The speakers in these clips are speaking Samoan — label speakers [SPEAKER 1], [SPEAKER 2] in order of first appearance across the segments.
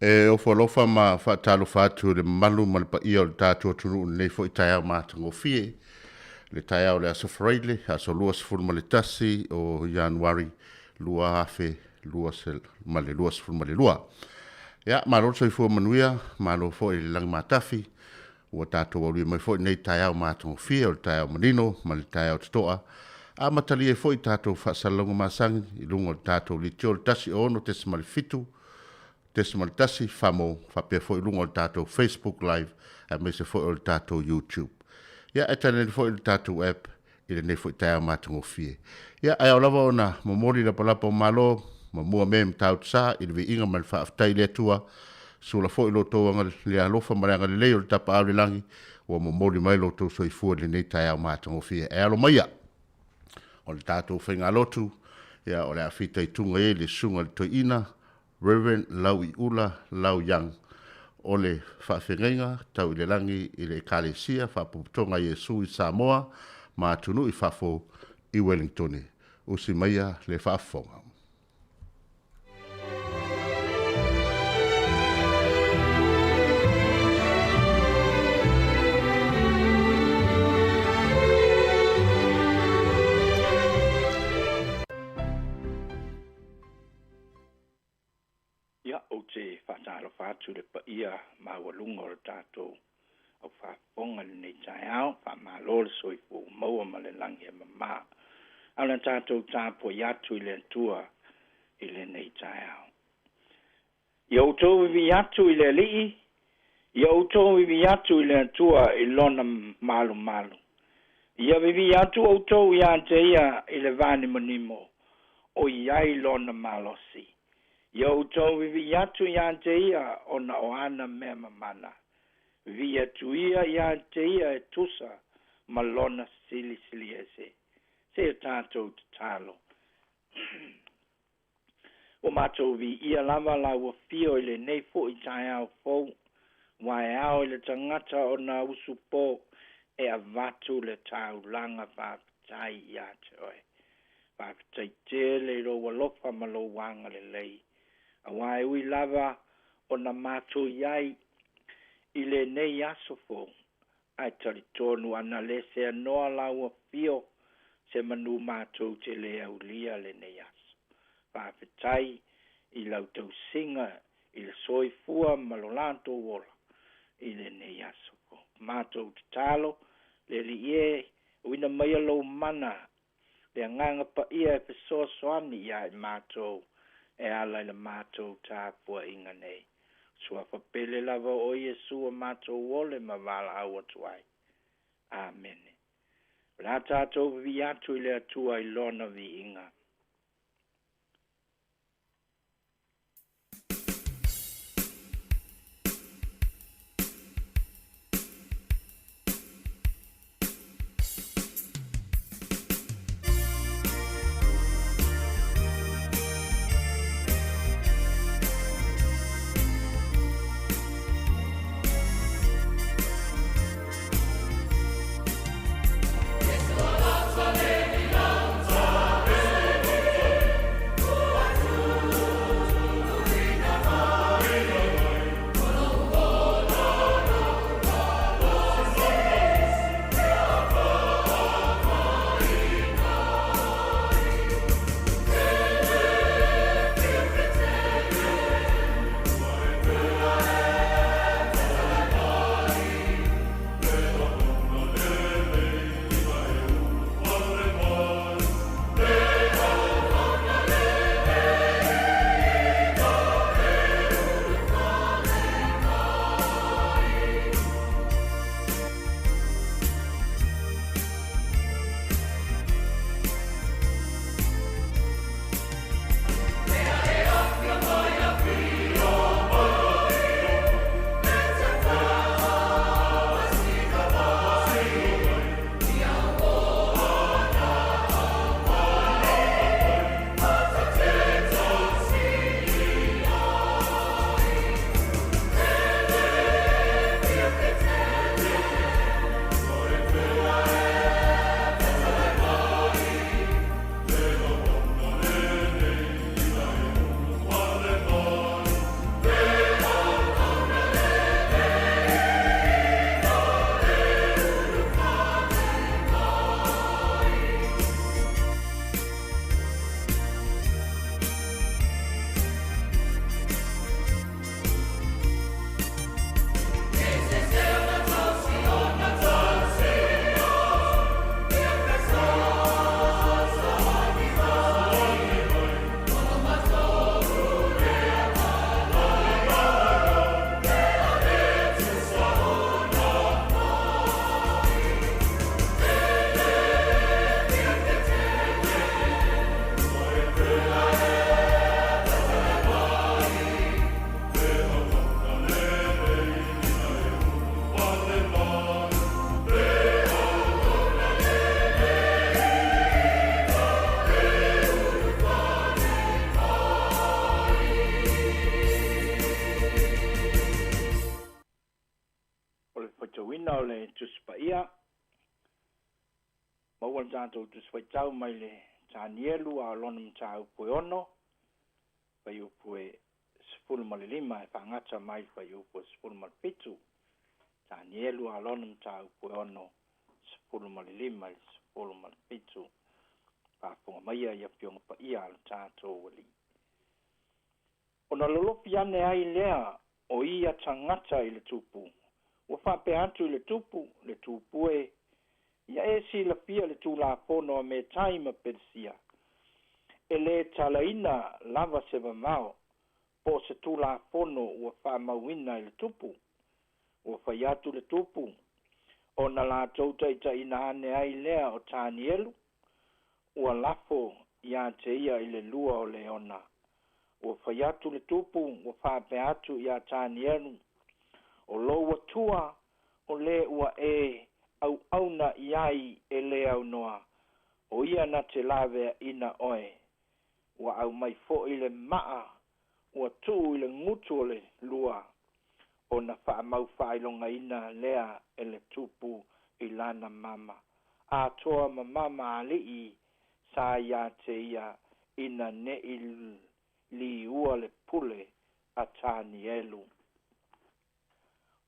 [SPEAKER 1] E ofo alofa ma faatalofa atu i le mamalu ma le paia o le tatou atunuu i lenei foi taeao matagofie, le taeao o le aso Faraile, aso 21 o Ianuari 2022. Ia, malo le soifua manuia, malo foi i le lagi matafi, ua tatou aulia mai foi lenei taeao matagofie, o le taeao manino ma le taeao totoa, amatalia ai foi tatou faasalalauga masani i luga o le tatou leitio le 106.7 .1 famo faapea foi i luga o le tatou Facebook Live aemaise foi o le tatou YouTube. Ia, e tainane foi le tatou app i lenei foi taeao matagofie. Ia, ae ao lava ona momoli lapalapa o malo ma mua mea i Matautu-sa i le viiga ma le faafetai i le Atua, sula foi lo outou le alofa ma le agalelei o le Tapaau i le Lagi ua momoli mai lo outou soifua i lenei taeao matagofie. Ae alo maia, o le tatou faigalotu, ia, o le a fitaituga i ai le Susuga i le Toeaina Rev. Lauiula Lau Young, o le Faafeagaiga Tau i le Lagi i le Ekalesia Faapopotoga a Iesu i Samoa ma atunuu i fafo i Wellingtone. Usi maia le faafofoga.
[SPEAKER 2] Ia, ou te faatalofa atu i le paia maualuga o le tatou au faafofoga i lenei taeao. Faamalo le soifua ua maua ma le lagi e mama. A o le tatou tapuai atu i le Atua i lenei taeao. Ia outou vivii atu i le Alii, ia outou vivii atu i le Atua i Lona malumalu. Ia vivii atu outou ia te Ia i le vanimonimo o i ai Lona malosi. Ia outou vivii atu ia te Ia ona o ana mea mamana. Vivii atu ia ia te Ia e tusa ma Lona silisiliese. Seia tatou tatalo. Ua matou viia lava lau afio i lenei foi taeao fou, ua e ao i le tagata ona usupo e avatu le taulaga faafetai ia te oe. Faafetai tele i lou alofa ma lou agalelei, aua e ui lava ona matou i ai i lenei aso fou, ae talitonu ana le seanoa lau afio se manu matou te le aulia lenei aso. Faafetai i lau tausiga i le soifua ma lo latou ola i lenei aso. Matou tatalo, le Alii e, uina maia lou mana, le Agaga Paia e fesoasoani ia i matou e ala i le matou tapuaiga nei. Suafa pele lava o Iesu o matou ole ma valaau atu ai. Amene. O le a tatou vivii atu i le Atua i Lona viiga. faitauina o le Tusi Paia, maua le tatou Tusi Faitau mai le Tanielu a o lona mataupu e 6, fuaiupu e 15 e faagata mai le fuaiupu e 17. Tanielu a o lona mataupu e 6, 15 i le 17. Faafofoga maia i Afioga Paia a le tatou Alii. Ona lolofi ane ai lea o ia tagata i le tupu, ua faapea atu i le tupu, le tupu e, ia e silafia le Tulafono a Metai ma Peresia, e lē talaina lava se vavao po o se Tulafono ua faamauina i le tupu. Ua fai atu le tupu, ona latou taitaiina ane ai lea o Tanielu, ua lafo iā te ia i le lua o leona. Ua fai atu le tupu, ua faapea atu iā Tanielu, o lou Atua o lē ua e auauna i ai e lē aunoa, o ia na te laveaina oe. Ua aumai foi le maa ua tuu i le gutu o le lua, ona faamau faailogaina lea e le tupu i lana mama atoa ma mama alii sa iā te ia ina ne'i liua le pule a Tanielu.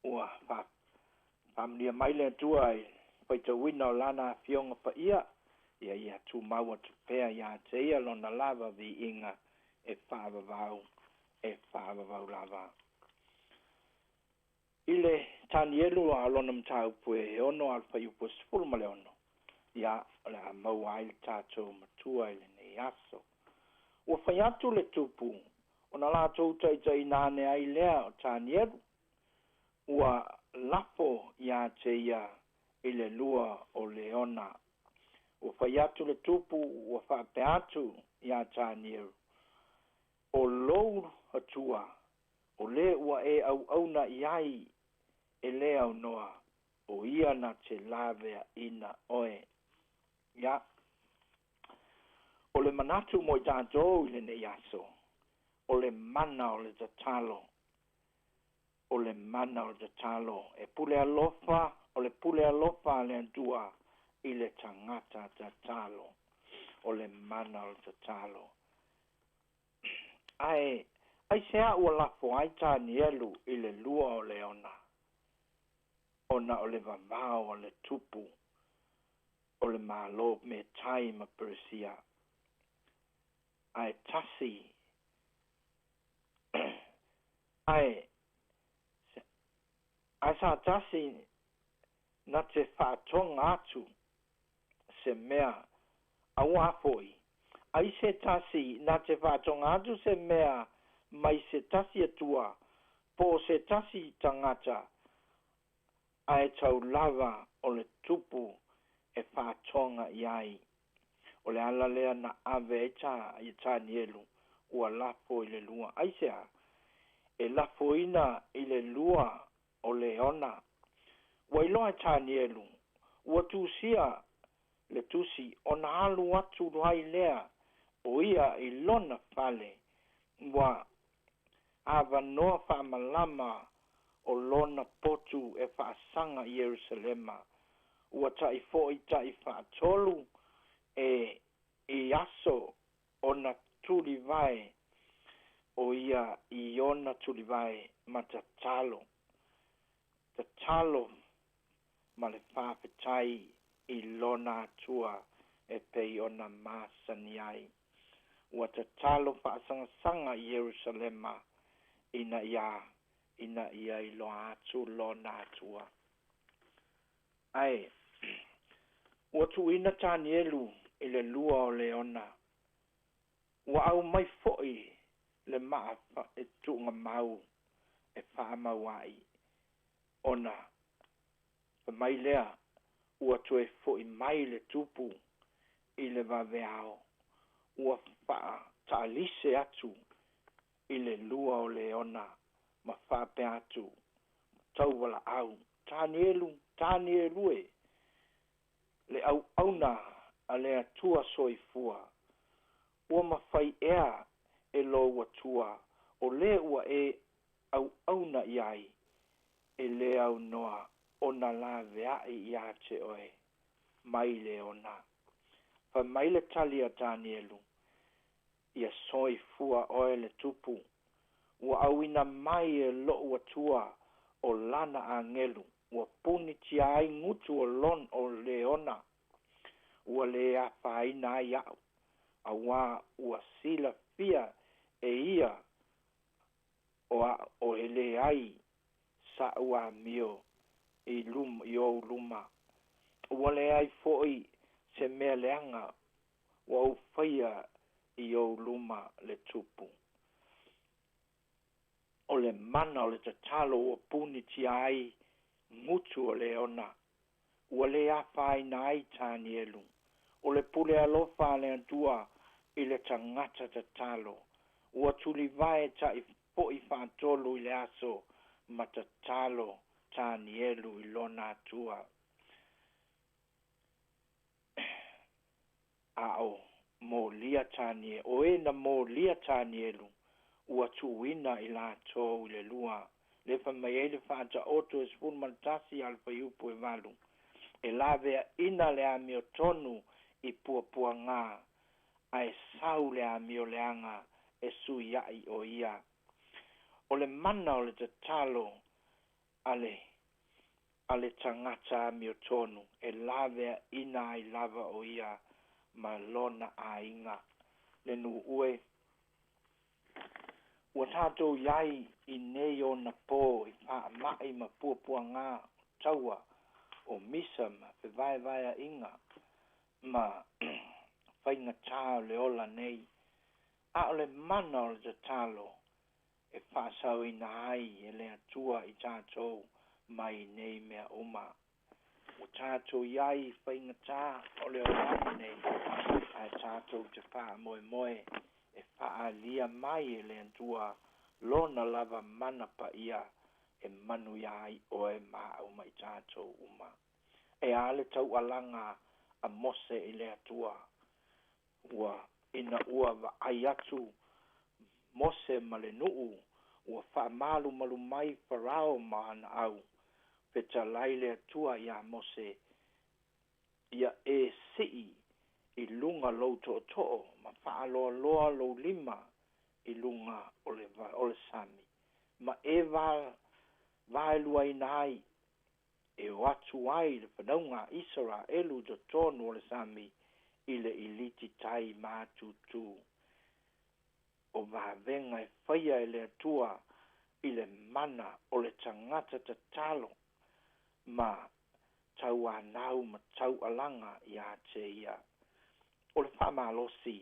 [SPEAKER 2] Ua faamanuia mai le Atua i le faitauina o lana Afioga Paia, ia ia tumau atu pea iā te ia lona lava viiga e faavavau, e faavavau lava. I le Tanielu a o lona mataupu e 6 a o le fuaiupu e 16, ia o le a maua ai le tatou matua i lenei aso. Ua fai atu le tupu, ona latou taitaiina ane ai lea o Tanielu, ua lafo iā te ia i le lua o leona. Ua fai atu le tupu, ua faapea atu iā Tanielu, o lou Atua, o lē ua e auauna i ai e lē aunoa, o ia na te laveaina oe. Ia, o le manatu mo i tatou i lenei aso, o le mana o le tatalo. O le mana o le tatalo. E pule alofa, o le pule alofa a le Atua i le tagata tatalo. O le mana o le tatalo. Ae, aisea ua lafo ai Tanielu i le lua o leona? Ona o le vavao a le tupu o le Malo Metai ma Peresia. Ae tasi, ae, ae sa tasi na te faatoga atu se mea, auā foi, ai se tasi na te faatoga atu se mea mai se tasi Atua po o se tasi tagata, ae tau lava o le tupu e faatoga i ai. O le ala lea na ave ai ta i Tanielu ua lafo i le lua. Aisea? E lafoina i le lua o leona. Ua iloa e Tanielu, ua tusia le tusi ona alu atu ai lea o ia i lona fale, ua avanoa faamalama o lona potu e faasaga i Ierusalema. Ua ta'i fo'i ta'i faatolu e i aso ona tulivae o ia i ona tulivae ma tatalo, tatalo ma le faafetai i lona Atua e pei ona masani ai. Ua tatalo faasagasaga i Ierusalema ina ia ina ia iloa atu lona Atua. Ae ua tuuina Tanielu i le lua o leona, ua aumai foi le maa e tuugamau e faamau ai, ona fai mai lea ua toe fo'i mai le tupu i le vaveao, ua faataalise atu i le lua o leona ma faapea atu, taualaau, Tanielu, Tanielu e, le auauna a le Atua soifua, ua mafai ea e lou Atua o lē ua e auauna i ai e lē aunoa ona laveai iā te oe mai le ona. Fai mai le tali a Tanielu, Ia soifua oe le tupu, ua auina mai e loʻu Atua o lana agelu, ua punitia ai gutu o lon o leona, ua lē afaina ai aʻu, auā ua silafia e ia o aʻu o e leai saʻu amio i luma i ou luma. Ua leai foʻi se mea leaga ua ou faia i ou luma le tupu. O le mana o le tatalo ua punitia ai gutu o leona, ua lē afaina ai Tanielu. O le pule alofa a le Atua i le tagata tatalo, ua tulivae taʻi foʻi faatolu i le aso ma tatalo Tanielu i lona Atua. A o molia Tanie, o e na molia Tanielu, ua tuuina i latou i le lua. Lea fai mai ai le Faataoto e 11 a le fuaiupu e 8, E laveaina le amiotonu i puapuagā, ae sau le amio leaga e suiaʻi o ia. O le mana o le tatalo a le a le tagata amiotonu e laveaina ai lava o ia ma lona aiga. Le nuu e, ua tatou i ai i nei ona pō i faamaʻi ma puapuagā o taua o misa ma fevaevaeaʻiga ma faigatā o le ola nei. A o le mana o le tatalo e faasaoina ai e le Atua i tatou mai nei mea uma. Ua tatou i ai i faigatā o le olaga nei, ae tatou te faamoemoe e faaalia mai e le Atua Lona lava mana paia e manuia ai oe ma au ma i tatou uma. E a le taualaga a Mose i le Atua? Ua ina ua vaai atu Mose ma le nuu, ua faamalumalu mai Farao ma ana au, fetalai le Atua iā Mose, Ia e sii i luga lou tootoo ma faaloaloa lou lima i luga o le o le sami, ma e vaeluaina ai, e o atu ai le fanauga a Isaraelu i totonu o le sami i le iliti tai matutu. O vavega e faia e le Atua i le mana o le tagata tatalo ma tauanau ma taualaga iā te ia. O le faamalosi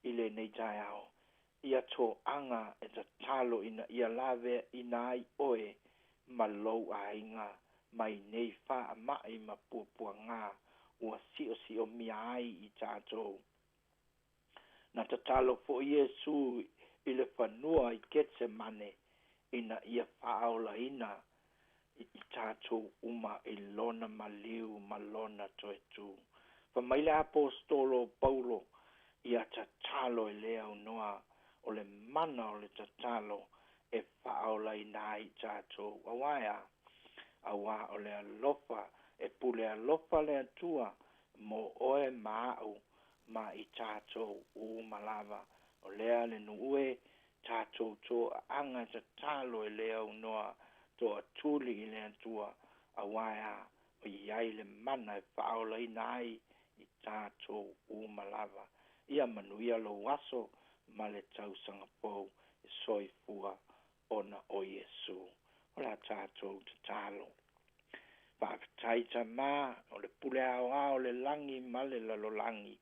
[SPEAKER 2] i lenei taeao, ia toaga e tatalo ina ia laveaina ai oe ma lou aiga mai nei faamaʻi ma puapuagā ua siosiomia ai i tatou. Na tatalo foʻi Iesu i le fanua i Ketsemane ina ia faaolaina i tatou uma i lona maliu ma lona toetū. Fai mai le Aposetolo o Paulo, Ia tatalo e le aunoa, o le mana o le tatalo e faaolaina ai i tatou. Auā e a? Auā o le alofa, e pule alofa le Atua mo oe ma aʻu ma i tatou uma lava. O lea le nuu e, tatou toaaga e tatalo e le aunoa, toatuli i le Atua, auā e a? O i ai le mana e faaolaina ai i tatou uma lava. Ia manuia lou aso ma le tausaga fou e soifua ona o Iesu. O le a tatou tatalo. Faafetai Tama, o le pule aoao o le lagi ma le lalolagi,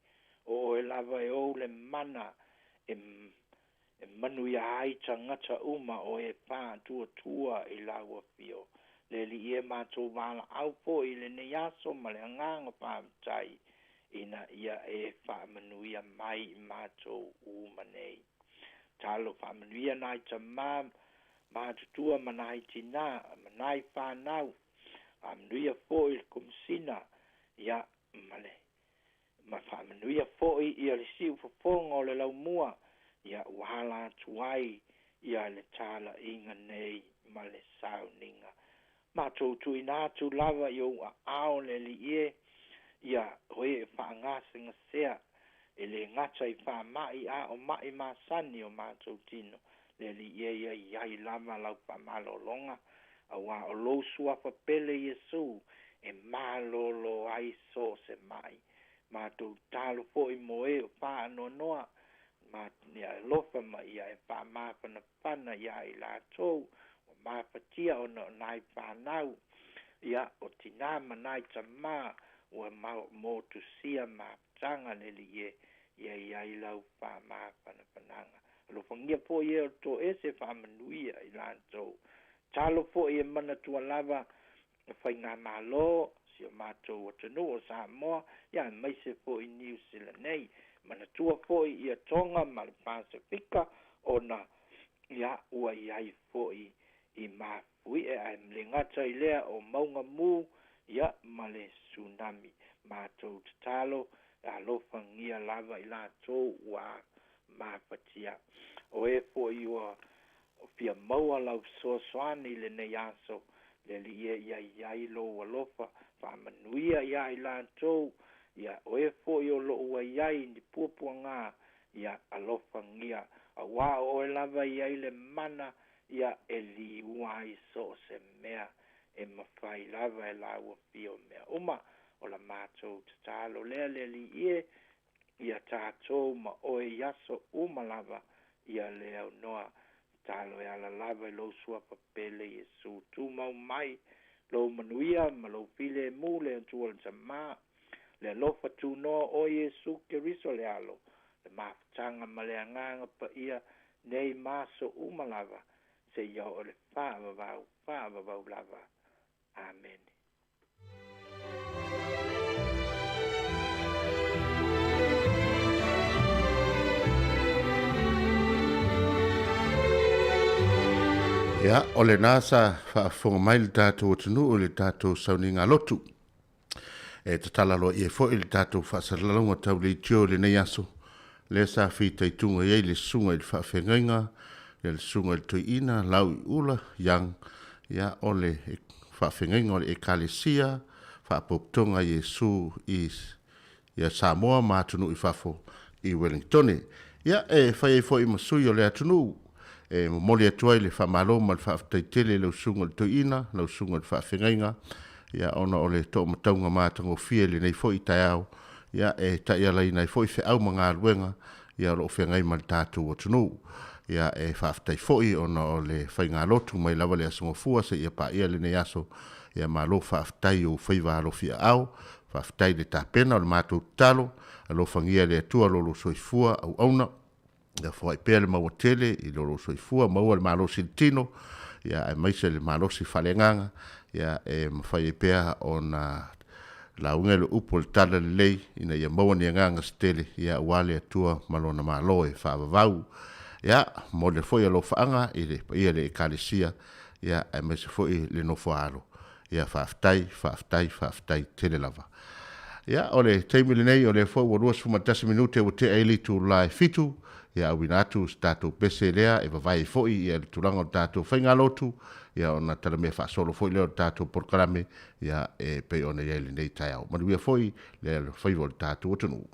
[SPEAKER 2] o oe lava e ou le mana e e manuia ai tagata uma o e faatuatua i lau afio. Le Alii e, matou valaau foi i lenei aso ma le agaga faafetai ina ia e faamanuia mai i matou uma nei. Talo faamanuia nai tama matutua ma nai tinā ma nai fanau. Faamanuia foi i le Komesina, ia, ma le ma faamanuia foi ia le siufofoga o le laumua, ia ua ala atu ai ia le talaiga nei ma le sauniga. Matou tuuina atu lava i ou aao le Alii e, ia o e faagasegasea, e lē gata i faama'i a o ma'i masani o matou tino. Le Alii e, ia i ai lava lau faamalologa, auā o lou suafa pele Iesu e malōlō ai so o se ma'i. Matou tatalo foi mo e o faanoanoa, ma ia alofa ma ia e faamafanafana iā i latou ua mafatia ona o nai fanau, ia, o tinā ma nai tamā ua motusia mafutaga. Le Alii e, ia i ai lau faamafanafanaga. Alofagia foi e o le toese, faamanuia i latou. Talo foi e manatua lava o faigamalo si o matou atunuu o Samoa, ia aemaise foi Niu Sila nei. Manatua foi ia Toga ma le Pasefika ona ia ua i ai foi i mafuie, ae le gata i lea o mauga mu ia ma le tsunami. Matou tatalo, alofagia lava i latou ua mafatia. O e foi ua fia maua lau fesoasoani i lenei aso, le Alii e, ia i ai lou alofa, faamanuia iā i latou. Ia o e foi o loo ua i ai ni puapuagā, ia alofagia, auā o oe lava i ai le mana ia e liua ai so o se mea e mafai lava e laua fia mea uma. O la matou tatalo lea, le Alii e, ia tatou ma oe i aso uma lava ia le aunoa. Tatalo e ala lava i lou suafa pele Iesu. Tumau mai lou manuia ma lou filemu, le Atua le Tamā, le alofa tunoa o Iesu Keriso le Alo, le mafutaga ma le Agaga Paia, nei ma aso uma lava, seia oo i le faavavau faavavau lava. Amene.
[SPEAKER 1] Ia, o lena sa faafofoga mai le tatou atunuu i le tatou sauniga lotu. E tatala loa ia foi le tatou faasalalauga tau leitio i lenei aso, lea sa fitaituga i ai le susuga i le faafeagaiga, ia le susuga i le toeaina Lauiula Young, ia o le faafeagaiga o le Ekalesia Faapopotoga Iesu i ia Samoa ma atunuu i fafo i Wellingtone. Ia, e fai ai foi ma sui o le atunuu e momoli atu ai le faamalo ma le faafetai tele i lau susuga i le toeaina, lau susuga i le faafeagaiga, ia ona o le toomatauga matagofie i lenei foi taeao, ia e taialaina ai foi feau ma galuega ia o lo o feagai ma le tatou atunuu. Ia e faafetai foi ona o le faigalotu mai lava le Aso Gafua seia paia lenei aso. Ia malo faafetai i ou faiva alofi aao, faafetai i le tapena o le matou tatalo, alofagia e le Atua lo lou soifua auauna. Ia foai pea le maua tele i lo lou soifua, maua le malosi i le tino, ia aemaise le malosi faaleagaga, ia e mafai ai pea ona lauga i le upu o le tala lelei, ina ia maua ni agaga se tele, ia aua le Atua ma Lona Malo e faavavau. Ia, momoli foi alofaaga i le paia i le Ekalesia, ia aemaise foi le nofoaalo. Ia faafetai, faafetai, faafetai tele lava. Ia, o le taimi lenei, o lea foi ua 21 minute ua tea ai le itula e 7, ia auina atu se tatou pese lea e vavae ai foi ia le tulaga o le tatou faigalotu, ia ona talamea faasolo foi lea o le tatou polokalame, ia e pei ona i ai lenei taeao. Manuia foi le alofaiva o le tatou atunuu.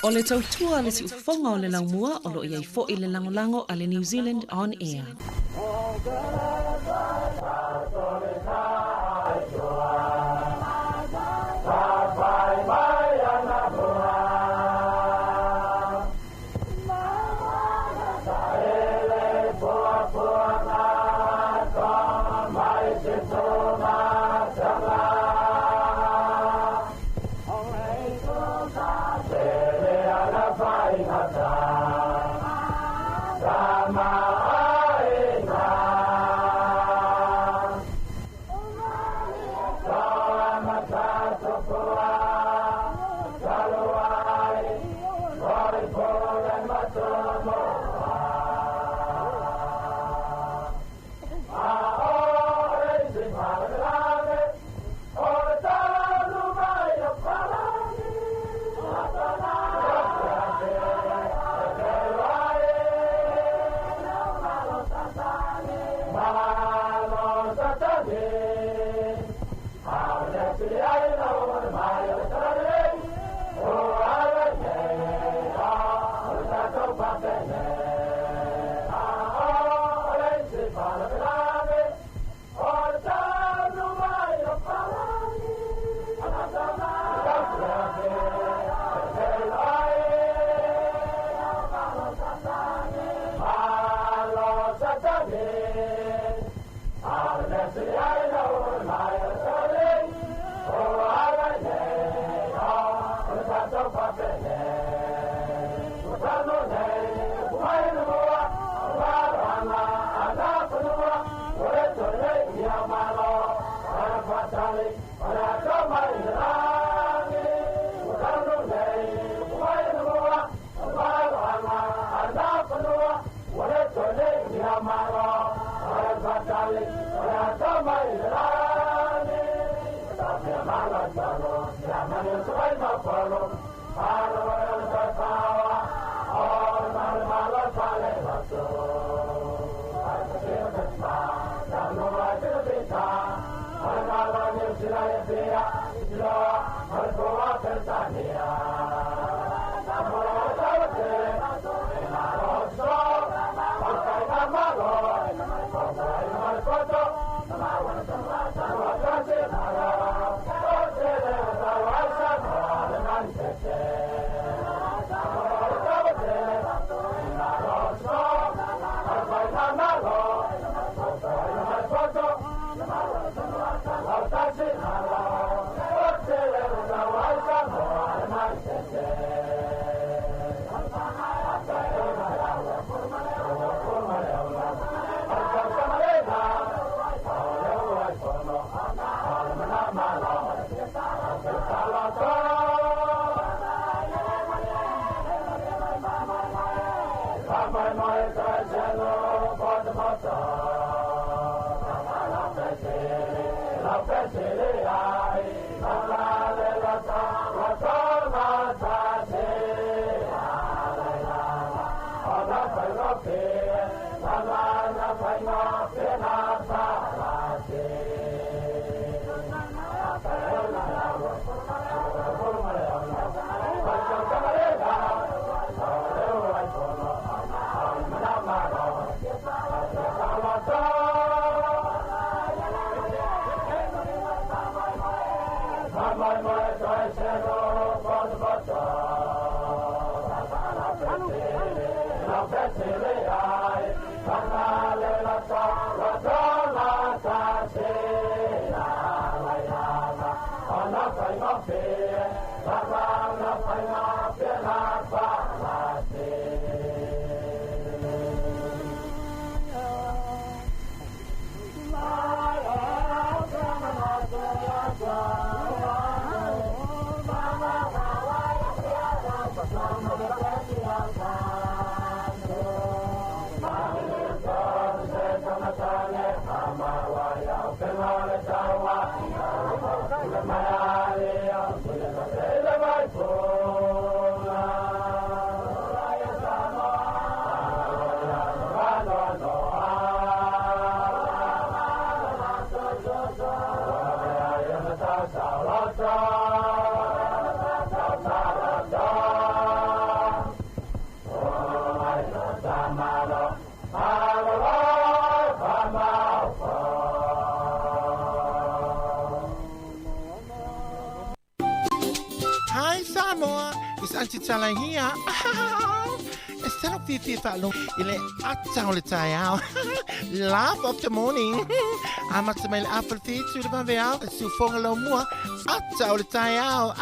[SPEAKER 3] O le tautua a le siufofoga o le laumua o lo o i ai foi le lagolago a le New Zealand On Air.
[SPEAKER 4] Samoa, it's Aunty Tala here. E sala fiafia faalogo i le ata o le taeao. Laugh of the morning. Amata mai le afa le fitu i le vaveao, e siufoga laumua, ata o le taeao.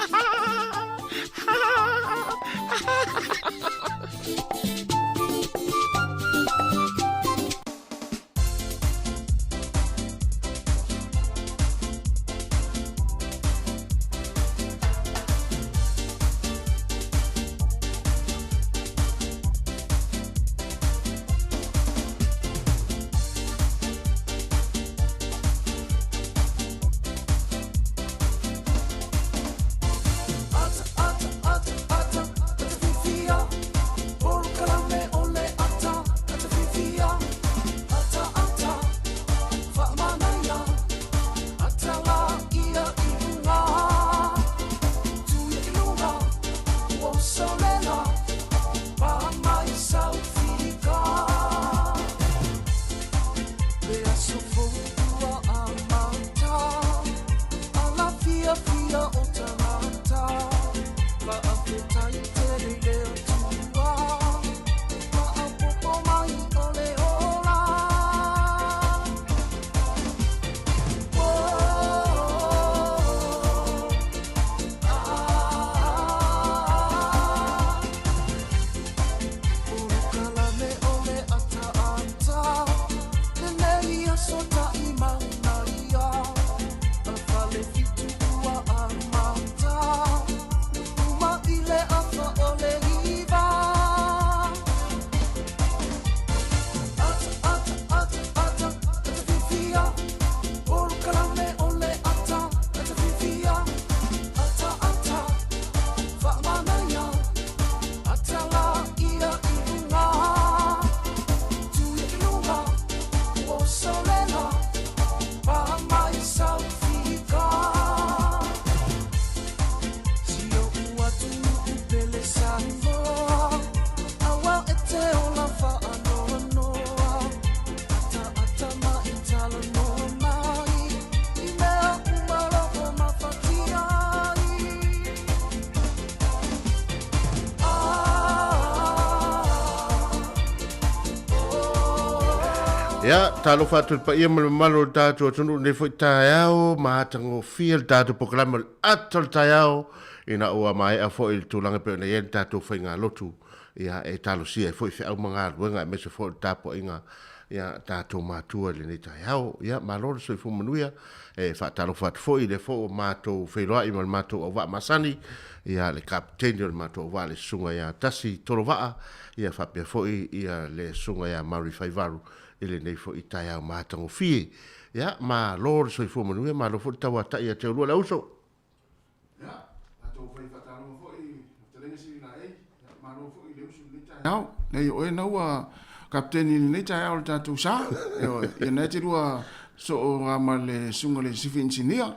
[SPEAKER 1] Ia, talofa atu i le paia ma le mamalu o le tatou atunuu i lenei foi taeao, matagofie le tatou polokalame o le ata o le taeao, ina ua maea foi le tulaga e pei ona i ai le tatou faigalotu, ia, e talosia ai foi feau ma galuega aemaise foi o le tapuaiga ia tatou matua i lenei taeao. Ia, malo le soifua manuia. E faatalofa atu foi, lea foi ua matou feiloai ma le matou auvaa masani, ia le Kapeteni o le matou auvaa le Susuga ia Tasi Tolovaa, ia faapea foi ia le Susuga ia Murray Faivalu i lenei foi taeao matagofie. Ia, malo le soifua manuia, malo foi le tauatai ia te oulua le auso.
[SPEAKER 5] Ia, tatou fai faatalofa foi i fetalaiga Sililaei, ia malo foi i le usu i lenei taeao. Nei o oe na ua kapeteni i lenei taeao o le tatou sa. Ioe, ia na e te lua soo ga ma le susuga i le sifi inisinia.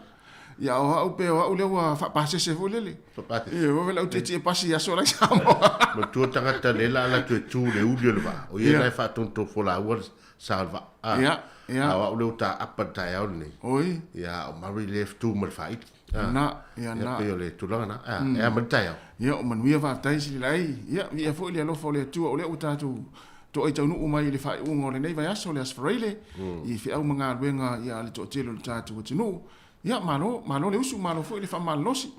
[SPEAKER 5] Ia o au pe o au lea ua faapasese foi lele. Faapasese. Ia, foi lau tietie pasi i aso la i Samoa.
[SPEAKER 1] Matua tagata le la ala tu e tu le uli o le vaa. O ia na e faatonutofola ua le sa o le vaa. Ah.
[SPEAKER 5] Ia, ia.
[SPEAKER 1] A o au lea ua taapa le taeao lenei.
[SPEAKER 5] Oi.
[SPEAKER 1] Ia, o Murray lea e fetu ma le faaili.
[SPEAKER 5] Ah. Na, ia na.
[SPEAKER 1] Ia, pei o le tulaga na. Ah, e a ma le taeao.
[SPEAKER 5] Ia, o manuia faafetai Sililaei. Ia, viia foi le alofa o le Atua o lea ua tatou toai taunuu mai i le faaiuga o lenei vaiaso, le Aso Faraile, i feau ma galuega ia a le toatele o le tatou atunuu. Ia, malo, malo le usu, malo foi le faamalolosi.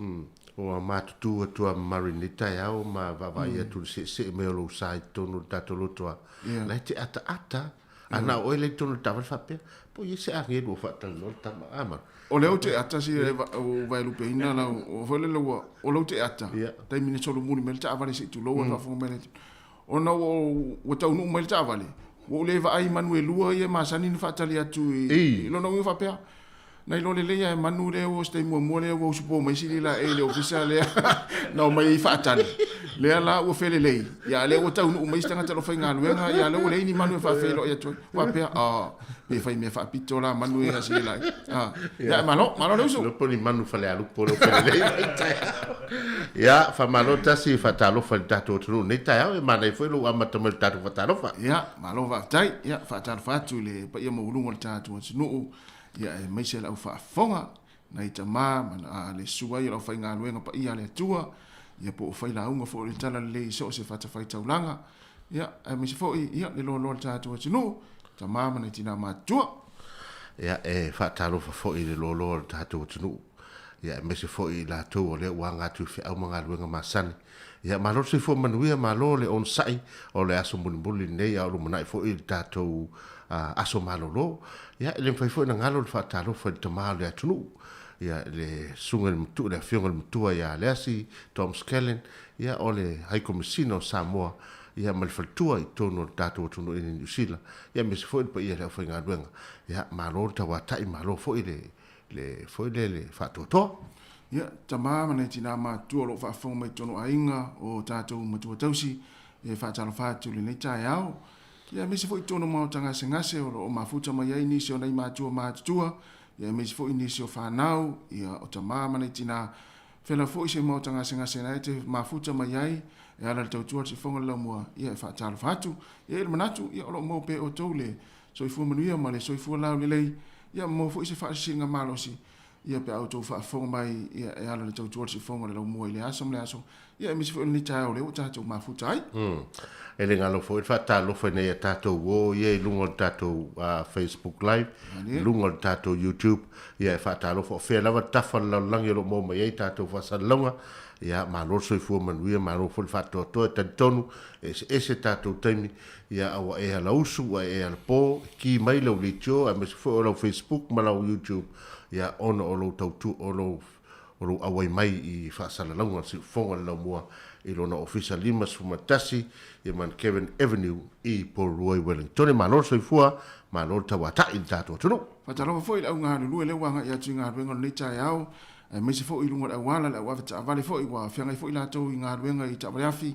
[SPEAKER 1] Ua matutu atu a Murray i lenei taeao ma vaavaai atu i le seesee mai o lou sa i totonu o le tatou lotoa. La e te ataata. A na o oe lea i totonu o le taavale faapea, po o i ai se agelu o faatalanoa le tama. A Murray?
[SPEAKER 5] O lea ou te ata si e ua vaelupeina lau, o foi lele ua, o lou te ata, taimi na solomuli mai le taavale se i tulou a faafofoga mai le atunuu. Ona ua taunuu mai le taavale, ua ou le vaai i manu e lua ia e masani ona faatali atu i lona uiga faapea, Na iloa lelei lava e manu lea ua se taimi muamua lea ua usupo mai sili la e i le ofisa lea na omai ai faatali. Lea la ua felelei, ia a lea ua taunuu mai isi tagata o lo o faigaluega, ia lea ua leai ni manu e faafeiloai atu ai. Faapea, ah, pe fai mea faapito la manu ia sili la e. Ah, ia malo, malo le usu.
[SPEAKER 1] Iloa po o ni manu falealupo lea ua felelei mai taeao. Ia, faamalo tasi faatalofa i le tatou atunuu i lenei taeao, e manaia foi lou amata mai i le tatou faatalofa.
[SPEAKER 5] Ia, malo faafetai. Ia, faatalofa atu i le paia maualuga o le tatou atunuu. Ia, aemaise le au faafofoga, nai tama ma le susu ai o le aufaigaluega paia a le Atua. Ia po o failauga foi o le Talalelei i so o se fatafaitaulaga. Ia, aemaise foi, ia, le loaloa o le tatou atunuu, tama ma nai tinā matutua.
[SPEAKER 1] Ia, e faatalofa foi i le loaloa o le tatou atunuu, ia, aemaise foi i latou o lea ua aga atu i feau ma galuega masani. Ia, malo le soifua manuia, malo le onosai o le aso mulimuli lenei a o lumanai foi le tatou aso malolo. Ia, e le mafai foi ona galo le faatalofa i le tama o le atunuu, ia, le susuga i le matua, le afioga i le matua ia Leasi Tom Skellen, ia, o le Hai Komesina o Samoa, ia, ma le faletua i totonu o le tatou atunuu i Niu Sila, ia, aemaise foi le paia o le aufaigaluega. Ia, malo le tauatai, malo foi le, le, foi le, le faatoatoa.
[SPEAKER 5] Ia, tama ma nai tinā matutua o lo o faafofoga mai i totonu o aiga o tatou matua tausi, e faatalofa atu i lenei taeao. Ia, aemaise foi i totonu o maota gasegase o lo o mafuta mai ai nisi o nai matua matutua, ia, aemaise foi nisi o fanau, ia, o tama ma nai tinā. Fela foi se maota gasegase na e te mafuta mai ai e ala i le tautua a le sifoga o le laumua, ia, e faatalofa atu. Ia, i le manatu, ia, o lo o maua pea e outou le soifua manuia ma le soifua laulelei, ia, maua foi se faasisinga malosi, ia, pe a outou faafofoga mai, ia, e ala i le tautua a le sifoga o le laumua i lea aso ma lea aso, ia, aemaise foi o lenei taeao lea ua tatou mafuta ai.
[SPEAKER 1] E le galo foi le faatalofa i nai a tatou uo ia i luga o le tatou Facebook Live, i luga o le tatou YouTube, ia e faatalofa o fea lava tafa o le lalolagi o lo o maua mai ai tatou faasalalauga, ia malo le soifua manuia, malo foi le faatoatoa, e talitonu e eseese tatou taimi, ia a ua e alausu, ua e alapo, e ki mai lau leitio aemaise foi o lau Facebook ma lau YouTube, ia ona o lou tautua, o lou o lou auai mai i faasalalauga a le Siufofoga o le Laumua i lona ofisa 51 i Mount Kevin Avenue i Porirua i Wellingtone. Malo le soifua, malo le tauatai i le tatou atunuu.
[SPEAKER 5] Faatalofa foi i le au galulue lea ua agai atu i galuega o lenei taeao, aemaise foi i luga o le auala, le au ave taavale foi, ua feagai foi latou i galuega i taavale afi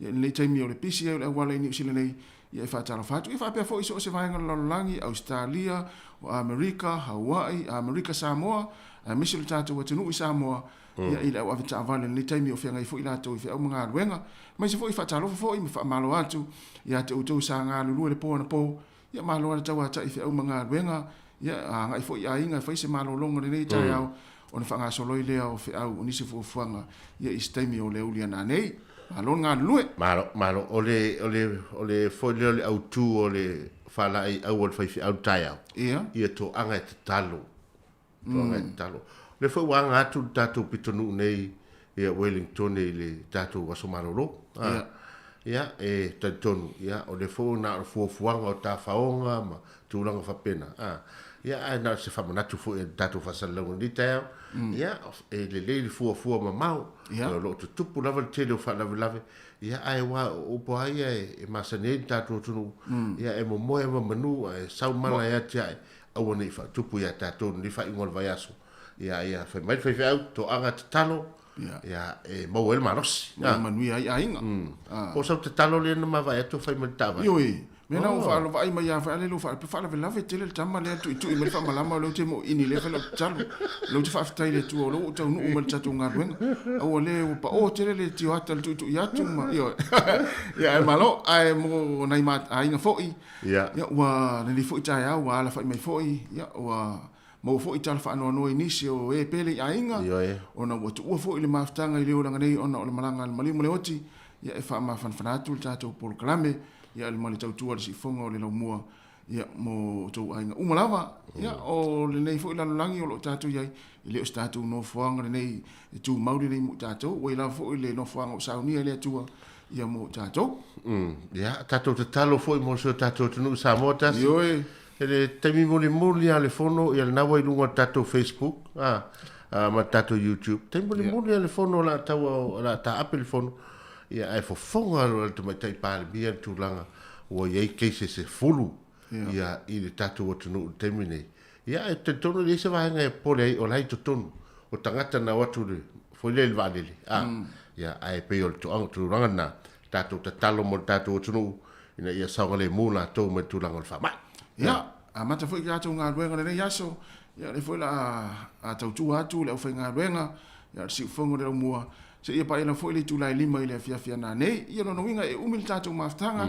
[SPEAKER 5] i lenei taimi o le pisi ai o le auala i Niu Sila nei. Ia e faatalofa atu. Ia faapea foi i so o se vaega o le lalolagi, Ausetalia, o Amerika, Hawaii, Amerika Samoa, aemaise o le tatou atunuu i Samoa, ia i le au avetaavale i lenei taimi o feagai foi latou i feau ma galuega. Aemaise foi faatalofa foi ma faamalo atu ia te outou sa galulue le po anapo, ia malo lava le tauatai i feau ma galuega, ia agai foi i aiga e fai se malologa i lenei taeao, ona faagasolo ai lea o feau o nisi fuafuaga ia i se taimi o le auli ana nei. Malo le galulue.
[SPEAKER 1] Malo, malo. O le, o le, o le foi lea o le autu o le faalaeiau a le faifeau le taeao.
[SPEAKER 5] Ia.
[SPEAKER 1] Ia toaga e tatalo. Toaga e tatalo. O lea foi ua aga atu le tatou pitonuu nei ia Wellington i le tatou aso malolo.
[SPEAKER 5] Ia.
[SPEAKER 1] Ia, e talitonu, ia, o lea foi na o le fuafuaga o tafaoga ma tulaga faapena. Ia, ae na o se faamanatu foi a le tatou faasalalauga i lenei taeao. Ia, e lelei le fuafua mamao.
[SPEAKER 5] Ia.
[SPEAKER 1] O lo o tutupu lava le tele o faalavelave. Ia, ae aua o upu lava ia e masani ai le tatou atunuu. Ia, e momoe ma manu ae sau mala e atiae, aua ne i faatupu ia tatou i lenei faaiuga o le vaiaso. Ia, ia, fai mai le faifeau, toaga tatalo,
[SPEAKER 5] Ia.
[SPEAKER 1] e maua ai le malosi.
[SPEAKER 5] Ma manuia ai aiga.
[SPEAKER 1] Po o sau tatalo lea na mavae atu o fai mai le taavale.
[SPEAKER 5] Ioe. Mea na ou vaai mai ia fai le faalavelave tele le tama lea tuitui mai le faamalama o lea ou te moini lea fai lau tatalo. O lea ou te faafetai i le Atua o lea ua ou taunuu mai le tatou galuega. Aua le ua pao tele le tioata le tuitui atu ma ioe. Ia ae malo ae mo nai aiga foi.
[SPEAKER 1] Ia.
[SPEAKER 5] Ia ua lenei foi taeao ua alafai mai foi ia ua Maua foi tala faanoanoa i nisi o e pele i aiga,
[SPEAKER 1] Ioe.
[SPEAKER 5] ona ua tuua foi le mafutaga i le olaga nei ona o le malaga a le maliu ma le oti, ia e faamafanafana atu le tatou polokalame, ia ma le tautua a le siufofoga o le laumua, ia mo outou aiga uma lava. Ia o lenei foi lalolagi o lo o tatou i ai, e le o se tatou nofoaga lenei e tumau lenei mo tatou, ua i lava foi le nofoaga o saunia e le Atua, ia mo tatou.
[SPEAKER 1] Ia, tatou tatalo foi mo si o tatou atunuu Samoa tasi.
[SPEAKER 5] Ioe.
[SPEAKER 1] I le taimi mulimuli lava o le fono, ia lena ua i luga o le tatou Facebook a, a, ma le tatou YouTube. Taimi mulimuli lava o le fono o le a tau o le a taape le fono, ia ae fofoga loa e le Tamaitai Palemia le tulaga ua i ai cases e 10 ia i le tatou atunuu i le taimi nei. Ia ae talitonu e leai se vaega e popole ai o la e i totonu o tagata na o atu i le foi lea i le vaalele, a, ia ae pei o le toaga tulaga lena, tatou tatalo mo le tatou atunuu ina ia saogalemu latou mai le tulaga o le faamai.
[SPEAKER 5] Ia, amata foi tatou galuega i lenei aso, ia lea foi la a tautua atu le aufaigaluega, ia le siufofoga o le laumua, seia paia lava foi le itula e 5 i le afiafi a nanei. Ia lona uiga e umi le tatou mafutaga,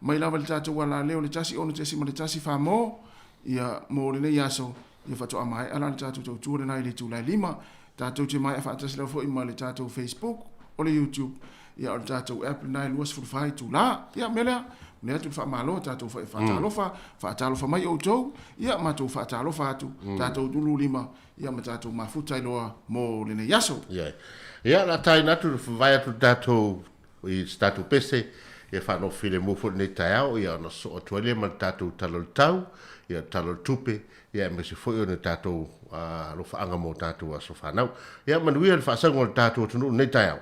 [SPEAKER 5] mai lava i le tatou alaleo i le 16.1 Famo, ia mo lenei aso, ia faatoa maea la le tatou tautua lena i le itula e 5. Tatou te maea faatasi lava foi ma le tatou Facebook. o le YouTube, ia o le tatou app lena e 24 itula. Ia, o le mea lea, momoli atu le faamalo tatou faatalofa, faatalofa mai outou, ia matou faatalofa atu, tatou lulu lima, ia ma tatou mafuta ai loa mo lenei aso.
[SPEAKER 1] Ia, ia, o le a taina atu, vae atu le tatou i se tatou pese, ia faanofu filemu foi lenei taeao, ia ona sosoo atu ai lea ma le tatou Tala o le Tau, ia Tala o le Tupe, ia aemaise foi o le tatou alofaaga mo tatou aso fanau. Ia manuia le faasauga o le tatou atunuu lenei taeao.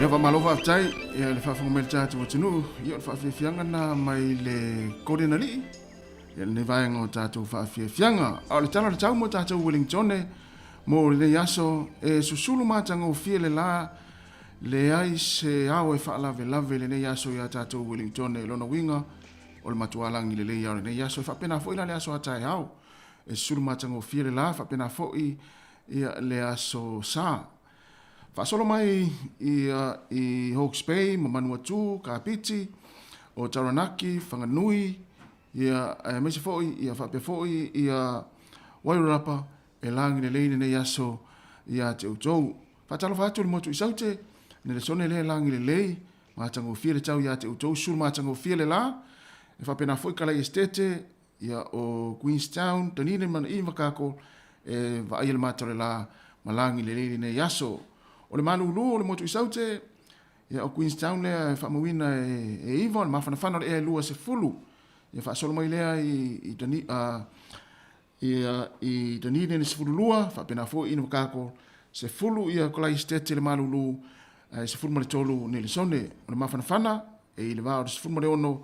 [SPEAKER 5] Ia faamalo faafetai ia le faafofoga mai le tatou atunuu ia o le faafiafiaga na mai le Gordon Alii ia lenei vaega o tatou faafiafiaga. A o le tala o le tau mo tatou Wellingtone mo lenei aso e susulu matagofie le la leai se ao e faalavelave lenei aso ia tatou Wellingtone lona uiga o le matua lagi lelei ao lenei aso e faapena foi la le aso a taeao e susulu matagofie le la faapena foi ia le aso sa. Faasolo mai ia i Hawke's Bay ma Manuatu, Kapiti, o Taranaki, Whanganui, ia aemaise foi ia faapea foi ia Wairarapa e lagi lelei lenei aso ia te outou. Faatalofa atu le motu i Saute, Nelesone lea e lagi lelei, matagofie le tau ia te outou, sulu matagofie le la, e faapena foi Kalai Esitete, ia o Queenstown, Dunedin ma Invercargill e vaaia le mata o le la ma lagi lelei lenei aso. O le malulu o le motu i Saute, ia o Queenstown lea e faamauina e, e iva, o le mafanafana o le ea e 20. Ia faasolo mai lea i, i, Dani, ia, i Dunedin e 12, faapena foi Invercargill, 10 ia Kolai State le malulu, e 13 Nelesone. O le mafanafana, e i le va o le 16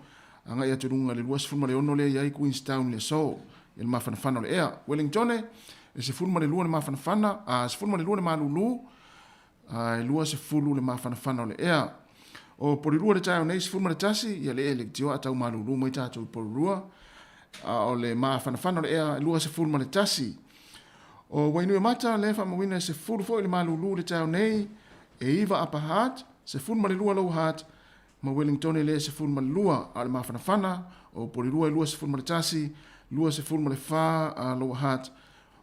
[SPEAKER 5] agai atu i luga i le 26 lea i ai Queenstown i le aso i le mafanafana o le ea. Wellingtone, e 12 le mafanafana, a 12 le malulu, a e 20 le mafanafana o le ea. O Porirua le taeao nei, 11, ia le ea le tio a tau malulu mai tatou i Porirua. A o le mafanafana o le ea, 21. O Wainuiomata, lea e faamauina e 10 foi le malulu le taeao nei, e 9 Upper Hutt, 12 Lower Hutt, ma Wellingtone le 12, a o le mafanafana o Porirua e 21, 24 a Lower Hutt,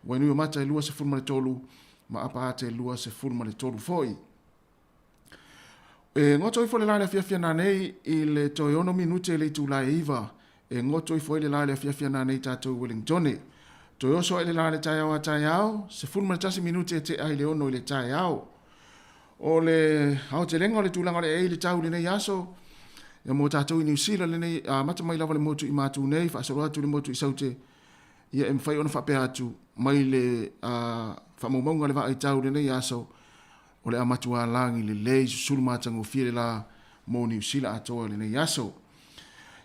[SPEAKER 5] Wainuiomata e 23, ma Upper Hutt e 23 foi. E goto ifo le la le afiafi nanei i le toe ono minute le itula e iva. E goto ifo ai le la le afiafi nanei tatou Wellingtone. Toe oso ai le la le taeao a taeao, 11 minute e tea i le ono i le taeao. O le aotelega o le tulaga o le ei le tau i lenei aso, ia mo tatou i Niu Sila lenei, amata mai lava le motu i Matu nei, faasolo atu le motu i Saute, ia e mafai ona faapea atu mai le faamaumauga o le vaaitau i lenei aso, o le a matua lagi lelei susulu matagofie le la mo Niu Sila atoa i lenei aso.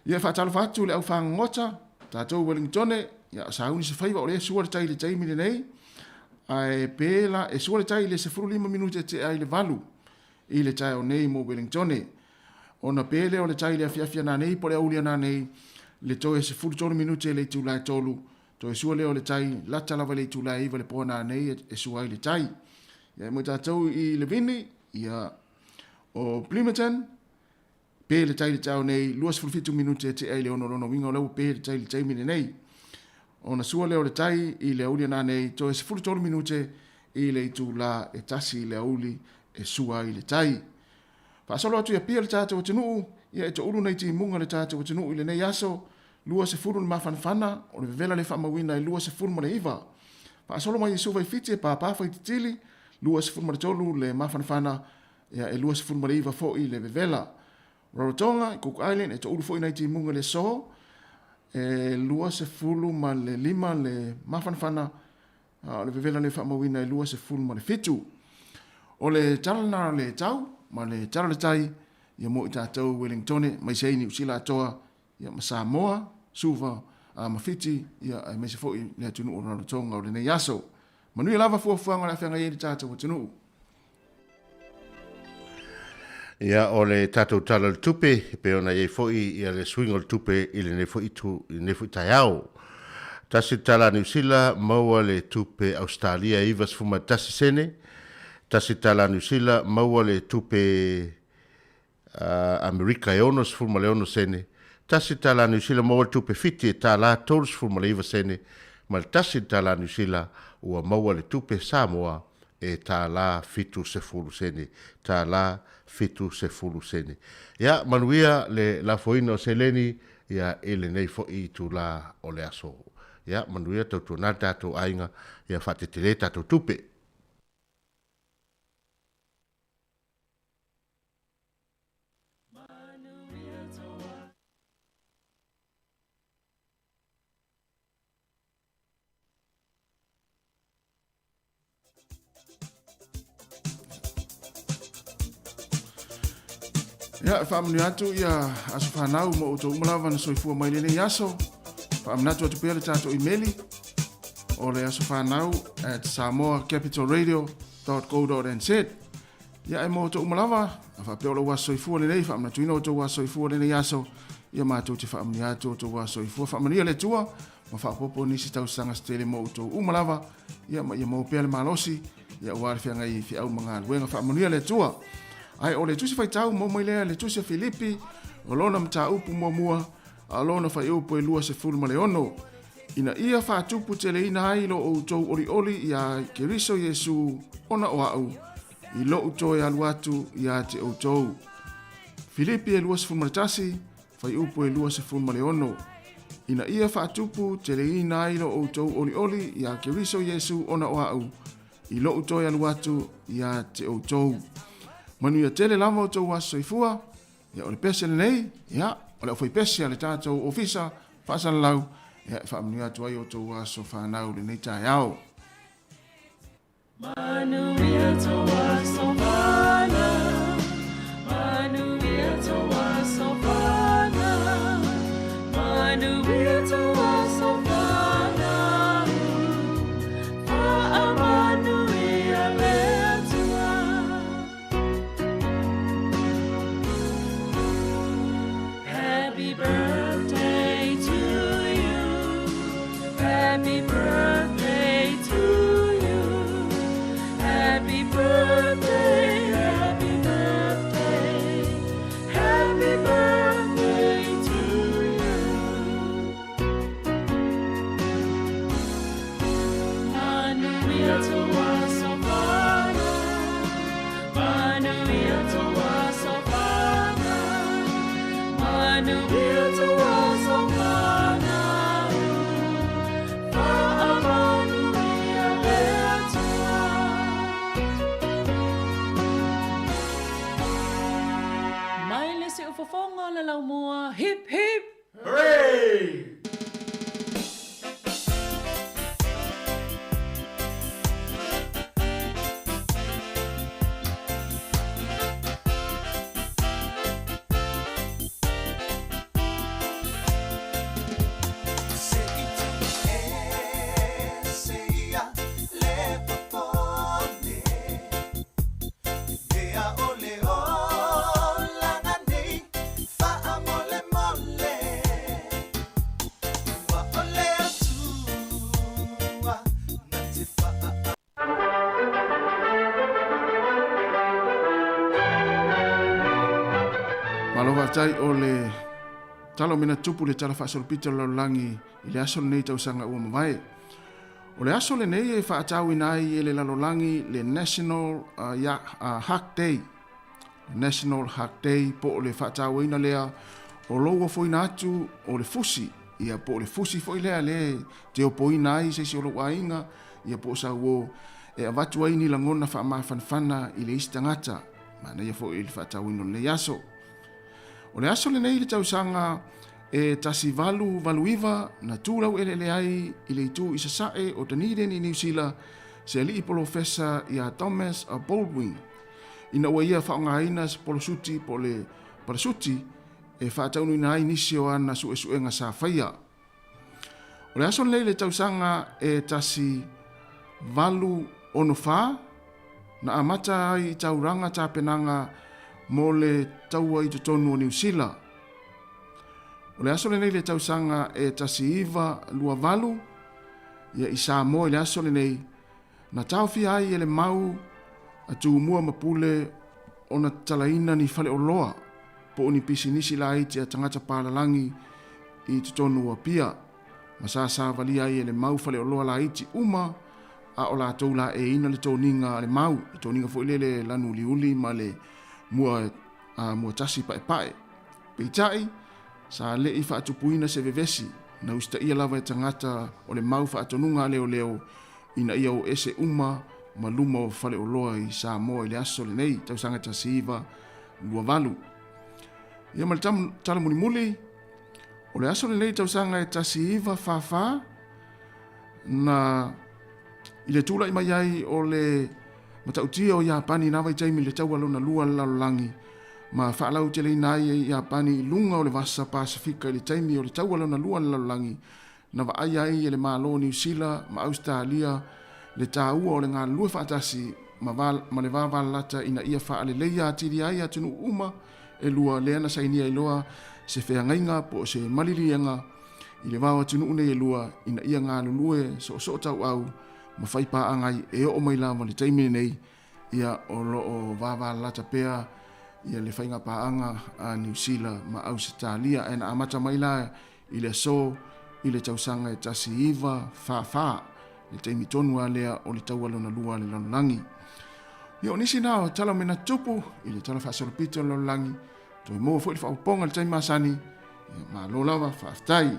[SPEAKER 5] Ia e faatalofa atu le au fagogota, tatou Wellingtone, ia sauni se faiva o lea sua le tai i le taimi lenei, ae pe la e sua le tai i le 15 minute e tea i le 8 i le taeao nei mo Wellingtone. Ona pe lea o le tai i le afiafi ana nei po le auli ana nei, le toe 13 minute le itula e 3, toe sua lea o le tai lata lava le itula e 9 le po ana nei e sua ai le tai. Ia e mo tatou i Levini, ia o Plimmerton, pe le tai le tau nei 27 minute e tea i le ono lona uiga o lea ua pe le tai le taimi lenei. Ona sua lea o le tai i le auli ana nei toe 13 minute i le itula e tasi i le auli e sua ai le tai. Faasolo atu i Apia le tatou atunuu, ia e toulu nei timuga le tatou atunuu i lenei aso, 20 le mafanafana, o le vevela le faamauina e 29. Faasolo mai i Suva i Fiti e pāpā faititili, 23 le mafanafana, ia e 29 foi le vevela. Rarotonga i Cook Island e toulu foi nai timuga le aso, e 25 le mafanafana, a o le vevela le faamauina e 27. O le tala lena o le tau ma le tala o le tai ia mo i tatou Wellingtone mai sei Niu Sila atoa ia ma Samoa, Suva a ma Fiti ia aemaise foi le atunuu o Rarotonga o lenei aso. Manuia lava fuafuaga o le a feagai ai le tatou atunuu.
[SPEAKER 1] Ia, o le tatou tala o le tupe, e pei ona i ai foi ia le suiga o le tupe i lenei foi itu, i lenei foi taeao. Tasi le tala a Niu Sila, maua le tupe Ausetalia e 91 sene. Tasi le tala a Niu Sila, maua le tupe Amerika e 66 sene. Tasi le tala a Niu Sila, maua le tupe Fiti e tala 39 sene. Ma le tasi le tala a Niu Sila, ua maua le tupe Samoa e tālā 70 sene, tālā 70 sene. Ia, manuia le lafoina o seleni, ia, i lenei foi itulā o le aso. Ia, manuia tautuana le tatou aiga, ia faatetele tatou tupe.
[SPEAKER 5] Ia, e faamanuia atu ia aso fanau ma outou uma lava na soifua mai lenei aso. Faamanatu atu pea le tatou imeli o le aso fanau at samoacapitalradio.co.nz. Ia, e mo outou uma lava, a faapea o lou aso soifua lenei, faamanatuina outou aso soifua lenei aso, ia matou te faamanuia atu outou aso soifua. Faamanuia le Atua ma faaopoopo nisi tausaga se tele mo outou uma lava, ia ma ia maua pea le malosi, ia aua le feagai i feau ma galuega. Faamanuia le Atua. Ae o le tusi faitau maua mai lea le tusi a Filipi, o lona mataupu muamua, a o lona fuaiupu e 26, ina ia faatupu teleina ai lo outou olioli iā Keriso Iesu ona o a'u, i lo'u toe alu atu ia te outou. Filipi e 21, fuaiupu e 26, ina ia faatupu teleina ai lo outou olioli iā Keriso Iesu ona o a'u, i lo'u toe alu atu ia te outou. Manuia tele lava outou aso soifua. Ia, o le pese lenei, ia, o le aufaipese a le tatou ofisa faasalalau, ia, e faamanuia atu ai outou aso fanau lenei taeao.
[SPEAKER 3] Manuia tou aso fanau, manuia tou aso fanau, manuia tou aso fanau, faamanuia le Atua. Happy birthday to you. Happy birthday to you. Happy birthday, happy birthday. Happy birthday to you. Manuia tou aso fanau. Manuia tou aso fanau. Manuia tou aso fanau. Faamanuia le Atua. Mai le siufofoga o le laumua, hip hip!
[SPEAKER 5] Hooray! Malo faafetai o le tala o mea na tupu le tala faasolopito o le lalolagi i le aso lenei tausaga ua mavae. O le aso lenei e faatauina ai e le lalolagi le National Hug Day. National Hug Day po o le faatauaina lea o lou ofoina atu o le fusi, ia po o le fusi foi lea le te opoina ai se isi o lou aiga, ia po o sau uo e avatu ai ni lagona faamafanafana i le isi tagata. Manaia foi le faatauina o lenei aso. O le aso lenei i le tausaga e 1889 na tu laueleele ai i le itu i sasae o Dunedin i Niu Sila se alii polofesa ia Thomas Baldwin ina ua ia faaaogaina se polosuti po o le parasuti e faataunuina ai nisi o ana suesuega sa faia. O le aso lenei i le tausaga e 1864 na amata ai i Tauranga tapenaga mo le taua i totonu o Niu Sila. O le aso lenei i le tausaga e 1928, ia i Samoa i le aso lenei, na taofia ai e le mau a Tumua ma Pule ona tatalaina ni faleoloa po o ni pisinisi laiti a tagata palalagi i totonu o Apia, ma sa savalia ai e le mau faleoloa laiti uma a o latou laeiina le toniga a le mau, le toniga foi lele lanu uliuli ma le mua, a, mua tasi paepae. Peitai, sa le i faatupuina se vevesi, na usitaia lava e tagata o le mau faatonuga a leoleo ina ia o ese uma ma luma o faleoloa i Samoa i le aso lenei, tausaga 1928. Ia ma le tala mulimuli, o le aso lenei tausaga e 1944, na i le tulai mai ai o le matautia o Iapani i na vaitaimi i le taua lona lua a le lalolagi, ma faalauteleina ai e Iapani i luga o le Vasa Pasefika i le taimi o le Taua Lona Lua a le Lalolagi, na vaaia ai e le Malo o Niu Sila ma Ausetalia le taua o le galulue faatasi ma, ma le vavalalata ina ia faaleleia atili ai atunuu uma e lua lea na sainia ai loa se feagaiga po o se maliliega i le va o atunuu nei e lua ina ia galulue soosootauau ma fai paaga ai e oo mai lava le taimi lenei ia o lo o vavalalata pea ia le faiga paaga a Niu Sila ma Ausetalia ae na amata mai la i le aso i le tausaga e 1944 le taimi tonu lava lea o le taua lona lua a le lalolagi. Ia o nisi na o tala o mea na tutupu i le tala faasolopito o le lalolagi, toe maua foi le faaopoopoga i le taimi masani, ia malo lava, faafetai.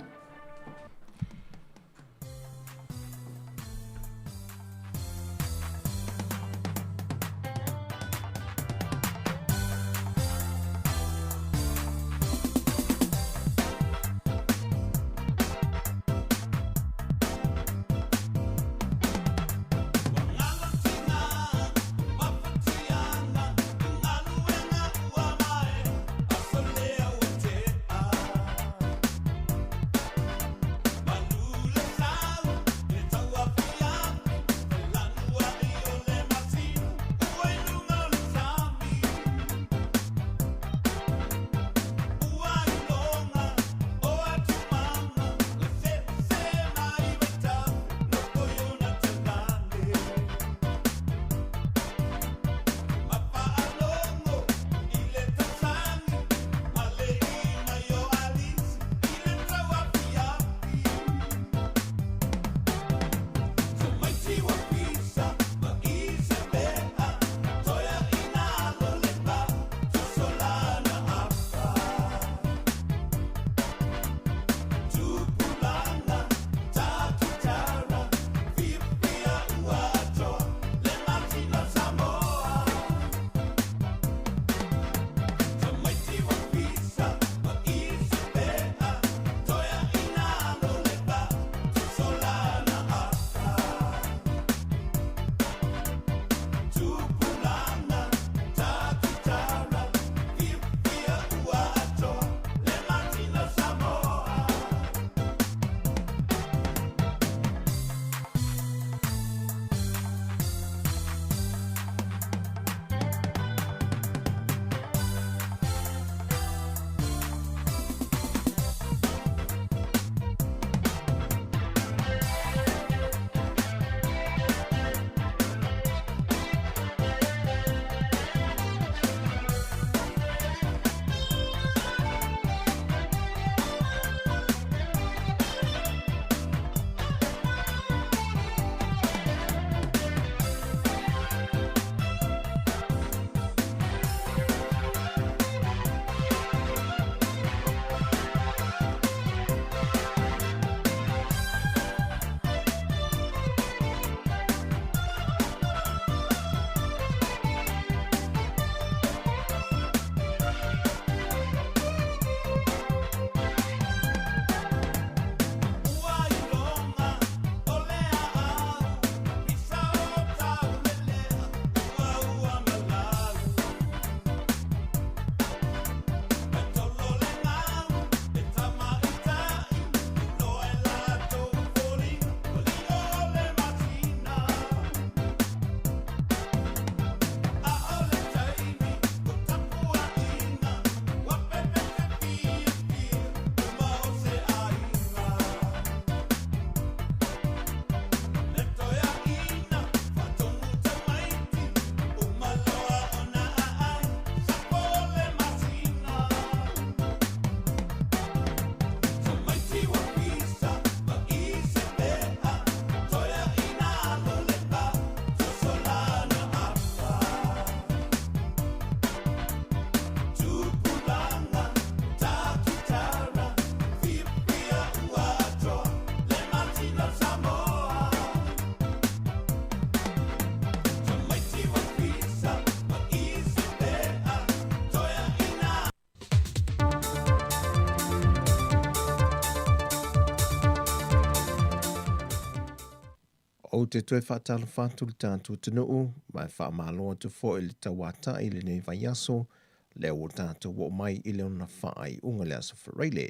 [SPEAKER 6] Ou te toe faatalofa atu i le tatou atunuu, ma e faamalo atu foi i le tauatai i lenei vaiaso. Lea ua tatou oo mai i le ona faaiuga le Aso Faraile.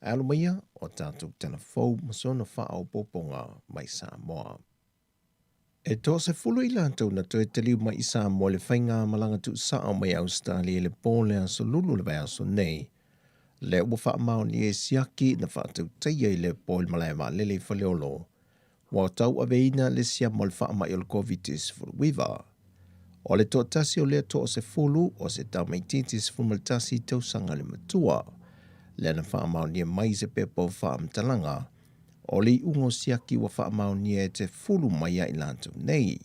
[SPEAKER 6] Ae alo maia o tatou tala fou ma sona faaopoopoga mai Samoa. E 30 i latou na toe taliu mai i Samoa i le faigamalaga tuusao mai Ausetalia i le po o le Aso Lulu o le vaiaso nei, lea ua faamaonia e siaki na faatautaia i le po i le malae vaalele i Faleolo, ua tauaveina le siama o le faamai o le Koviti-19. O le toatasi o lea 30 o se tamaitiiti 11 tausaga le matua, lea na faamaonia mai i se pepa o faamatalaga o le iuga o siaki ua faamaonia e te fulu mai ia i latou nei.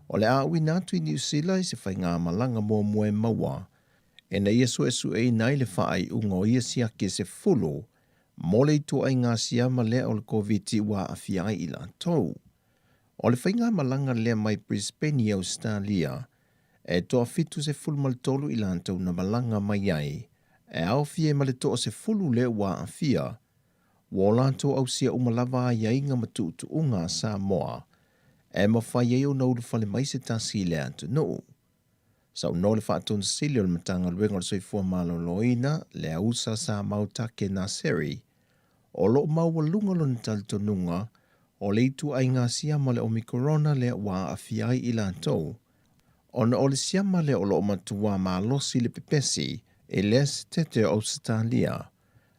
[SPEAKER 6] O le a auina atu i Niu Sila i se faigamalaga muamua e maua ina ia suesueina ai le faaiuga o ia siaki e 10 mo le ituaiga siama lea o le Koviti ua aafia ai i latou. O le faigamalaga lea mai Brisbane i Ausetalia, e 73 i latou na malaga mai ai, e aofia ai ma le 10 lea ua aafia, ua o latou ausia uma lava aiaiga ma tuutuuga a Samoa e mafai ai ona ulufale mai se tasi i le atunuu. Saunoa le Faatonu Sili o le Matagaluega o le Soifua Maloloina, le Ausa Samau Take Naseri, o lo o maualuga lona talitonuga o le ituaiga siama o le Omikorona lea ua aafia ai i latou, ona o le siama lea o lo o matuā malosi le pepesi i le Esetete o Ausetalia,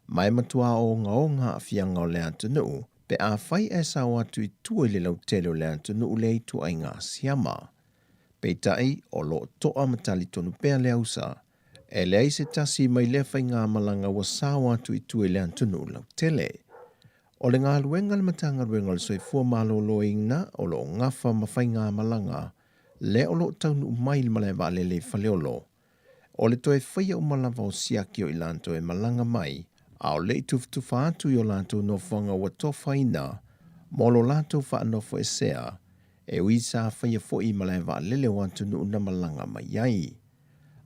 [SPEAKER 6] ma e matuā ogaoga aafiaga o le atunuu pe afai ae sao atu i tua i le lautele o le atunuu lea ituaiga siama. Peitai, o lo o toa ma talitonu pea le ausa, e leai se tasi mai lea faigamalaga ua sao atu i tua i le atunuu lautele. O le galuega a le Matagaluega o le Soifua Maloloina o lo o gafa ma faigamalaga lea o lo o taunuu mai i le malae vaalele i Faleolo, o le toe faia uma lava o siaki o i latou e malaga mai a o le i tufatufa atu i o latou nofoaga ua tofaina mo lo latou faanofoesea e ui sa faia foi i malae vaalele o atunuu na malaga mai ai.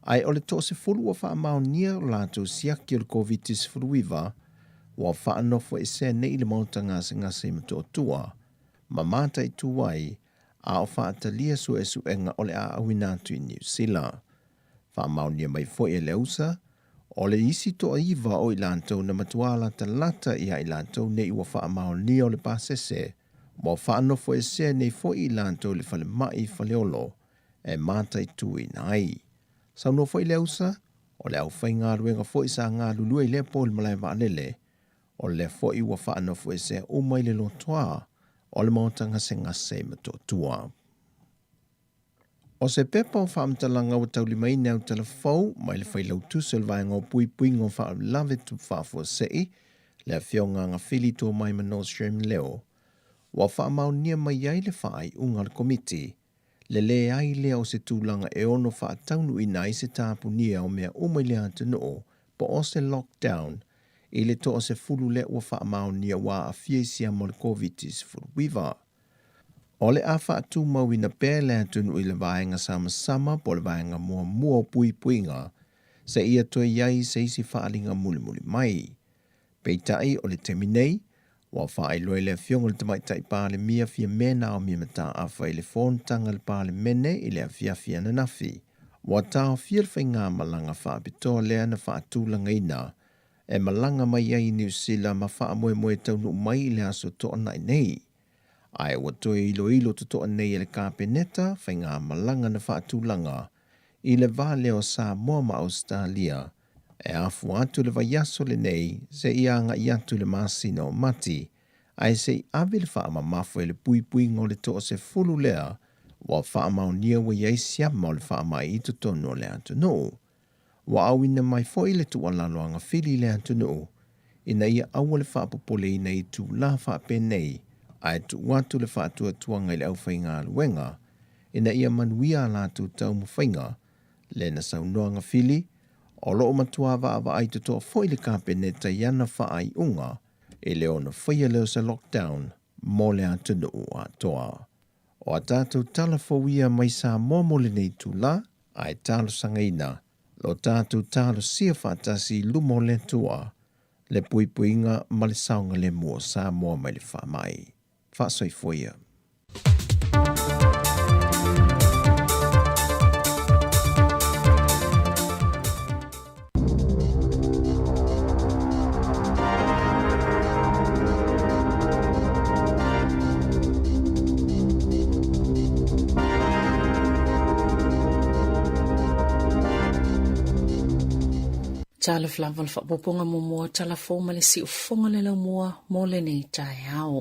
[SPEAKER 6] Ae o le 10 ua faamaonia o latou siaki o le Koviti-19 ua faanofoesea nei i le maota gasegase i Motootua ma mataitu ai a o faatalia suesuega o le a auina atu i Niu Sila. Faamaonia mai foi e le ausa, o le isi 9 o i latou na matuā latalata ia i latou nei ua faamaonia o le pasese, ua faanofoesea nei foi i latou i le falemai i Faleolo e mataituina ai. Saunoa foi le ausa, o le aufaigaluega foi sa galulue i lea po i le malae vaalele, o lea foi ua faanofoesea uma i le lotoa o le maota gasegase i Motootua. O se pepa o faamatalaga ua taulimaina e autala fou mai le Failautusi o le Vaega o Puipuiga o Faalavelave Tupu Faafuasei, le Afioga Agafili Tuamaima Nordstrom Leo, ua faamaonia mai ai le faaiuga a le Komiti, le leai lea o se tulaga e ono faataunuuina ai se tapunia o mea uma i le atunuu po o se lockdown i le 10 lea ua faamaonia ua aafia i siama o le Koviti-19. O le a faatumauina pea le atunuu i le vaega samasama po o le vaega muamua o puipuiga seia toe i ai se isi faaaliga mulimuli mai. Peitai, o le taimi nei, ua faailoa e le Afioga i le Tamaitai Palemia Fiame Naomi Mataafa i le fonotaga a le Palemene i le afiafi ananafi, ua taofia le faigamalaga faapitoa lea na faatulagaina e malaga mai ai i Niu Sila ma faamoemoe taunuu mai i le aso Toonai nei. Ae ua toe iloilo totoa nei e le Kapeneta faigamalaga na faatulaga i le va lea o Samoa ma Ausetalia e afua atu le vaiaso lenei seia agai atu i le masina o Mati, ae se i ave le faamamafa i le puipuiga o le 10 lea ua faamaonia ua i ai siama o le faamai i totonu o le atunuu. Ua auina mai foi le tuualalo agafili i le atunuu ina ia aua le faapopoleina i itulā faapenei ae tuu atu le faatuatuaga i le aufaigaluega ina ia manuia a latou taumafaiga lea na saunoa Gafili, o lo o matuā vaavaai totoa foi le Kapeneta i ana faaiuga i le ono faia lea o se lockdown mo le atunuu atoa. O a tatou tala fou ia mai Samoa mo lenei itulā, ae talosagaina lo tatou talosia faatasi i luma o le Atua le puipuiga ma le saogalemu o Samoa mai le faamai. Faasoifua ia.
[SPEAKER 3] Talofa lava le faaopoopoga muamua tala fou ma le siufofoga le laumua mo lenei taeao.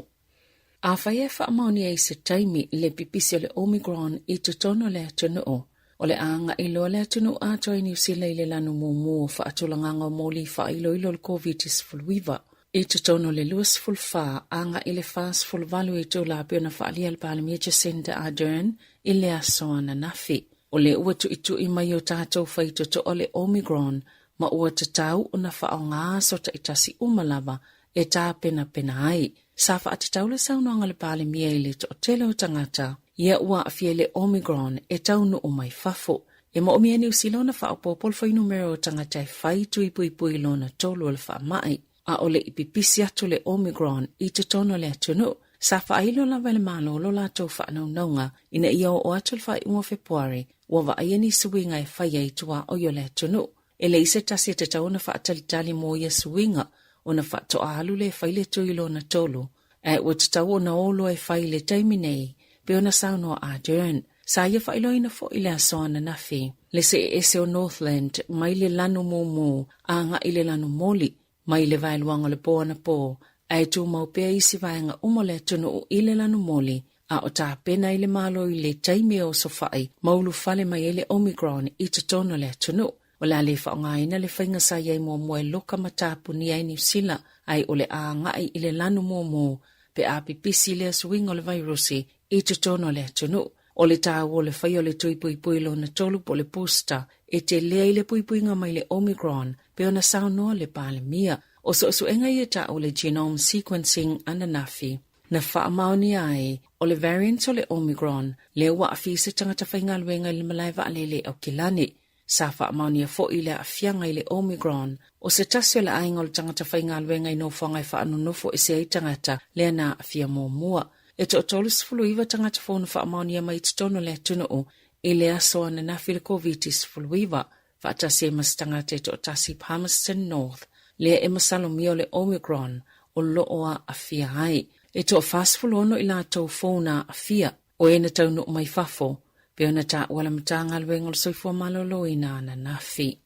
[SPEAKER 3] Afai e faamaonia i se taimi le pipisi o le Omicron i totonu o le atunuu, o le a agai loa le atunuu atoa i Niu Sila i le lanu mumu o faatulagaga o moli faailoilo o le Koviti-19. I totonu o le 24 agai i le 48 itula pei ona faaalia le Palemia Jacinda Ardern i le aso ananafi. O lea ua tuitui mai o tatou faitotoa le Omicron ma ua tatau ona faaaoga aso taitasi uma lava e tapenapena ai. Sa faatatau le saunoaga a le Palemia i le toatele o tagata ia ua aafia i le Omicron e taunuu mai fafo. E moomia e Niu Sila ona faaopoopo le fuainumera o tagata e fai tui puipui lona tolu o le faamai. A o le i pipisi atu le Omicron i totonu o le atunuu, sa faailo lava e le Malo lo latou faanaunauga ina ia oo atu le faaiuga o Fepuari ua vaaia ni suiga e faia i tuaoi o le atunuu. E leai se tasi e tatau ona faatalitali mo ia suiga ona faatoa alu lea e fai le tui lona tolu, ae ua tatau ona o loa e fai i le taimi nei, pei ona saunoa Ardern. Sa ia faailoaina foi i le aso ananafi le see ese o Northland mai le lanu mumu agai i le lanu moli, mai le vaeluaga o le po anapo, ae tumau pea isi vaega uma o le atunuu i le lanu moli, a o tapena ai le Malo i le taimi e osofai ma ulufale mai ai le Omicron i totonu o le atunuu. O le a le faaaogaina le faiga sa i ai muamua e loka ma tapunia ai Niu Sila, ae o le a agai i le lanu mumu pe a pipisi lea suiga o le vairusi i totonu o le atunuu. O le taua o le faia o le tui puipui lona tolu po o le booster e tele ai le puipuiga mai le Omicron, pei ona saunoa le Palemia. O suesuega ia taua o le genome sequencing ananafi, na faamaonia ai o le variant o le Omicron lea ua aafia i se tagata faigaluega i le malae vaalele i Aukilani. Sa faamaonia foi le aafiaga i le Omicron o se tasi o le aiga o le tagata faigaluega i nofoaga e faanonofo ese ai tagata lea na aafia muamua. E toa-39 tagata fou na faamaonia mai i totonu o le atunuu i le aso ananafi i le Koviti-19, faatasi ai ma se tagata e toatasi i Palmerston North lea e masalomia o le Omicron o lo o aafia ai. E toa-46 i latou fou na aafia, o e na taunuu mai fafo, pei ona taua le Matagaluega o le Soifua Maloloina ananafi.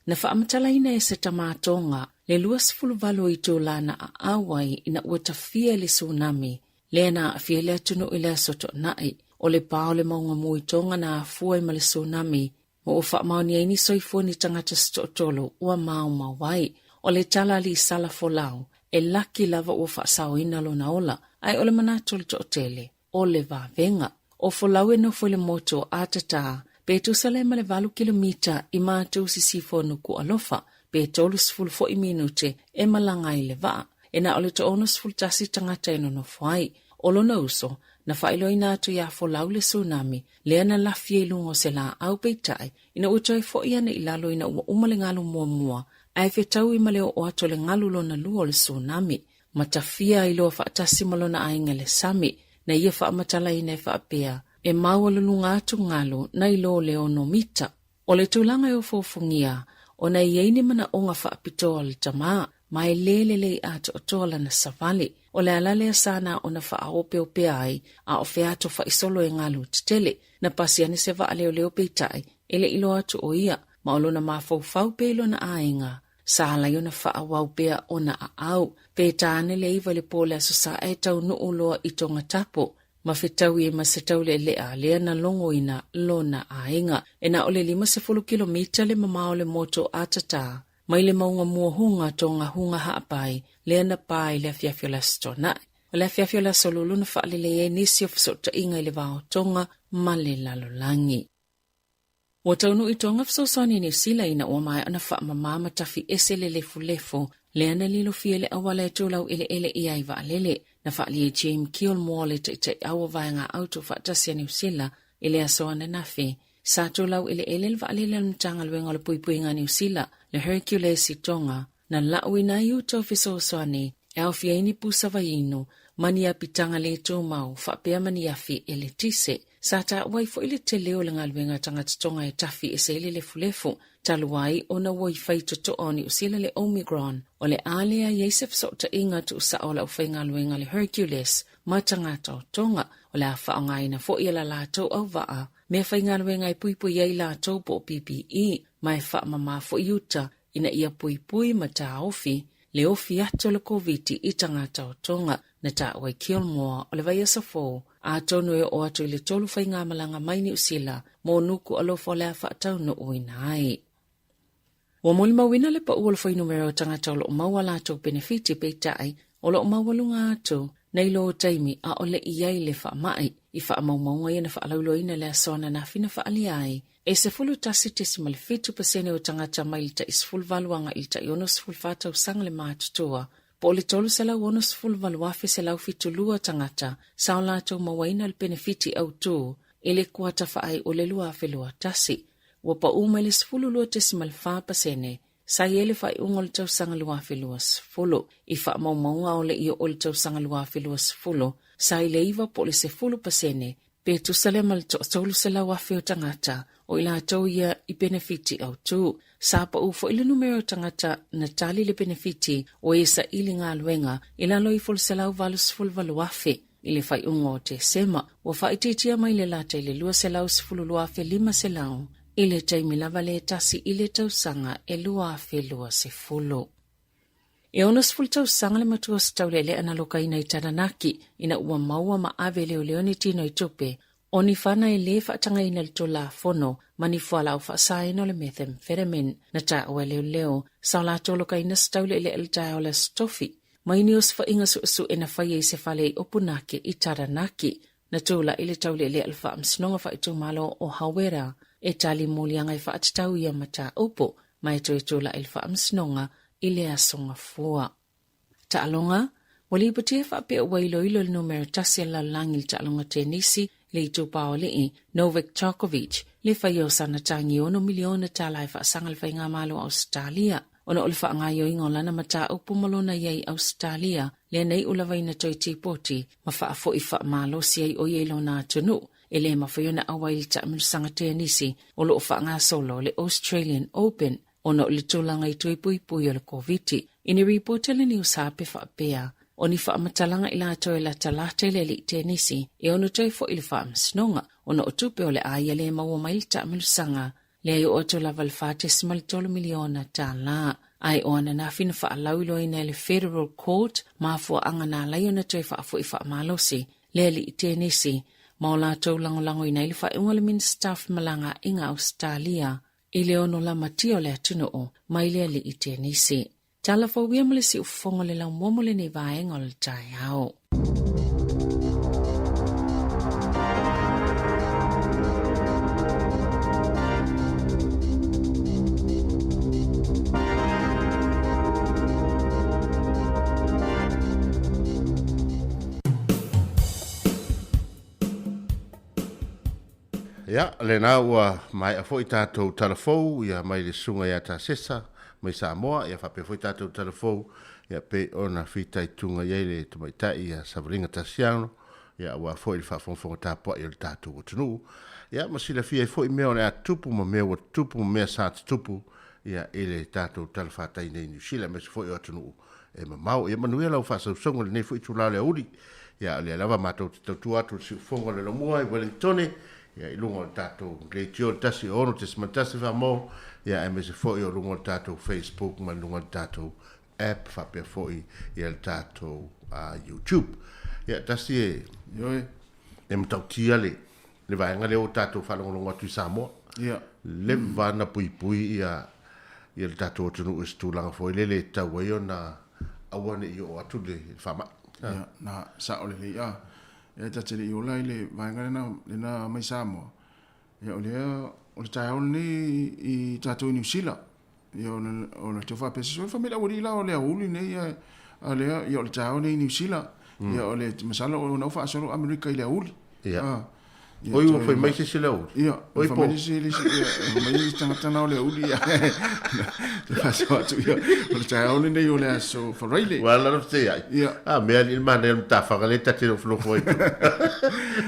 [SPEAKER 3] Na faamatalaina e se tama Tonga le 28 o itula na aau ai ina ua tafia i le tsunami lea na aafia ai le atunuu i le aso Toonai. O le pa o le mauga mu i Tonga na afua ai ma le tsunami ma ua faamaonia ai ni soifua ni tagata se toatolu ua maumau ai. O le tala a Lisala Folau, e laki lava ua faasaoina lona ola, ae o le manatu o le toatele, o le vavega. O Folau e nofo i le motu o Atatā, pe tusa lea ma le valu kilomita i matou sisifo o Nukuʻalofa, pe 30 foi minute e malaga ai i le vaa. E na o le toa-61 tagata e nonofo ai. O lona uso, na faailoaina atu iā Folau le tsunami, lea na lafi ai i luga o se laau peitai, ina ua toe foi ane i lalo ina ua uma le galu muamua, ae fetaui ma le oo atu o le galu lona lua o le tsunami. Ma tafia ai loa faatasi ma lona aiga i le sami, na ia faamatalaina e faapea, E maualuluga atu galu nai lo le ono mita. O le tulaga e ofoofogia, ona e i ai ni manaoga faapitoa o le tama, ma e le lelei atoatoa lana savali. O le ala lea sa na ona faaopeopea ai a o featofai solo e galu tetele. Na pasi ane se vaa leoleo peitai, e le i iloa atu o ia, ma o lona mafaufau pea i lona aiga. Sa ala ai ona faaauau pea ona aau. Pe ta ane le 9 i le po o le Aso Sa ae taunuu loa i Tongatapu, ma fetaui ai ma se taulealea lea na logoina lona aiga. E na o le 50 kilomita le mamao o le motu o Atatā mai le mauga muahuga Tongahuga Haapai lea na pa i le afiafi o le Aso Toonai. O le afiafi o le Aso Lulu na faalelei ai nisi o fesootaiga i le va o Tonga ma le lalolagi. Ua taunuu i Tonga fesoasoani i Niu Sila ina ua maea ona faamama ma tafi ese le lefulefu lea na lilofia i le auala e tulau eleele i ai vaalele. Na faaalia e James Gilmore le taitaiau o Vaega Autufaatasi a Niu Sila i le aso ananafi. Sa tulau eleele le vaalele a le Matagaluega o le Puipuiga a Niu Sila, le Hercules i Tonga, na lauina ai uta o fesoasoani e aofia ai ni pusa vaiinu ma ni apitaga le tumau faapea ma ni afi eletise. Sa taua ai foi le tele o le galuega a tagata Tonga e tafi ese ai le lefulefu, talu ai ona ua i fai totoa o Niu Sila le Omicron, o le a leai ai se fesootaiga tuusao a le aufaigaluega a le Hercules ma tagata o Tonga. O le a faaaogaina foi e la latou auvaa. meafaigaluega e puipui ai latou po o PPE ma e faamama foi uta ina ia puipui ma taofi le ofi atu o le Koviti i tagata o Tonga, na taua e Gilmore o le vaiaso fou, atonu e oo atu i le tolu faigamalaga mai Niu Sila mo nuku alofa o le a faataunuuina ai. Ua molimauina le pau o le fuainumera o tagata o lo o maua a latou penefiti peitai o lo o maualuga atu nei lo taimi a o le i ai le faamai. I faamaumauga ia na faalauiloaina i le aso ananafi na faaalia ai e 11.7 pasene o tagata mai le tai 18 agai i le tai 64 tausaga le matutua, po o le 368,172 tagata sa o latou mauaina le penefiti autū i le kuata faaiu o le 2021. Ua pau mai le 12.4 pasene sa i ai le faaiuga o le tausaga 2020. I faamaumauga o le i oo i le tausaga 2020, sa i le 9 po o le 10 pasene, pe tusa lea ma le toa-300,000 o tagata o i latou ia i penefiti autū. Sa pau foi le numera o tagata na tali le penefiti o e saili galuega i lalo ifo o le 188,000. I le faaiuga o Tesema, ua faaitiitia mai le lata i le 212,500 i le taimi lava lea e tasi i le tausaga e 2020. E 60 tausaga le matua o se taulealea na lokaina i Taranaki ina ua maua ma ave e leoleo ni tino i tupe, o ni fana e lē faatagaina i le Tulafono ma ni fualaau faasaina o le methamphetamine. Na taua e leoleo sa o latou lokaina se taulealea i le taeao o le Aso Tofi mai ni osofaiga suesue na faia i se fale i Opunake i Taranaki. Na tulai le taulealea i le Faamasinoga Faaitumalo o Hawera e tali moliaga e faatatau ia mataupu ma e toe tulai i le Faamasinoga i le Aso Gafua. Taaloga, Ua lipotia faapea ua iloilo le numera tasi a le lalolagi i le taaloga tenisi le itupa o alii, Novak Djokovic, le faia o sana tagi ono miliona tala e faasaga le Faigamalo a Ausetalia ona o le faagaoioiga o lana mataupu ma lona i ai i Ausetalia lea na iu lava ina toe tipoti ma faafoi faamalosi ai o ia i lona atunuu e le mafai ona auai i le taamilosaga tenisi o lo o faagasolo le Australian Open ona o le tulaga i toe puipui o le Koviti. I ni ripoti a le niusape faapea, o ni faamatalaga i latou e latalata i le alii tenisi e ono toe foi i le faamasinoga ona o tupe o le a ia le maua mai le taamilosaga lea e oo atu lava le $4.3 miliona tala. Ae o ananafi na faalauiloaina e le Federal Court mafuaaga na ala ai ona toe faafoi faamalosi le alii tenisi ma o latou lagolagoina ai le faaiuga a le Minisita o Femalagaaiga Ausetalia i le ono lamatia o le atunuu mai le alii tenisi. Tala fou ia ma le siufofoga o le laumua mo lenei vaega o le taeao.
[SPEAKER 1] Ia, lena ua maea foi tatou tala fou ia mai le susuga ia Tasesa mai Samoa, ia faapea foi tatou tala fou ia pei ona fitaituga i ai le tamaitai ia Savaliga Tasiano, ia aua foi le faafogafoga tapuai o le tatou atunuu. Ia ma silafia ai foi mea o le a tutupu ma mea ua tutupu ma mea sa tutupu ia i le tatou talafatai nei i Niu Sila aemaise foi o atunuu e mamao. Ia manuia lau faasausauga i lenei foi itula o le aoauli. Ia, o lea lava matou te tautua atu i le siufofoga o le Laumua i Wellingtone, ia, i luga o le tatou leitio i le 106.1 Samoa, ia, aemaise foi o luga o le tatou Facebook ma luga o le tatou app faapea foi ia le tatou YouTube. Ia, tasi e,
[SPEAKER 5] Ioe.
[SPEAKER 1] e matautia le, le vaega lea ua tatou faalogologo atu i Samoa.
[SPEAKER 5] Ia.
[SPEAKER 1] Leva na puipui ia, ia le tatou atunuu i se tulaga foi lele e tatau ai ona aua ne i oo atu le faamai.
[SPEAKER 5] Ia, na sao lelei a. Ia ta te le i ola i le vaega lena, lena mai Samoa. Ia o lea, o le taeao lenei i tatou i Niu Sila. Ia o le, o le tau faapea se fa mai le aualii la o le aoauli nei ia, a lea, ia o le taeao nei i Niu Sila. Ia o le masalo o na ua faasolo Amerika i le aoauli.
[SPEAKER 1] Ia.
[SPEAKER 5] Ah. Ia,
[SPEAKER 1] Oi, ua fai mai se isi le aoauli.
[SPEAKER 5] Ia,
[SPEAKER 1] Oi,
[SPEAKER 5] fai
[SPEAKER 1] po.
[SPEAKER 5] mai se isi, ia, fai mai le tagata na o le aoauli, ia. Te faasoa atu, ia, o le taeao lenei o le aso Faraile.
[SPEAKER 1] Ua ala te ai.
[SPEAKER 5] Ia.
[SPEAKER 1] A mea alii le manaia o le matafaga lea ta te le o ofo ai.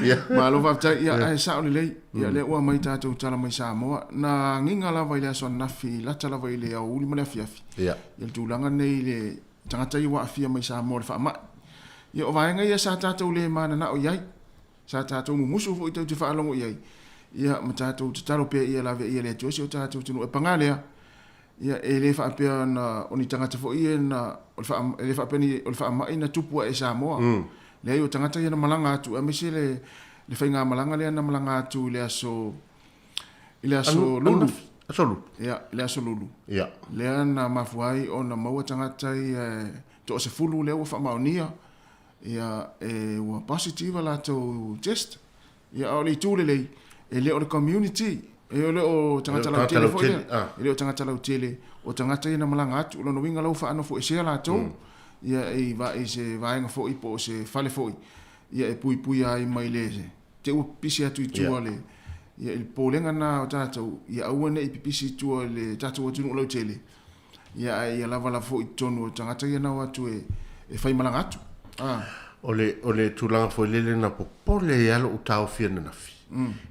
[SPEAKER 1] Ia.
[SPEAKER 5] Malo faafetai, ia, ae sao lelei. Ia, lea ua aumai tatou tala mai Samoa. Na agiga lava i le aso ananafi, lata lava i le aoauli ma le afiafi.
[SPEAKER 1] Ia.
[SPEAKER 5] Ia le tulaga lenei i le tagata ia ua aafia mai Samoa i le faamai. Ia, o vaega ia sa tatou le mananao i ai. Sa tatou mumusu foi tou te faalogo i ai. Ia, ma tatou tatalo pea ia laveai e le Atua si o tatou atunuu. E paga lea, ia, e le faapea na, o ni tagata foi ia na, o le faa, e le faapea ni, o le faamai na tupu ae i Samoa. Leai, o tagata ia na malaga atu, aemaise le, le faigamalaga lea na malaga atu i le aso, i le aso Lulu.
[SPEAKER 1] Aso Lulu.
[SPEAKER 5] Ia, i le aso Lulu.
[SPEAKER 1] Ia.
[SPEAKER 5] Lea na mafua ai ona maua tagata ia e toasefulu lea ua faamaonia, ia, e, ua positive a latou test. Ia, a o le itu lelei, e le o le community, e le o tagata lautele foi lea, e le o tagata lautele, o tagata ia na malaga atu. O lona uiga la ua faanofoesea latou, ia, i, i se vaega foi po o se fale foi, ia, e puipuia ai mai le te ua pipisi atu i tua le, ia, i le popolega lena o tatou, ia aua ne i pipisi i tua i le tatou atunuu lautele, Ia, ae ia lava lava foi i totonu o tagata ia na o atu e, e faimalaga atu.
[SPEAKER 1] Ah. O le, o le tulaga foi lele na popole ai lava lou taofi ananafi,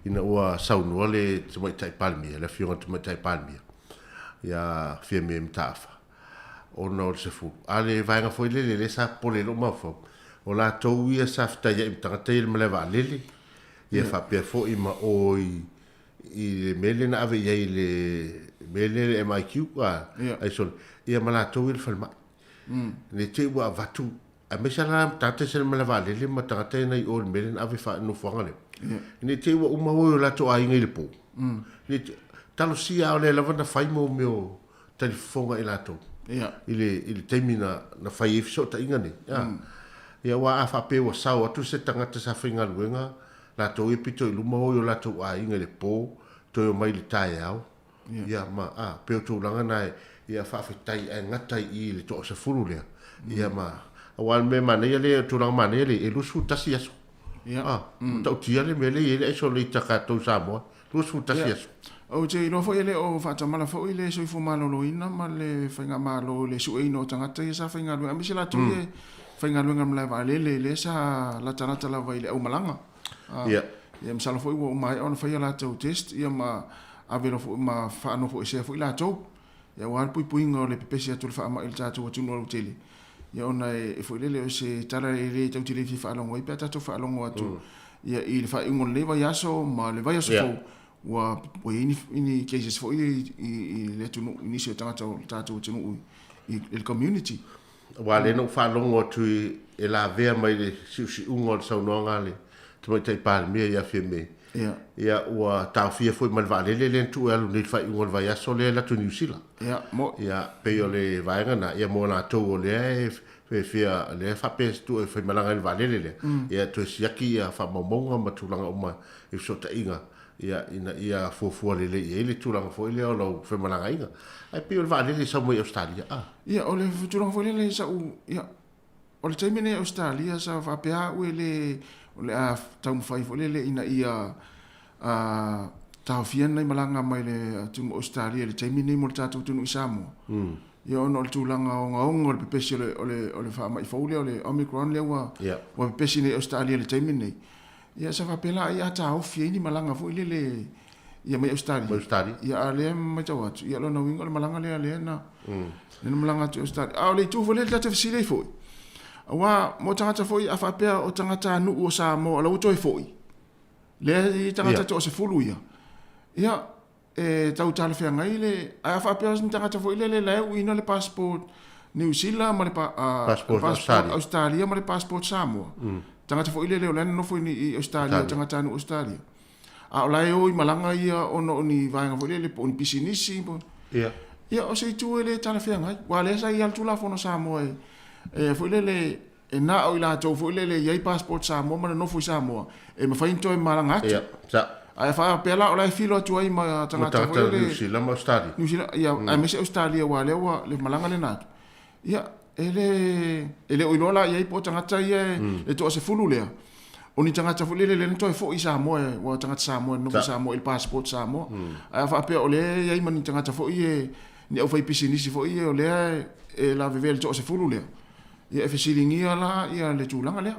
[SPEAKER 1] ina ua saunoa le Tamaitai Palemia, le Afioga i le Tamaitai Palemia, ia Fiamē Mataafa, ona o le 10. A o le vaega foi lele lea sa popole ai lou mafaufau, o latou ia sa fetaiai ma tagata ia i le malae vaalele, ia faapea foi ma o i i le mea lea na ave i ai i le mea lea le MIQ a aisole ia ma latou i le falemai. Ne te ua avatu aemaise la tagata e sele malae vaalele ma tagata e nai o i le mea lea na ave fa nofoaga lea. Ne te ua uma o latou aiga i le po. Ne te talosia o lea lava na fai mo mea o talifofoga i latou. I le i le taimi na na fai ai fesootaiga nei. Ia aua a faapea ua sao atu se tagata sa faigaluega Latou ia pito i luma o i o latou aiga i le po, toe omai i le taeao, ia, ma, a, pei o tulaga na e, ia, faafetai ae gata i i le toasefulu lea, ia, ma, aua o le mea manaia lea, o le tulaga manaia lea, e 21 aso, a, matautia le mea lea e i ai le isolate a tatou i Samoa, 21 aso.
[SPEAKER 5] Ou te iloa foi e le o faatamala foi le soifua maloloina ma le faigamalo i le sueina o tagata ia sa faigaluega, aemaise latou ia e faigaluega i le malae vaalele lea sa latalata lava i le aumalaga.
[SPEAKER 1] Ia.
[SPEAKER 5] Ia masalo foi ua maea ona fai a latou test ia ma ave loa foi ma faanofoesea foi latou. Ia aua le puipuiga o le pepesi atu o le faamai i le tatou atunuu lautele. Ia ona e foi lele o se tala e le tatou te le fia faalogo ai pe a tatou faalogo atu ia i le faaiuga o lenei vaiaso ma le vaiaso fou ua ua i ai ni cases foi i le atunuu i nisi o tagata o le tatou atunuu i le community.
[SPEAKER 1] Aua lea na ou faalogo atu e lavea mai le siusiuga o le saunoaga a le Tamaitai Palemia ia Fiamē, ia ua taofia foi ma le vaalele lea na tuu e alu nei i le faaiuga o le vaiaso lea e alu atu i Niu Sila. Ia, pei o le vaega lena, ia mo latou o lea e fia, lea e faapea e tuu e faimalaga i le vaalele lea, ia toe siaki ia faamaumauga ma tulaga uma i fesootaiga ia, ina ia fuafua lelei i ai le tulaga foi lea o lau femalagaaiga. Ae pei o le vaalele e sau mai Ausetalia, a.
[SPEAKER 5] Ia, o le tulaga foi lele sa ou, ia, o le taimi lenei i Ausetalia sa faapea au e le, o le a taumafai foi lele ina ia taofia nai malaga mai le atunuu o Ausetalia i le taimi lenei mo le tatou atunuu i Samoa. Ia ona o le tulaga ogaoga o le pepesi o le faamai fou lea o le Omicron lea ua pepesi nei i Ausetalia i le taimi lenei. Ia sa faapea la ai a taofi ai ni malaga foi lele ia mai Ausetalia.
[SPEAKER 1] Mai Ausetalia.
[SPEAKER 5] Ia a lea matau atu, ia lona uiga o le malaga lea lea na lea na malaga atu i Ausetalia. A o le itu foi lea ta te fesili ai foi, aua mo tagata foi a faapea o tagata nuu o Samoa o la ua toe foi, lea e i ai tagata toasefulu ia, ia e tau talafeagai le ae a faapea o ni tagata foi lele la e uina le passport Niu Sila ma le
[SPEAKER 1] passport
[SPEAKER 5] Australia ma le passport Samoa. Tagata foi lele o la e nonofo i Australia, tagata nuu Australia. A o la e o i malaga ia ona o ni vaega foi lele po o ni pisinisi po.
[SPEAKER 1] Ia.
[SPEAKER 5] Ia o se itu e le talafeagai. Aua lea sa i ai le Tulafono Samoa e foi lele e na o i latou foi lele e i ai passport Samoa ma nonofo i Samoa, e mafai ona toe malaga atu.
[SPEAKER 1] Ia, sa.
[SPEAKER 5] Ae faapea la o la e filo atu ai ma tagata
[SPEAKER 1] foi lele Niu Sila ma Australia.
[SPEAKER 5] Niu Sila, ia, aemaise Australia aua lea ua le malaga lena atu. Ia, e le, e le o iloa la i ai po o tagata ia e toasefulu lea, o ni tagata foi lele lea na toe foi i Samoa, aua o tagata Samoa e nonofo i Samoa i le passport Samoa. Ae a faapea o lea e i ai ma ni tagata foi ia, ni aufaipisinisi foi ia o lea e lavevea i le toasefulu lea, Ia e fesiligia la ia le tulaga lea.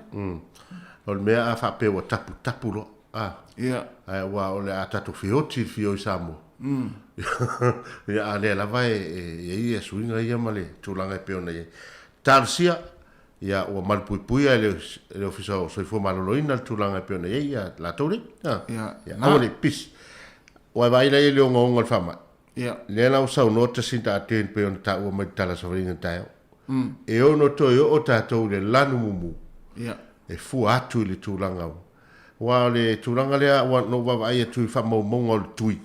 [SPEAKER 1] O le mea a faapea ua taputapu loa, a.
[SPEAKER 5] Ia.
[SPEAKER 1] Ae aua o le a tatou feoti i le fia o i Samoa. Ia a lea lava e i ai ia suiga ia ma le tulaga e pei ona i ai. Talosia, ia ua malupuipuia e le Ofisa o Soifua Maloloina le tulaga e pei ona i ai ia latou nei.
[SPEAKER 5] Ia.
[SPEAKER 1] Ia aua ne i pisi. Ua e vaai la i le ogaoga o le faamai.
[SPEAKER 5] Ia.
[SPEAKER 1] Lea la ua saunoa Jacinda Ardern pei ona taua mai i le tala savaliga taeao. E ono toe oo tatou i le lanu mumu.
[SPEAKER 5] Ia.
[SPEAKER 1] E fua atu i le tulaga aua o le tulaga lea ua na ou vaavaai atu i faamaumauga o le tui.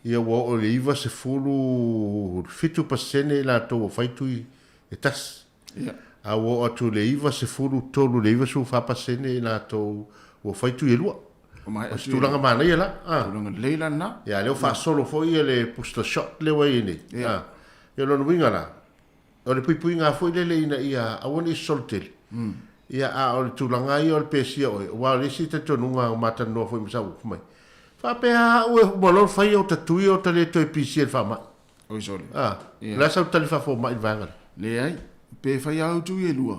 [SPEAKER 1] Ia ua oo i le 97% i latou ua fai tui e tasi.
[SPEAKER 5] Ia.
[SPEAKER 1] A ua oo atu i le 93 i le 94% i latou ua fai tui e lua.
[SPEAKER 5] O
[SPEAKER 1] se tulaga manaia la.
[SPEAKER 5] Ah. Tulaga lelei la lena.
[SPEAKER 1] Ia, lea ua faasolo foi ia le booster shot lea ua i ai nei.
[SPEAKER 5] Ia.
[SPEAKER 1] Ah. Ia, o lona uiga la, o le puipuiga foi lele ina ia aua ne i sosolo tele. Ia, a o le tulaga ia o le pesia oe, aua o le isi talitonuga ua matalanoa foi ma sau upu mai, faapea au e uma loa ona fai ota tui ota le toe pisia i le faamai.
[SPEAKER 5] Oi sole.
[SPEAKER 1] Ah,
[SPEAKER 5] Ia.
[SPEAKER 1] o le a sau tali faafomai i le vaega lea?
[SPEAKER 5] Leai, pe fai lava au tui e lua,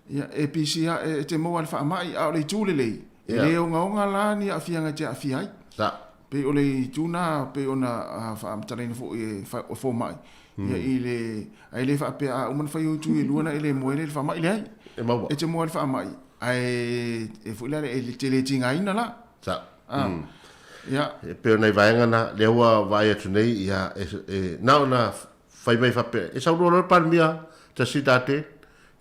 [SPEAKER 5] Ia, e pisi a, e te maua i le faamai, a o le itu lelei, e le ogaoga la ni aafiaga e te aafia ai.
[SPEAKER 1] Sa.
[SPEAKER 5] Pei o le itu na pei ona faamatalaina foi e fomai, ia i le, ae le faapea a uma ona fai ou itu e lua ona e le moe lea i le faamai, leai.
[SPEAKER 1] E maua.
[SPEAKER 5] E te moe i le faamai, ae e foi lea e te le tigaina la.
[SPEAKER 1] Sa.
[SPEAKER 5] A, ia.
[SPEAKER 1] E pei o nai vaega na, lea ua vaai atu nei, ia, e, na ona fai mai faapea, e saunoa loa le Palemia, Jacinda Ardern,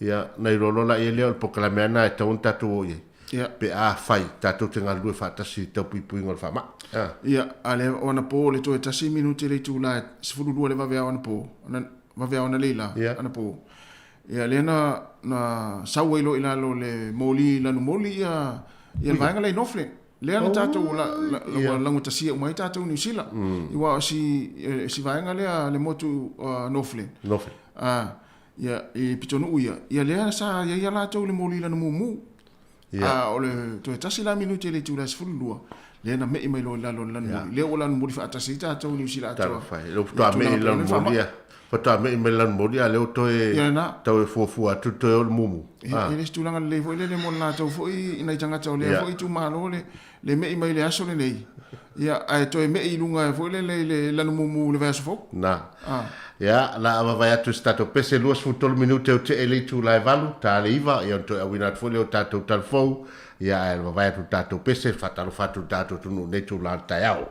[SPEAKER 1] Ia, na iloa loa laia lea o le polokalame lava lena e tatau ona tatou o i ai.
[SPEAKER 5] Ia.
[SPEAKER 1] Pe afai tatou te galulue faatasi i le taupuipuiga o le faamai. A.
[SPEAKER 5] Ia, a lea o anapo o le toe tasi minute le itula e 12 le vaveao anapo, ana, vaveao analeila,
[SPEAKER 1] Ia.
[SPEAKER 5] anapo. Ia, lea na, na sau ai loa i lalo o le moli lanumoli ia, ia le vaega lea i Northland. Lea na tatou la, la, la,
[SPEAKER 1] Ia.
[SPEAKER 5] ua lagotasia uma ai tatou i Niu Sila. Aua o si, si vaega lea le motu Northland.
[SPEAKER 1] Northland.
[SPEAKER 5] A, Ia, i pitonuu ia, ia lea sa i ai a latou i le moli lana mumu.
[SPEAKER 1] Ia.
[SPEAKER 5] A o le toe tasi la minute i le itula e 12, lea na mei mai loa i lalo o le lanumoli. Lea ua lanumoli faatasi ai tatou i Niu Sila atoa.
[SPEAKER 1] Talofa e. Lea faatoa mei i le lanumoli a. Faatoa mei mai le lanumoli a lea ua toe
[SPEAKER 5] Ia lena.
[SPEAKER 1] tau e fuafua atu toe o le mumu.
[SPEAKER 5] E, e le se tulaga lelei foi lele mo le latou foi i nai tagata o lea
[SPEAKER 1] Ia.
[SPEAKER 5] foi itumalo le, le mei mai le aso lenei. Ia, ae toe mei i luga foi lele i le lanumumu i le vaiaso fou.
[SPEAKER 1] Na.
[SPEAKER 5] Ah.
[SPEAKER 1] Ia, la a vavae atu se tatou pese 23 minute o tee le itula e valu, ta le iva, ia ona toe auina atu foi lea o tatou talafou, ia ae vavae atu le tatou pese, faatalofa atu le tatou atunuu i lenei itula o le taeao.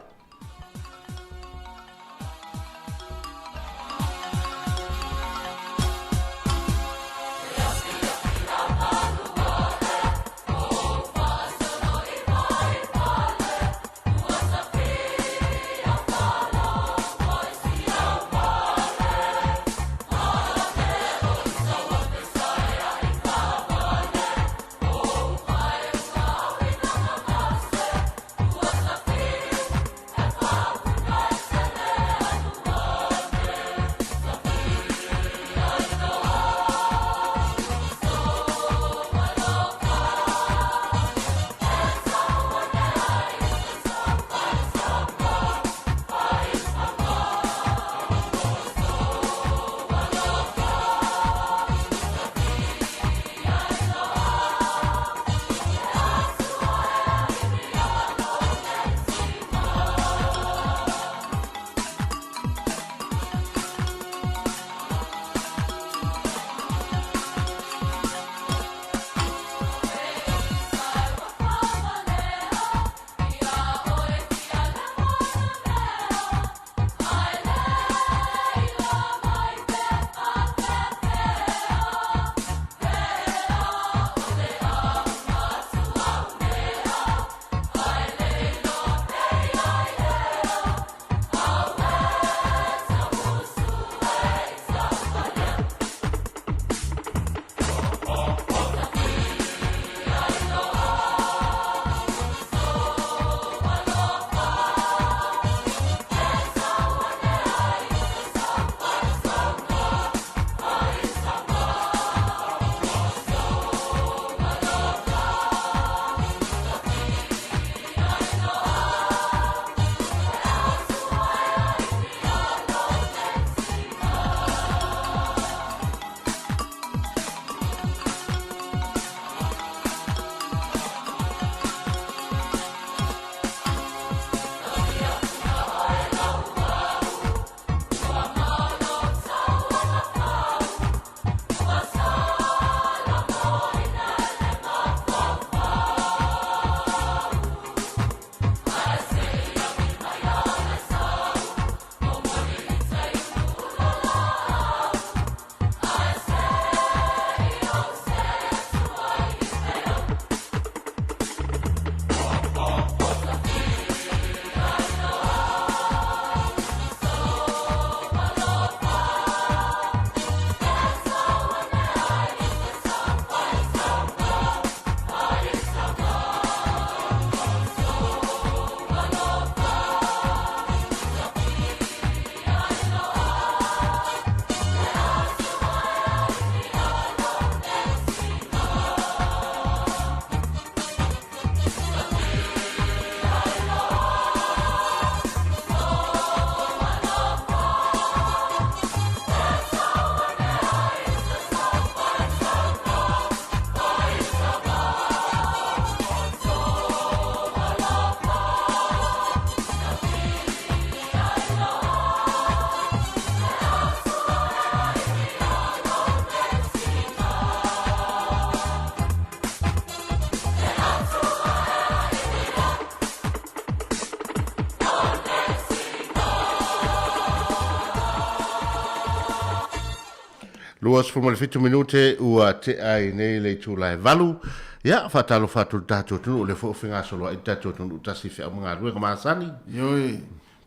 [SPEAKER 1] 27 minute ua tea ai nei le itula e 8. Ia, faatalofa atu i le tatou atunuu, o lea foi ua fegasoloai le tatou atunuu tasi i feau ma galuega masani.
[SPEAKER 5] Ioe,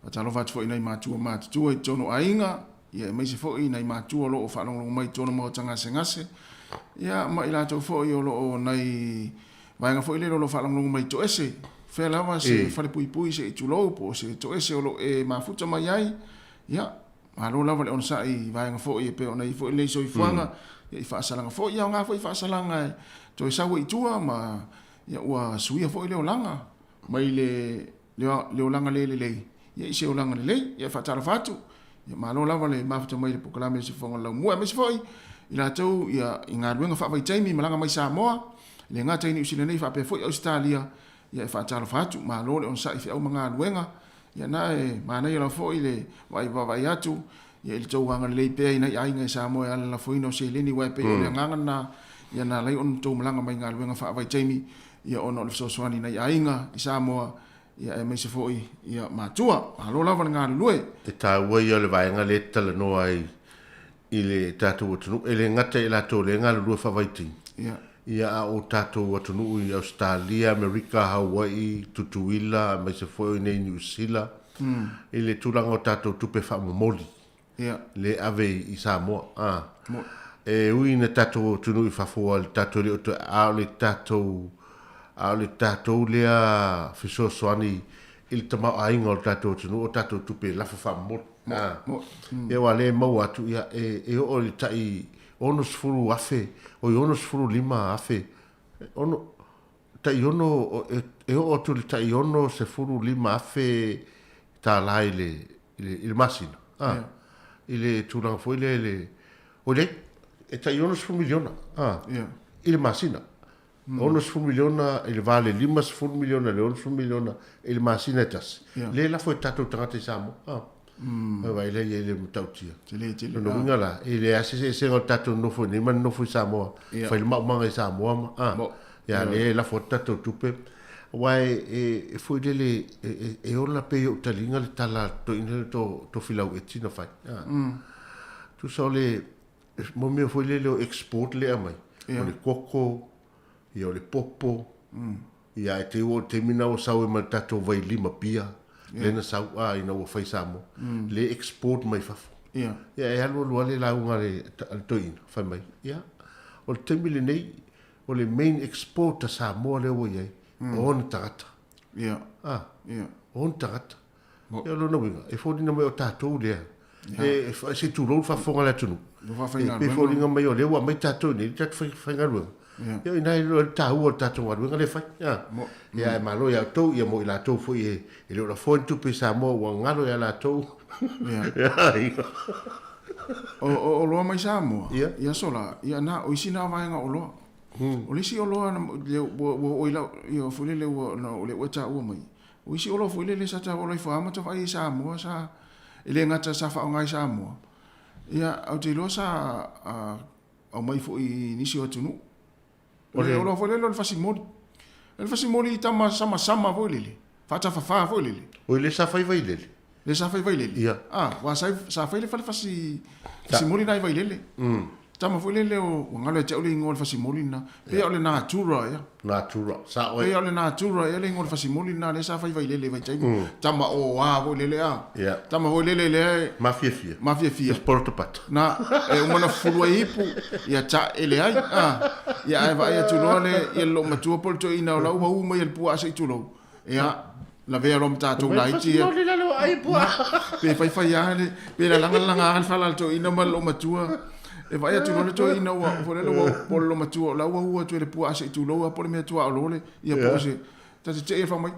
[SPEAKER 5] faatalofa atu foi i nai matua matutua i totonu o aiga, ia aemaise foi nai matua o lo o faalogologo mai i totonu o maota gasegase, ia ma i latou foi o lo o nai vaega foi lele o lo o faalogologo mai i toese, fea lava se falepuipui se i tulou po o se toese o lo o e mafuta mai ai, ia, Malo lava le onosai i vaega foi e pei ona i ai foi lenei soifuaga, ia i faasalaga foi, ia aoga foi faasalaga e toe sau ai i tua ma ia ua suia foi le olaga mai le le olaga le lelei ia i se olaga lelei. Ia e faatalofa atu, ia malo lava le mafuta mai i le polokalame o le Siufofoga o le Laumua, aemaise foi i latou ia i galuega faavaitaimi malaga mai Samoa, e le gata i Niu Sila nei faapea foi Ausetalia, ia e faatalofa atu, malo le onosai i feau ma galuega. Ia na e manaia lava foi le vaai vaavaai atu ia i le tou agalelei pea i nai aiga i Samoa e ala lafoina o seleni aua e pei o le agaga lena ia na ala ai ona tou malaga mai i galuega faavaitaimi ia ona o le fesoasoani i nai aiga i Samoa ia aemaise foi ia matua. Malo lava le galulue.
[SPEAKER 1] E taua ia o le vaega lea e talanoa ai i le tatou atunuu, e le gata i latou lea e galulue faavaitaimi, ia a o tatou atunuu i Ausetalia, Amerika, Hawaii, Tutuila, aemaise foi o inei i Niu Sila, i le tulaga o tatou tupe faamomoli lea e ave i Samoa. E ui ina tatou atunuu i fafo a le tatou e le o toe, a o le tatou, a o le tatou lea fesoasoani i le tamaoaiga o le tatou atunuu, o tatou tupe lafo faamomoli. Ia aua o lea e maua atu, ia, e oo i le tai 60,000, oi 65,000, ono, tai ono, e oo atu i le tai $65,000 tala i le, i le masina, a, i le tulaga foi lea i le, oi leai, e tai $60 miliona, a, i le masina. 60 miliona i le va le 50 miliona i le 60 miliona i le masina e tasi. Yeah. Le lafo e tatou tagata i Samoa. Ah. Mm. Vai le i le matautia.
[SPEAKER 5] Tele tele.
[SPEAKER 1] Lona uiga la, e leai se eseesega o le tatou nofo i nei ma le nofo i Samoa. Yeah. Fai le maumaga i Samoa ma ah. Mo. Ia yeah. le lafo atu tatou tupe. Aua e, e, e foi lele e, e, e ola pe i ou taliga le tala toeaina le to, Tofilau Eti na fai. Ah. Tusa o le Mo mea foi lele o export lea aumai, o le koko, ia o le popo, ia ae te i ua o le taimi lena ua sau ai ma le tatou vailima pia, lea na sau a ina ua fai Samoa, le export mai fafo. Ia e alu alu lava le lauga a le toeaina, fai mai, ia, o le taimi lenei, o le main export a Samoa lea ua i ai, o ona tagata. O ona tagata. Ia o lona uiga, e foliga mai o tatou lea. E, se i tulou le faafofoga a le atunuu. E pei foliga mai o lea ua aumai tatou i inei le tatou faigaluega. Ia o i ina e iloa ai le taua o le tatou galuega lea e fai. Ia ae malo ia outou, ia mo i latou foi e le o lafoa ni tupe i Samoa ua galo ia latou.
[SPEAKER 5] O oloa mai Samoa, i aso la, ia na, o isi na vaega oloa. O le isi oloa ua oo i lau, ia foi lele ua, o lea ua e taua mai, O isi oloa foi lele sa taua loa i Foama ta vaai i Samoa sa e le gata sa faaaoga i Samoa ia ae ou te iloa sa aumai foi i nisi o atunuu. O le oloa foi lele o le fasimoli. O le fasimoli tama samasama foi lele, faatafafa foi lele.
[SPEAKER 1] Oi le sa fai Vailele.
[SPEAKER 5] Le sa fai Vailele?
[SPEAKER 1] Ia.
[SPEAKER 5] Ah, ua sa, sa fai le fale fasi, fasimoli na i Vailele. Tama foi lele o, ua galo ia te au le igoa o le fasimoli lena. Pei o le Natura ea.
[SPEAKER 1] Natura, sa
[SPEAKER 5] oe. Pei o le Natura ea le igoa o le fasimoli lena lea sa fai Vailele i vaitaimi. Tama oa foi lele a.
[SPEAKER 1] Ia.
[SPEAKER 5] Tama foi lele lea e.
[SPEAKER 1] Mafiafia.
[SPEAKER 5] Mafiafia.
[SPEAKER 1] Se poloto pata.
[SPEAKER 5] Na, e uma ona fufulu ai ipu, ia taele ai. Ah, ia ae vaai atu loa le, ia le loomatua po o le toeaina o la ua u mai e le puaa se i tulou. Ia, lavea loa ma tatou laiti ia. Pe faifai lava le, pe lalagalaga lava le fala a le toeaina ma le loomatua. E vaai atu loa le toeaina ua, foi lele ua, po o le loomatua o la ua u atu e le puaa se i tulou lava po o le mea tuaolo le, ia po o se, ta te tei e fai mai,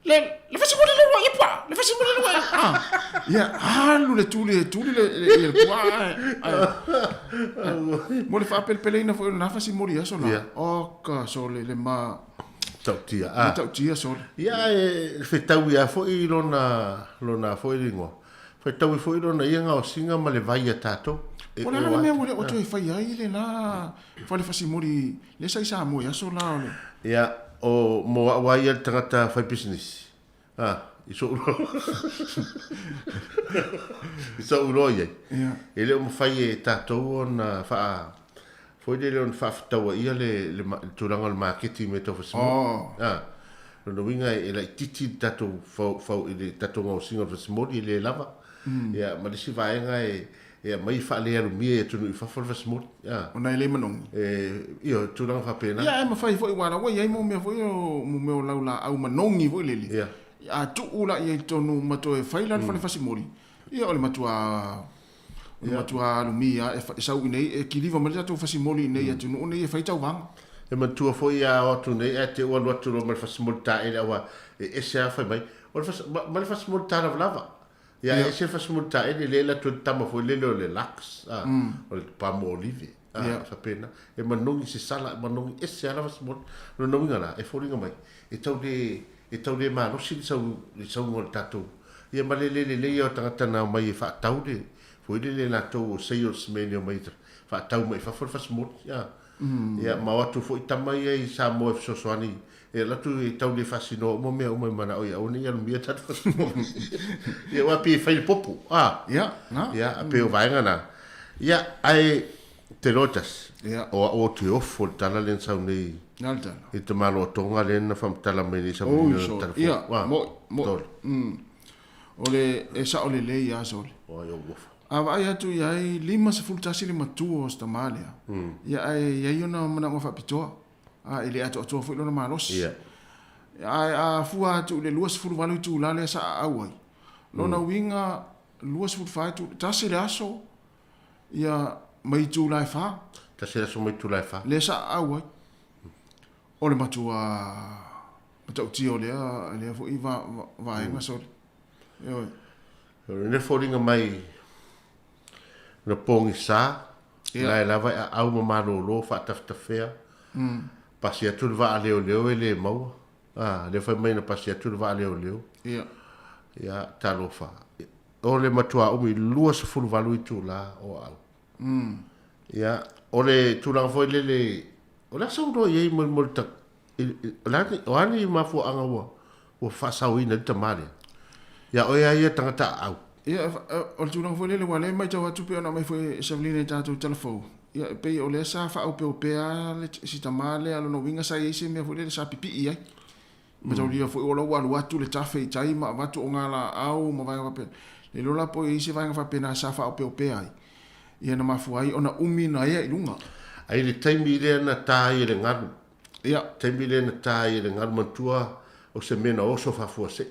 [SPEAKER 5] le, le fasimoli le ua ia puaa, le fasimoli le ua ia, ah. Ia, alu le tuli e tuli le, le, le puaa ae, ae, mo le faapelepeleina foi o lena fasimoli i aso la. Oka sole le ma,
[SPEAKER 1] Matautia.
[SPEAKER 5] Ah. Matautia sole.
[SPEAKER 1] Ia e fetaui lava foi lona lona foi le igoa. Fetaui foi lona ia gaosiga ma le vai a tatou.
[SPEAKER 5] E O le a le mea ua le o toe fai ai lena fale fasimoli lea sa i Samoa i aso la o le.
[SPEAKER 1] Ia, o mo au lava ia le tagata fai pisinisi. Ah, I so'u I so'u iloa i ai, e le o mafai e tatou ona faa foi lele ona faafetauaia le le tulaga o le maketi i mea tau fasimoli. A, lona uiga e laitiiti le tatou fau fau i le tatou gaosiga o le fasimoli e le lava. Ia ma le isi vaega e e aumai e faalealumia i atunuu i fafo le fasimoli. A.
[SPEAKER 5] Ona e le manogi.
[SPEAKER 1] E, ioe, tulaga faapena.
[SPEAKER 5] Ia ae mafai foi aua la ua i ai mo mea foi o mo mea o laulaau manogi foi lele.
[SPEAKER 1] Ia.
[SPEAKER 5] A tuu la i ai i totonu ma toe fai la le fale fasimoli, ia o le matua o le matua alumia lava e sau i inei e kiliva mai le tatou fasimoli i inei i atunuu nei e fai tauvaga.
[SPEAKER 1] E manatua foi a o atu nei ae te i ua alu atu loa ma le fasimoli taele aua e ese lava fai mai o le fas, ma le fasimoli talavalava. Ia e ese le fasimoli taele lea e alu atu ai le tama foi lele o le Lux, a, o le pamoolive, a, faapena. E manogi se sala, e manogi ese lava la fasimoli. O lona uiga la, e foliga mai e tau le e tau le malosi le sau le sauga o le tatou ia ma le le lelei o tagata na omai e faatau le foi lele latou o salesmen e omai e faatau mai fafo le fasimoli a ia ma o atu foi tama ia i Samoa e fesoasoani e alu atu e tau le faasinoa uma mea uma e manao ia aua ne i alumia tatou fasimoli ia aua pei e fai le popo a
[SPEAKER 5] ia na
[SPEAKER 1] ia pei o vaega na ia ae Te loa tasi, o au ou te ofo i le tala lea na sau nei
[SPEAKER 5] Le a le tala?
[SPEAKER 1] i le tamaloa Tonga lea na faamatala mai nei Oi,
[SPEAKER 5] sole. Tala fou. Ia, mo'i, mo'i. Tole. O le, e sao lelei lava sole.
[SPEAKER 1] Oi, ou ofo.
[SPEAKER 5] A vaai atu i ai, 51 le matua o si tamā lea, ia ae i ai ona manaoga faapitoa, a e le atoatoa foi lona malosi.
[SPEAKER 1] Ia.
[SPEAKER 5] Ae a fua atu i le 28 itula lea sa aau ai, lona uiga 24 itula, tasi le aso, Ia, mai itula e fa.
[SPEAKER 1] Tasi le aso mai itula e fa.
[SPEAKER 5] Lea sa aau ai. O le matua matautia o lea, lea foi va, va, vaega mm. sole. Ioe.
[SPEAKER 1] O le foliga mai na pogisa, yeah. la e lava e aau ma malolo faatafetafea. Pasi atu le vaa leoleo e le maua. Ah, lea fai mai na pasi atu le vaa leoleo.
[SPEAKER 5] Ia.
[SPEAKER 1] Ia, talofa. O le matua umi 28 itula o aau. Ia, o le tulaga foi lele, o le a saunoa i ai mo, mo le ta, o le a ni, o a ni mafuaaga ua, ua faasaoina ai le tama lea? Ia oe lava ia tagata aau.
[SPEAKER 5] Ia, o le tulaga foi lele, aua o lea e matau atu pei ona aumai foi e Savelina i tatou tala fou, ia, e pei o lea sa faaopeopea le, si tama lea, lona uiga sa i ai se mea foi lele sa pipii ai. Mataulia foi o la ua alu atu le tafe i tai ma avatu ogalaau ma vaega faapena. Le iloa la po o i ai se vaega faapena sa faaopeopea ai, ia na mafua ai ona umi ona ea i luga.
[SPEAKER 1] Ai le taimi lea na ta ai e le galu.
[SPEAKER 5] Ia.
[SPEAKER 1] Taimi lea na ta ai e le galu manatua o se mea na oso faafuasei.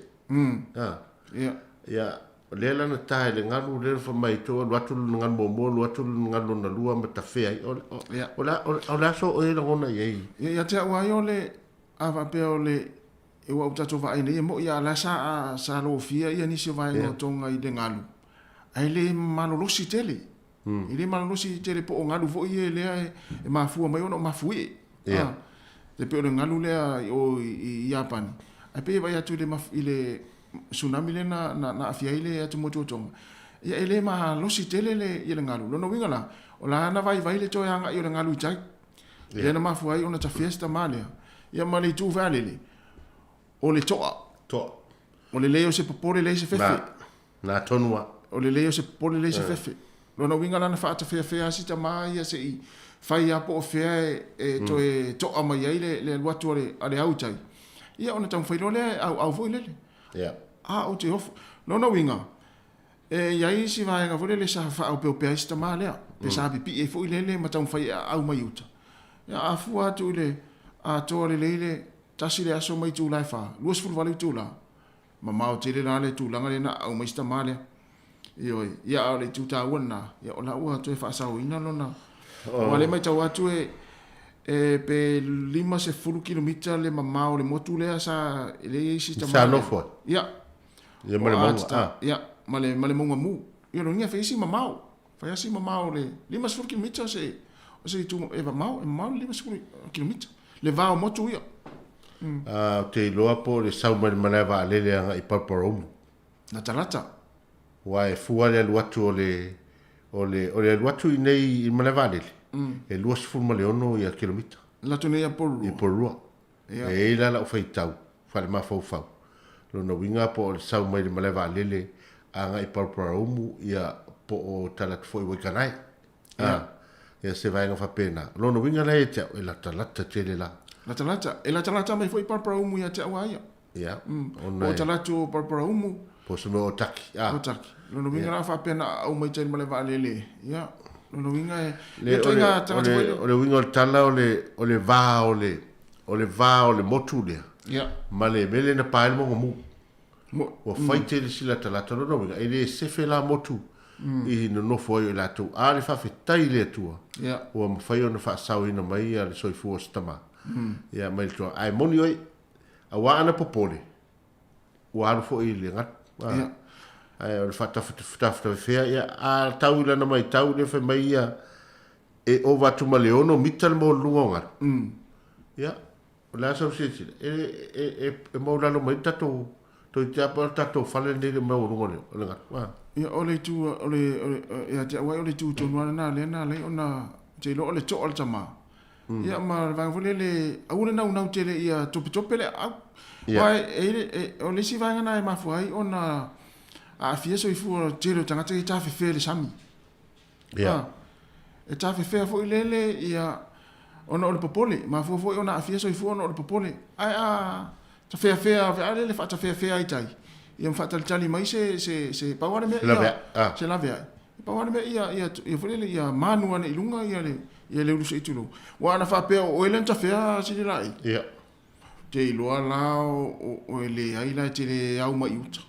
[SPEAKER 5] A. Ia.
[SPEAKER 1] Ia, o lea la na ta e le galu lea na fai mai tou alu atu lona galu muamua alu atu lona galu lona lua ma tafea ai. O, o,
[SPEAKER 5] Ia.
[SPEAKER 1] o, le, o, le aso o e lagona i ai?
[SPEAKER 5] Ia, ia te au lava ia o le, A faapea o le ua ou tatou vaai nei, e moni a la sa sa lofia ia nisi o vaega o Tonga i le galu, ae le malolosi tele. E le malolosi tele po o galu foi ia lea e mafua mai ona o mafuie.
[SPEAKER 1] A,
[SPEAKER 5] e pei o le galu lea i o i Iapani, ae pei e vaai atu i le i le tsunami lea na na aafia ai le atumotu o Tonga, ia e le malosi tele le ia le galu. Lona uiga la, o la na vaivai le toe agai o le galu i tai. Lea na mafua ai ona tafea si tamā lea. Ia ma le itu fealele, o le to'a.
[SPEAKER 1] To'a.
[SPEAKER 5] O le leai o se popole, leai se fefe.
[SPEAKER 1] Na, na tonu a.
[SPEAKER 5] O le leai o se popole, leai se fefe. Lona uiga la na faatafeafea si tamā ia se i fai lava po o fea e, e toe to'a mai ai le, le alu atu a le, a le au i tai. Ia ona taumafai loa lea e auau foi lele.
[SPEAKER 1] Ia.
[SPEAKER 5] A ou te ofo. Lona uiga, E i ai isi vaega foi lele sa faaopeopea ai si tamā lea, pe sa pipii ai foi lele ma taumafai e aau mai uta. Ia, a fua atu i le atoa lelei le tasi le aso mai itula e fa, 28 itula, mamao tele la le tulaga lea na aau mai si tamā lea. Ioe, ia a o le itu taua lena, ia o la ua toe faasaoina lona. Aua lea e matau atu e, e pe 50 kilomita le mamao o le motu lea sa, lea e i ai si tamā
[SPEAKER 1] Sa
[SPEAKER 5] lea.
[SPEAKER 1] nofo ai.
[SPEAKER 5] Ia.
[SPEAKER 1] Ia ma le mauga, a.
[SPEAKER 5] Ia, ma le, ma le mauga mu. Ia lona uiga fai si mamao. Fai lava si mamao o le 50 kilomita o se, o se itu e mamao, e mamao le 50 kilomita. Le va o motu ia.
[SPEAKER 1] A, ou te iloa po o le sau mai le malae vaalele agai i Paraparaumu.
[SPEAKER 5] Latalata.
[SPEAKER 1] Aua e fua le alu atu o le, o le, o le alu atu i inei i le malae vaalele, e 26 ia kilomita.
[SPEAKER 5] Alu atu nei ia Porirua.
[SPEAKER 1] I Porirua.
[SPEAKER 5] Ia.
[SPEAKER 1] E i ai la lau faitau, faale-mafaufau. Lona uiga po o le sau mai le malae vaalele agai i Paraparaumu, ia, po o tala atu foi i Waikanae. A, ia se vaega faapena. O lona uiga la ia te au, e latalata tele la.
[SPEAKER 5] Latalata. E latalata mai foi Paraparaumu ia te au a ia.
[SPEAKER 1] Ia,
[SPEAKER 5] ona Po o tala atu o Paraparaumu.
[SPEAKER 1] Po o se mea o Otaki. A.
[SPEAKER 5] Otaki. Lona uiga la faapea na aau mai tai i le malae vaalele. Ia, lona uiga e,
[SPEAKER 1] Le, ia o le, ituaiga o tagata foi le, lea. o le uiga o le tala o le, o le va o le, o le va o le motu lea.
[SPEAKER 5] Ia.
[SPEAKER 1] Ma le mea lea na pa ai le mauga mu. Ua fai tele si latalata lona uiga, e le sefe la motu i nonofo ai o i latou. A le faafetai i le Atua, ua mafai ona faasaoina mai le soifua o se tama, ia, mai le tulaga. Ae moni oe, aua ana popole, ua alu foi i le galu. Ae o le faatafetafefea, ia, a tau i lana matau lea fai mai ia, e ova atu ma le 6 mita le maualuluga o galu. Ia, O le a sau silasila, e, e, e, e maualalo mai le tatou, toeitiiti lava le tatou fale lenei le maualuga o le, o le galu. Ah.
[SPEAKER 5] Ia, o le itu, o le, o le, ia te au ai o le itu tonu lava lena lea na ala ai ona, ou te iloa o le to'a o le tama. Ia, ma le vaega foi lele, aua le naunau tele ia topetope le aau. Ia. Aua e, e, e, o le isi vaega lena e mafua ai ona aafia soifua o le tele o tagata ia e tafefea i le sami.
[SPEAKER 1] Ia. Ah,
[SPEAKER 5] e tafefea foi lele ia ona o le popole, mafua foi ona aafia soifua ona o le popole. Ae a tafeafea a lele faatafeafea ai tai, ia ma faatalitali mai se se se pau lava le mea ia
[SPEAKER 1] ah.
[SPEAKER 5] se laveai. Pau lava le mea ia ia ia foi lele ia manu ane i luga ia le ia le ulu se i tulou. Ua ana faapea o oe lea na tafea sili laei.
[SPEAKER 1] Ia.
[SPEAKER 5] Te iloa la o o e leai la e te le au mai i uta.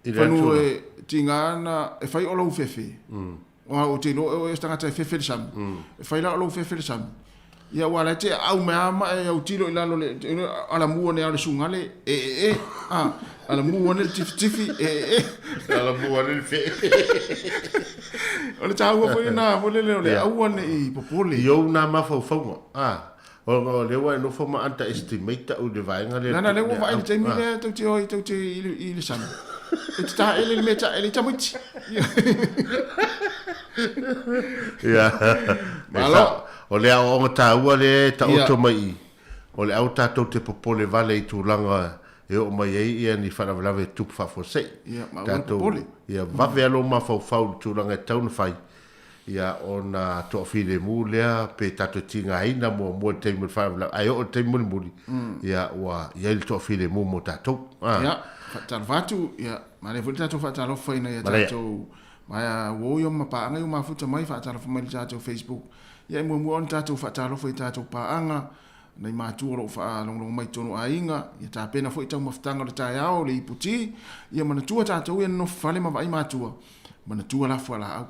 [SPEAKER 1] I le
[SPEAKER 5] Whanua e tiga ana e whai o lou fefe. O au te iloa e oe o se tagata e fefe le sami. E whai la o lou fefe le sami. Ia ua la te au mea ama e au tilo i lalo le ala mua ne ale sungale e e e a ala mua ne tifi tifi e e
[SPEAKER 1] e ala mua ne fe.
[SPEAKER 5] O le tāua foi na foi le o le aua ne i popole.
[SPEAKER 1] I ou nā mafaufauga. Ah. Ona o lea ua e nofo ma underestimate au i le vaega lea.
[SPEAKER 5] Nana, lea ua vaai i le taimi lea tou te o ai tou te i le sami. E te taele i le mea e taele ai tamaiti.
[SPEAKER 1] Ia.
[SPEAKER 5] Malo.
[SPEAKER 1] O le aoaoga taua lea e taoto mai i i, o le aua tatou te popole vale i tulaga e oo mai ai ia ni faalavelave e tupu faafuasei.
[SPEAKER 5] Ia, ma aua le popole.
[SPEAKER 1] Ia vave lava lou mafaufau i le tulaga e tatau ona fai. Ia, ona toafilemu lea pe tatou tigaina muamua i le taimi o le faalavelave, ae oo i le taimi mulimuli, ia, ua i ai le toafilemu mo tatou.
[SPEAKER 5] A. Ia, faatalofa atu, ia, manaia foi le tatou faatalofaina ia tatou, ma uo ia ma paaga ia mafuta mai, faatalofa mai i le tatou Facebook. Ia, e muamua ona tatou faatalofa i tatou paaga, nai matua o lo o faalogologo mai i totonu o aiga, ia tapena foi taumafataga o le taeao, le iputi, ia manatua tatou ia nonofo fale ma vaai matua, manatua la fualaau.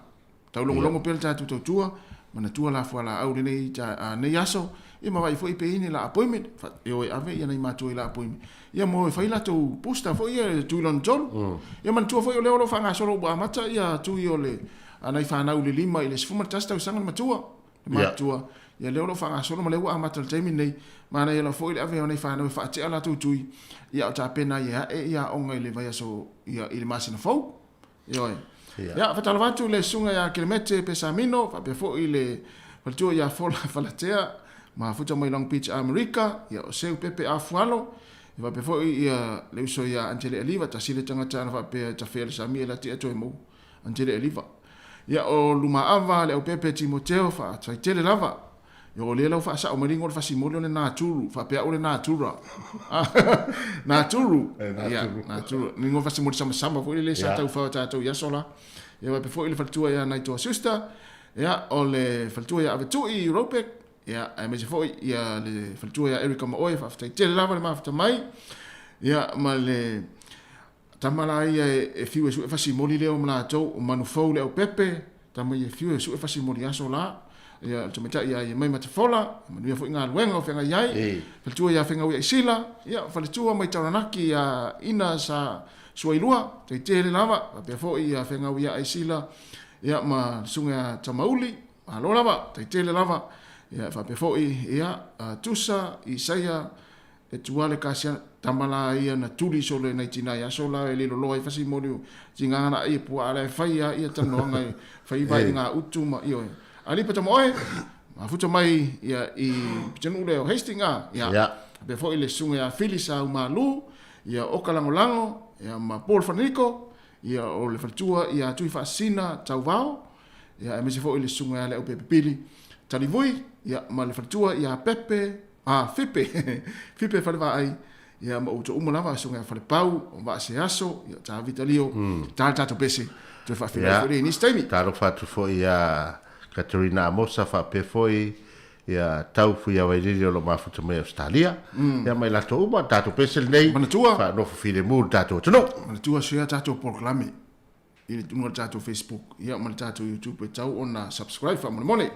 [SPEAKER 5] Taulogologo pea le tatou tautua, manatua la fualaau lenei ta, nei aso, ia ma vaai foi pe i ai ni la appointment, fa, e o e ave ia nai matua i la appointment. Ia mo e fai latou booster foi ia e tui lona tolu. Ia manatua foi o lea o lo o faagasolo ua amata ia tui o le a nai fanau i le 5 i le 11 tausaga le matua, le matua. Ia lea o lo o faagasolo ma lea ua amata i le taimi lenei. Manaia lava foi le ave o nai fanau e faatea latou tui, ia o tapena ai e ae ia aoga i le vaiaso ia i le masina fou. Ioe.
[SPEAKER 1] Ia.
[SPEAKER 5] Ia, faatalofa atu i le susuga ia Kelemete Pesamino, faapea foi i le faletua ia Fola Falatea, mafuta mai Long Beach, Amerika, ia o Seu Pepe Afualo, ia faapea foi ia le uso ia Antele Aliva, tasi le tagata ana faapea e tafea le sami e lati atu e mou, Antele Aliva. Ia o Lumaava, le Aupepe Timoteo, faafetai lava. Ia o lea la ua faasao mai le igoa o le fasimoli o le Naturu, faapea au o le Natura. Naturu. Ia, Naturu. Le igoa fasimoli samasama foi lele sa taufao e tatou i aso la. Ia faapea foi le faletua ia Naitoa Schuster, ia o le faletua ia Avetui Robeck, ia aemaise foi ia le faletua ia Erica Maoe, faafetai tele lava le mafuta mai. Ia ma le tama la ia e fiu e sue fasimoli lea o ma latou, o Manufou le Aupepe, tama ia e fiu e sue fasimoli aso la. Ia, le tamaitai ia ia mai Matafola, manuia foi galuega o feagai ai. Faletua ia Fegau ia Isila, ia faletua mai Taranaki ia Ina sa Suailua, tai tele lava, faapea foi ia Fegau ia Isila, ia ma le susuga ia Tamauli, malo lava, tai tele lava. Ia faapea foi ia Tusa, Isaia, E tua le kasia tama la ia na tuli solo nai tina i aso la e le loloa ai fasimoli o tiga na ai e pua ala e fai a ia talanoaga e fai vai i ngā utu ma ioe. Alipa tama oe, mafuta mai ia i Pitanuu lea o Hastings a, ia.
[SPEAKER 1] Ia.
[SPEAKER 5] Faapea foi le susuga ia Phyllis Aumalu, Ia, Oka Lagolago, ia, ma Paul Faniko, ia, o le faletua ia Tuifaasisina Tauvao, ia, aemaise foi le susuga ia Leaupepe Pili Talivui, ia, ma le faletua ia Pepe, a, Fipe, Fipe Falevaai, ia, ma outou uma lava, susuga ia Falepau, o Vaaseaso, ia, Tavita Lio, ta le tatou pese, toe faafeiloai foi lea i nisi taimi.
[SPEAKER 1] Talofa atu foi ia Katerina Amosa faapea foi ia Tau Fuiavailili o lo o mafuta mai Ausetalia, ia ma i latou uma, tatou pese lenei,
[SPEAKER 5] Manatua.
[SPEAKER 1] faanofo filemu le tatou atunuu.
[SPEAKER 5] Manatua share tatou polokalame i le luga o le tatou Facebook ia ma le tatou YouTube e tau ona subscribe faamolemole.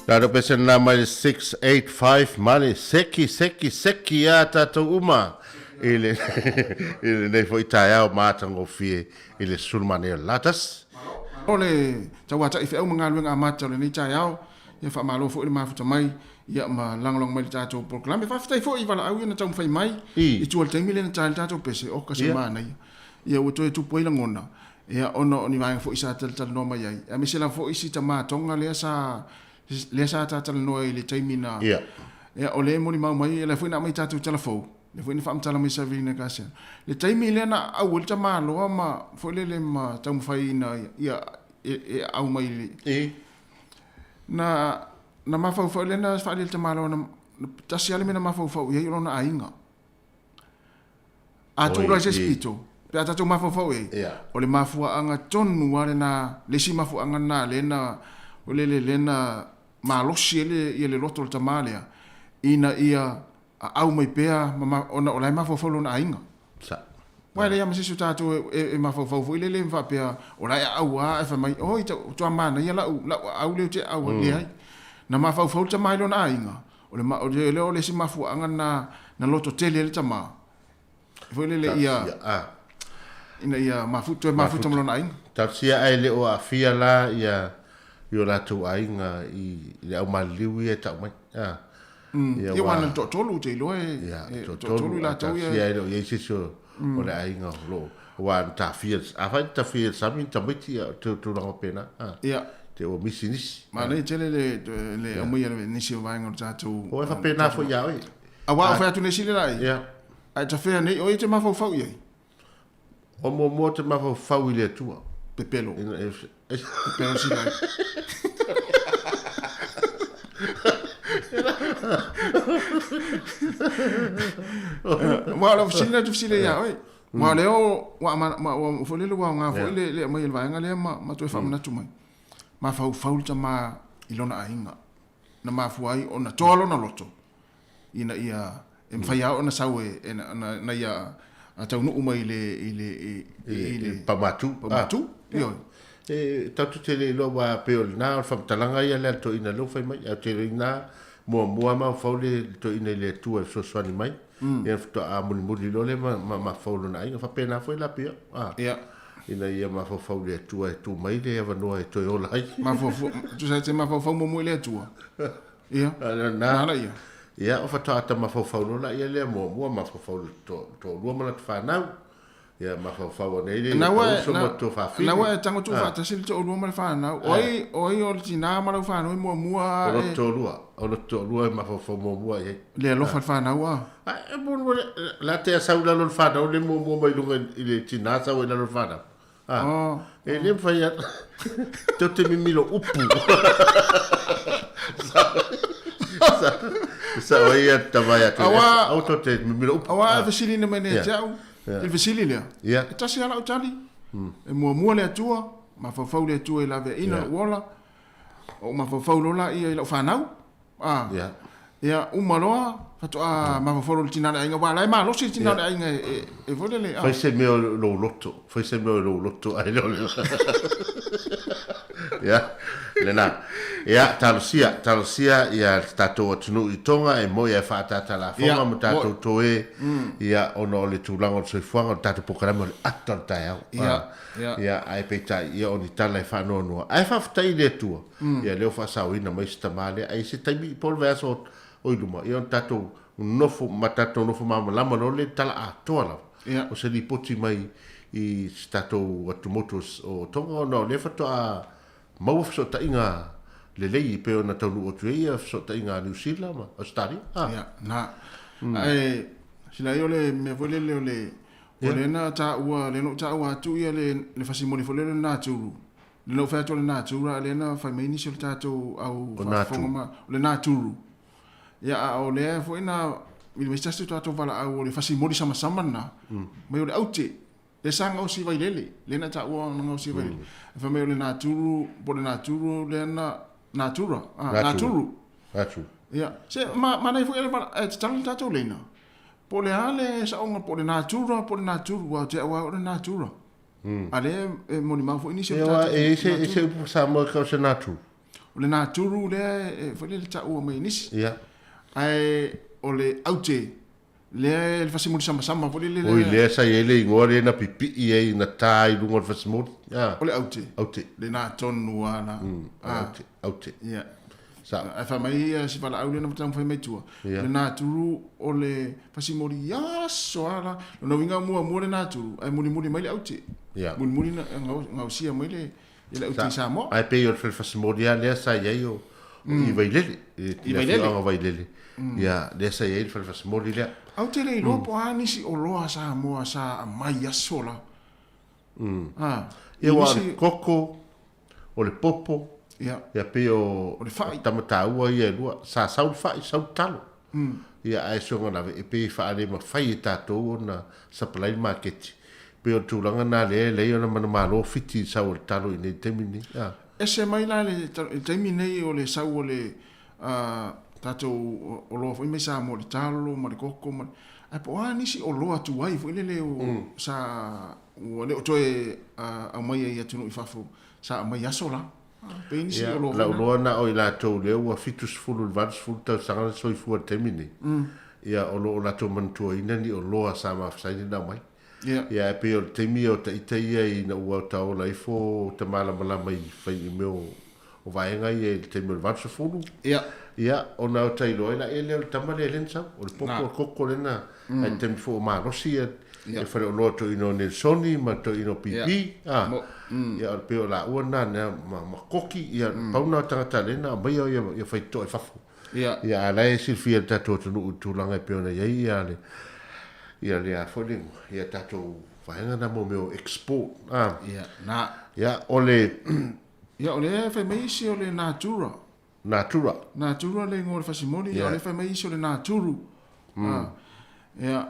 [SPEAKER 1] Tatou pese lena mai le 685 male seki seki seki a tatou uma i le i lenei foi taeao matagofie i le sulumane o le latasi.
[SPEAKER 5] O le tauata'i feau ma galuega amata o lenei taeao, ia faamalo foi le mafuta mai ia ma lagolago mai i le tatou polokalame. Faafetai foi i valaau ia na taumafai mai i tua i le taimi lea na ta ai le tatou pese, oka se manaia. Ia ua toe tupu ai lagona ia ona o ni vaega foi sa talatalanoa mai ai, aemaise lava foi si tama Tonga lea sa lea sa talatalanoa i le taimi na ia o lea e molimau mai, o lea foi na aumai tatou tala fou. Lea foi na faamatala mai Saverina Garcia. Le taimi lea na aau ai le tamaloa ma foi lele ma taumafai ina ia e aau mai i le
[SPEAKER 1] E.
[SPEAKER 5] Na na mafaufau lea na faaali e le tamaloa na tasi lava le mea na mafaufau i ai o lona aiga. A tuu loa i se isi pito, pe a tatou mafaufau i ai, o le mafuaaga tonu lava lena, le isi mafuaaga lena lea na, foi lele, lea na malosi ai le, ia le loto o le tama lea, ina ia aau mai pea ma, ona o la e mafaufau lona aiga.
[SPEAKER 1] Sa.
[SPEAKER 5] Aua e leai lava ma se isi o tatou e, e mafaufau foi lele ma faapea, o la e aau lava ae fai mai, oi, matua manaia lau, lau aau lea ou te aau ai. Leai. Na mafaufau le tama i lona aiga, O le, o le, o le isi mafuaaga na, na loto tele ai le tama. Foi lele ia, ina ia mafu, toe mafuta ma lona aiga.
[SPEAKER 1] Talosia ae le o aafia la ia i o latou aiga i le au maliliu ia e tau mai.
[SPEAKER 5] A. Ia, ia ua na toatolu, ou te iloa e, ia, e toatolu i latou ia.
[SPEAKER 1] Talosia e le o i ai se isi o, o le aiga o lo o Aua na tafia, afai na tafia i le sami ni tamaiti, ia, o tulaga faapena.
[SPEAKER 5] Ia.
[SPEAKER 1] Te ua misi nisi.
[SPEAKER 5] Manaia tele le, le aumaia o nisi o vaega o le tatou...
[SPEAKER 1] Ua e faapena foi ia oe.
[SPEAKER 5] Aua o fai atu nei sili la
[SPEAKER 1] Ia.
[SPEAKER 5] Ae tafea nei, o ia te mafaufau i ai.
[SPEAKER 1] O muamua te mafaufau i le Atua.
[SPEAKER 5] Pepelo. Pepelo sila. Ua o lau fesili lea ou te fesili ai ia oe. Aua o lea ua ua foi lele ua aoga foi le le aumai e le vaega lea ma ma toe faamanatu mai. Mafaufau le tama i lona aiga na mafua ai ona toa lona loto ina ia e mafai lava ona sau e e na na ia taunuu mai i le i le
[SPEAKER 1] i le Paumatu.
[SPEAKER 5] Paumatu. Ioe.
[SPEAKER 1] E tatou te le iloa aua pei o lena o le faamatalaga ia lea a le toeaina lea ua fai mai. Ae ou te iloa ina muamua mafaufau le toeaina i le Atua e fesoasoani mai. Ia faatoa mulimuli loa lea ma mafaufau i lona aiga. Faapena foi la pei au.
[SPEAKER 5] Ia.
[SPEAKER 1] Ina ia mafaufau i le Atua e tuu mai le avanoa e toe ola ai.
[SPEAKER 5] Mafaufau, tusa e te mafaufau muamua i le Atua. Ia.
[SPEAKER 1] Na. Na ia. Ia, o faatoa ta mafaufau loa laia lea muamua mafaufau i le toalua ma lata fanau. Ia mafaufau ane ai le
[SPEAKER 5] Na ua uso ma to fafine. Na ua e tago tuufaatasi le toalua ma le fanau. O ai, o ai o le tinā ma lau fanau e muamua
[SPEAKER 1] O lo toalua, o lo toalua e mafaufau muamua i ai.
[SPEAKER 5] Le alofa le fanau a.
[SPEAKER 1] A, e mo mo la te sau i lalo le fanau le muamua mai luga i le tinā sau ai lalo le fanau. A,
[SPEAKER 5] Oh.
[SPEAKER 1] e le mafai a tou te mimilo upu. Sao ai ia tama ia te.
[SPEAKER 5] Aua-
[SPEAKER 1] Aua tou te mimilo upu.
[SPEAKER 5] Aua e fesilina mai nei
[SPEAKER 1] Ia.
[SPEAKER 5] te au.
[SPEAKER 1] Ia.
[SPEAKER 5] I le fesili lea.
[SPEAKER 1] Ia.
[SPEAKER 5] E tasi lava lau tali. E muamua le Atua, mafaufau le Atua i laveaiina
[SPEAKER 1] Ia.
[SPEAKER 5] lou ola. Ou mafaufau loa laia i lau fanau. A.
[SPEAKER 1] Ia.
[SPEAKER 5] Ia, uma loa, faatoa mafaufau loa i le tina o le aiga, aua o la e malosi le tina o le aiga e, e, e foi lele, a.
[SPEAKER 1] Fai se mea o lou loto, fai se mea o lou loto ae le o le. Ia, lena. Ia, talosia, talosia ia le tatou atunuu i Tonga e moi ae faaataata lafoga
[SPEAKER 5] Ia,
[SPEAKER 1] ma tatou
[SPEAKER 5] moi.
[SPEAKER 1] toe, ia, ona o le tulaga o le soifuaga, o le tatou polokalame o le ata o le taeao.
[SPEAKER 5] Ia, ia.
[SPEAKER 1] Ia, ae peitai, ia, o ni tala e faanoanoa. Ae faafetai i le Atua, ia, lea ua faasaoina mai si tama lea. Ae i se taimi, po o le vaiaso o i luma, ia, ona tatou nofo, ma tatou nofo malamalama loa lea i le tala atoa lava.
[SPEAKER 5] Ia.
[SPEAKER 1] O se lipoti mai i si tatou atumotu o Tonga, ona o lea faatoa maua fesootaiga lelei e pei ona taunuu atu ai ia fesootaiga a Niu Sila ma Ausetalia.
[SPEAKER 5] Ah. Ia, na. Ae, sila ai o le mea foi lele o le, o lea na taua, lea na ou taua atu ia le, le fasimoli foi lele o le Naturu. Lea na ou fai atu o le Natura, a lea na fai mai nisi o le tatou au
[SPEAKER 1] O
[SPEAKER 5] faafofoga
[SPEAKER 1] Naturu.
[SPEAKER 5] ma, o le Naturu. Ia, a o lea foi na, i le tasi o tatou valaau o le fasimoli samasama lena, mai o le aute. Lea sa gaosi i Vailele, lea na taua na gaosi i Vailele. E fai mai o le Naturu, po o le Naturu lea na, Natura, ah,
[SPEAKER 1] Naturu.
[SPEAKER 5] Naturu.
[SPEAKER 1] Naturu.
[SPEAKER 5] Ia, se, ma, manaia foi le vala, e tatalo le tatou leina. Po o le a le saoga, po o le Natura, po o le Naturu, aua ou te au lava o le Natura. A lea e molimau foi nisi o le
[SPEAKER 1] Ia,
[SPEAKER 5] tatou
[SPEAKER 1] e i se,
[SPEAKER 5] Naturu.
[SPEAKER 1] e se upu Samoa e kau se Naturu.
[SPEAKER 5] O le Naturu lea e, foi lea le taua mai e nisi.
[SPEAKER 1] Ia.
[SPEAKER 5] Ae o le aute, Lea e le fasimoli samasama foi lele.
[SPEAKER 1] Oi, lea sa i ai le igoa lea na pipii ai na ta i luga o le fasimoli. Ah.
[SPEAKER 5] O le aute.
[SPEAKER 1] Aute.
[SPEAKER 5] Lena tonu lava la.
[SPEAKER 1] Aute, aute.
[SPEAKER 5] Ia.
[SPEAKER 1] Sao.
[SPEAKER 5] Ae fai mai ia si valaau lea na taumafai mai tua.
[SPEAKER 1] Ia.
[SPEAKER 5] O le naturu o le fasimoli aso lava la. Lona uiga muamua le naturu ae mulimuli mai le aute.
[SPEAKER 1] Ia.
[SPEAKER 5] Mulimuli na gaosia mai le ia le aute i Samoa.
[SPEAKER 1] Ae pei o le fasimoli lava lea sa i ai o i Vailele, i le afioaga o Vailele, ia, lea sa i ai le fale fasimoli lea.
[SPEAKER 5] Ae ou te le iloa po o a nisi oloa a Samoa sa aumai i aso la.
[SPEAKER 1] Ia, aua o le koko, o le popo, ia pei o, o le fai. Tama taua ia e lua, sa sau le fai, sau le talo. Ia ae si ona lave, e pei e faalemafai e tatou ona supply le maketi. Pei o le tulaga lena lea e leai ona manumalo Fiti i le sau o le talo i inei i le taimi lenei. A.
[SPEAKER 5] Ese mai la le taimi lenei o le sau o le tatou oloa foi mai Samoa, le talo ma le koko ma le, ae po o a nisi oloa tuai foi lele o sa ua le o toe aumaia i atunuu i fafo sa aumai i aso la. Pei nisi
[SPEAKER 1] o oloa. Lau iloa na o i latou lea ua 70 i le 80 tausaga le soifua i le taimi lenei, ia o lo o latou manatuaina ni oloa sa mafasai ona aumai. Ia ae pei o le taimi o ita ia ina ua taola ifo ta malamalama i fai i mea o vaega ia i le taimi o le 80. Ia ona o ta iloa ai laia lea o le tama lea lea na sau, o le popo o le koko lea na ai le taimi foi o malosi ia le faleoloa toeaina o Nelsoni ma toeaina o PP. A, ia o le pei o laua na na ma koki ia pau na o tagata lea na aumaia ia faitotoa i fafo. Ia a la e silafia e le tatou atunuu i le tulaga e pei ona i ai ia le ia le a foi le igoa, ia tatou vaega na mo mea o export. A.
[SPEAKER 5] Ia, na.
[SPEAKER 1] Ia, o le
[SPEAKER 5] Ia, o lea e fai mai isi o le natura.
[SPEAKER 1] Natura.
[SPEAKER 5] Natura le igoa o le fasimoli, ia o lea e fai mai isi o le naturu. Ia.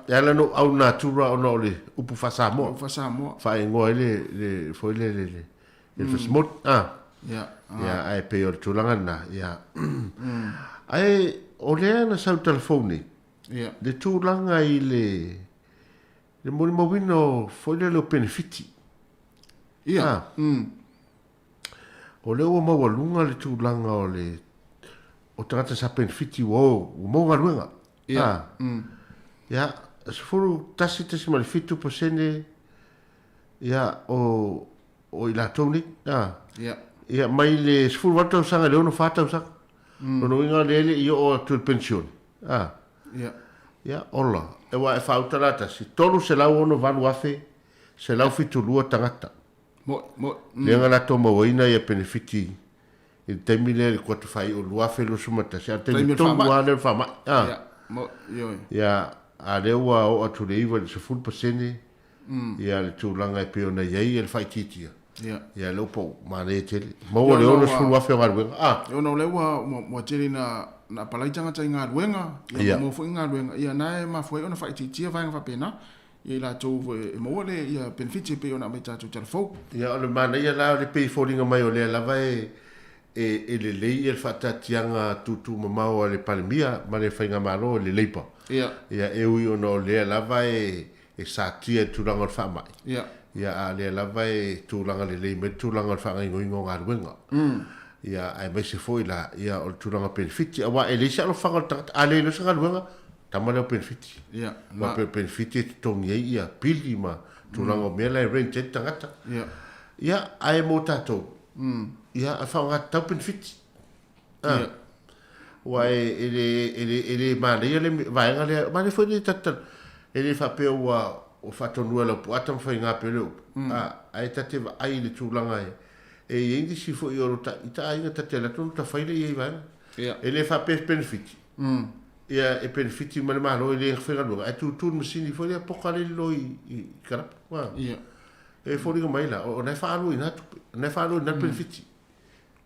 [SPEAKER 1] E ala ona ou au natura ona o le upu faa-Samoa.
[SPEAKER 5] Upu faa-Samoa.
[SPEAKER 1] Faaigoa ai le, le, foi le, le, le, le fasimoli.
[SPEAKER 5] Ia.
[SPEAKER 1] Ia, ae pei o le tulaga lena, ia. Ae o lea na sau i telefoni nei,
[SPEAKER 5] Ia.
[SPEAKER 1] le tulaga i le, le molimauina o, foi lele o penefiti.
[SPEAKER 5] Ia.
[SPEAKER 1] O lea ua maualuga le tulaga o le o tagata sa penefiti ua o, ua maua galuega.
[SPEAKER 5] Ia.
[SPEAKER 1] Ia, 11.7% ia, o, o i latou nei.
[SPEAKER 5] Ia.
[SPEAKER 1] Ia, mai le 18 tausaga i le 64 tausaga. Lona uiga lea e le i oo atu i le penisione.
[SPEAKER 5] Ia.
[SPEAKER 1] Ia, ola. Aua e faauta la tasi, 368,172 tagata.
[SPEAKER 5] Moe, moe.
[SPEAKER 1] Lea na latou mauaina ia penefiti i le taimi lea i le kuata faaiu o le 2021, a o le taimi tonu lava lea o le faamai.
[SPEAKER 5] Ia, moe, ioe.
[SPEAKER 1] Ia, a lea ua oo atu i le 9 i le 10% ia le tulaga e pei ona i ai le faaitiitia.
[SPEAKER 5] Ia.
[SPEAKER 1] Ia, lea ua pau manaia tele. Maua le 60,000 o galuega.
[SPEAKER 5] A. Ia, ona o lea ua, ua tele ina na apalai tagata i galuega, ia, ua maua foi galuega, ia, na e mafua ai ona faaitiitia vaega faapena. Ia i latou foi e maua le ia penefiti e pei ona aumai i tatou tala fou.
[SPEAKER 1] Ia o le manaia la o le pei e foliga mai o lea lava e e lelei ia le faataatiaga tuutuumamao a le Palemia ma le Faigamalo i le Labour.
[SPEAKER 5] Ia.
[SPEAKER 1] Ia e ui ona o lea lava e e satia i le tulaga o le faamai.
[SPEAKER 5] Ia.
[SPEAKER 1] Ia a o lea lava e tulaga lelei mai le tulaga o le faagaoioiga o galuega. Ia aemaise foi la ia o le tulaga penefiti aua e leai se alofaga o le tagata a le iloa se galuega Tama lea o penefiti.
[SPEAKER 5] Ia,
[SPEAKER 1] na. Aua penefiti e totogi ai ia pili ma tulaga o mea la e rent ai le tagata.
[SPEAKER 5] Ia.
[SPEAKER 1] Ia, ae mo tatou, ia, e faaaoga tatau penefiti.
[SPEAKER 5] Ia.
[SPEAKER 1] Aua e, e le, e le, e le manaia le vaega lea, manaia foi le tata, e le faapea ua, ua faatonua e Laupua Tamafaiga pei o le upu, ae ta te vaai i le tulaga e, e i ai nisi foi o lo ta, ita aiga ta te alu atu ona ta fai lea i ai vaega.
[SPEAKER 5] Ia.
[SPEAKER 1] E le faapea e penefiti. Ia e penefiti mai le Malo e le faigaluega ae tutu le masini foi lea poka le lilo i i kalapu. Ua.
[SPEAKER 5] Ia.
[SPEAKER 1] E foliga mai la o na e faalua ina tupe, na e faalua ina penefiti.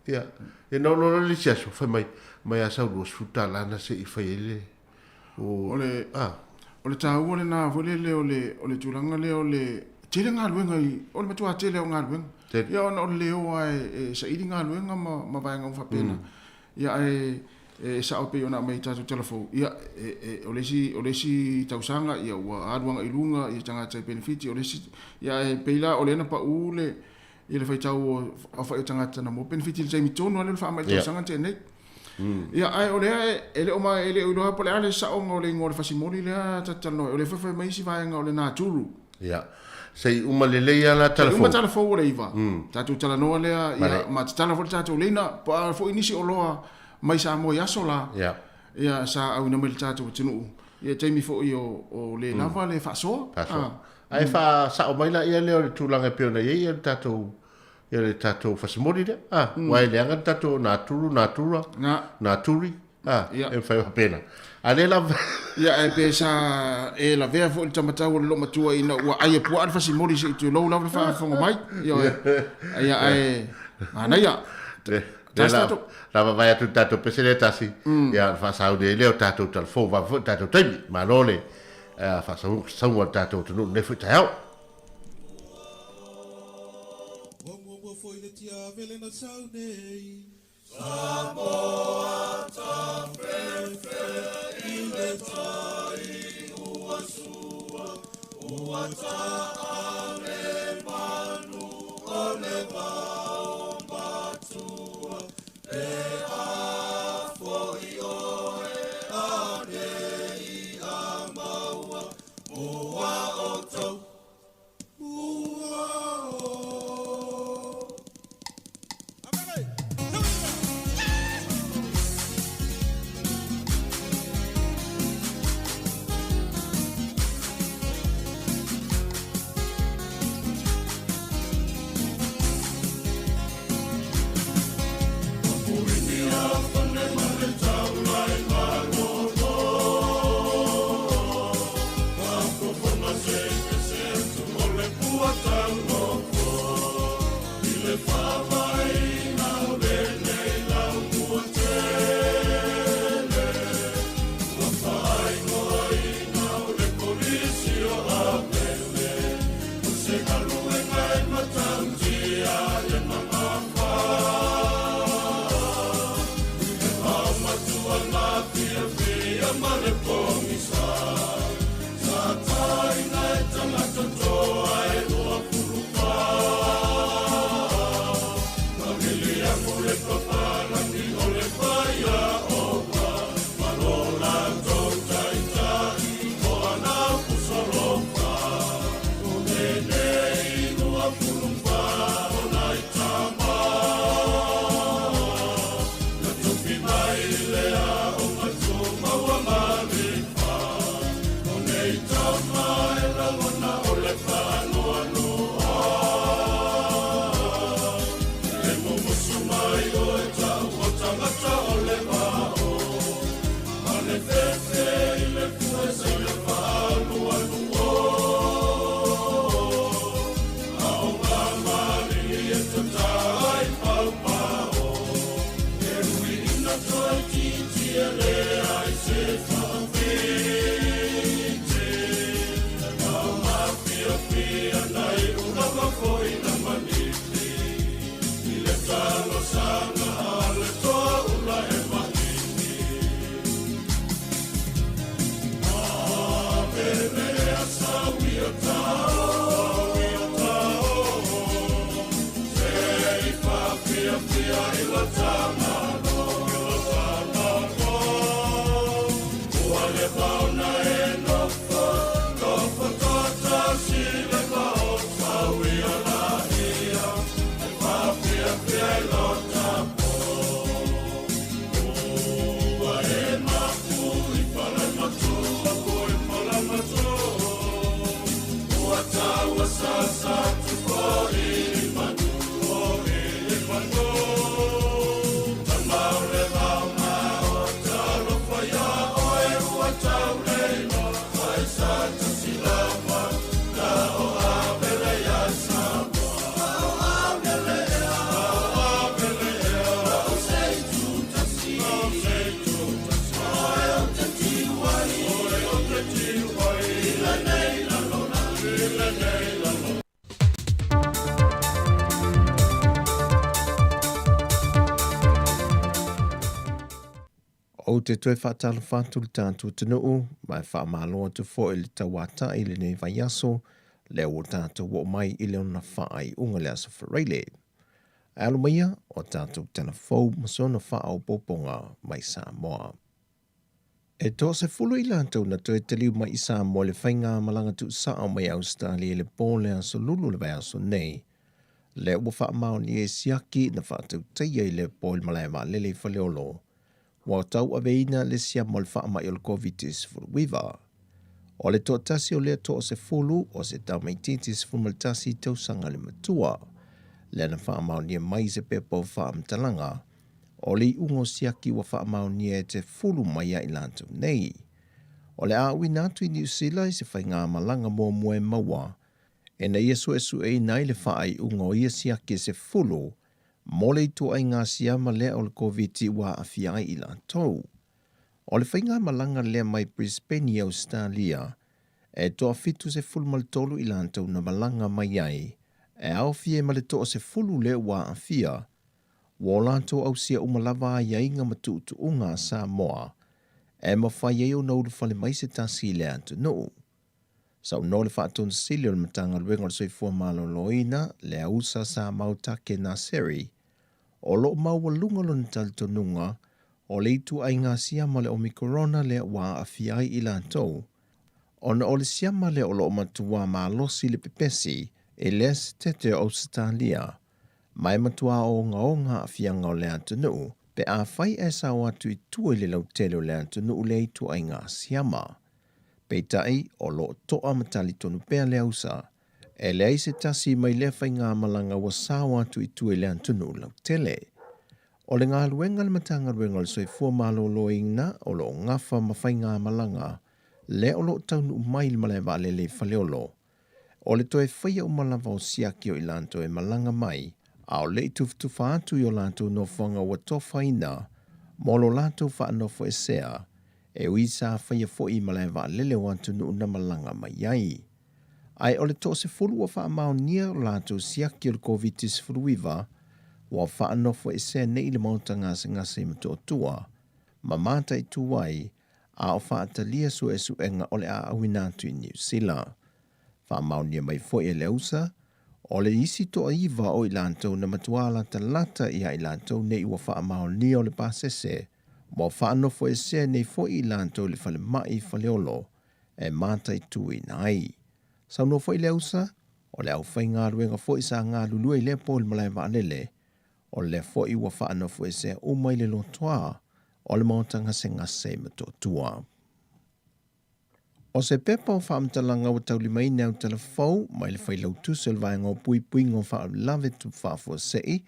[SPEAKER 1] Ia. Ia na oo loa le isi aso fai mai mai a sau $20 na se i fai ai le
[SPEAKER 5] o O le a o le taua lena foi lele o le o le tulaga lea o le tele galuega i o le matua tele o galuega.
[SPEAKER 1] Tele.
[SPEAKER 5] Ia ona o le le o lava e e saili galuega ma ma vaega uma faapena. Ia ae e sao pei ona aumai i tatou tala fou, ia e, e, o le isi, o le isi tausaga ia ua alu agai i luga ia tagata i penefiti, o le isi, ia ae pei la o lea na pau le, ia le faitau o aofai o tagata na maua penefiti i le taimi tonu lava lea o le faamai i le tausaga na tea nei. Ia ae o lea e, e le o ma, e le o iloa po o le a le saoga o le igoa o le fasimoli lea ta te talanoa ai, o lea foi fai mai isi vaega o le Naturu.
[SPEAKER 1] Ia. Se i uma lelei lava la tala
[SPEAKER 5] fou. Se i uma tala fou o le 9. Tatou talanoa lea, ia, ma tatala foi le tatou leina, po o a foi nisi oloa mai Samoa i aso la,
[SPEAKER 1] ia,
[SPEAKER 5] ia sa auina mai i le tatou atunuu, ia taimi foi o, o le lava le faasoa.
[SPEAKER 1] Faasoa. Ae faasao mai laia lea o le tulaga e pei ona i ai le tatou. ia le tatou fasimoli lea, a, aua e leaga le tatou naturu, natura, naturi, a, e mafai faapena. A lea lava.
[SPEAKER 5] Ia, ae pe sa e lavea foi le tamatau o le loomatua ina ua ai e puaa le fasimoli se i tulou lava le faafofoga mai. Ioe. Ia, ae manaia.
[SPEAKER 1] Lea la, la vavae atu le tatou pese lea tasi, ia ona faasauni ai lea o tatou talafou vave foi le tatou taimi. Malo le faasauga o le tatou atunuu i lenei foi taeao.
[SPEAKER 7] Ua muamua foi le tiavele na sau nei. Samoa tafefe i le tai ua sua, ua taale manu o le vao matua, pe a foi oe anei a maua, mua outou, mua o.
[SPEAKER 6] Ou te toe faatalofa atu i le tatou atunuu, ma e faamalo atu foi i le tauatai i lenei vaiaso, lea ua tatou oo mai i le ona faaiuga le Aso Faraile. Ae alo maia o tatou tala fou ma sona faaopoopoga mai Samoa. E toasefulu i latou na toe taliu mai i Samoa i le faigamalaga tuusao mai Ausetalia i le po le Aso Lulu o le vaiaso nei, lea ua faamaonia e siaki na faatautaia i le po i le malae vaalele i Faleolo, ua tauaveina le siama o le faamai o le Koviti-19. O le toatasi o lea toasefulu o se tamaitiiti 11 tausaga le matua. Lea na faamaonia mai i se pepa o faamatalaga, o le iuga o siaki ua faamaonia e te fulu mai ia i latou nei. O le a auina atu i Niu Sila i se faigamalaga muamua e maua, ina ia suesueina ai le faaiuga o ia siaki e 10 mo le ituaiga siama lea o le Koviti ua aafia ai i latou. O le faigamalaga lea mai Brisbane i Ausetalia, e toa 73 i latou na malaga mai ai, e aofia ai ma le toa 10 lea ua aafia, ua o latou ausia uma lava aiaiga ma tuutuuga a Samoa e mafai ai ona ulufale mai se tasi i le atunuu. Saunoa le Faatonu Sili o le Matagaluega o le Soifua Maloloina, le Ausa Samau Take Naseri, o lo o maualuga lona talitonuga o le ituaiga siama o le Omikorona lea ua aafia ai i latou, ona o le siama lea o lo o matua malosi le pepesi i le Esetete o Ausetalia, ma e matua ogaoga aafiaga o le atunuu pe afai ae sao atu i tua i le lautele o le atunuu lea ituaiga siama. Peitai, o lo o toa ma talitonu pea le ausa, e leai se tasi mai lea faigamalaga ua sao atu i tua i le atunuu lautele. O le galuega a le Matagaluega o le Soifua Maloloina o lo o gafa ma faigamalaga lea o lo o taunuu mai i le malae vaalele i Faleolo, o le toe faia uma lava o siaki o i latou e malaga mai a o le i tufatufa atu i o latou nofoaga ua tofaina mo lo latou faanofoesea e ui sa faia foi i malae vaalele o atunuu na malaga mai ai. Ae o le toasefulu ua faamaonia o latou siaki o le Koviti-19 ua faanofoesea nei i le maota gasegase i Motootua ma mataitu ai a o faatalia suesuega o le a auina atu i Niu Sila. Faamaonia mai foi e le ausa, o le isi toaiva o i latou na matua latalata ia i latou nei ua faamaonia o le pasese, ua faanofoesea nei foi i latou i le falemai i Faleolo e mataituina ai. Saunoa foi le ausa, o le aufaigaluega foi sa galulue i lea po i le malae vaalele, o lea foi ua faanofoesea uma i le lotoa o le maota gasegase i Motootua. O se pepa o faamatalaga ua taulimaina e Autalafou mai le Failautusi o le Vaega o Puipuiga o Faalavelave Tupu Faafuasei,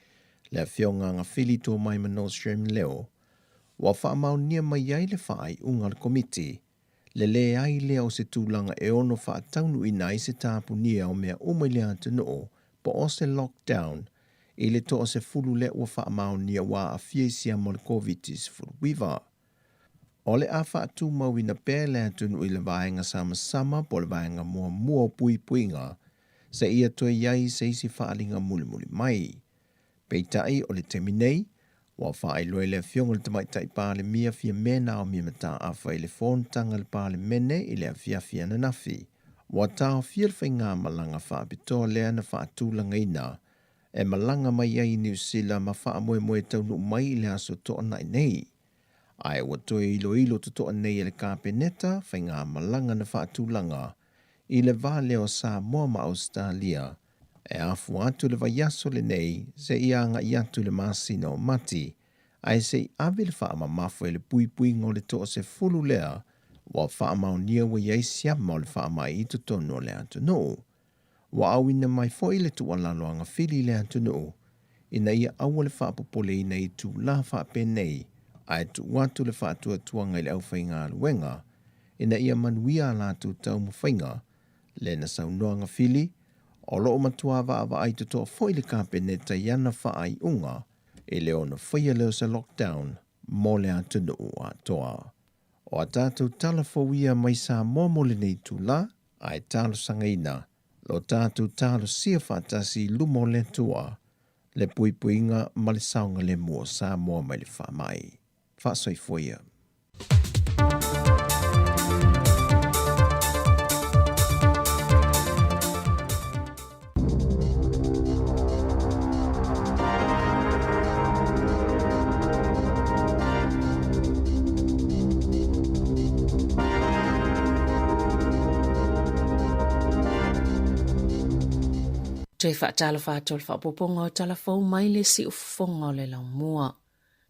[SPEAKER 6] le Afioga Agafili Tuamaima Nordstrom Leo, ua faamaonia mai ai le faaiuga a le Komiti, le leai lea o se tulaga e ono faataunuuina ai se tapunia o mea uma i le atunuu po o se lockdown i le toasefulu lea ua faamaonia ua aafia i siama o le Koviti-19. O le a faatumauina pea le atunuu i le vaega samasama po o le vaega muamua o puipuiga seia toe i ai se isi faaaliga mulimuli mai. Peitai, o le taimi nei, ua faailoa e le Afioga i le Tamaitai Palemia Fiame Naomi Mataafa i le fonotaga a le Palemene i le afiafi ananafi, ua taofia le faigamalaga faapitoa lea na faatulagaina e malaga mai ai i Niu Sila ma faamoemoe taunuu mai i le aso Toonai nei. Ae ua toe iloilo totoa nei e le Kapeneta faigamalaga na faatulaga i le va lea o Samoa ma Ausetalia E afua atu le vaiaso lenei seia agai atu i le masina o Mati, ae se i ave le faamamafa i le puipuiga o le toasefulu lea ua faamaonia ua i ai siama o le faamai i totonu o le atunuu. Ua auina mai foi le tuualalo agafili i le atunuu ina ia aua le faapopoleina i itula faapenei ae tuu atu le faatuatuaga i le aufaigaluega ina ia manuia a latou taumafaiga Lea na saunoa Agafili, o lo o matua vaavaai totoa foi le Kapeneta i ana faaiuga i le ono faia lea o se lockdown mo le atunuu atoa. O a tatou tala fou ia mai Samoa mo lenei itula, ae talosagaina lo tatou talosia faatasi i luma o le Atua le puipuiga ma le saogalemu o Samoa mai le faamai. Faasoifua ia.
[SPEAKER 3] Toe faatalofa atu o le faaopoopoga o tala fou mai le siufofoga o le laumua.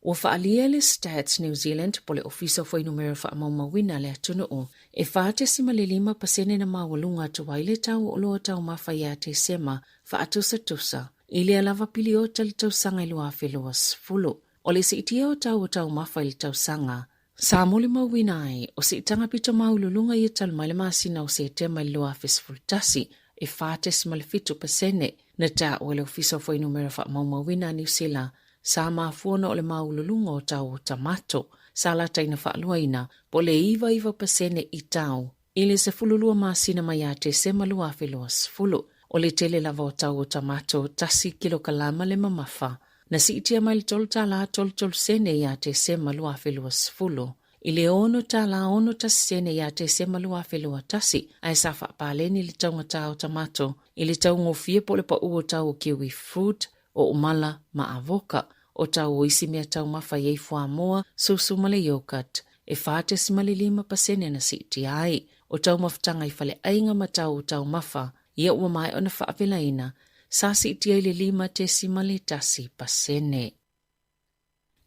[SPEAKER 3] Ua faaalia e le Stats New Zealand po le Ofisa o Fuainumera Faamaumauina a le atunuu, e 4.5 pasene na maualuga atu ai le tau o oloa taumafa ia Tesema faatusatusa. i lea lava piliota i le tausaga e 2020. O le siitia o tau o taumafa i le tausaga, sa molimauina ai o siitaga pito maualuluga ia talu mai le masina o Setema i le 2011, e 4.7%, na taua e le Ofisa o Fuainumera Faamaumauina a Niu Sila, sa mafua ona o le maualuluga o tau o tamato, sa lataina faaluaina po o le 99% i tau i le 12 masina mai ia Tesema 2020. O le tele lava o tau o tamato tasi kilokalama le mamafa, na siitia mai le $3 33 sene ia Tesema 2020 i le $6 61 sene ia Tesema 2021, ae sa faapaleni le taugata o tamato i le taugofie po o le pau o tau o kiwi fruit, o umala ma avoka, o tau o isi mea taumafa i ai fuamoa, susu ma le yogurt, e 4.5% na siitia ai. O taumafataga i faleaiga ma tau o taumafa, ia ua maea ona faavelaina, sa siitia i le 5.1%.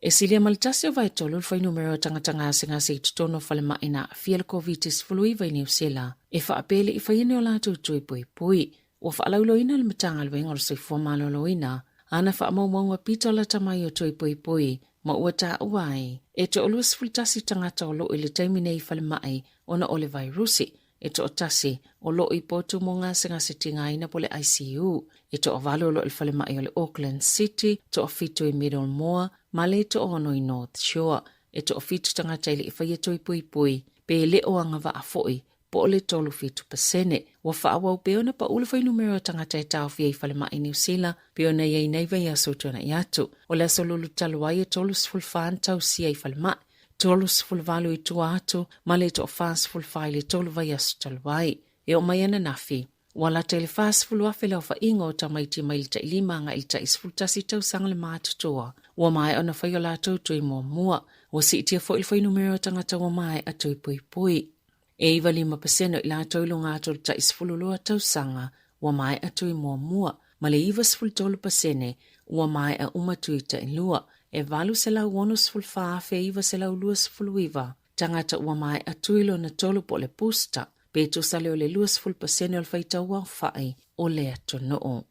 [SPEAKER 3] E silia ma le tasi o vaetolu le fuainumera o tagata gasegase i totonu o falemai na aafia i le Koviti-19 i Niu Sila e faapea e le i faia ni o latou tui puipui. Ua faalauiloaina e le Matagaluega o le Soifua Maloloina ana faamaumauga pito lata mai o tui puipui ma ua taua ai e toa-21 tagata o lo o i le taimi nei i falemai ona o le vairusi e toatasi o lo o i potu mo gasegase tigaina po o le ICU, e toavalu o lo o i le falemai o le Auckland City, toafitu i Middlemore ma le toaono i North Shore. E toafitu tagata e le i faia tui puipui pe le o agavaa foi po o le 37%. Ua faaauau pea ona pau le fuainumera o tagata e taofia i falemai i Niu Sila pei ona i ai nei vaiaso tuanai atu. O le aso lulu talu ai e 34 na tausia i falemai, 38 i tua atu ma le toa-44 i le tolu vaiaso talu ai. E oo mai ananafi, ua lata i le 40,000 le aofaiga o tamaiti mai le tailima agai i le tai-11 tausaga le matutua ua maea ona fai o latou tui muamua. Ua siitia foi le fuainumera o tagata ua maea tui puipui. E 95% o i latou i luga atu o le tai-12 tausaga ua maea tui muamua, ma le 93% ua maea uma tui tailua. E 864,929 tagata ua maea tui lona tolu po o le booster, pe tusa lea o le 20% o le faitau aofai o le atunuu.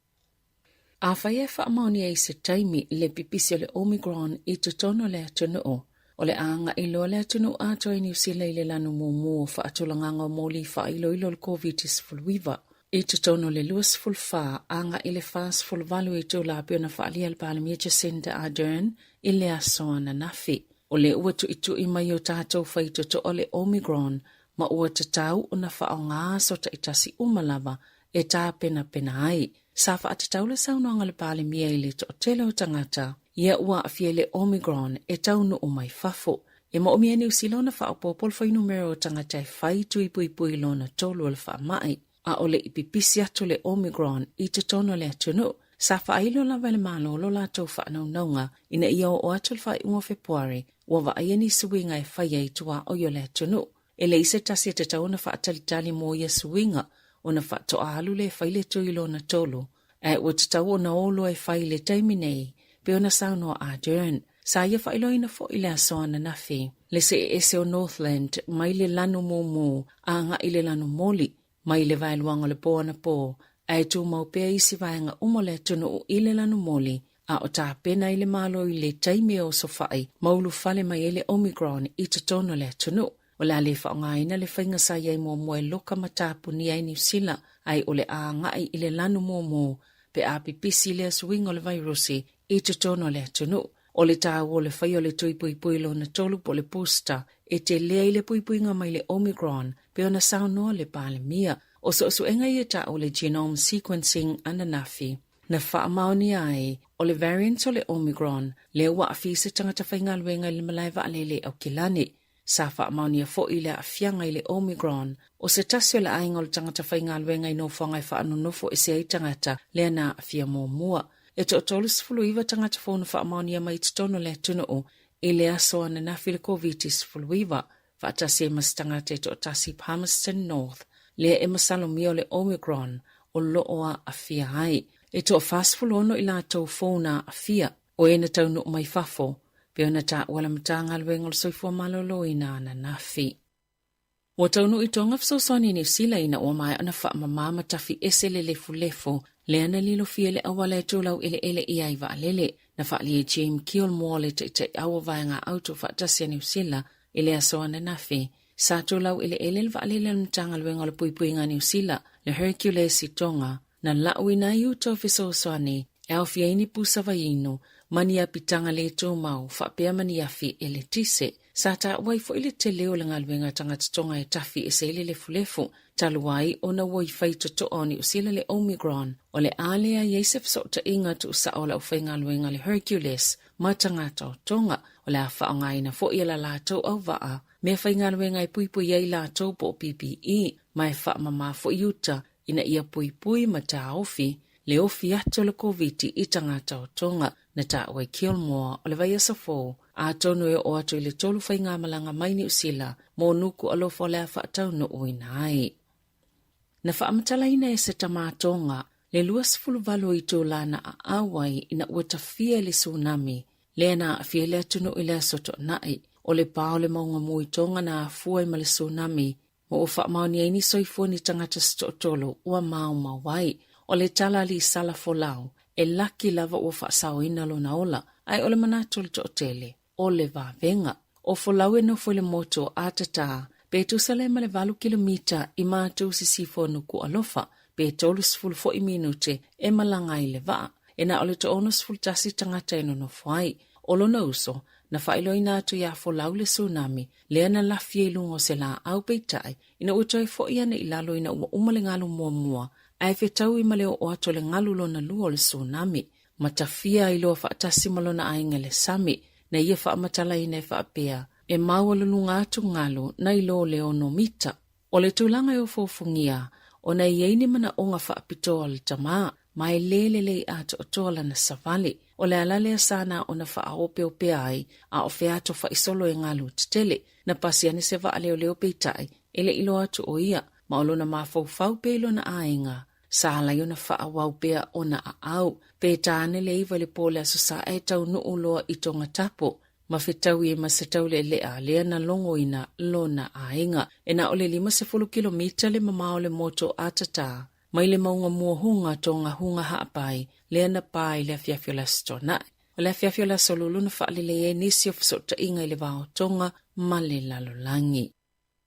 [SPEAKER 3] Afai e faamaonia i se taimi le pipisi o le Omicron i totonu o le atunuu, o le a agai loa le atunuu atoa i Niu Sila i le lanu mumu o faatulagaga o moli faailoilo o le Koviti-19. I totonu o le 24 agai i le 48 itula pei ona faaalia e le Palemia Jacinda Ardern i le aso ananafi. O lea ua tuitui mai o tatou faitotoa le Omicron ma ua tatau ona faaaoga aso taitasi uma lava e tapenapena ai. Sa faatatau le saunoaga a le Palemia i le toatele o tagata ia ua aafia i le Omicron e taunuu mai fafo. E moomia e Niu Sila ona faaopoopo le fuainumera o tagata e fai tui puipui lona tolu o le faamai, a o le i pipisi atu le Omicron i totonu o le atunuu. Sa faailo lava e le Malo lo latou faanaunauga ina ia oo atu le faaiuga o Fepuari ua vaaia ni suiga e faia i tuaoi o le atunuu. E leai se tasi e tatau ona faatalitali mo ia suiga ona faatoa alu lea e fai le tui lona tolu, ae ua tatau ona o loa e fai i le taimi nei, pei ona saunoa Ardern. Sa ia faailoaina foi i le aso ananafi le see ese o Northland mai le lanu mumu a agai i le lanu moli, mai le vaeluaga o le po anapo, ae tumau pea isi vaega uma o le atunuu i le lanu moli, a o tapena ai le Malo i le taimi e osofai ma ulufale mai ai le Omicron i totonu o le atunuu. O le a le faaaogaina le faiga sa i ai muamua e loka ma tapunia ai Niu Sila, ae o le a agai i le lanu mumu pe a pipisi lea suiga o le vairusi i totonu o le atunuu. O le taua o le faia o le tui puipui lona tolu po o le booster e telē ai le puipuiga mai le Omicron pei ona saunoa le Palemia. O suesuega ia taua o le genome sequencing ananafi na faamaonia ai o le variant o le Omicron lea ua aafia i se tagata faigaluega i le malae vaalele i Aukilani. Sa faamaonia foi le aafiaga i le Omicron o se tasi o le aiga o le tagata faigaluega i nofoaga e faanonofo ese ai tagata lea na aafia muamua. E toa-39 tagata fou na faamaonia mai i totonu o le atunuu i le aso ananafi i le Koviti-19, faatasi ai ma se tagata e toatasi i Palmerston North lea e masalomia o le Omicron o lo o aafia ai. E toa-46 i latou fou na aafia, o e na taunuu mai fafo, pei ona taua le Matagaluega o le Soifua Maloloina ananafi. Ua taunuu i Tonga fesoasoani i Niu Sila ina ua maea ona faamama ma tafi ese le lefulefu Lea na lilofia le auala e tulau eleele i ai vaalele. Na faaalia e James Gilmore le taitaiau o Vaega Autufaatasi a Niu Sila i le aso ananafi. Sa tulau eleele le vaalele a le Matagaluega o le Puipuiga a Niu Sila, le Hercules i Tonga, na lauina ai uta o fesoasoani e aofia ai ni pusa vaiinu ma ni apitaga le tumau faapea ma ni afi eletise. Sa taua ai foi le tele o le galuega a tagata Tonga e tafi ese ai le lefulefu, talu ai ona ua i fai totoa o Niu Sila le Omicron, o le a leai ai se fesootaiga tuusao a le aufaigaluega a le Hercules ma tagata o Tonga. O le a faaaogaina foi e la latou auvaa meafaigaluega e puipui ai latou po o PPE ma e faamama foi uta ina ia puipui ma taofi le ofi atu o le Koviti i tagata o Tonga. Na taua e Gilmore o le vaiaso fou, atonu e oo atu i le 3 faigamalaga mai Niu Sila mo nuku alofa o le a faataunuuina ai. Na faamatalaina e se tama Tonga le 28 itula na aau ai ina ua tafia e le tsunami lea na aafia ai le atunuu i le aso Toonai. O le pa o le mauga mu i Tonga na afua ai ma le tsunami ma ua faamaonia ai ni soifua ni tagata se toatolu ua maumau ai. O le tala a Lisala Folau, e laki lava ua faasaoina lona ola, ae o le manatu o le toatele, o le vavega. O Folau e nofo i le motu o Atatā, pe tusa lea ma le 8 kilomita i matu sisifo o Nukuʻalofa, pe 30 foi minute e malaga ai le vaa. E na o le 61 tagata e nonofo ai. O lona uso, na faailoaina atu iā Folau le tsunami, lea na lafi ai i luga o se laau peitai, ina ua toe foi ane i lalo ina ua uma le galu muamua, ae fetaui ma le oo atu o le galu lona lua o le tsunami, ma tafia ai loa faatasi ma lona aiga i le sami, na ia faamatalaina e faapea, E maualuluga atu galu nai lo le 6 mita. O le tulaga e ofoofogia, ona e i ai ni manaoga faapitoa o le tama, ma e le lelei atoatoa lana savali. O le ala lea sa na ona faaopeopea ai a o featofa'i solo e galu tetele. Na pasi ane se vaa leoleo peitai, e le i loa atu o ia, ma o lona mafaufau pea i lona aiga. Sa ala ai ona faaauau pea ona aau. Pe ta ane le 9 i le po o le Aso Sae e taunuu loa i Tongatapu, ma fetaui ai ma se taulealea lea na logoina lona aiga. E na o le 50 kilomita le mamao o le motu o Atatā mai le mauga muahuga Tongahuga Haapai lea na pā i le afiafi o le Aso Toonai. O le afiafi o le Aso Lulu na faalelei ai nisi o fesootaiga i le va o Tonga ma le lalolagi.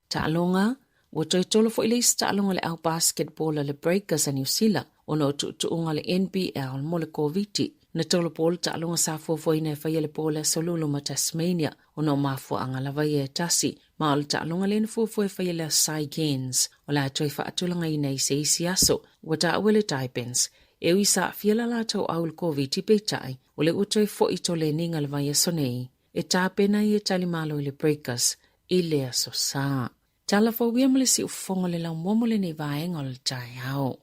[SPEAKER 3] Taaloga, Ua toe tolo foi le isi taaloga o le au basketball a le Breakers a Niu Sila ona o tuutuuga o le NBL mo le Koviti. Na tolopo le taaloga sa fuafuaina e faia le po o le Aso Lulu ma Tasmania ona o mafuaaga lava ia e tasi, ma o le taaloga lea na fuafua e faia le Aso Sa i Cairns o le a toe faatulagaina i se isi aso. Ua taua e le Taipans e ui sa aafia la latou au i le Koviti peitai o lea ua toe foi toleniga le vaiaso nei. E tapena ai e talimalo i le Breakers i le Aso Sa. Tala fou ia ma le siufofoga o le laumua mo lenei vaega o le taeao.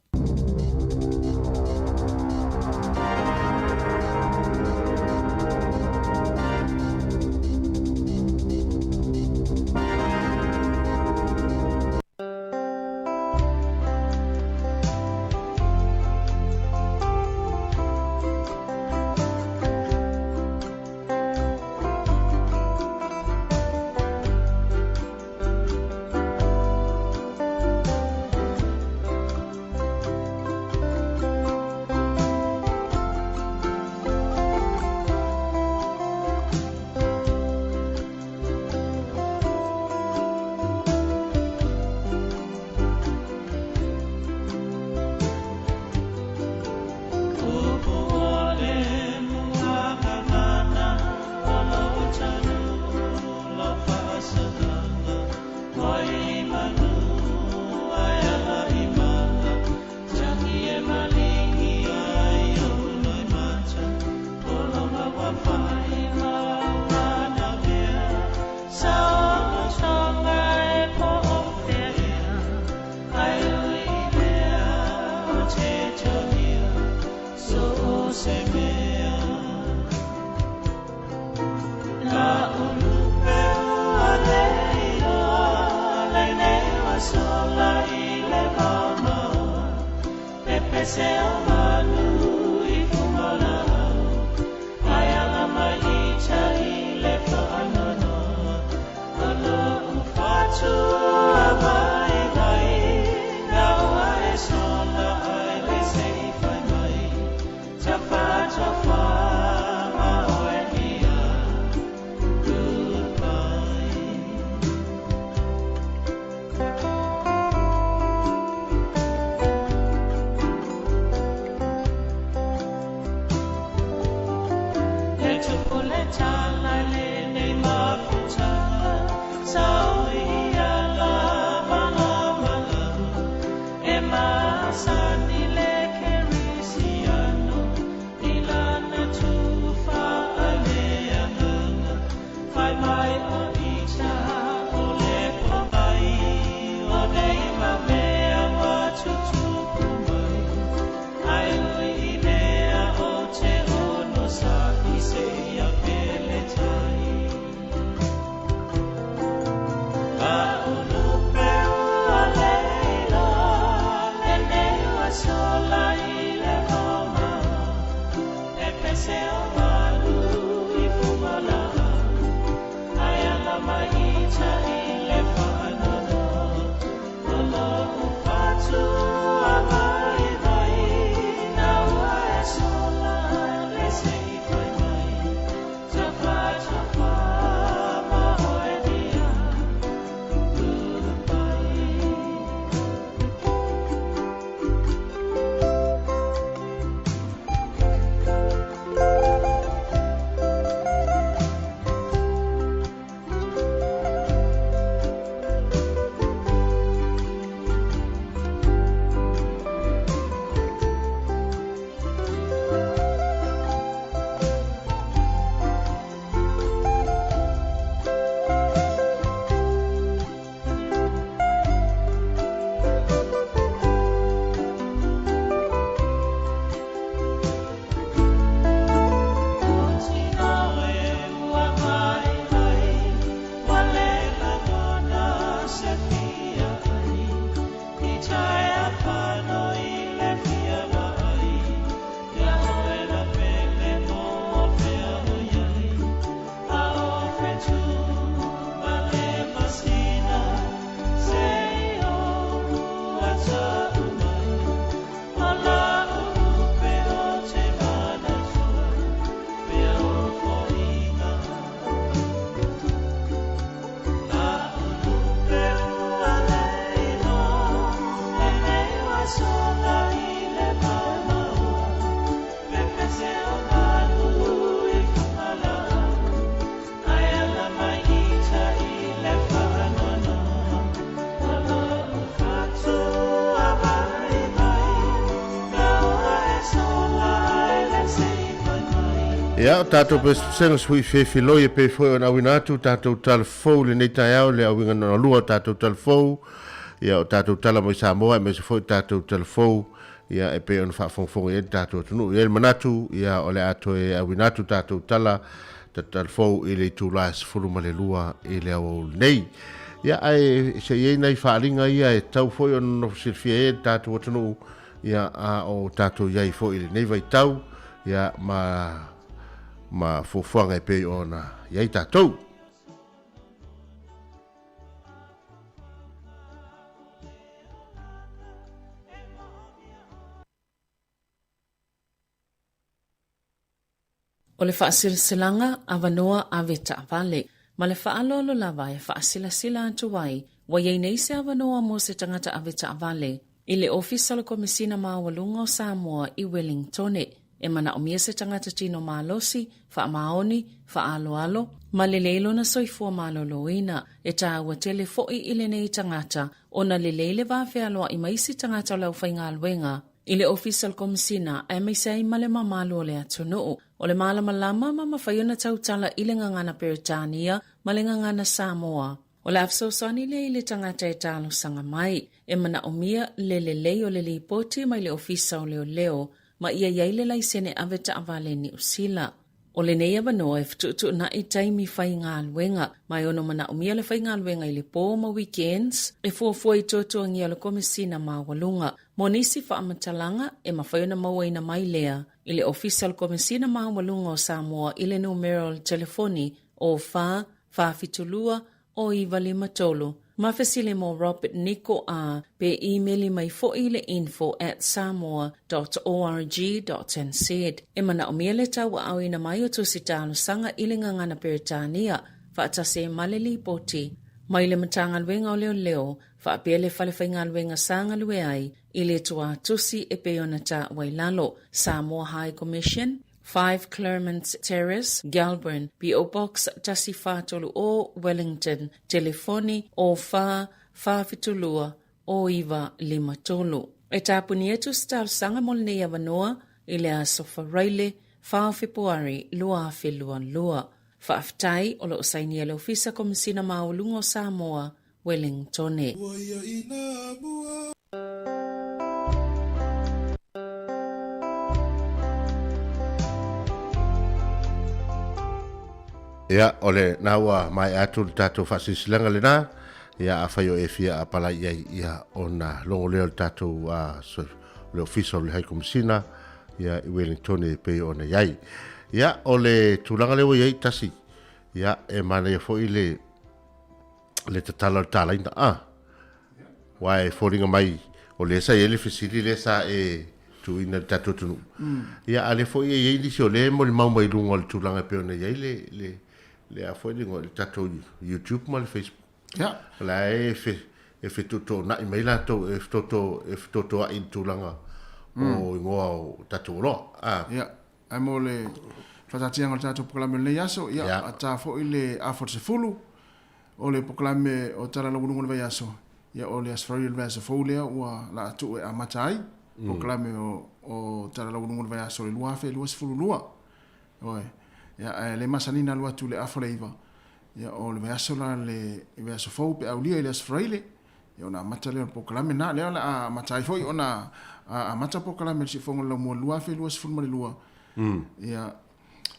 [SPEAKER 1] Ia, o tatou pesepesega sui fefiloi e pei foi ona auina atu tatou tala fou i lenei taeao, le auiga lona lua o tatou tala fou, ia o tatou tala mai Samoa aemaise foi tatou tala fou, ia e pei ona faafogafoga i ai le tatou atunuu. E i ai le manatu, ia o le a toe auina atu tatou tala, tala fou i le itula e 12 i le aoauli nei. Ia, ae se i ai nai faaaliga ia e tatau foi ona nofo silafia ai le tatou atunuu, ia a o tatou i ai foi i lenei vaitau, ia ma ma fuafuaga e pei ona i ai tatou.
[SPEAKER 3] O le faasilasilaga avanoa ave taavale ma le faaaloalo lava e faasilasila atu ai ua i ai nei se avanoa mo se tagata ave taavale i le Ofisa o le Komesina Maualuga o Samoa i Wellingtone. E manaomia se tagata tino malosi, faamaoni, faaaloalo, ma lelei lona soifua maloloina. E taua tele foi i lenei tagata ona lelei le va fealoai ma isi tagata o le aufaigaluega i le Ofisa o le Komesina aemaise ai ma le mamalu o le atunuu. O le malamalama ma mafai ona tautala i le gagana Peretania ma le gagana Samoa. O le a fesoasoani lea i le tagata e talosaga mai. E manaomia le lelei o le lipoti mai le Ofisa o Leoleo ma ia i ai le laisene ave taavale Niu Sila. O lenei avanoa e fetuutuunai taimi faigaluega, ma e ono manaomia le faigaluega i le pō ma weekends e fuafua i tuatuagia o le Komesina Maualuga. Mo nisi faamatalaga, e mafai ona mauaina mai lea i le Ofisa o le Komesina Maualuga o Samoa i le numera o le telefoni o 4 472 o 953 ma fesili mo Robert Niko a pe imeli mai foi i le info at samoa dot org dot nz. E manaomia le tauaaoina mai o tusi talosaga i le gagana Peretania faatasi ai ma le lipoti mai le Matagaluega o Leoleo faapea le Fale Faigaluega sa galue ai i le tuatusi e pei ona taua i lalo, Samoa High Commission, 5 Claremont Terrace, Gelburn, PO Box 1430, Wellington, telefoni 04 472 0953. E tāpuni atu se talosaga mo lenei avanoa i le Aso Faraile, 4 Fepuari 2022. Faafetai o lo o sainia e le Ofisa Komesina Maualuga o Samoa, Wellingtone.
[SPEAKER 7] Ua ia ina mua.
[SPEAKER 1] Ia, o le na ua maea atu le tatou faasilasilaga lena, ia afai o e fia apalai i ai, ia ona logo lea o le tatou uh, so, le ofisa o le High Commissioner, ia i Wellington e pei ona i ai. Ia, o le tulaga lea ua i ai tasi, ia, e manaia foi le le tatala o le talaina a wa e foliga mai o lea sa i ai le fesili lea sa e tuuina i le tatou atunuu. Ia a lea foi e i ai nisi o lea e molimau mai luga o le tulaga e pei ona i ai le le le a foi le igoa le tatou YouTube ma le Facebook.
[SPEAKER 5] Ia.
[SPEAKER 1] O la e fe e fetuutuunai mai latou e fetoto e fetotoai i le tulaga o igoa o tatou oloa.
[SPEAKER 5] A. Ia. Ae mo le faataatiaga o le tatou polokalame o lenei aso, ia, yeah. ata foi le afa o le 10 o le polokalame o Tala Laualuga o le Vaiaso, ia o le Aso Faraile o le vaiaso fou lea ua laa tuu e amata ai polokalame o Tala Laualuga o le Vaiaso o le 2022. Oe. Ia, ae le masani na alu atu le afa o le 9, ia o le vaiaso la le vaiaso fou pe aulia i le Aso Faraile, Ia ona amata lea o le polokalame lena, lea o le a amata ai foi ona amata polokalame o le Siufofoga o le Laumua 2022, ia,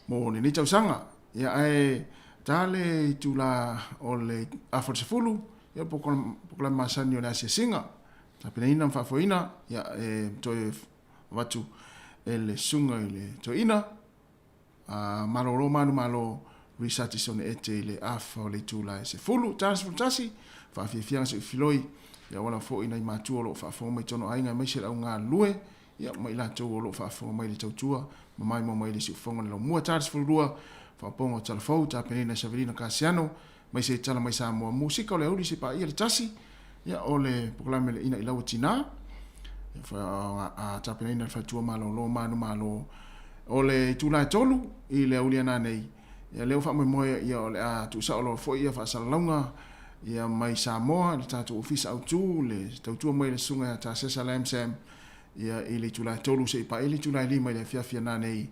[SPEAKER 5] mo lenei tausaga. Ia, ae ta le itula o le afa o le 10, ia, polokalame masani o le asiasiga, tapenaina ma faafoeina, ia, e toe avatu e le susuga i le toeaina, Malolo manumalo Risati Sone Ete i le afa o le itula e 10, ta 11, faafiafiaga se filoi, ia auala foi nai matua o lo o faafofoga mai totonu o aiga aemaise le au galulue, ia ma i latou o lo o faafofoga mai i le tautua ma maimoa mai i le siufofoga o le laumua. Ta 12, faaopooga o tala fou, tapenaina e Savelina Kasiano, aemaise i tala mai Samoa Musika o le auli se paia le tasi, ia o le polokalame le ina i lau tina, ia tapenaina le faletua malolo manumalo o le itula e 3 i le auli ana nei, ia lea ua faamoemoe ia o le a tuusao loa foi ia faasalalauga ia mai Samoa le tatou ofisa autu le tautua mai le susuga ia Tasesa Lamsam ia i le itula e 3 seia paia le itula e 5 i le afiafi ana nei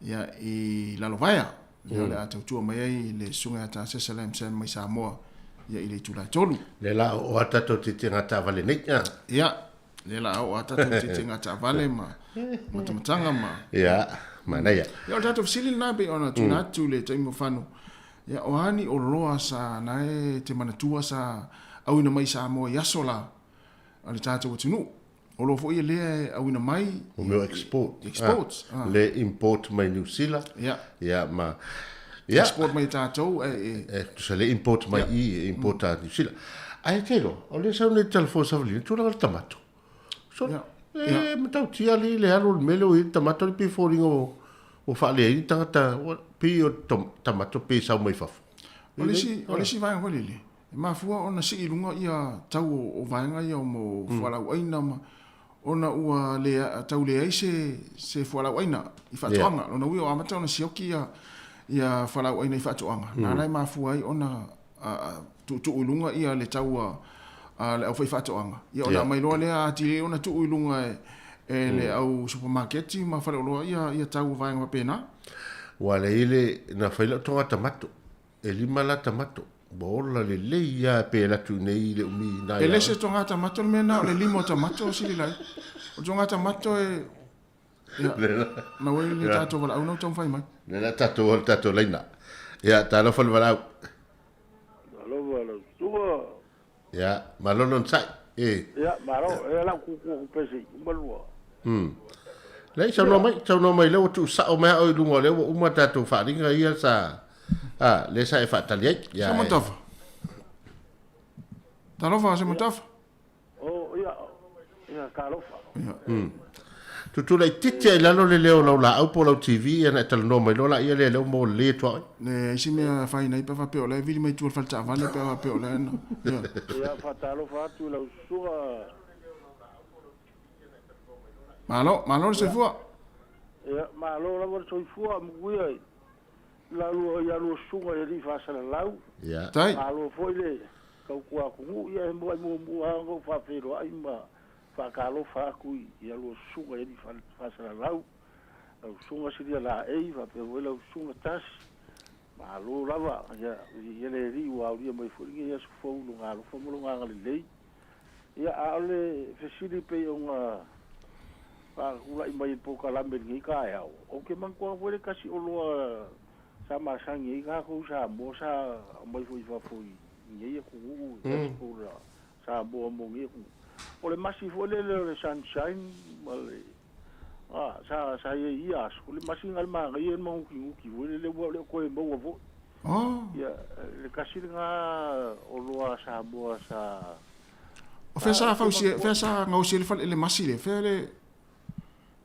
[SPEAKER 5] ia i Lalovaea. Lea o le a tautua mai ai le susuga ia Tasesa Lamsam mai Samoa ia i le itula e 3.
[SPEAKER 1] Lea la oo a tatou tietiegaa taavale nei.
[SPEAKER 5] Ia, lea la oo a tatou tietiegaa taavale ma matamataga ma...
[SPEAKER 1] Ia, manaia.
[SPEAKER 5] Ia, o le tatou fesili lena pei ona tuuina atu le taimi o fano. Ia, o a ni oloa sa na e te manatua sa auina mai i Samoa i aso la a le tatou atunuu? O lo foi e lea e auina mai.
[SPEAKER 1] O mea o export.
[SPEAKER 5] Export.
[SPEAKER 1] Ah. Le import mai New Zealand.
[SPEAKER 5] Ia.
[SPEAKER 1] Ia ma
[SPEAKER 5] ia. Export mai tatou e e.
[SPEAKER 1] E tusa le import mai i e import a New Zealand. Ai te lo, o le sau nei telefoni sa valina, tulaga le tamato. So,
[SPEAKER 5] Ia.
[SPEAKER 1] e matautia li le alu o le mele o i le tamato le pei foliga o o faalea ai ni tagata, pei o tamato pe sau mai fafo.
[SPEAKER 5] O le isi, o le isi vaega foi lele, E mafua ona sii i luga ia tau o vaega ia mo fualaauaina ma ona ua le tau leai se se fualaauaina i faatoaga. Yeah. Lona uiga ua amata ona sioki ia ia fualaauaina i faatoaga. Na ala e mafua ai ona tuutuu i luga ia le tau a a le aufaifaatoaga. Ia ona aumai loa lea atili ai ona tuu i luga e e le au supamaketi ma faleoloa ia ia tau o vaega faapena.
[SPEAKER 1] Ua leai le na fai lau toga tamato. E lima la tamato. Ua ola lelei lava pe alu atu i inei i le umi
[SPEAKER 5] na E le se toga tamato le mea lena, o le lima o tamato Sililai. O le toga tamato e... Ia, na ua i le tatou valaau na ua taumafai mai.
[SPEAKER 1] Le la tatou o le tatou laina. Ia, talofa le valaau.
[SPEAKER 8] Talofa lau susuga.
[SPEAKER 1] Ia, malo le onosai. E.
[SPEAKER 8] Ia, malo. E lau kuku aku pese i uma lua.
[SPEAKER 1] Leai, saunoa mai, saunoa mai lea ua tuusao mai au i luga o lea ua uma tatou faaaliga ia sa, a, lea sa e faatali ai.
[SPEAKER 5] Ia, e. Sematafa. Talofa Sematafa.
[SPEAKER 8] O, ia, ia, talofa.
[SPEAKER 5] Ia.
[SPEAKER 1] Tutu laitiiti lava i lalo le leo o lau laau po o lau TV ia ona e talanoa mai loa laia lea lea ua maua lelei atu au.
[SPEAKER 5] Leai se mea e afaina ai pe a faapea o la e vili mai tua i le fale taavale pe a faapea o la e na. Ia.
[SPEAKER 8] Ia faatalofa atu i lau susuga.
[SPEAKER 5] Malo, malo le soifua.
[SPEAKER 8] Ia, malo lava le soifua manuia i la lua ia lua susuga i alii faasalalau.
[SPEAKER 1] Ia.
[SPEAKER 5] Tai.
[SPEAKER 8] Malo foi le tautua atunuu, ia e muai muamua lava ona ou faafeiloai ma faatalofa atu i a lua susuga i alii faasalalau, lau susuga Silia Laei faapea foi lau susuga Tasi. Malo lava, ia, viia le Alii ua aulia mai foi lenei aso fou i lona alofa ma lona agalelei. Ia, a o le fesili pei ona faatulai mai i le polokalame i lenei taeao, ou te manatua foi le tasi oloa sa masani ai tatou i Samoa sa aumai foi i fafo i nei atunuu, diaspora Samoa mo nei atunuu. O le masi foi lele o le sunshine ma le a, sa sa i ai i ia aso, o le masi lena o le manaia le manutinuti foi lele ua le o toe maua foi. Ia, le tasi lena oloa a Samoa sa
[SPEAKER 5] O fea sa fausia, fea sa gaosia ai le fale, le masi lea, fea le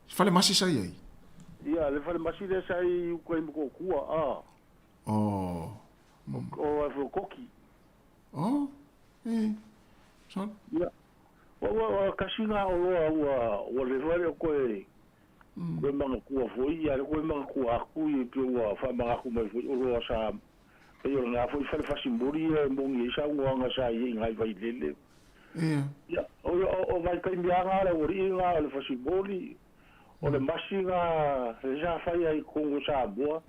[SPEAKER 5] fale masi sa i ai?
[SPEAKER 8] Ia, le fale masi lea sa i uta i Motootua, a.
[SPEAKER 5] Oh.
[SPEAKER 8] O, o Koki.
[SPEAKER 5] Oh, e, sorry.
[SPEAKER 8] Ia, ua, ua, ua tasi lena oloa ua, ua leva le o toe, toe manatua foi, ia le toe manatua atu, ia pei ua faamanatu mai foi oloa sa, pei o lena foi fale fasimoli ia e moni ai saunoaga sa i ai i nai Vailele.
[SPEAKER 5] Ia.
[SPEAKER 8] Ia, o, o, o vaitaimi lava na o le aualii lena o le fasimoli, o le masi lena lea sa fai ai i totonu o Samoa.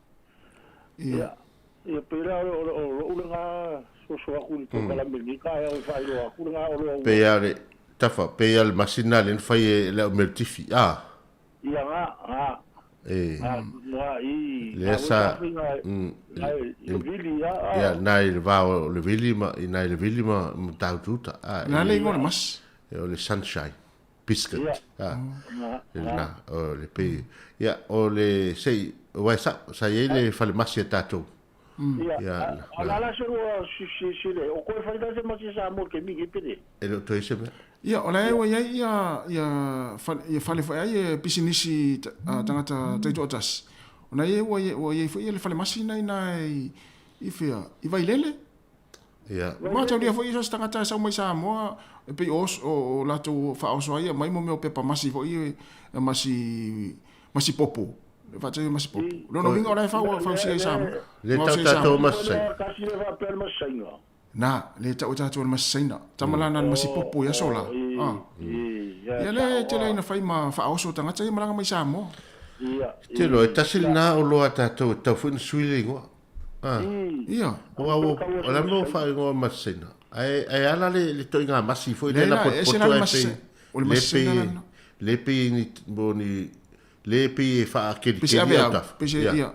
[SPEAKER 5] Ia.
[SPEAKER 8] Ia, pei la o lou lena soso atu i le polokalame i lenei taeao e faailoa atu lena oloa ua.
[SPEAKER 1] Pei lava o le tafa, pei lava o le masi lena lea na fai e le au Meltifi, a?
[SPEAKER 8] Ia, na, na.
[SPEAKER 1] E.
[SPEAKER 8] Na, na, i,
[SPEAKER 1] Lea
[SPEAKER 8] na
[SPEAKER 1] sa,
[SPEAKER 8] foi na, na i le vili, a, a.
[SPEAKER 1] Ia, na i le va o le vili ma, i na i le vili ma Matautu-uta, a.
[SPEAKER 5] Na le igoa o le masi.
[SPEAKER 1] O le sunshine biscuit,
[SPEAKER 8] Ia.
[SPEAKER 1] a.
[SPEAKER 8] Na,
[SPEAKER 1] Le
[SPEAKER 8] na.
[SPEAKER 1] lena, o le pei, ia, o le, se i, aua e sao, sa i ai le falemasi a tatou.
[SPEAKER 8] Ia,
[SPEAKER 1] Ia,
[SPEAKER 8] a o le a la se lua silasila, o koe fai la se masi Samoa i le taimi nei pe le?
[SPEAKER 1] E le o toe se mea.
[SPEAKER 5] Ia, o la e ua i ai ia, ia fale, ia fale foi ai e pisinisi tagata taitoatasi. O na e ua, ua i ai foi ia le falemasi na ina i, i fea, i Vailele.
[SPEAKER 1] Ia.
[SPEAKER 5] Mataulia foi so o se tagata e sau mai Samoa, e pei o, o, o latou faaoso ai e aumai mo mea o pepa masi foi, e masi, masi popo. Le faatau masi popo. Lona uiga o la e fau, fausia i Samoa.
[SPEAKER 1] Le tau
[SPEAKER 5] Gaosia i
[SPEAKER 1] tatou
[SPEAKER 5] Samoa.
[SPEAKER 1] masi saina.
[SPEAKER 8] Tasi le faapea le masi saina.
[SPEAKER 5] Na, le tau tatou le masi saina. Tama la na le masi popo i aso la. Ah. Ia le tele ina fai ma faaoso tagata ia malaga mai Samoa.
[SPEAKER 1] Te loa, e tasi lena oloa a tatou e tatau foi ona sui le igoa. Ah.
[SPEAKER 5] Ia.
[SPEAKER 1] Aua ua, o le a mea ua faaigoa masi saina? Ae, ae ala le, le toiga masi foi lea
[SPEAKER 5] Leai
[SPEAKER 1] na
[SPEAKER 5] la, e ese la
[SPEAKER 1] potopoto
[SPEAKER 5] le
[SPEAKER 1] ae
[SPEAKER 5] masi
[SPEAKER 1] pei,
[SPEAKER 5] saina. O le
[SPEAKER 1] le
[SPEAKER 5] masi saina
[SPEAKER 1] pei
[SPEAKER 5] la
[SPEAKER 1] e,
[SPEAKER 5] lena.
[SPEAKER 1] le pei e ni, mo ni, le pei e
[SPEAKER 5] Pei se
[SPEAKER 1] faakelikeli
[SPEAKER 5] ave au,
[SPEAKER 1] autafa.
[SPEAKER 5] pei se,
[SPEAKER 1] Ia.
[SPEAKER 5] ia.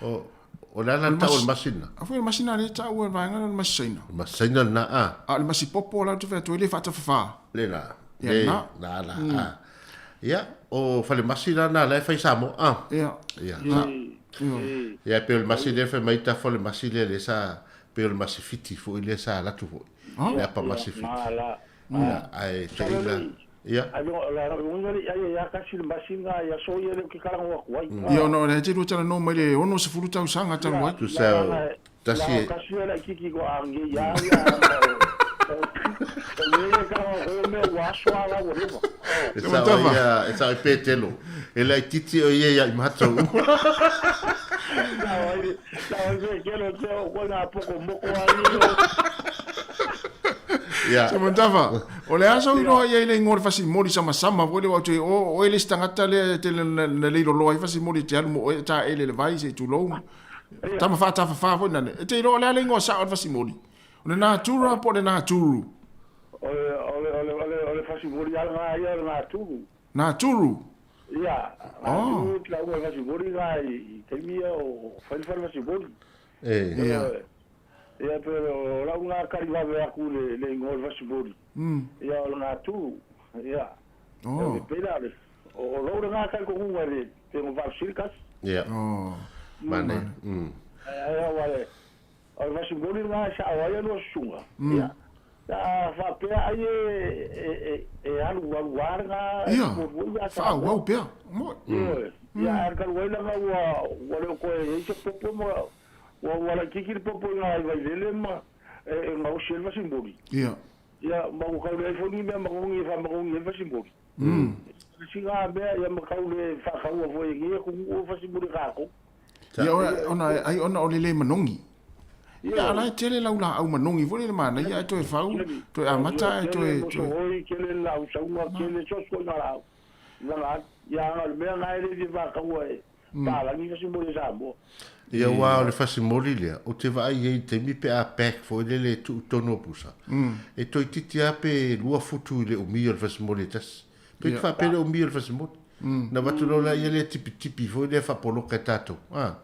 [SPEAKER 1] O, o le a la
[SPEAKER 5] O le
[SPEAKER 1] tau o le
[SPEAKER 5] masi,
[SPEAKER 1] masi lena?
[SPEAKER 5] a foi o le masi lena lea e taua e le vaega lea o le masi saina.
[SPEAKER 1] O le masi saina lena, a.
[SPEAKER 5] A o le masi popo la ou te fai atu ai le faatafafā.
[SPEAKER 1] Le na,
[SPEAKER 5] Ia
[SPEAKER 1] le,
[SPEAKER 5] lena.
[SPEAKER 1] na la, a. Ia, o falemasi la na la e fai Samoa, a.
[SPEAKER 5] Ia.
[SPEAKER 1] Ia.
[SPEAKER 5] Na. Ia.
[SPEAKER 1] Ia, e pei o le masi lea fai mai tafa o le masi lea lea sa, pei o le masi fiti foi lea sa alu atu foi.
[SPEAKER 5] Oh.
[SPEAKER 1] Le apa masi fiti.
[SPEAKER 8] Na la.
[SPEAKER 1] Ia, ae toeaina, ia.
[SPEAKER 8] Ai la uiga le ai ia kasi le masi nga ia so ia le ke kalango aku ai.
[SPEAKER 5] Ia, ona o lea te lua talanoa mai le 60 tausaga talu ai.
[SPEAKER 1] Tusa o tasi e.
[SPEAKER 8] Kasi ia la kiki ko ange ia ia. O le kalango ko me wa so ala wo le.
[SPEAKER 1] E sao ai ia, e sao ai Petelo. E laitiiti o ia ia i matou.
[SPEAKER 8] La ai la ai ke lo te o ko na poko moko ai.
[SPEAKER 1] Ia.
[SPEAKER 5] Samantava, o le a sau iloa i ai le igoa o le fasimoli samasama foi lea ua toe o oe le isi tagata lea e tele na leiloloa ai fasimoli e te alu mo oe e taele i le vai se i tulou. Tama faatafafā foi nane. E te iloa o le a le igoa sao o le fasimoli? O le natura po o le naturu?
[SPEAKER 8] O le o le o le o le o le fasimoli lava lena ia o le naturu.
[SPEAKER 5] Naturu?
[SPEAKER 8] Ia, naturu te lauga o le fasimoli lena i taimi ia o fai le fale fasimoli.
[SPEAKER 1] E.
[SPEAKER 5] Ia.
[SPEAKER 8] Ia pe o lau lena kali vave atu le le igoa o le fasimoli. Ia o le naturu. Ia.
[SPEAKER 5] Oh.
[SPEAKER 8] E pei la le o lou lena talitonuga le pe ngo vaafesili kasi.
[SPEAKER 1] Ia.
[SPEAKER 5] Oh.
[SPEAKER 1] Manaia.
[SPEAKER 8] Ai aua le o le fasimoli lena e sao ai lua susuga. Ia. Sa faapea ai e e e alu alu lava lena
[SPEAKER 5] Ia.
[SPEAKER 8] foi ia
[SPEAKER 5] Faaauau pea. Moi.
[SPEAKER 8] Ioe. Ia ae talu ai leaga ua ua le o toe i ai se popo ma ua ua laitiiti le popo i nai Vailele ma e e gaosi ai le fasimoli.
[SPEAKER 5] Ia.
[SPEAKER 8] Ia, ma ua tau leai foi ni mea manogi e faamanogi ai fasimoli. Siga mea ia ma tau le faataua foi e nei atunuu o fasimoli a tatou.
[SPEAKER 5] Ia, ona ai ona o le le manogi. Ia, a la e tele lau laau manogi foi lele manaia ae toe fau, toe amata ae toe.
[SPEAKER 8] Tele mosohoi, tele le laau sauga, tele so o se ituaiga laau. Laga atu. Ia, a o le mea lena e le fia faataua e palagi fasimoli a Samoa.
[SPEAKER 1] Ia aua o le fasimoli lea, ou te vaai i ai i le taimi pe a pack foi lele e tuu i totonu o pusa, e toeitiiti lava pe lua futu i le umi o le fasimoli e tasi. Pe te faapea le umi o le fasimoli. Na avatu loa lea lea tipitipi foi lea faapoloka e tatou. A,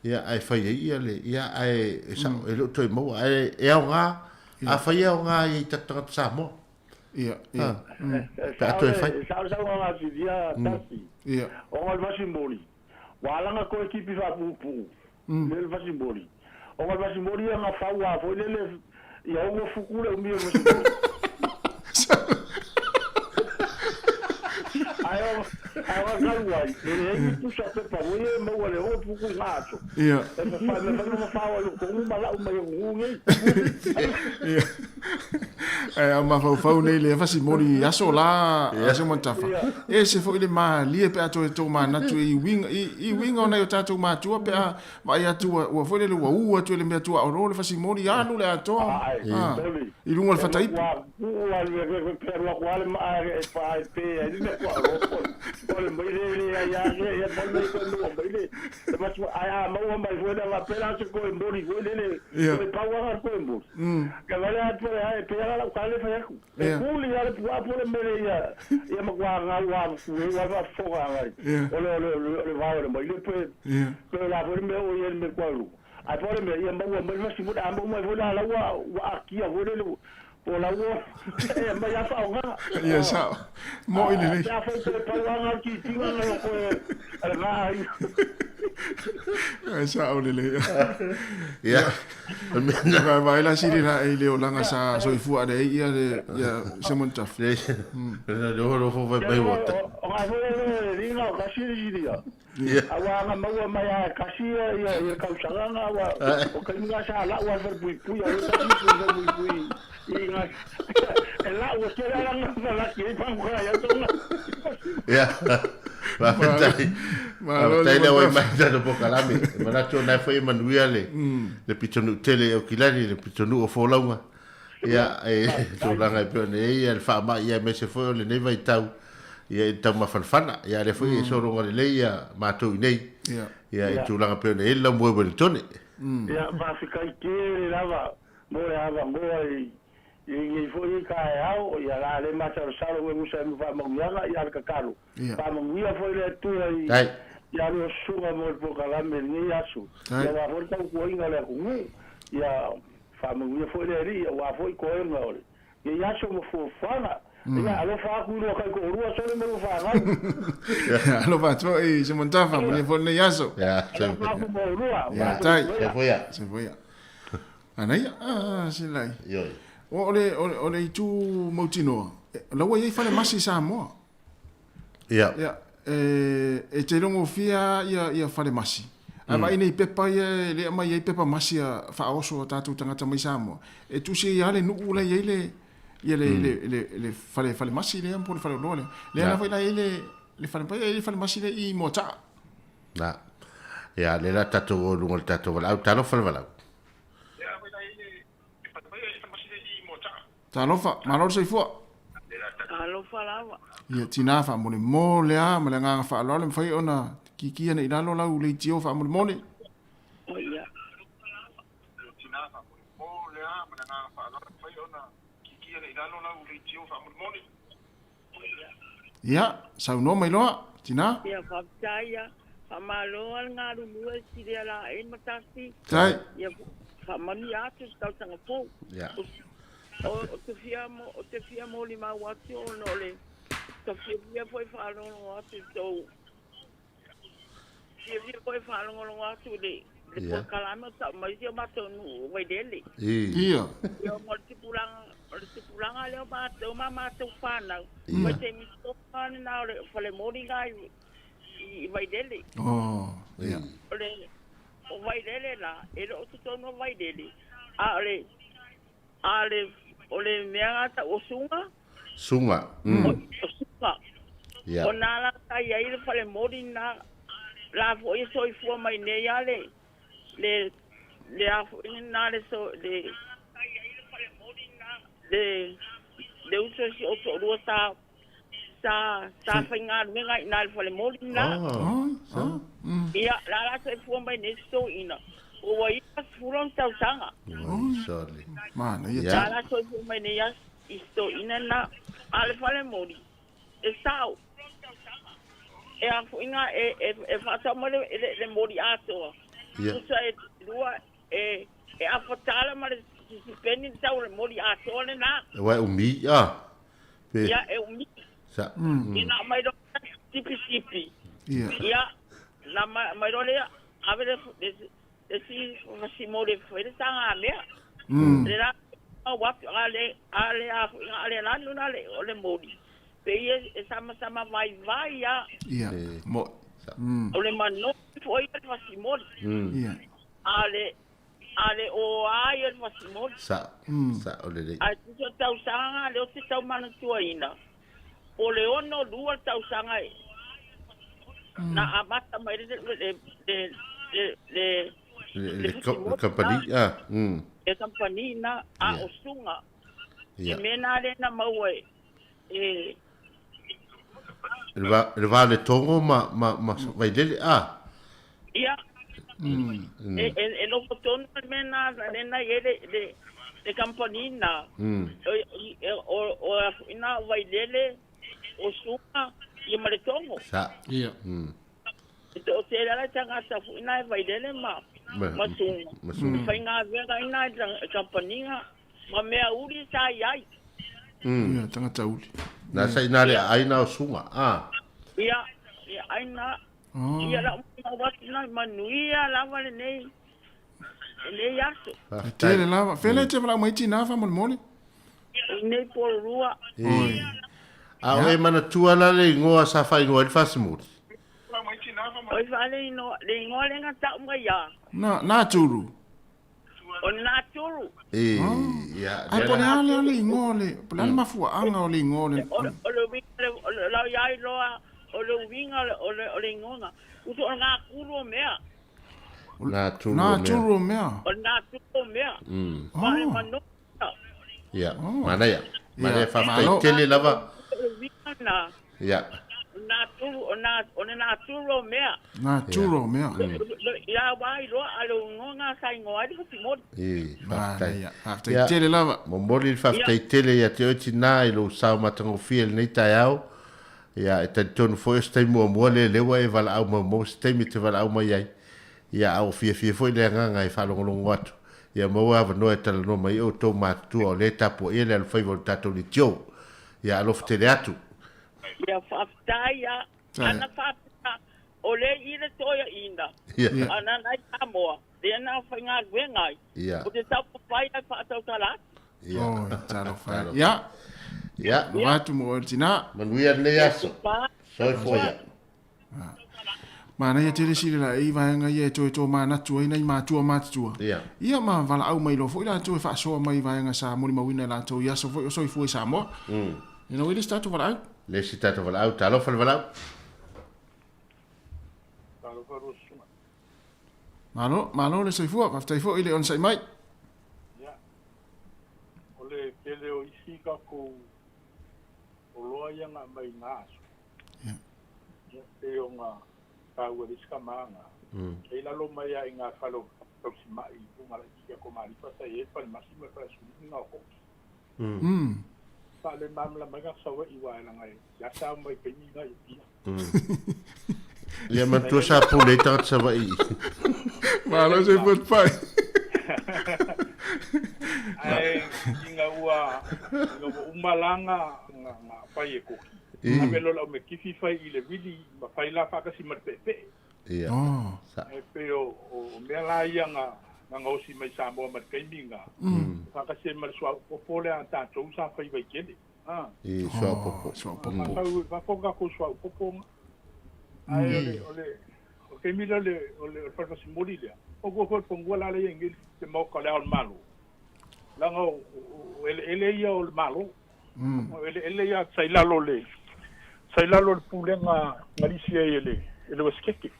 [SPEAKER 1] ia ae fai ai ia le, ia ae e sao, e le o toe maua. Ae e aoga, afai e aoga i tatou tagata Samoa.
[SPEAKER 5] Ia, ia.
[SPEAKER 1] Pe a toe fai.
[SPEAKER 8] E sao le saunoaga a Silia Tasi.
[SPEAKER 5] Ia.
[SPEAKER 8] Ona o le fasimoli, ua ala ona toe tipi faapuupuu le fasimoli. Ona o le fasimoli ia na fau lava foi lele ia ono futu le umi o le fasimoli. Ae o ae o talu ai, e leai ni pusa pepa foi ia e maua i le ono futu i na aso.
[SPEAKER 5] Ia.
[SPEAKER 8] E mafai ona fafao ai o tonu ma lau mai atunuu nei.
[SPEAKER 5] Ia. Ae a mafaufau nei le fasimoli i aso la a Seumanutafa. E ese foi le malie pe a toe tomanatu i uiga, i uiga o nai o tatou matua pe a vaai atu ua, ua foi lele ua u atu e le mea tuaolo le fasimoli, alu le atoa, a, i luga o le fataipu. Ia.
[SPEAKER 8] Ka vale atu e ae pea la lau kale fai aku. E kuli ale pua po le mele ia ia matua ngau a ku e wa fa foga ngai. O le o le o le vao le mai le pe pe la foi le mea o ia le mea kua lu. Ai po le mea ia maua mai masi mo da maua mai foi la ua ua akia foi le po la ua e mai a faoga.
[SPEAKER 5] Ia sao. Mo i lelei.
[SPEAKER 8] Pe a foi pe pau anga ki tinga nga ko e le nga ai.
[SPEAKER 5] Ai sao lelei.
[SPEAKER 1] Ia.
[SPEAKER 5] Vai vai la sili la e le olaga sa soifua le ia le ia Seumanutafa.
[SPEAKER 1] Le le holo fo vai mai wata.
[SPEAKER 8] O nga foi le ringa o kasi le sili ia. Aua anga maua mai a kasi ia ia ia kausaga nga ua o kaimi nga sa lau a falepuipui a ia kasi pui falepuipui i nga e lau o tele ala nga falaki ai panguka ia tonga.
[SPEAKER 1] Ia. Faafetai. Faafetai lea ua i mai tatou polokalame. E manatu o na e foi e manuia le le pitonuu tele i Aukilani, le pitonuu o Folauga. Ia, e tulaga e pei ona i ai ia le faamai ia aemaise foi o lenei vaitau ia i le taumafanafana. Ia, a lea foi e sologa lelei ia matou i nei. Ia, i tulaga e pei ona i ai le laumoe Ueletone.
[SPEAKER 8] Ia, faafetai tele lava mo le avanoa i I lenei foi taeao, ia la le masalosalo me usa ma faamanuiaga, ia le tatalo. Faamanuia foi le Atua i ia lua susuga mo le polokalame i lenei aso. Ia aua foi le tautuaina o le atunuu, ia faamanuia foi le Alii aua foi toega o lenei aso ma fuafuaga. Ia alofa atu i lua taitoalua sole ma lua fanau.
[SPEAKER 5] Alofa atu foi Seumanutafa, manuia foi lenei aso.
[SPEAKER 8] Alofa atu mo oulua.
[SPEAKER 5] Ia tai. Soifua. Anaia, ah, silai.
[SPEAKER 1] Ioe.
[SPEAKER 5] O le, o le, o le itu mautinoa, la ua i ai fale masi i Samoa.
[SPEAKER 1] Ia.
[SPEAKER 5] Ia, e, e te logofia ia, ia fale masi. Ae vaai nei pepa ia e le aumai ai pepa masi a faaoso a tatou tagata mai Samoa. E tusi ai lava le nuu la i ai le, ia le, le, le, le fale, fale masi lea po o le faleoloa lea. Lea la foi la i ai le, le fale, le fale masi lea i Moataa.
[SPEAKER 1] Na. Ia, lea la tatou o i luga o le tatou valaau. Talofa le valaau.
[SPEAKER 5] Talofa, malo le soifua.
[SPEAKER 9] Talofa lava.
[SPEAKER 5] Ia, tina faamolemole a ma le agaga faaaloalo e mafai ona kiki ane i lalo lau leitio faamolemole.
[SPEAKER 9] Ia.
[SPEAKER 5] Ia, saunoa mai loa, tina.
[SPEAKER 9] Ia, faafetai ia. Faamalo a le galulue silia laei ma tasi.
[SPEAKER 5] Tai.
[SPEAKER 9] Ia, faamanuia atu i se tausaga fou.
[SPEAKER 1] Ia.
[SPEAKER 9] O te fia, o te fia molimau atu ona o le ta fiafia foi faalogologo atu i tou Fiafia foi e faalogologo atu i le le polokalame o tau mai si o matou nuu o Vailele.
[SPEAKER 5] Ia.
[SPEAKER 9] Ia ona o le tupulaga, o le tupulaga lea o matou ma matou fanau. Mai taimi toa lena o le falemoli na i i Vailele.
[SPEAKER 5] Oh, ia.
[SPEAKER 9] O le o Vailele la, e le o totonu o Vailele, a o le a le o le mea ga tau o suga.
[SPEAKER 1] Suga.
[SPEAKER 9] O suga. O nā la sa i ai le falemoli na la foi e soifua mai nei a le le le a foi na le so le le le uso si o to'alua sa sa sa faigaluega i ina le falemoli na. Ia la la soifua mai nei se toeaina ua 90 ona tausaga. La la soifua mai nei a i se toeaina na a le falemoli e sao. E a foi nga e e e faatau mai le le, le moli atoa.
[SPEAKER 1] Ia.
[SPEAKER 9] Tusa e lua e e afa tala ma le sisipeni le tau o le moli atoa lena.
[SPEAKER 1] Aua e umi a. Pe.
[SPEAKER 9] Ia e umi.
[SPEAKER 1] Sa.
[SPEAKER 9] Ia na aumai loa sipisipi.
[SPEAKER 5] Ia.
[SPEAKER 9] Ia na aumai loa lea ave le le le isi fasimoli e fai le sagamea. Le la mau atu a le a le a foi nga a le lanu na le o le moli. Pei e samasama vaivai a.
[SPEAKER 5] Ia. Mo.
[SPEAKER 9] O le manogi foi ia le fasimoli.
[SPEAKER 5] Ia.
[SPEAKER 9] A le a le o a ia le fasimoli.
[SPEAKER 1] Sa. Sa o lelei.
[SPEAKER 9] Ae tusa o tausaga nga lea ou te tau manatuaina, po le 62 le tausaga e na amata mai le le le le le
[SPEAKER 1] Le
[SPEAKER 9] le
[SPEAKER 1] le
[SPEAKER 9] fasimoli
[SPEAKER 1] company
[SPEAKER 9] na.
[SPEAKER 1] a.
[SPEAKER 9] Le kamupani na a o suga.
[SPEAKER 1] Ia.
[SPEAKER 9] Le mea na lea na maua e e
[SPEAKER 1] Le va le va le tongo ma ma ma Vailele a.
[SPEAKER 9] Ia. E e e nofo tonu le mea na lea na i ai le le le kamupani na. O e o o a foi na o Vailele, o Suga ia ma le Togo.
[SPEAKER 1] Sa.
[SPEAKER 5] Ia.
[SPEAKER 9] E toatele lava le tagata foi na e Vailele ma ma Suga.
[SPEAKER 1] Ma Suga.
[SPEAKER 9] E faigaluega ai na i le kamupani ma mea uli sa i ai.
[SPEAKER 5] Ia, tagata uli.
[SPEAKER 1] Na sa ina le aina o Suga a.
[SPEAKER 9] Ia, ia aina. Ia lau mau atu na manuia lava lenei lenei aso.
[SPEAKER 5] E tele lava. Fele e te valaau mai tinā faamolemole.
[SPEAKER 9] Lenei pololua.
[SPEAKER 1] E. A o e manatua la le igoa sa faaigoa ai le fasimoli.
[SPEAKER 9] Oi fa le inoa, le igoa lea na tau mai ia.
[SPEAKER 5] Na, na tulu.
[SPEAKER 9] O na tulu.
[SPEAKER 1] E, ia,
[SPEAKER 5] Ai, po o le a lea le igoa o le, po o le a le mafuaaga o le igoa o le.
[SPEAKER 9] O o le uiga o le lau ia iloa o le uiga o le o le igoa. Uso o ngā kulu o mea.
[SPEAKER 1] Nā tulu o
[SPEAKER 5] Nā
[SPEAKER 1] mea.
[SPEAKER 5] tulu o mea.
[SPEAKER 9] O nā tulu o mea. Ma le manu.
[SPEAKER 1] Ia, manaia. Manaia,
[SPEAKER 5] Ia,
[SPEAKER 1] faafetai
[SPEAKER 5] malo.
[SPEAKER 1] tele lava.
[SPEAKER 9] O le uiga na.
[SPEAKER 1] Ia.
[SPEAKER 9] O nā tulu o nā o le nā tulu o mea.
[SPEAKER 5] Nā tulu o mea.
[SPEAKER 9] Ia wā iloa a le igoa sa igoa ai le fasimoli.
[SPEAKER 1] E, faafetai.
[SPEAKER 5] Manaia, faafetai tele lava.
[SPEAKER 1] Momoli le faafetai tele ia te oe tinā i lou sao matagofie i lenei taeao. Ia, e talitonu foi o se taimi muamua lea lea ua e valaau maumau se taimi e te valaau mai ai. Ia, a ua fiafia foi le agaga e faalogologo atu. Ia maua avanoa e talanoa mai ai outou matutua o lea e tapuaia le alofaiva o le tatou leitio. Ia, alofa tele atu.
[SPEAKER 9] Ia faafetai ia ana faapea o lea i le toeaina ana nai Samoa lea na faigaluega ai o te taumafai ai faatautala atu.
[SPEAKER 5] Oi, talofa e. Ia.
[SPEAKER 1] Ia.
[SPEAKER 5] Loa atu mo oe le tinā.
[SPEAKER 1] Manuia lenei aso. Soifua ia.
[SPEAKER 5] Manaia tele sili la i vaega ia e toe tōmanatu ai nai mātua matutua.
[SPEAKER 1] Ia.
[SPEAKER 5] Ia ma valaau mai loa foi latou e faasoa mai i vaega sa molimauina e latou i aso foi o soifua i Samoa. Ina ua i le isi tatou valaau.
[SPEAKER 1] Le isi tatou valaau, talofa le valaau.
[SPEAKER 8] Talofa lua susuga.
[SPEAKER 5] Malo, malo le soifua, faafetai foi i le onosai mai.
[SPEAKER 8] Ia, o le tele o isi tatou oloa ia na aumai i na aso,
[SPEAKER 5] Ia.
[SPEAKER 8] ia, pei ona taua e le isi tama na, e i lalo mai lava i na fale o tausimai i luga laitiiti a Komalifa sa i ai le falemasi ma le falesulini na o koki. Faalemalamalama ai tagata Savaii aua e leaga e asa mai taimi na i Apia.
[SPEAKER 1] Ia manatua sa pule ai tagata Savaii.
[SPEAKER 5] Malo se paepae.
[SPEAKER 8] Ae ina ua ina ua uma la nga nga nga fai e koki. Ave loa le aumetifi fai i le vili ma fai la faatasi ma le peepee.
[SPEAKER 1] Ia.
[SPEAKER 8] E pei o o mea la ia na na gaosi mai Samoa ma le taimi na faatasi ai ma le suauu popo lea a tatou sa fai Vaitele. A.
[SPEAKER 1] I suauu popo.
[SPEAKER 5] Suauu popo.
[SPEAKER 8] Fau fafo tatou suauu popo na. Ae o le o le o le taimi lea o le o le fale fasimoli lea, o kou foi le fanua la lea i nei le maota o Le Ao o le Malo. Leaga o eleele ia o le Malo. O eleele ia sa i lalo o le sa i lalo o le pulega na lisi ai e le e le Uesetete.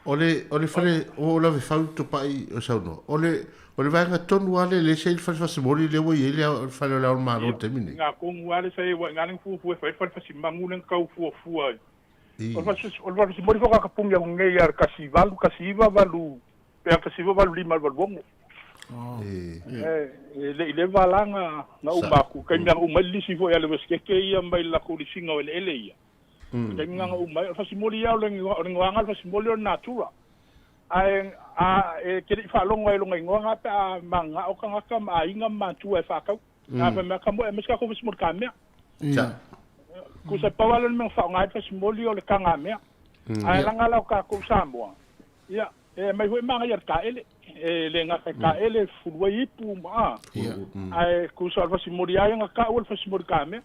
[SPEAKER 1] O le o le fale ua ou lave fau Tupai o saunoa, o le o le vaega tonu lava lea lea sa i ai le fale fasimoli lea ua i ai le fale o le Ao o le Malo i le taimi
[SPEAKER 8] lenei. Ia, i ina tonu lava lea sa i ai aua i ina lea na fuafua e fai ai le fale fasimagu lea na tau fuafua ai. O le fale fasimoli faatoa tapuni atu nei ia le 18, 19, 8 pe 1985 i le 86. E le i leva la na uma atu, taimi lava na uma ai le lisi foi a le Uesetete ia mai le latou lisiga o eleele ia. O le taimi lena na uma ai, o le fasimoli ia o le igoaga o le fasimoli o le natura. Ae a e te le i faalogo ai i lona igoa lena pe a mananao tagata ma aiga ma matua e faatau. A fai mai, Kamoe, aumai se tatou fasimoli kamea. Tusa e pau lava lea o le mea na faaaoga ai le fasimoli o le tagamea. Ae laga la o tatou Samoa, ia, E aumai foi manaia le taele, e le gata i taele, e fufulu ai ipu ma a. Ae tusa o le fasimoli lava ia na tau o le fasimoli kamea.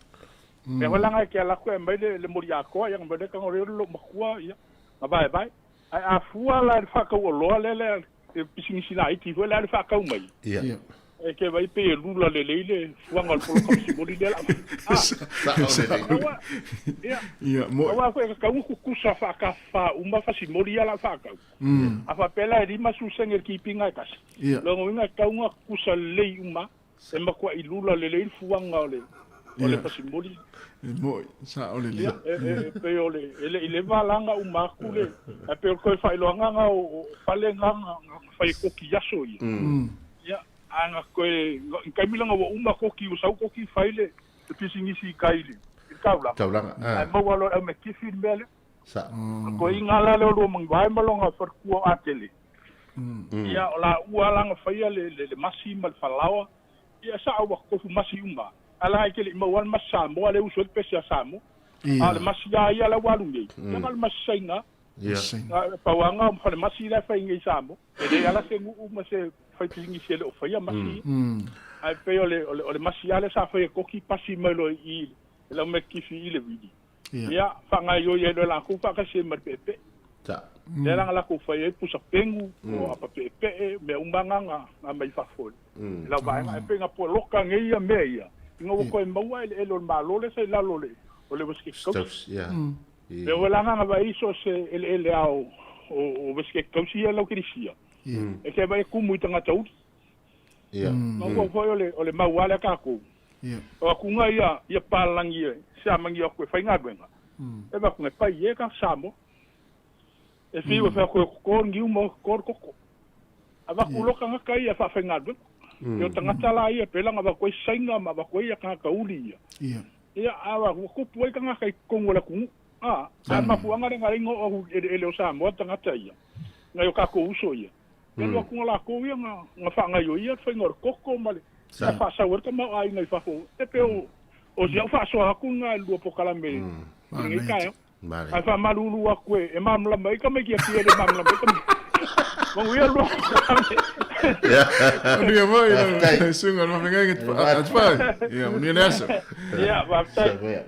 [SPEAKER 8] Lea foi la na e te ala atu e aumai le moli atoa, ia na aumai lea tago lea lou matua, ia, na vaevae. Ae a fua la i le faatauoloa lea le pisinisi laiti foi lea le faatau mai,
[SPEAKER 1] Ia.
[SPEAKER 8] E te vaai pei e lula lelei le fuaga o le poloka fasimoli lea la a.
[SPEAKER 1] Sao lelei.
[SPEAKER 8] Aua, ia,
[SPEAKER 5] Ia, mo.
[SPEAKER 8] aua foi e tatau ona tutusa faatafa uma fasimoli ia la faatau. A faapea la e 50 sene le kipiga e tasi,
[SPEAKER 5] Ia.
[SPEAKER 8] lona uiga e tatau ona tutusa lelei uma e matuai lula lelei le fuaga o le o le
[SPEAKER 5] Ia.
[SPEAKER 8] fasimoli.
[SPEAKER 5] E moi, sao lelei.
[SPEAKER 8] Ia, e, e, e pei o le, e le i leva la ona uma atu le, ae pei o le toe faailoaga na o, o fale na na fai e koki i aso ia. Ia, a na toe, i taimi lana ua uma koki, ua sau koki fai le, le pisinisi i tai i le, i le taulaga.
[SPEAKER 1] Taulaga,
[SPEAKER 8] Ae maua loa e le au mea tifi le mea lea.
[SPEAKER 1] Sa.
[SPEAKER 8] Toe iga la lea o Luamanuvae ma lona faletua o Atele. Ia, o laua la na faia le, le, le masi ma le falaoa. Ia, sao ua tofu masi uma. Ae la e te le i maua le masi Samoa lea e usu ai le pese a Samoa. A o le masi lava ia la ua alu nei, ia na o le masi Saina.
[SPEAKER 1] Ia.
[SPEAKER 8] Na pau lava na o fale masi la e fai nei i Samoa. E leai lava la se nuu ma se faipisinisi e le o faia masi ia. Ae pei o le, o le, o le masi lava lea sa fai e koki pasi mai loa i i e lau mea kifi i le vili. Ia, faagaoioi ai loa e latou faatasi ai ma le peepee. Lea la na latou fai ai pusa pegu, o apa peepee, mea uma na na aumai i fafo i lau vaega. Ae pei na poloka nei ia mea ia, ina ua toe maua eleele o le Malo lea sa i lalo o le Westgate Coast. Lea foi la na vaai so o se eleele lava o Westgate Coast ia e laukelisia, e te vaai e tumu i tagata uli. Maua foi o le mau lava lea a tatou. O atuga ia ia palagi e siamagi atu e faigaluega, e avatu e pai e tagata Samoa. E fiu e fai atu e toto le niu ma toto le koko. Avatu loa tagata ia e faafaigaluega. Ia o tagata la ia pei la ona avatu ai Saina ma avatu ai tagata uli ia. Ia a ua tupu ai tagata i totonu o le atunuu. A, a le mafuaaga lea na ala ai ona oo atu i eleele o Samoa tagata ia, nai o tatou uso ia. Ia alu atu latou ia na faagaioia le faiga o le koko ma le sa faasau ai le tamaoaiga i fafo. E pei o si au faasoa atu lena i le lua polokalame i lenei taeao. Ae faamalulu atu e malamalama ai tamaiti Apia e le malamalama ai tamaiti. Manuia le lua polokalame.
[SPEAKER 5] Manuia foi lau susuga i le faafeagaiga a Tupai. Ia, manuia le aso.
[SPEAKER 8] Ia, faafetai.
[SPEAKER 5] Ia,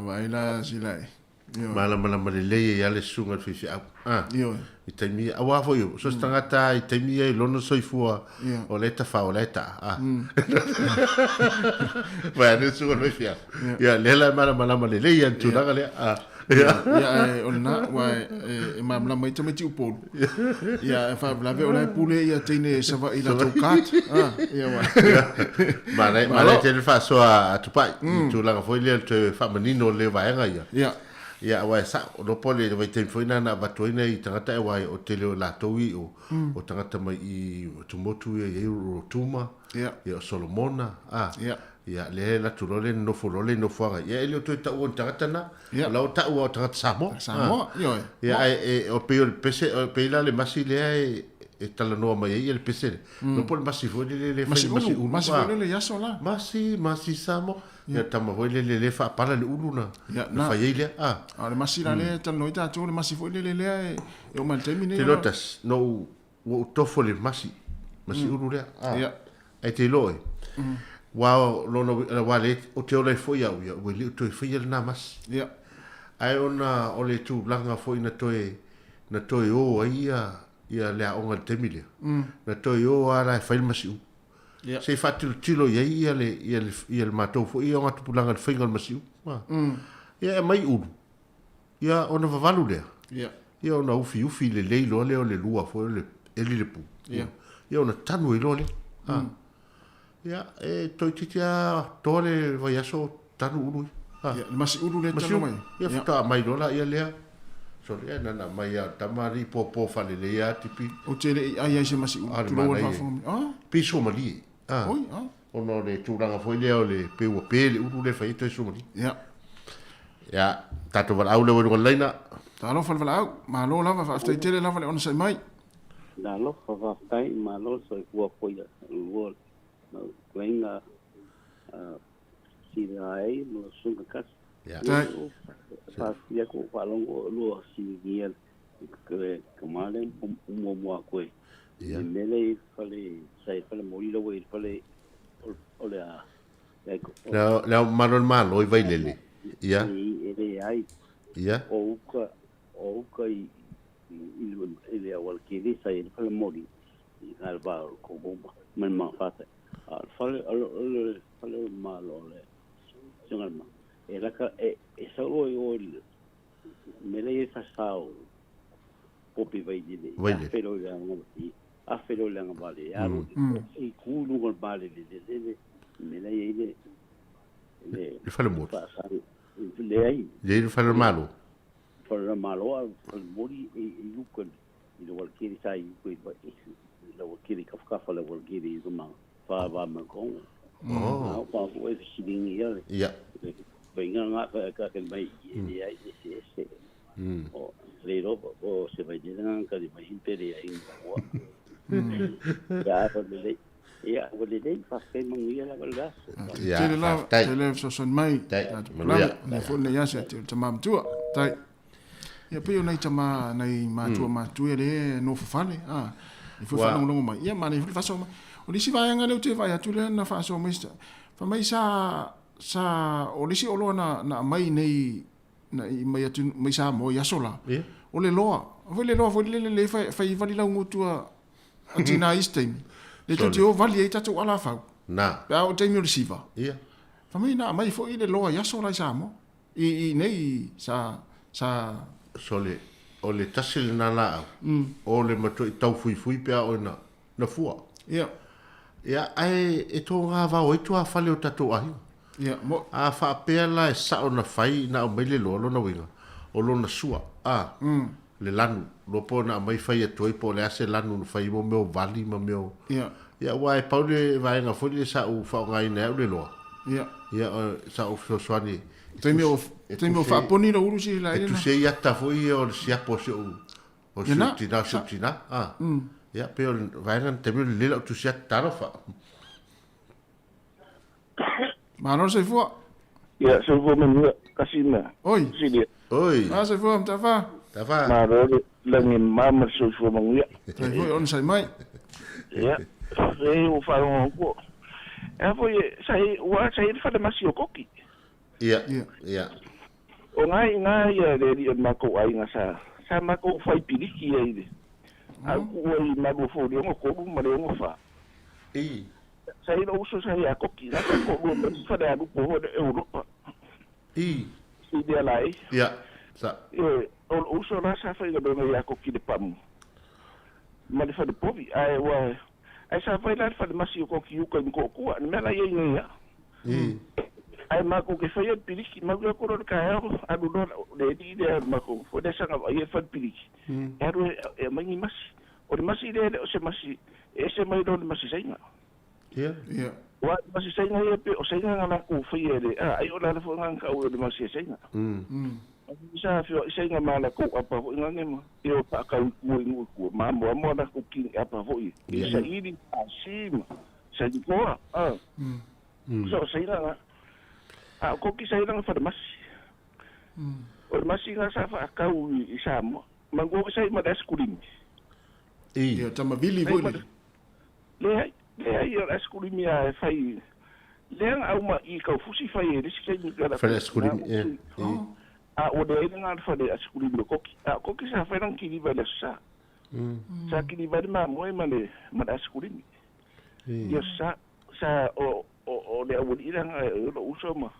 [SPEAKER 5] vaai la Silai.
[SPEAKER 1] Malamalama lelei ai lava le susuga i le faifeau. Ah, i taimi ia, aua foi, so se tagata i taimi ia i lona soifua, o lea e tafao, o lea e taa. Ah. Vai ane le susuga i le faifeau. Ia, lea la e malamalama lelei ai le tulaga lea. Ah.
[SPEAKER 5] Ia, ae o lena, ua e malamalama ai tamaiti Upolu. Ia, e faalavelave o la e pule ia teine Savaii i latou card. Ah, ia ua.
[SPEAKER 1] Manaia, manaia tele le faasoa a Tupai i tulaga foi lea o le toe faamanino o le vaega ia.
[SPEAKER 5] Ia.
[SPEAKER 1] Ia, aua e sao, o po le vaitaimi foi lena na avatu ai nai tagata aua o tele o latou i o, o tagata mai i Tuamotu ia e i ai o Rotuma,
[SPEAKER 5] Ia.
[SPEAKER 1] ia o Solomona, a.
[SPEAKER 5] Ia.
[SPEAKER 1] Ia, lea e alu atu loa le nofo loa le nofoaga. Ia, e le o toe taua o ni tagata na.
[SPEAKER 5] Ia.
[SPEAKER 1] O la ua taua o tagata Samoa.
[SPEAKER 5] Samoa, ioe.
[SPEAKER 1] Ia, ae e, o pei o le pese, o pei la le masi lea e, e talanoa mai ai ia le pese lea. Mm. Po o le masi foi lele le
[SPEAKER 5] Masi
[SPEAKER 1] fai
[SPEAKER 5] ulu,
[SPEAKER 1] ulu.
[SPEAKER 5] masi foi lele i aso la.
[SPEAKER 1] Masi, masi Samoa. Ia, tama foi lele le faapala le ulu na.
[SPEAKER 5] Ia,
[SPEAKER 1] na
[SPEAKER 5] na.
[SPEAKER 1] fai ai lea. Ah.
[SPEAKER 5] A o le masi la lea e talanoa ai tatou, le masi foi lele lea e, e oo mai i le taimi nei.
[SPEAKER 1] Te iloa tasi, no u, ua ou tofo i le masi, masi ulu lea. Ah.
[SPEAKER 5] Ia.
[SPEAKER 1] Ae te iloa oe, ua lona aua lea ou te ola ai foi au ia, ua le o toe faia lena masi.
[SPEAKER 5] Ia.
[SPEAKER 1] Ae ona o le tulaga foi na toe, na toe o ai ia, ia le aoga i le taimi lea, na toe o lava la e fai le masi ulu. Se i faatilotilo i ai ia le, ia le, ia le matou foi ia ogatupulaga i le faiga o le masiu. Ia e aumai ulu, ia ona vavalu lea. Ia ona ufiufi lelei loa lea o le lua foi o le eli le pu. Ia ona tanu ai loa lea. Ia e toeitiiti lava toa le vaiaso tanu ulu ia.
[SPEAKER 5] Ia, le masiulu lea e tanu mai.
[SPEAKER 1] Ia faatoa aumai loa laia lea. Sole, ia na ona aumai lava o le tama alii popo faalelei lava tipi.
[SPEAKER 5] Ou te le i ai ai se masiulu, tulou le faafofoga mai. Ah.
[SPEAKER 1] Pei suamalie.
[SPEAKER 5] Ah. Oi, ah.
[SPEAKER 1] Ona o le tulaga foi lea o le pei ua pe le ulu lea e fai ai toe suamalie.
[SPEAKER 5] Ia.
[SPEAKER 1] Ia, tatou valaau lea ua i luga o le laina.
[SPEAKER 5] Talofa le valaau. Malo lava, faafetai tele lava le onosai mai.
[SPEAKER 10] Talofa, faafetai, malo le soifua foi ia lua lau fetalaiga Sila ai ma lau susuga Kasi.
[SPEAKER 5] Faafetai.
[SPEAKER 10] Faafetai atu ua faalogo o lua fesiligia le tama lea muamua atu e le mea lea i le fale sa i le fale moli la ua i le fale o le a
[SPEAKER 1] Le Ao Mamalu o le Malo i Vailele. Ia.
[SPEAKER 10] E leai.
[SPEAKER 1] Ia.
[SPEAKER 10] O uka, o uka i i le auala tele sa i le fale moli i le va o le Kobo ma le Mafata. A o le fale o le fale o le Malo o le Susuga i le E laka e e sau loa i o i le mea la e i ai le fasa o Popi Vailele, e afe loa i le agavale, afe loa i le agavale, e alu i tu i luga o le malele le le mea la e i ai le
[SPEAKER 1] le le fale moli.
[SPEAKER 10] Leai.
[SPEAKER 1] Le le fale o le Malo.
[SPEAKER 10] Fale o le Malo a o le fale moli e i uka i le auala tele sa i uka i le auala tele i tafatafa o le auala tele i ma fa va ma kongo.
[SPEAKER 1] Oh.
[SPEAKER 10] A o pa foi fesiligia le
[SPEAKER 1] Ia.
[SPEAKER 10] le faiga na fa ka ke mai e leai ese ese. O le iloa po o se vailele na tali mai pe leai ni ua. Ia ua lelei. Ia ua lelei faafetai manuia lava le aso.
[SPEAKER 1] Ia,
[SPEAKER 5] Tele lava,
[SPEAKER 1] faafetai.
[SPEAKER 5] tele fesoasoani mai.
[SPEAKER 1] Tai,
[SPEAKER 5] Tatou
[SPEAKER 1] manuia.
[SPEAKER 5] lava, lenei foi lenei aso ia te oe le tama matua. Tai. Ia pei o nai tama, nai matua matutua ia lea e nofo fale, a, lea foi
[SPEAKER 1] Ua.
[SPEAKER 5] faalogologo mai. Ia manaia foi le faasoa mai. O le isi vaega lea ou te vaai atu lea na faasoa mai, fai mai sa, sa, o le isi oloa na, na aumai nei na i mai atu mai Samoa i aso la.
[SPEAKER 1] Ia.
[SPEAKER 5] O le loa. Foi le loa foi lele le fai fai vali lau ngutu a a tina i isi taimi. Le tou te o vali ai tatou alafau.
[SPEAKER 1] Na.
[SPEAKER 5] Pe a o taimi o le siva.
[SPEAKER 1] Ia.
[SPEAKER 5] Fai mai na aumai foi le loa i aso la i Samoa. I i nei sa sa
[SPEAKER 1] Sole, o le tasi lena laau, o le matuai taufuifui pe a oe na, na fua.
[SPEAKER 5] Ia.
[SPEAKER 1] Ia, ae e togavao ai tuafale o tatou aiga.
[SPEAKER 5] Ia, mo.
[SPEAKER 1] A faapea la e sao na fai na aumai le loa, lona uiga, o lona sua, a, le lanu, loa po na aumai fai atu ai po o le a se lanu na fai ai mo mea o vali ma mea o.
[SPEAKER 5] Ia.
[SPEAKER 1] Ia, aua e pau le vaega foi lea sa ou faaaogaina ai au le loa.
[SPEAKER 5] Ia.
[SPEAKER 1] Ia, o, sa ou fesoasoani e
[SPEAKER 5] Taimi o,
[SPEAKER 1] e
[SPEAKER 5] taimi o
[SPEAKER 1] tusi ai,
[SPEAKER 5] faaponi lou ulu sili la
[SPEAKER 1] e
[SPEAKER 5] i lena.
[SPEAKER 1] tusi ai ata foi ia o le siapo o si ou, o
[SPEAKER 5] Ia
[SPEAKER 1] si
[SPEAKER 5] na,
[SPEAKER 1] ou tina, o si
[SPEAKER 5] sa.
[SPEAKER 1] ou tina, a. Ia, pei o le vaega na taimi o lelei lau tusi ata, talofa.
[SPEAKER 5] Malo le soifua.
[SPEAKER 8] Ia, soifua manuia, kasi mea.
[SPEAKER 5] Oi.
[SPEAKER 8] Silia.
[SPEAKER 1] Oi.
[SPEAKER 5] Ah, soifua, Matafa.
[SPEAKER 1] Tafa.
[SPEAKER 8] Malo le lagi ma ma le soifua manuia.
[SPEAKER 5] Tai foi onosai mai.
[SPEAKER 8] Ia, e ua faalogo atu. E a foi, sa i, ua sa i le fale masi o koki.
[SPEAKER 1] Ia,
[SPEAKER 5] Ia.
[SPEAKER 1] ia.
[SPEAKER 8] O ngā i ngā ia le ri o makou aiga sa, sa makou whai piliki ia i le. Au kua i malu fo le ongo kolu ma le ongo wha.
[SPEAKER 1] I.
[SPEAKER 8] Sa i uso sa i a koki, nā ka ko lua masi fale alu po ho le Europa.
[SPEAKER 1] I.
[SPEAKER 8] I lea la e.
[SPEAKER 1] Ia, sa.
[SPEAKER 8] E, o le uso la sa whai ngā i a koki le pamu. Ma le fale povi, ai ua, ai sa whai la le fale masi o koki uka i mko kua, ni mea la ia i ngā ia.
[SPEAKER 1] I.
[SPEAKER 8] Ai mako ke whai a piliki, mako a koro le kaeo, alu loa le eri le alu mako, fo le sanga ai e whai piliki. E alu e mangi masi. O le masi le o se masi, e se mai lo le masi sainga.
[SPEAKER 1] Ia.
[SPEAKER 5] Ia.
[SPEAKER 8] Wa masi sainga ia pe o sainga ngā lako whai e le, a ai o la le fo ngā kau o le masi e sainga. Sa whio i sainga mā la kou apa fo ngā ngema, e o pa kau kua i ngui kua, mā moa moa la kou king apa fo i. I sa ili, a sima, sa nikoa, a. So sainga ngā, a koki sa ilanga fa le masi. O le masi ngā sa fa akau i Samoa. Mango sa i ma le askulimi.
[SPEAKER 1] I.
[SPEAKER 5] Ia, tama vili foi le.
[SPEAKER 8] Leai, leai o le askulimi a e fai. Lea ngā au ma i kau fusi fai e le si kai la
[SPEAKER 1] Fale askulimi, ia. I.
[SPEAKER 8] A o le aina ngā fale askulimi o koki. A koki sa fai lang kiliva le sa. Sa kiliva le mamoe ma le askulimi. Ia sa. sa o o o le auali'i leaga e o lo'u uso ma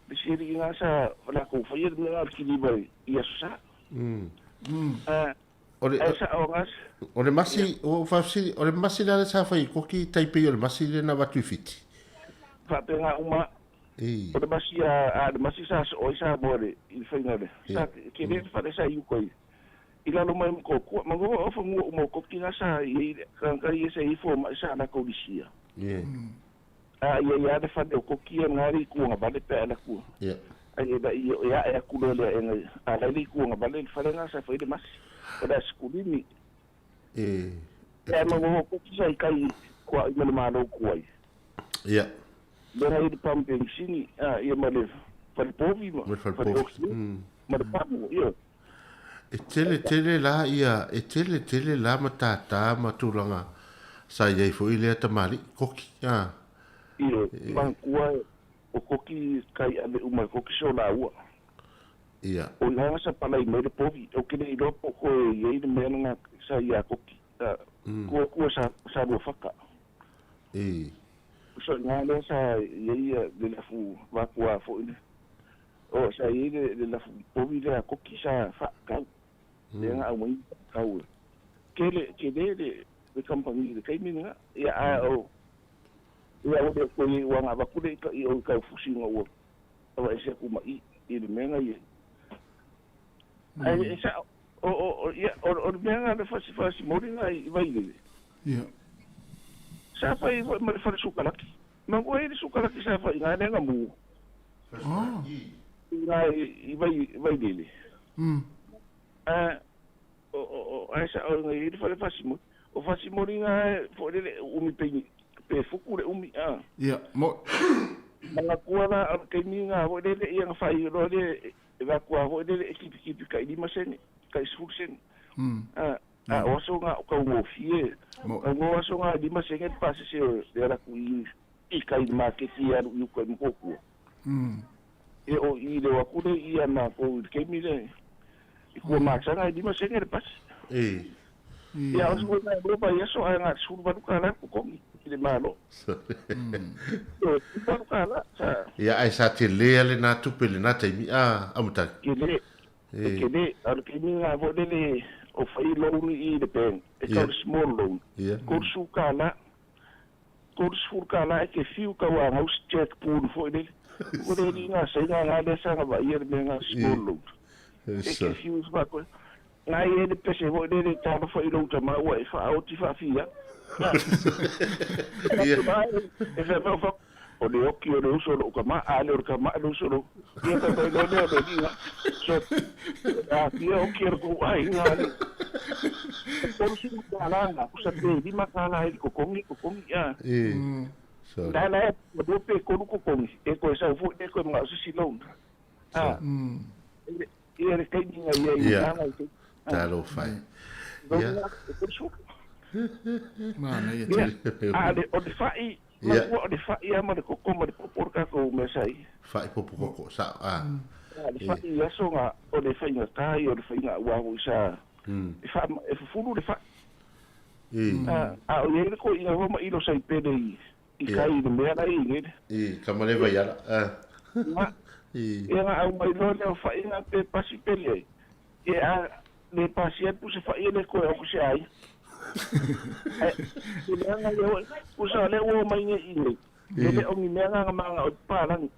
[SPEAKER 8] le isi alii na sa lakou faia le mea na o le kiliva i Aso Sa.
[SPEAKER 1] O le,
[SPEAKER 8] Ae sa'o ga
[SPEAKER 1] o le masi, ua ou faafesili, o le masi la lea sa fai i Koki tai pei o le masi lea na avatu i Fiti?
[SPEAKER 8] Faapena uma.
[SPEAKER 1] Ei.
[SPEAKER 8] O le masi a, a le masi sa soo ai Samoa i le, i le faiga o le, sa tele le fale sa i uka i, i lalo mai ma Kokoa. Manu o fanua uma o Koki na sa i ai le tagata ia sa i ai fomai sa latou lisia.
[SPEAKER 1] Yeah.
[SPEAKER 8] A ia ia le fale o Koki ia na le itu agavale pe a alu atu.
[SPEAKER 1] Yeah.
[SPEAKER 8] Ai e laʻi e aʻe atu loa le aʻega a la e le itu agavale le fale na sa fai le masi. O le asikulimi.
[SPEAKER 1] E.
[SPEAKER 8] Pe a maua o Koki sa i kai kua i ma le Malo ku ai.
[SPEAKER 1] Yeah.
[SPEAKER 8] Lea na i le pump penisini a ia ma le fale povi ma
[SPEAKER 1] Ma le fale
[SPEAKER 8] fale
[SPEAKER 1] povi.
[SPEAKER 8] oxygen ma le pamu ia.
[SPEAKER 1] E tele tele la ia, e tele tele la matatā ma tulaga sa i ai foi lea tamalii, Koki, a.
[SPEAKER 8] Ioe, manatua o Koki kai ave uma e Koki so laua.
[SPEAKER 1] Ia.
[SPEAKER 8] O i aga sa palai mai le povi, ou te le iloa po o koe i ai le mea lena sa ia Koki, a, kua kua sa, sa lua faka.
[SPEAKER 1] E.
[SPEAKER 8] So i ngā lea sa i ai ia le lafu vakuā foi le, o sa i ai le, le lafu povi lea a Koki sa faakau, lea na aumai faakau e. Kele, kele le, le kamupani i le taimi lena, ia a o, ia ua le koe ua na avatu le ita i o i tau fusi ina ua aveese atu ma i, i le mea na i ai. Ae e sa'o, o, o, o, ia, o, o le mea na le fasi fasimoli na i Vailele.
[SPEAKER 5] Ia.
[SPEAKER 8] Sa fai foi ma le fale sukalaki. Ma ua i le sukalaki sa fai i na lea na mu.
[SPEAKER 5] Oh.
[SPEAKER 8] I na i vai, Vailele. A, o, o, o, ae sa'o na i le fale fasimoli. O fasimoli na foi lele umi peini, pe fuku le umi, a.
[SPEAKER 5] Ia, mo.
[SPEAKER 8] Manatua la, o le taimi na foi lele ia na fai loa le, e vakua foi lele e kipikipi kai 5 sene, kai 10 sene. A, a o aso nga o kaugofie.
[SPEAKER 5] Mo.
[SPEAKER 8] O ngo aso nga 5 sene le pasese o le ala ku i, i kai maketi i alu i uka i Mokokua. E o i le wakule i a ma ko i kemi le, i kua maksanga i 5 sene le pasi.
[SPEAKER 1] E.
[SPEAKER 8] Ia, o se na e pa i aso ai nga sulu valu ka la ku kongi i le malo. E, valu ka la, sa
[SPEAKER 1] Ia, ai sa te lea le nā tupe le nā taimi, a, amutaki.
[SPEAKER 8] Ke le,
[SPEAKER 1] E.
[SPEAKER 8] ke le, a le kemi nga vo le le, o fai loan i le bank, e
[SPEAKER 1] Ia.
[SPEAKER 8] kau le small loan.
[SPEAKER 1] Ia.
[SPEAKER 8] Ko le su ka la, ko le sulu ka la e ke fiu ka wa ngau check pool fo i le. Ko le ni nga sa nga nga le sa nga va ia le me nga small loan. E ke fiu fa ko. Nga i e le pese fo i le le talo fo i lou tama ua e fa oti fa fia.
[SPEAKER 1] Ia.
[SPEAKER 8] E fa fa fa o le oki o le uso lo ka ma a le o ka ma le uso lo. Ia ka kai lo le o le ni nga. So a fia oki o ko ai nga ni. Ko su ka la nga ku sa te di ma ka la i ko kongi ko kongi a.
[SPEAKER 1] E. Sorry.
[SPEAKER 8] La la e do pe ko ko kongi e ko sa fu e ko nga su si lo. A. Ia le kai ni nga ia i
[SPEAKER 1] Ia.
[SPEAKER 8] nga i.
[SPEAKER 1] Talo fai. Ia.
[SPEAKER 8] Ko su.
[SPEAKER 5] Ma na ia
[SPEAKER 8] Ia.
[SPEAKER 5] te.
[SPEAKER 8] A le o le fai ma
[SPEAKER 1] Ia.
[SPEAKER 8] ua o le fai a ma le koko ma le popo o le kākou mea sai.
[SPEAKER 1] Fai popo koko, sa, a.
[SPEAKER 8] A le fai i aso nga o le faigata ia o le faiga ua i sa. E fa e fufulu le fai.
[SPEAKER 1] E.
[SPEAKER 8] A a o ia le ko inga ma ilo sai pele i i
[SPEAKER 1] Ia.
[SPEAKER 8] kai i le mea la i ngele.
[SPEAKER 1] E, ka maleva i ala. A.
[SPEAKER 8] Ma
[SPEAKER 1] E.
[SPEAKER 8] ia nga au mai loa le o fai nga pe pasi pele ai. E a le pasi ai puse fai le koe o kuse ai. Ai, i le anga le oi, pusa le ua mai nge i nei. E le o ni mea nga nga manga o te pālangi.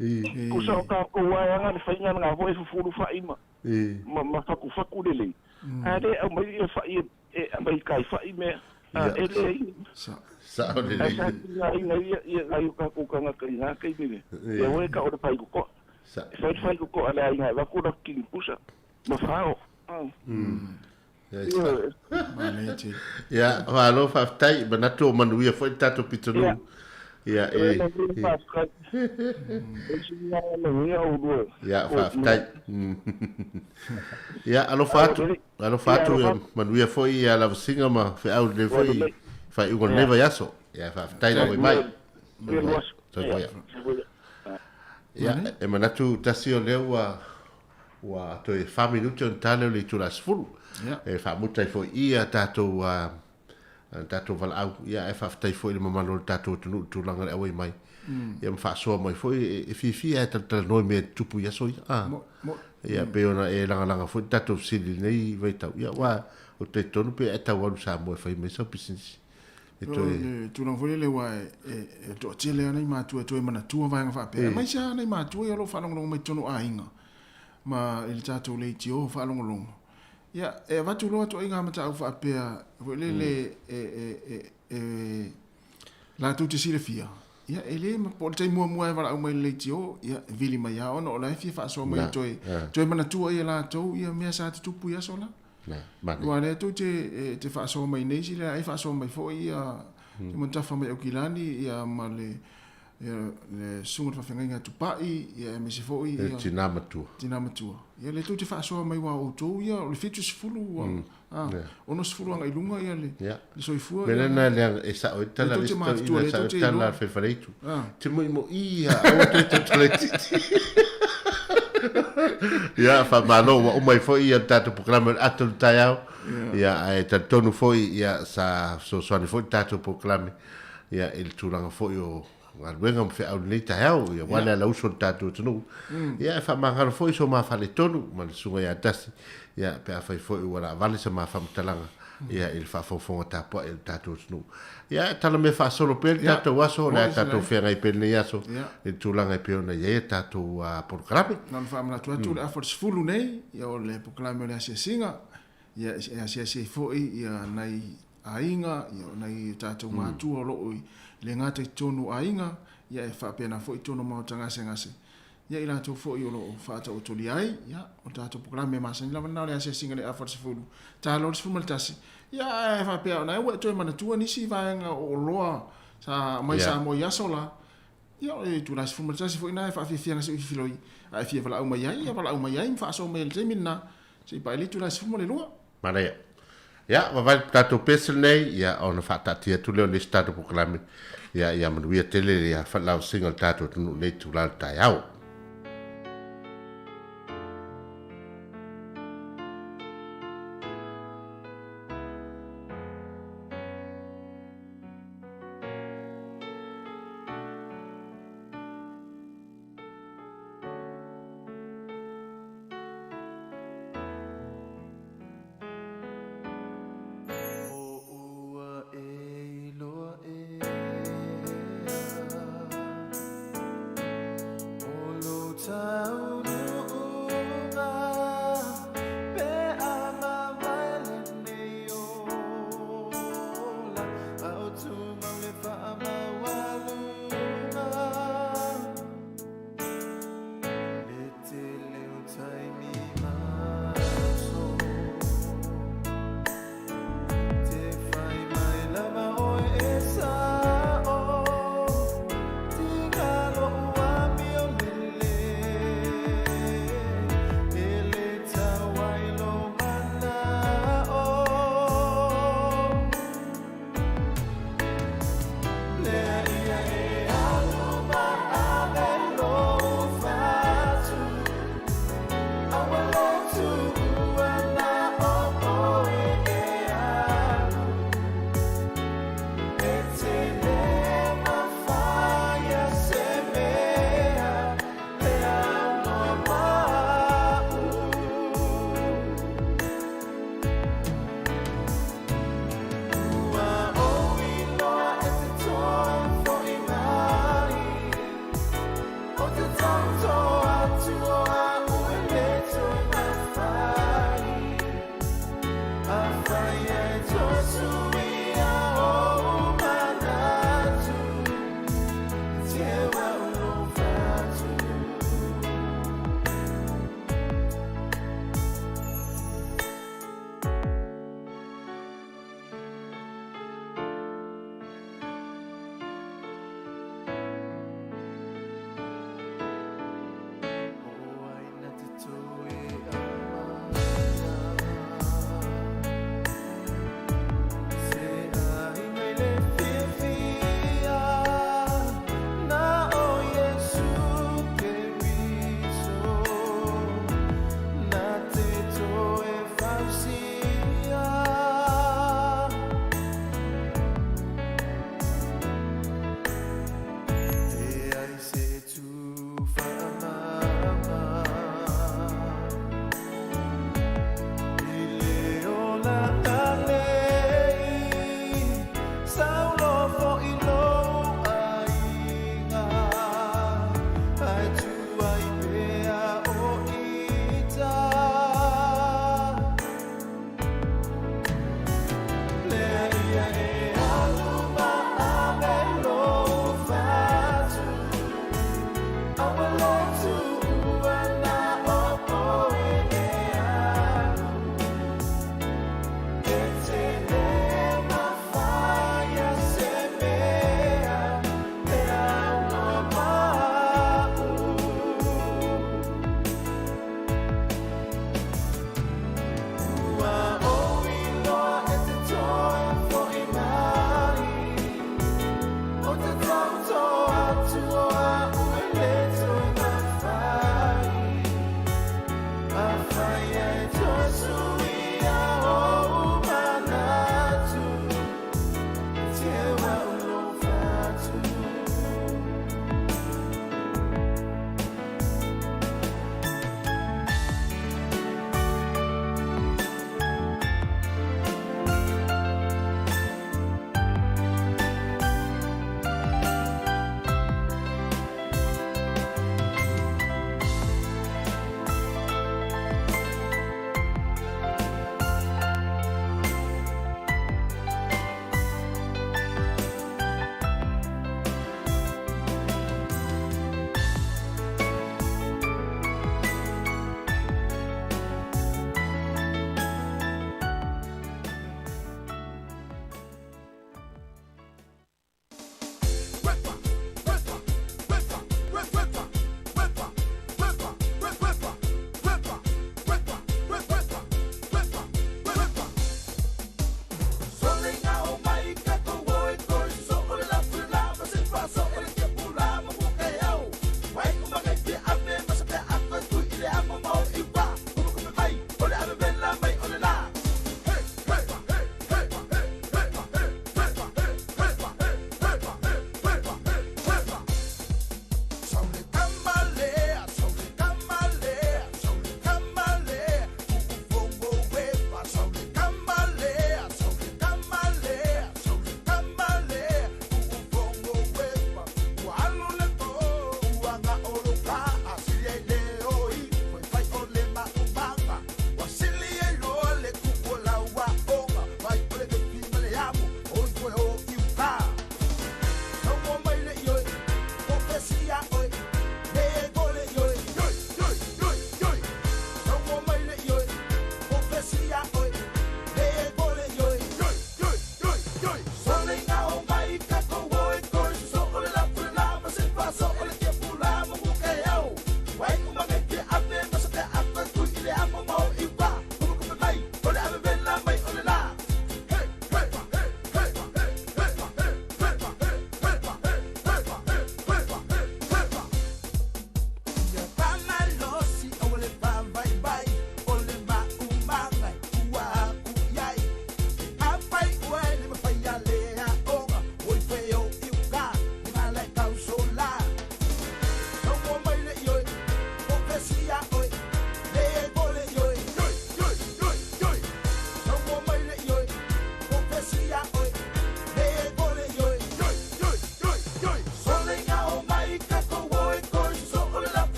[SPEAKER 1] E.
[SPEAKER 8] Pusa o ka ko wai anga le whainga nga voi fufulu whai ma,
[SPEAKER 1] E.
[SPEAKER 8] ma, ma faku faku le lei. A le au mai e whai e, e a mai kai whai mea. A
[SPEAKER 1] Ia.
[SPEAKER 8] e le ai.
[SPEAKER 5] Sa.
[SPEAKER 1] Sa o le
[SPEAKER 8] A sa
[SPEAKER 1] le.
[SPEAKER 8] ki nga inga ia, ia ngai o ka kukanga kai ngā kai mire.
[SPEAKER 1] Ia.
[SPEAKER 8] Ia oe ka o le whai koko.
[SPEAKER 1] Sa.
[SPEAKER 8] E whai whai koko a le ai ngai wakura kingi pusa. Ma whao.
[SPEAKER 1] Ia, sa.
[SPEAKER 8] Ia,
[SPEAKER 5] Ma na ia te.
[SPEAKER 1] Ia, malo faafetai, manatu o manuia foi le tatou pitonuu.
[SPEAKER 8] Ia.
[SPEAKER 1] Ia,
[SPEAKER 8] e
[SPEAKER 1] e.
[SPEAKER 8] na ia whai. E si nga na ia o lua.
[SPEAKER 1] Ia, faafetai. Ia, alofa atu. Alofa atu, ia, manuia foi ia lavasiga ma feau lelei foi faaiuga o lenei vaiaso. Ia, faafetai lau mai.
[SPEAKER 8] Ia luaso.
[SPEAKER 1] Soifua. Ia, e manatu tasi o lea ua ua toe 4 minute ona tale o le itula 10.
[SPEAKER 5] Ia.
[SPEAKER 1] E faamuta ai foi ia tatou le tatou valaau, ia ae faafetai foi i le mamalu o le tatou atunuu i le tulaga o le auai mai, ia ma faasoa mai foi, e fiafia lava e talatalanoa i mea e tutupu i aso ia. A, ia pei ona e lagalaga foi le tatou fesili i lenei vaitau, ia aua ou te talitonu pe e tau alu i Samoa e fai mai sau pisinisi. E
[SPEAKER 5] toe... Le tulaga foi lele aua e toatele lava nai matua e toe manatua vaega faapea, aemaise lava nai matua ia o lo o faalogologo mai i totonu o aiga ma i le tatou leitio faalogologo. Ia, e avatu loa ituaiga mataupu faapea foi lele e, e, e, e latou te silafia, ia, e le, po o le taimi muamua e valaau mai i le leitio, ia, e vili mai lava ona o la e fia faasoa mai toe, toe manatua ia latou ia mea sa tutupu i aso la. Aua o lea tou te, te faasoa mai nei, sila ai faasoa mai foi ia Matafa mai Aukilani ia ma le ia le susuga i le faafeagaiga a Tupai, ia aemaise foi
[SPEAKER 1] ia le tina matua.
[SPEAKER 5] Tina matua. Ia lea tou te faasoa mai aua o outou ia o le 70 ua a 60 agai i luga ia le le soifua.
[SPEAKER 1] Mea lena leaga e sao ai tala a le isi toeaina, e sao ai tala a le falefaleitu. Te moimo'i a aua toe tautala itiiti. Ia faamalo ua uma ai foi ia le tatou polokalame o le ato i le taeao. Ia ae talitonu foi ia sa fesoasoani foi le tatou polokalame ia i le tulaga foi o galuega ma feau i lenei taeao, ia aua le alauso o le tatou atunuu. Ia e faamagalo foi so ma faaletonu ma le susuga ia Tasi, ia pe afai foi ua laavale sa ma faamatalaga ia i le faafogafoga tapuai a le tatou atunuu. Ia e tala mea faasolo pea le tatou aso, o le a tatou feagai pea i lenei aso i le tulaga e pei ona i ai a tatou polokalame.
[SPEAKER 5] Na ona faamanatu atu, o le afa o le 10 nei, ia o le polokalame o le asiasiga, ia e asiasi ai foi ia nai aiga, ia o nai o tatou matua o lo o i le gata i totonu o aiga, ia e faapena foi i totonu o maota gasegase, ia i latou foi o lo o faataotolia ai, ia o le tatou polokalame masani lava lena o le asiasiga i le afa o le 10, talo le 11, ia ae faapea o lena ua e toe manatua nisi vaega o oloa sa aumai Samoa i aso la, Ia, o le itula 11 foi lena e faafiafiaga se i filifiloi, a e fia valaau mai ai, ia valaau mai ai ma faasoa mai i le taimi lena, se i pae le itula 12.
[SPEAKER 1] Manaia. Ia, vavae le tatou pese lenei, ia, ona faataatia atu lea o le isi tatou polokalame, ia, ia manuia tele le faalausiga o le tatou atunuu i lenei itula o le taeao.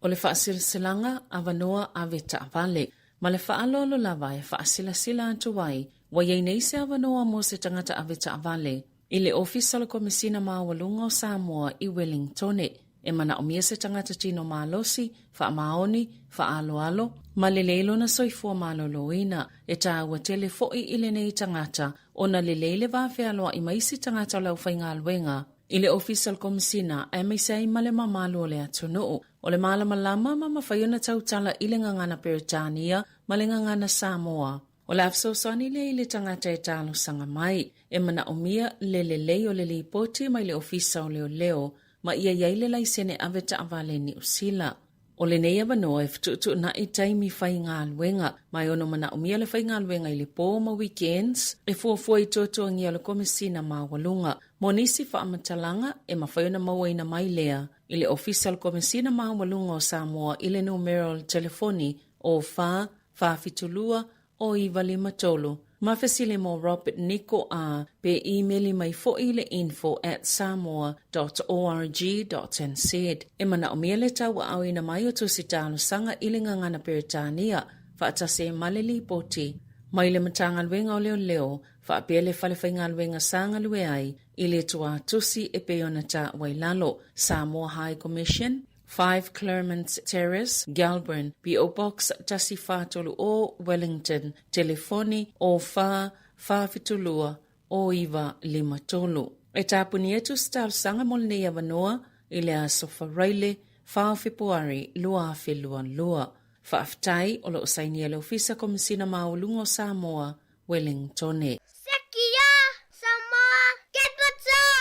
[SPEAKER 3] O le faasilasilaga, avanoa ave taavale. Ma le faaaloalo lava e faasilasila atu ai, ua i ai nei se avanoa mo se tagata ave taavale i le Ofisa o le Komesina Maualuga o Samoa i Welingtone. E manaomia se tagata tino malosi, faamaoni, faaaloalo, ma lelei lona soifua maloloina. E taua tele foi i lenei tagata ona lelei le va fealoai ma isi tagata o le aufaigaluega i le Ofisa o le Komesina aemaise ai ma le mamalu o le atunuu. O le malamalama ma mafai ona tautala i le gagana Peretania ma le gagana Samoa. O le a fesoasoani lea i le tagata e talosaga mai. E manaomia le lelei o le lipoti mai le Ofisa o Leoleo ma ia i ai le laisene ave taavale Niu Sila. O lenei avanoa e fetuutuunai taimi faigaluega, ma e ono manaomia le faigaluega i le po ma weekends e fuafua i tuatuagia o le Komesina Maualuga. Mo nisi faamatalaga, e mafai ona mauaina mai lea i le Ofisa o le Komesina Maualuga o Samoa i le numera o le telefoni o 4 472 o 953 ma fesili mo Robert Niko a pe imeli mai foi i le info at samoa dot org dot nz. E manaomia le tauaaoina mai o tusi talosaga i le gagana Peretania faatasi ai ma le lipoti mai le Matagaluega o Leoleo faapea le Fale Faigaluega sa galue ai i le tuatusi e pei ona taua i lalo, Samoa High Commission, 5 Claremont Terrace, Gelburn, PO Box 1430, Wellington, telefoni 04 472 0953. E tapuni atu se talosaga mo lenei avanoa i le aso Faraile 4 o Fepuari 2022. Faafetai o lo o sainia le Ofisa Komesina Maualuga o Samoa, Wellingtone.
[SPEAKER 11] Sekia Samoa Capital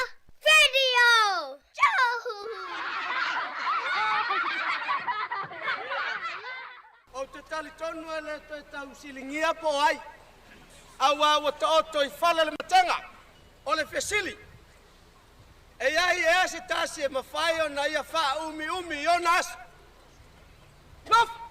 [SPEAKER 11] Radio
[SPEAKER 12] Ou te talitonu e le toe tausiligia po o ai, aua ua taoto i fala le matega. O le fesili, e i ai ea se tasi e mafai ona ia faaumiumi i ona aso? Nofo!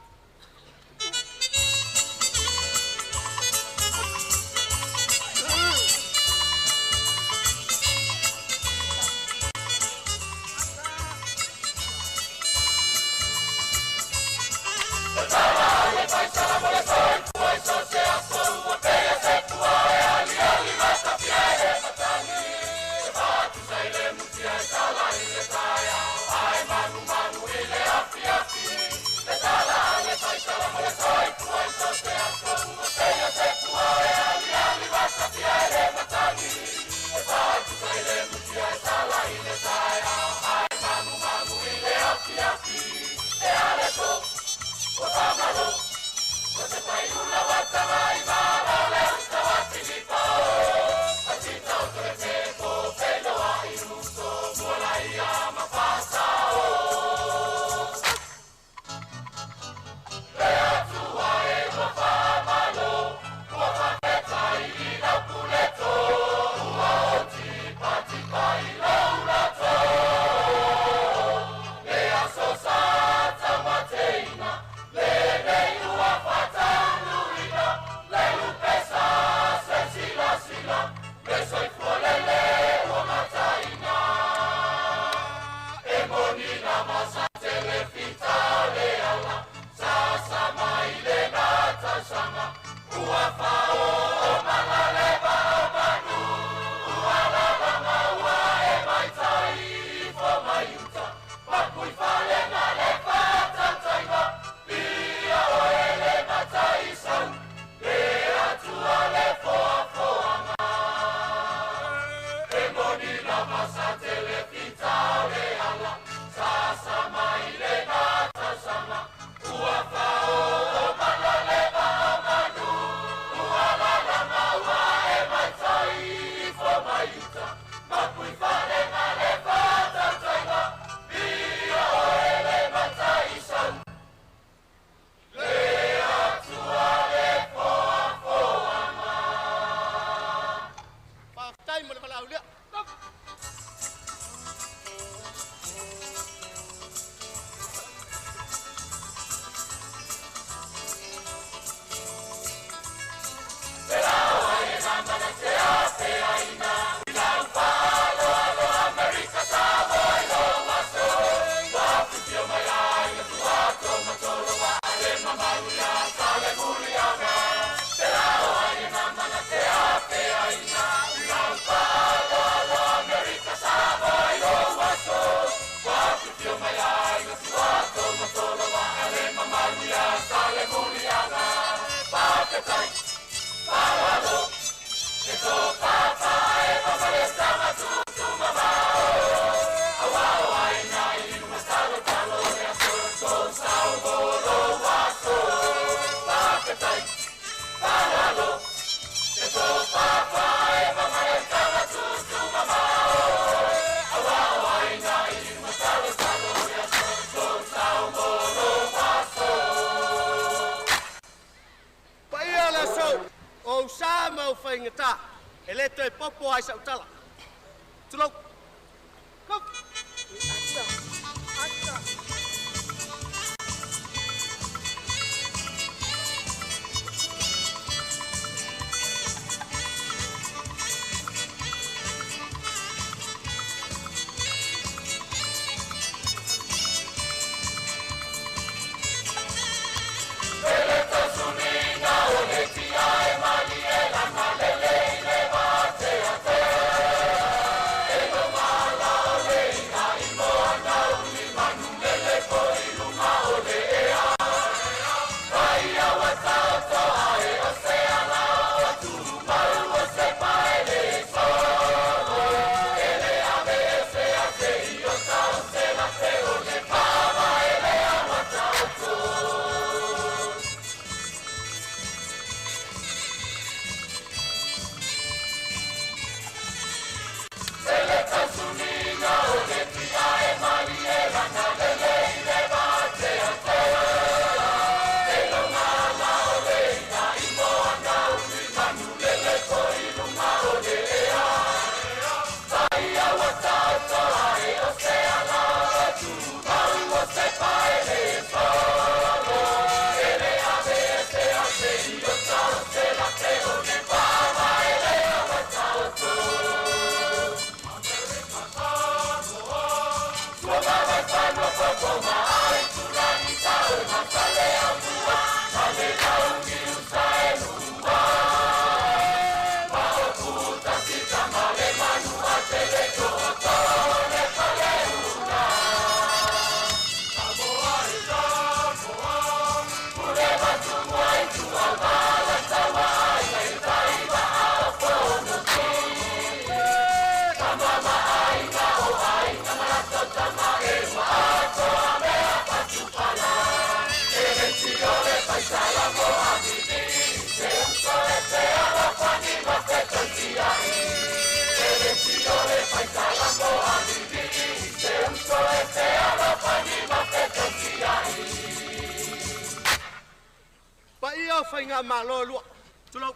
[SPEAKER 12] Paia o le aso, o ou sa ma ou faigata, e le toe popo ai sau tala. Tulou. Go. Paia o faigamalo e lua. Tulou.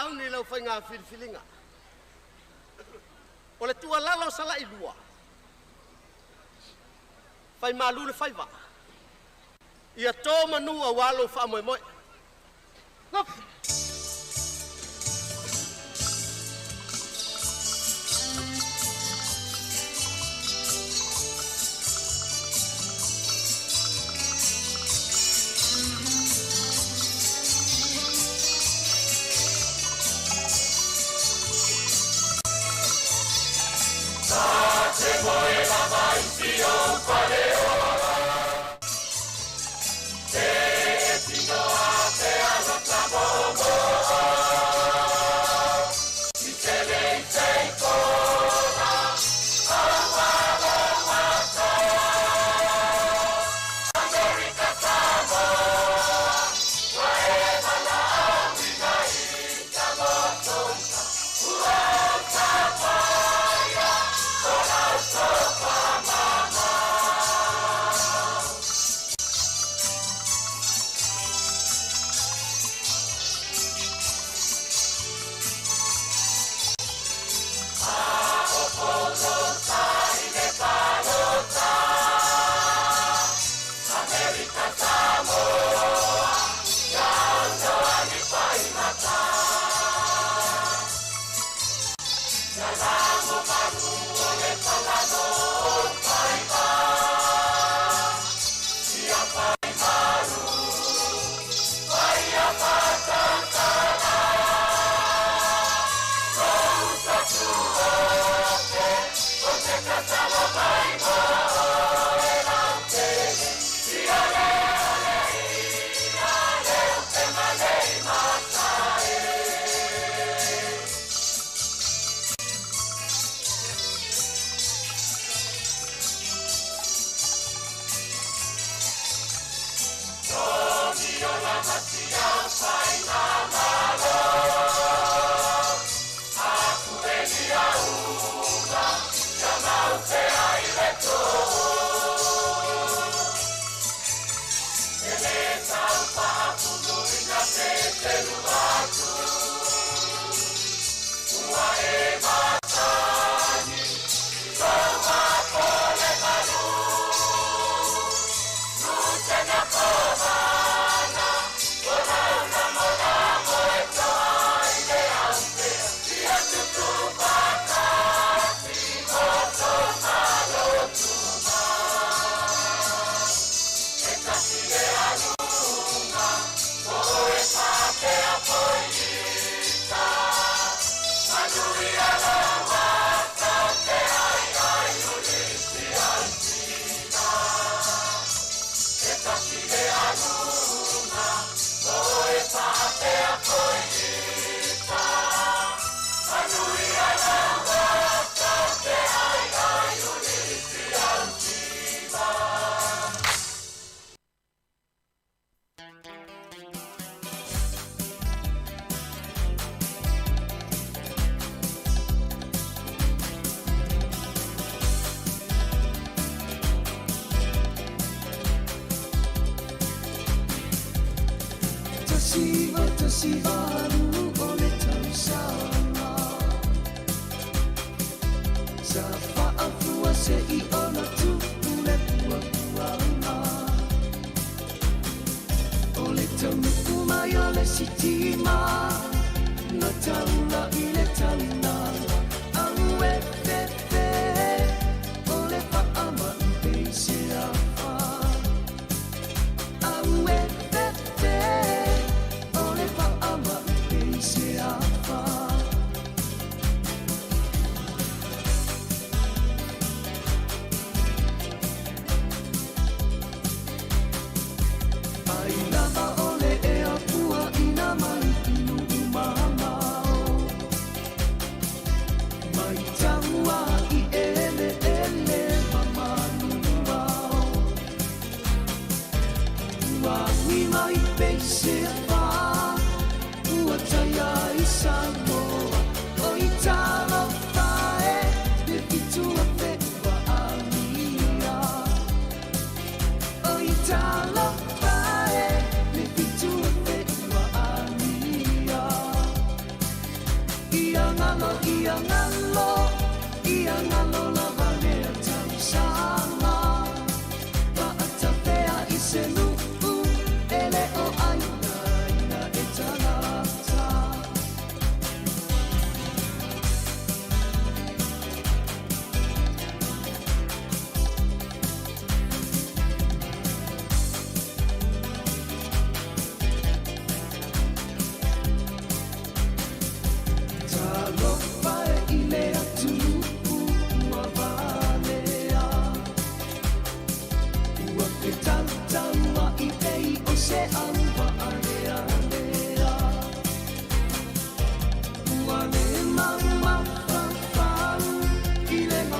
[SPEAKER 12] sauni i lau faiga filifiliga. O le tuualalo a Salailua, fai malu le faiva, ia to manu aua lou faamoemoe.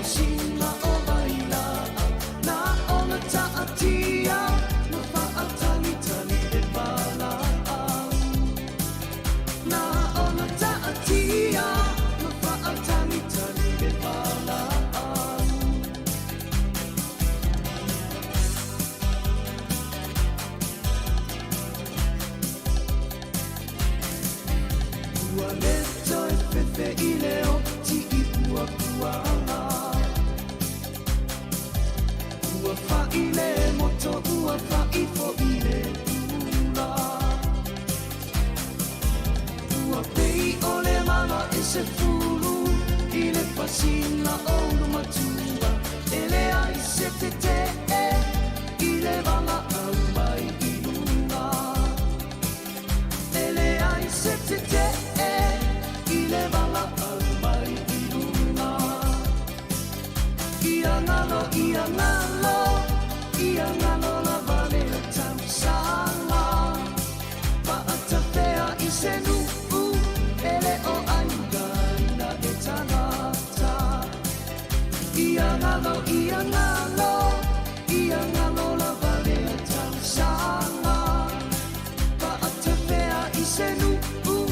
[SPEAKER 13] pasina o vailaau Na ona taatia ma faatalitali le valaau Na ona taatia ma faatalitali le valaau Ua le toe fefe i le oti i puapuaga Ua fai le moto ua fai foi le pula Ua pei o le mala e se fulu i le pasina o ulumatua E leai se tetee i le valaau mai i luga E leai se tetee i le valaau mai i luga Ia galo, ia galo, ia galo lava lea tausaga Faatafea i se nuu e le o aiga e tagata Ia galo, ia galo, ia galo lava lea tausaga Faatafea i se nuu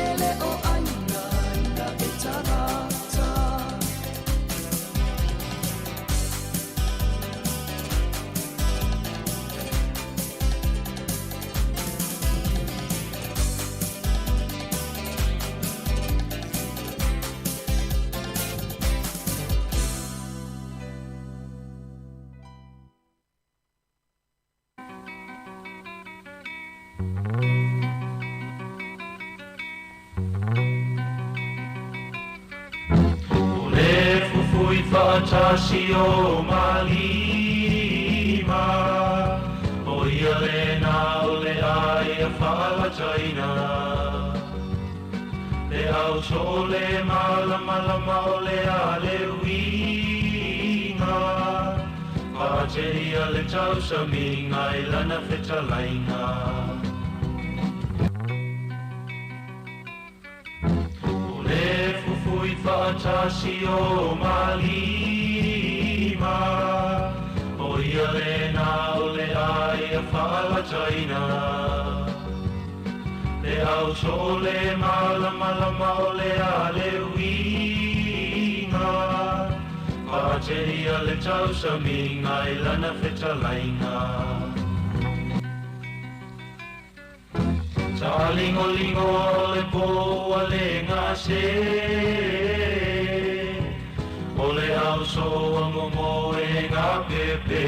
[SPEAKER 13] e le o aiga e tagata
[SPEAKER 14] O le fufui faatasi o malima O ia lena o le ai a faalataina Le au so le malamalama o le a le uiga Faateia le tausamiga i lana fetalaiga O le fufui faatasi o malima O ia lena o le ai a faalataina Le au so le malamalama o le a le uiga Faateia le tausamiga i lana fetalaiga Taalingolingo o le po ua le gase O le au so a momo e ngā pepe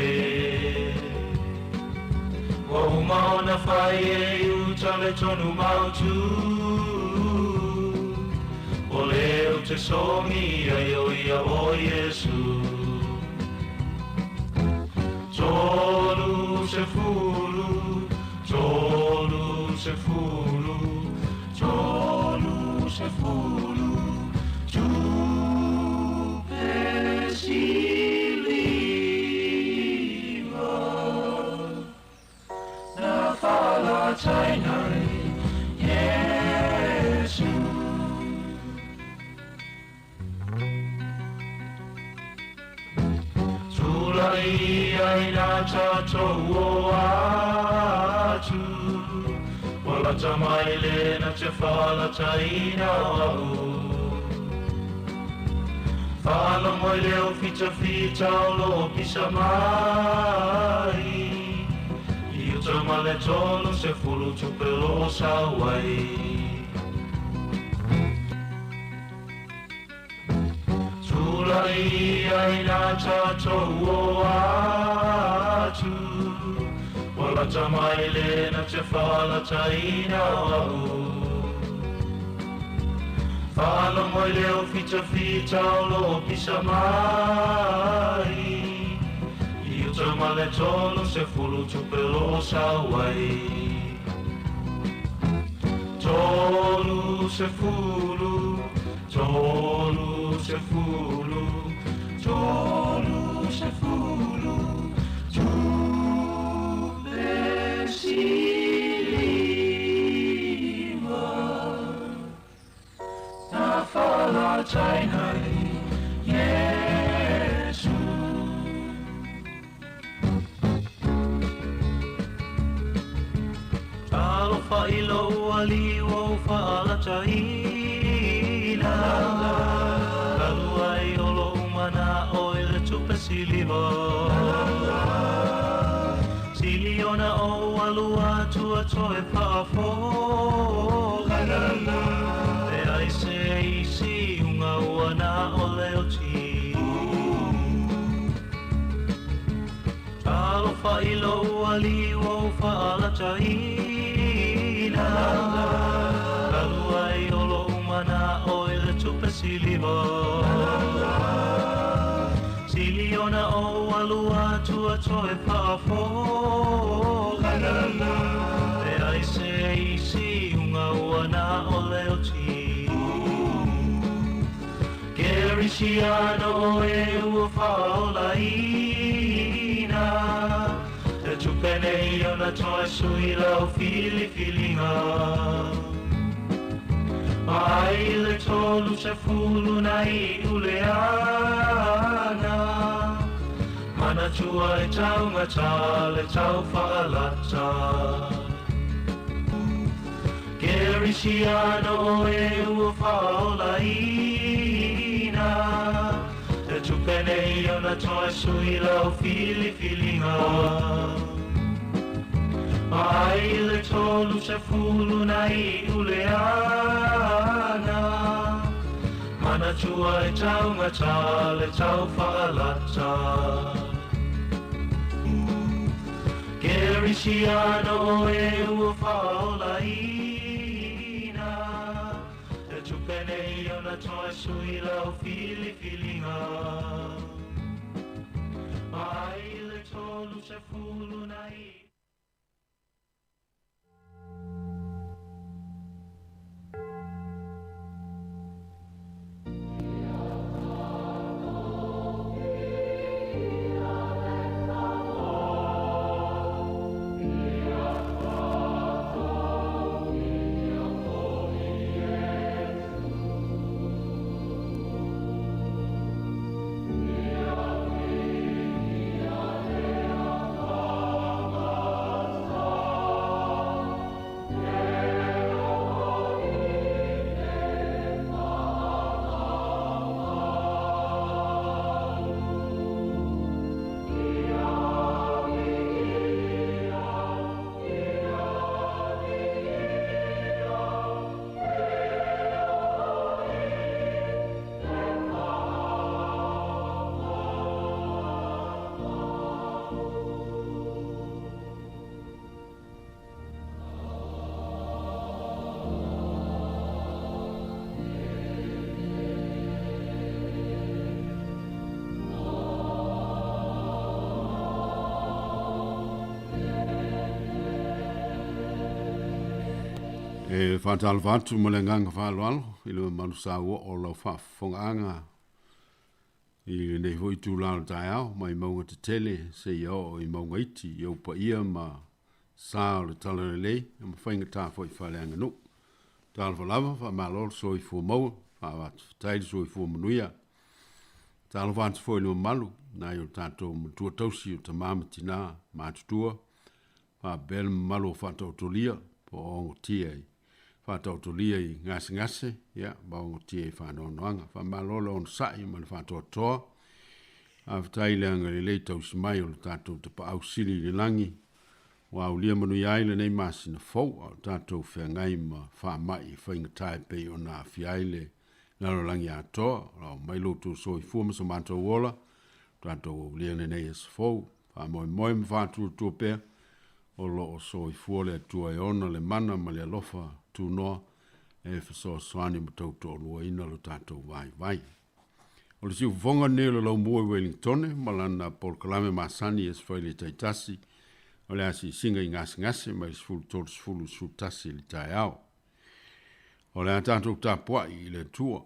[SPEAKER 14] Ua uma ona fai e i uta le tonu mautu O le o te songi ai o ia o Iesu Tolu se fulu, tolu se fulu, tolu se fulu, tupe siliva. Na faalataina ai Iesu. Tulai ai na tatou o atu Ua lata mai le na te faalataina o au Faalogo i leo fitafita o loo pisa mai I uta ma le 30 tupe o loo sau ai Tulai ai na tatou o atu Ua lata mai le na te faalataina o au Faalogo i leo fitafita o loo pisa mai I uta ma le 30 tupe o loo sau ai 30, 30, 30, tupe siliva Na faalataina ai Iesu. alii ua ou faalataina Talu ai o lo'u mana'o i le tupe siliva Sili ona ou alu atu a toe faafo'i Leai se isi iuga ua na o le oti Talofa i lou alii ua ou faalataina Talu ai o lo'u mana'o i le tupe siliva Sili ona ou alu atu a toe faafo'i Leai se isi iuga ua na o le oti Kerisiano oe ua faaolaina E tupe nei ona toe sui lau filifiliga Ai le 30 na iu le ana Manatua e taugata le taufaalata Kerisiano oe ua faaolaina E tupe nei ona toe sui lau filifiliga Ai le 30 na iu le ana Manatua e taugata le taufaalata Kerisiano oe ua faaolaina E tupe nei ona toe sui lau filifiliga Ai le 30 na iu
[SPEAKER 15] E faatalofa atu ma le agaga faaaloalo i le mamalu saua o lau faafofogaaga i lenei foi itula o le taeao mai mauga tetele seia oo i mauga iti i ou paia ma sa o le talalelei ma faigata foi faaleaganuu. Talofa lava, faamalo le soifua maua, faafetai le soifua manuia. Talofa atu foi i le mamalu nai o tatou matua tausi o tama ma tina matutua, faapea le mamalu o faataotolia po o ogotia i faataotolia i gasegase, ia, ma ogotia i faanoanoaga. Faamalo le onosai ma le faatoatoa. Faafetai le agalelei tausi mai o le tatou Tapaau Sili i le lagi, ua aulia manuia ai lenei masina fou, a o tatou feagai ma faamai faigata e pei ona aafia ai le lalolagi atoa. O lo o aumai lo outou soifua ma so matou ola, tatou aulia lenei aso fou. Faamoemoe ma faatuatua pea, o lo o soifua le Atua e ona le mana ma le alofa tunoa e fesoasoani ma tautoaluaina lo tatou vaivai. O le siufofoga lenei o le Laumua i Wellingtone ma lana polokalame masani e se le taitasi o le asiasiga i gasegase mai le 13:30 i le 11 i le taeao. O le a tatou tapuai i le Atua.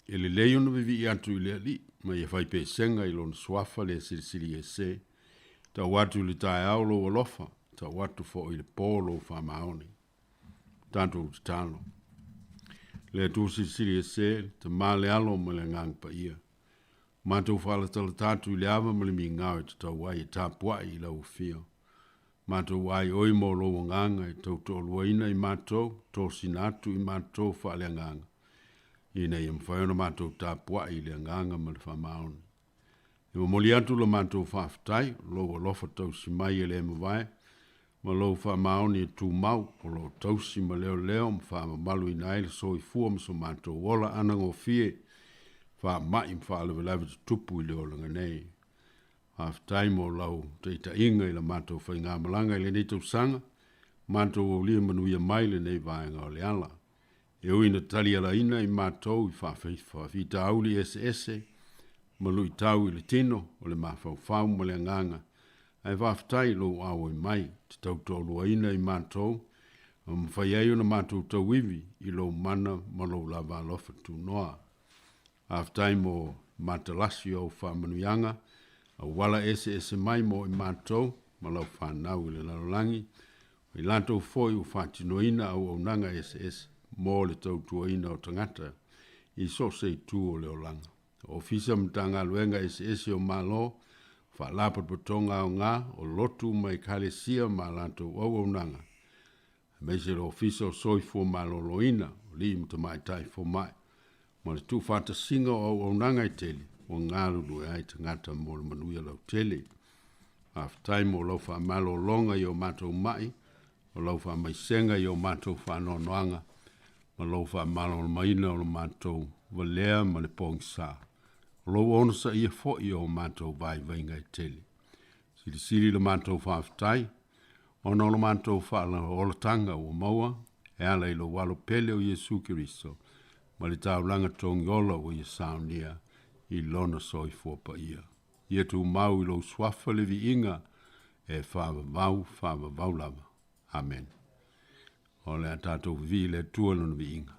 [SPEAKER 15] E lelei ona vivii atu i le Alii ma ia fai pesega i lona suafa le silisili ese. Tau atu i le taeao lou alofa, tau atu foi i le pō lou faamaoni. Tatou tatalo. Le Atua silisili ese, le Tama le Alo ma le Agaga Paia. Matou faalatalata atu i le ava ma le migao e tatau ai e tapuai i lau afio. Matou aioi mo lou agaga e tautoaluaina i matou, tosina atu i matou faaleagaga, ina ia mafai ona matou tapuai i le agaga ma le faamaoni. E momoli atu la matou faafetai, o lou alofa tausi mai e le mavae, ma lou faamaoni e tumau, o lo o tausi ma leoleo ma faamamaluina ai le soifua ma so matou ola anagofie, faamai ma faalavelave tutupu i le olaga nei. Faafetai mo lau taitaiga i la matou faigamalaga i lenei tausaga, matou aulia manuia mai lenei vaega o le ala. E ui ina talialaina i matou i faafitauli eseese ma luitau i le tino o le mafaufau ma le agaga, ae faafetai i lou auai mai te tautoaluaina i matou ma mafai ai ona matou tauivi i lou mana ma lou lava alofa tunoa. Faafetai mo matalasi o au faamanuiaga, auala eseese mai mo i matou ma lau fanau i le lalolagi, o i latou foi ua faatinoina auaunaga eseese mo le tautuaina o tagata i so o se itu o le olaga. Ofisa ma Matagaluega eseese o Malo, Faalapotopotoga aoga o lotu ma Ekalesia ma a latou auaunaga, aemaise le Ofisa o Soifua Maloloina, o alii ma tamaitai fomai, ma le tuufaatasiga o auaunaga e tele ua galulue ai tagata mo le manuia lautele. Faafetai mo lau faamalologa i o matou mai, o lau faamaisega i o matou faanoanoaga, ma lou faamalamalamaina o lo matou valea ma le pogisa. O lou onosaia foi o matou vaivaiga e tele. Silisili le matou faafetai, ona o lo matou faalaolataga ua maua e ala i lou alo pele o Iesu Keriso ma le taulaga togiola ua ia saunia i lona soifua paia. Ia tumau i lou suafa le viiga e faavavau, faavavau lava. Amene. O le a tatou vivii i le Atua i lona viiga.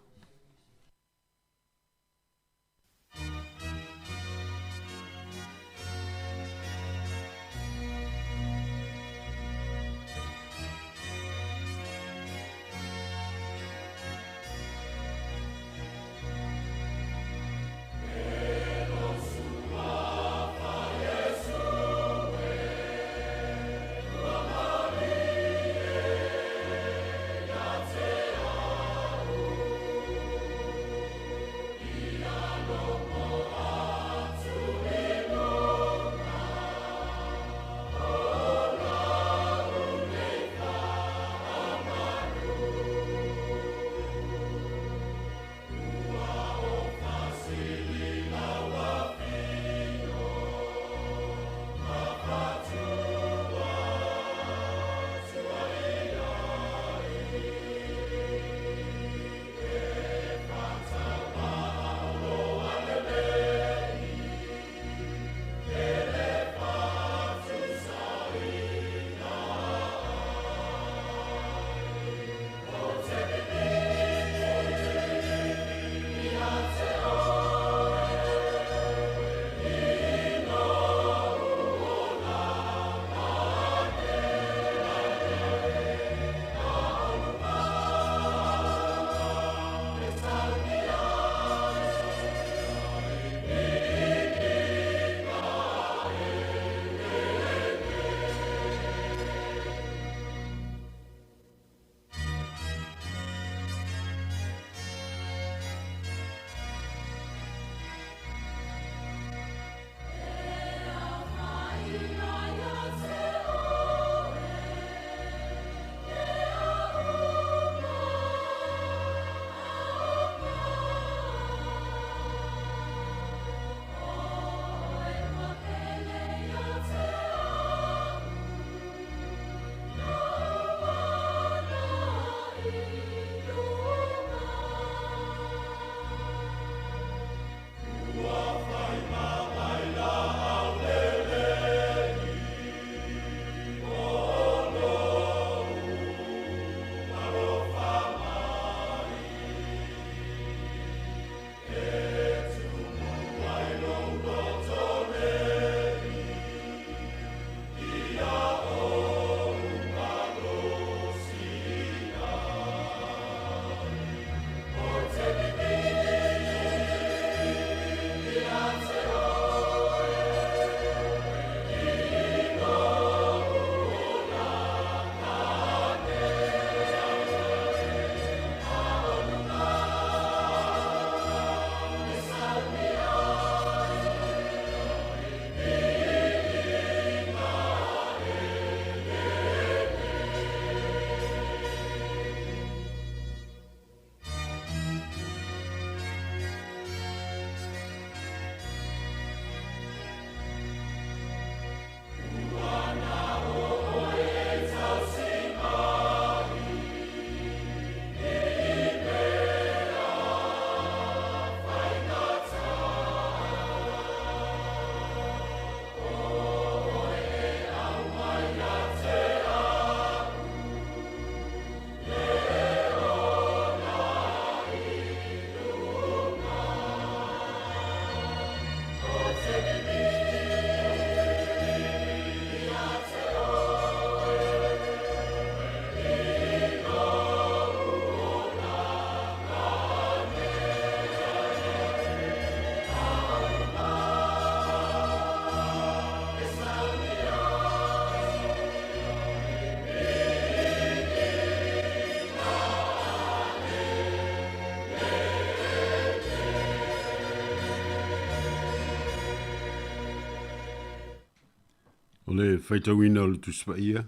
[SPEAKER 15] O le faitauina o le Tusi Paia,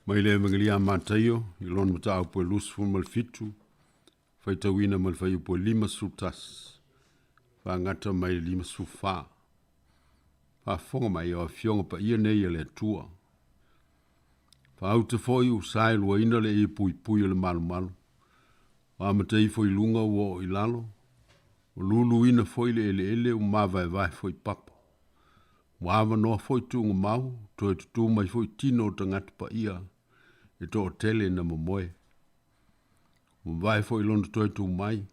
[SPEAKER 15] mai le Evagelia a Mataio, i lona mataupu e 27, faitauina ma le fuaiupu e 51, faagata mai le 54. Faafofoga mai o afioga paia nei a le Atua. Faaute foi ua saeluaina le ie puipui o le malumalu, ua amata ifo i luga ua oo i lalo, ua luluina foi le eleele ua mavaevae foi papa. Ua avanoa foi tuugamau, toe tutū mai foi tino o tagata paia e toatele na momoe. Ua mavae foi lona toe tu mai,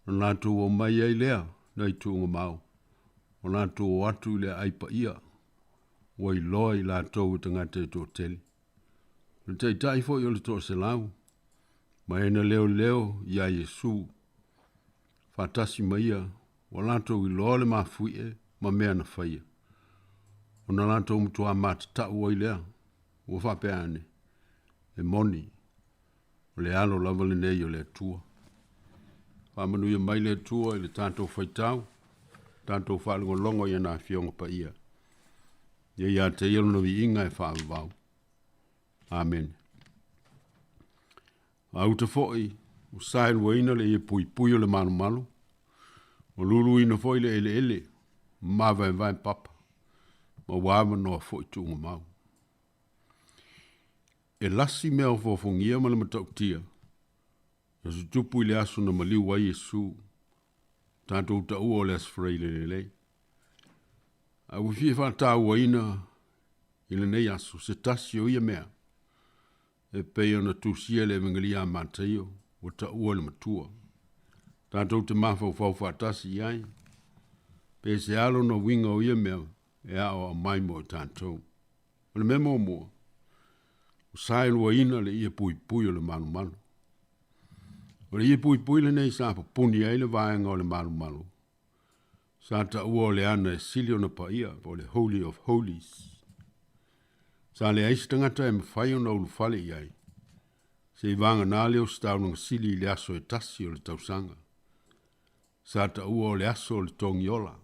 [SPEAKER 15] ona latou omai ai lea nai tuugamau, ua latou o atu i le aai paia, ua iloa i latou e tagata e toatele. O le taitai foi o le toaselau, ma e na leoleo iā Iesu, faatasi ma ia, ua latou iloa le mafuie ma mea na faia. Ona latou matuā matatau ai lea, ua faapea ane, E moni, o le Alo lava lenei o le Atua. Faamanuia mai le Atua i le tatou faitau, tatou faalogologo i ana Afioga Paia. Ia ia te ia lona viiga e faavavau. Amene. Auta foi, ua saeluaina le ie puipui o le malumalu, ua luluina foi le eleele, mavaevae papa, ma ua avanoa foi tuugamau. E lasi mea ofoofogia ma le matautia, na tutupu i le aso na maliu ai Iesu, tatou taua o le Aso Faraile lelei. A ua fia faatauaina i lenei aso se tasi o ia mea, e pei ona tusia le Evegelia a Mataio, ua taua le matua. Tatou te mafaufau faatasi i ai, pe se alo na uiga o ia mea e aoao mai mo i tatou. O le mea muamua, ua saeluaina le ie puipui o le malumalu. O le ie puipui lenei sa pupuni ai le vaega o le malumalu, sa taua o le ana e sili ona paia, po o le Holy of Holies. Sa leai se tagata e mafai ona ulufale i ai, seia vagana le ositaulaga sili i le aso e tasi o le tausaga. Sa taua o le aso o le togiola.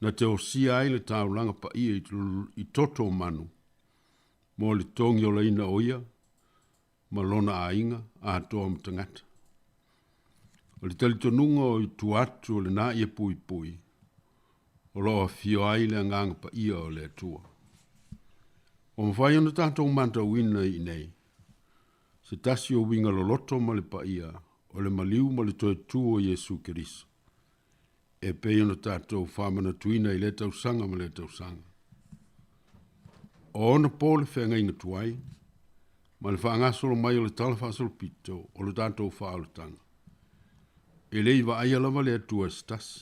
[SPEAKER 15] Na te osia ai le taulaga paia i toto o manu mo le togiolaina o ia ma lona aiga atoa ma tagata. O le talitonuga o i tua atu o lena ia puipui, o lo o afio ai le agaga paia o le Atua. Ua mafai ona tatou matauina i inei, se tasi o uiga loloto ma le paia o le maliu ma le toe tu o Iesu Keriso, e pei ona tatou faamanatuina i lea tausaga ma lea tausaga. O ona po le feagaiga tuai, ma le faagasolo mai o le Tala Faasolopito o le tatou faaolataga. E le i vaaia lava le Atua e se tasi.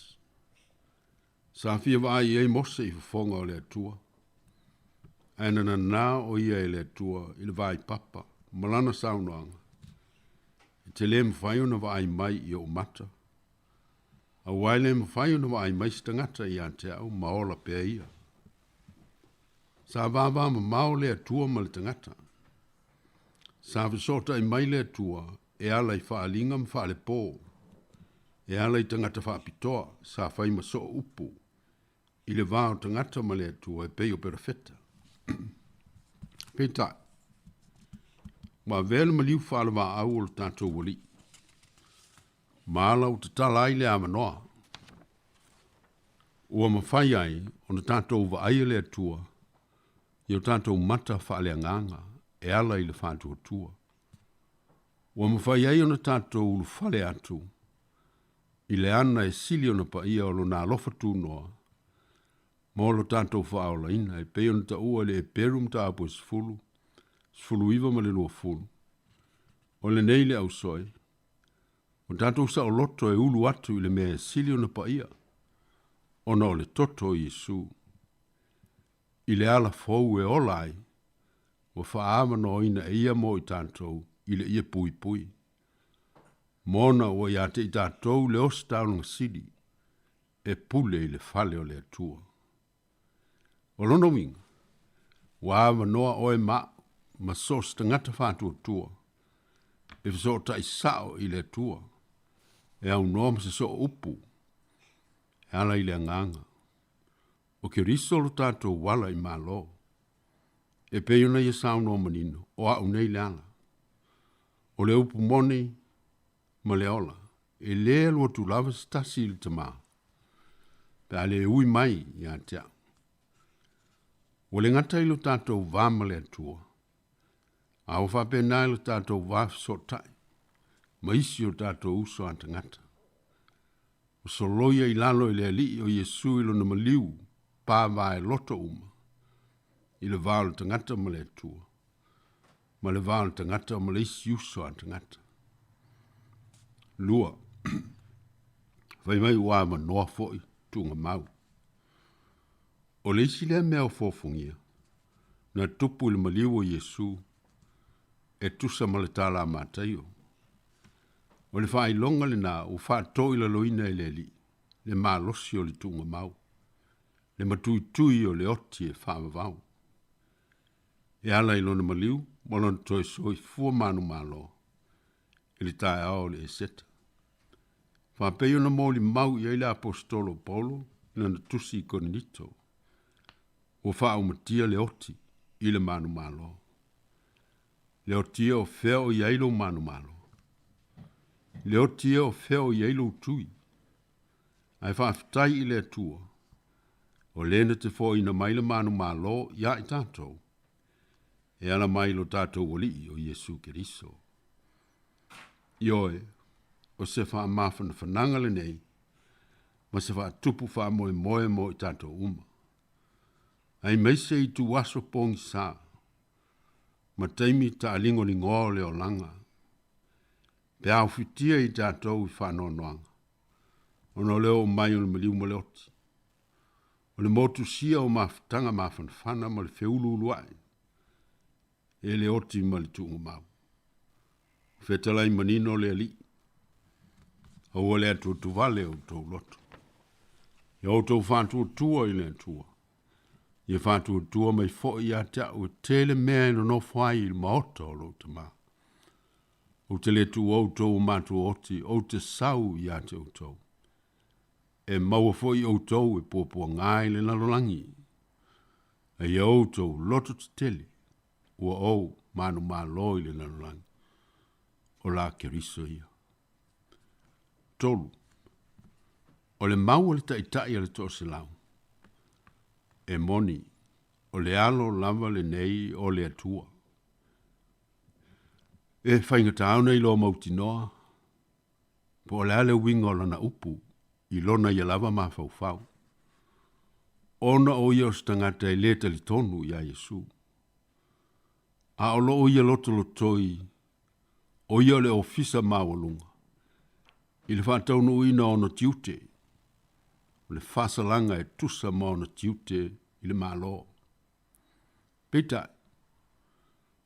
[SPEAKER 15] Sa fia vaai i ai Mose i fofoga o le Atua, ae na nanā o ia e le Atua i le vaipapa ma lana saunoaga, E te le mafai ona vaai mai i ou mata, Aua e le mafai ona vaai mai se tagata ia te au ma ola pea ia. Sa vavamamao le Atua ma le tagata. Sa fesootai mai le Atua e ala i faaaliga ma faalepo, e ala i tagata faapitoa sa fai ma soo upu i le va o tagata ma le Atua e pei o perofeta. Peitai, ua avea le maliu faalevaau o le tatou Alii ma ala ua tatala ai le avanoa ua mafai ai ona tatou vaaia le Atua i o tatou mata faaleagaga e ala i le faatuatua. Ua mafai ai ona tatou ulufale atu i le ana e sili ona paia o Lona alofa tunoa mo lo tatou faaolaina, e pei ona taua i le Eperu mataupu e 10, 19 ma le 20. O lenei le ausoe, O tatou saoloto e ulu atu i le mea e sili ona paia, ona o le toto o Iesu. I le ala fou e ola ai, ua faaavanoaina e ia mo i tatou i le ie puipui. Mona ua ia te i tatou le ositaulaga sili e pule i le fale o le Atua. O lona uiga, ua avanoa oe ma au ma so o se tagata faatuatua e fesootai sao i le Atua, e aunoa ma se soo upu e ala i le agaga. O Keriso lo tatou ala i Malo. E pei ona ia saunoa manino, o a'u nei le ala. O le upu moni ma le ola, e lē alu atu lava se tasi i le Tamā, pe a le ui mai iā te a'u. Ua le gata i lo tatou va ma le Atua, a ua faapena i lo tatou va fesootai ma isi o tatou uso a tagata. Ua soloia i lalo e le Alii o Iesu i lona maliu pāvae loto uma i le va o le tagata ma le Atua, ma le va o le tagata ma le isi uso a tagata. 2. Fai mai ua avanoa foi tuugamau. O le isi lea mea o fofogia, na tupu i le maliu o Iesu e tusa ma le tala a Mataio. O le faailoga lenā ua faatoilaloina e le Alii le malosi o le tuugamau, le matuitui o le oti e faavavau. E ala i lona maliu ma lona toe soifua manumalo i le taeao o le Eseta. Faapei ona molimau i ai le Aposetolo o Paulo i lana tusi i Korinito, ua faaumatia le oti i le manumalo. Le oti e o fea o i ai lou manumalo? Le oti e o fea o i ai lou tui? Ae faafetai i le Atua, o lē na te foaina mai le manumalo iā i tatou, e ala mai i lo tatou Alii o Iesu Keriso. Ioe, o se faamafanafanaga lenei ma se faatupu faamoemoe mo i tatou uma. Aemaise i ituaso pogisā ma taimi taaligoligoa o le olaga, pe a ofitia i tatou i faanoanoaga, ona o le oo mai o le maliu ma le oti, o le motusia o mafutaga mafanafana ma le feuluulua'i e le oti ma le tuugamau. O fetalai manino le Alii, aua le atuatuvale o outou loto. Ia outou faatuatua i le Atua, ia faatuatua mai foi ia te a'u e tele mea e nonofo ai i le maota o lou Tamā. Ou te le tuua outou o matua oti, ou te sau ia te outou. E maua foi outou e puapuagā i le lalolagi. A ia outou loto tetele, ua ou manumalo i le lalolagi. O la Keriso ia. 3. O le mau a le taitai a le toaselau, e moni, o le alo lava lenei o le Atua. E faigata ona iloa mautinoa po o le a le uiga o lana upu i lona ia lava mafaufau, ona o ia o se tagata e lē talitonu iā Iesu. A o loo ia lotolotoi o ia o le ofisa maualuga i le faataunuuina o ona tiute, o le faasalaga e tusa ma ona tiute i le Malo. Peitai,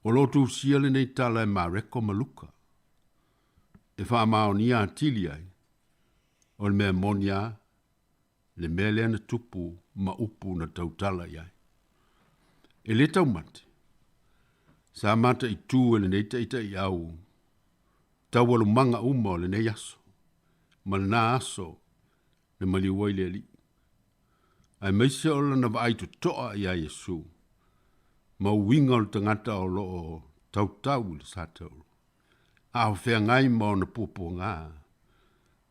[SPEAKER 15] o lo o tusia lenei tala e Mareko ma Luka e faamaonia atili ai o le mea moni a le mea lea na tupu ma upu na tautala i ai. E lē taumate, sa mataitū e lenei taitaiau taualumaga uma o lenei aso ma lenā aso na maliu ai le Alii, aemaise o lana vaai totoa iā Iesu ma uiga o le tagata o lo o tautau i le satauro, a o feagai ma ona puapuagā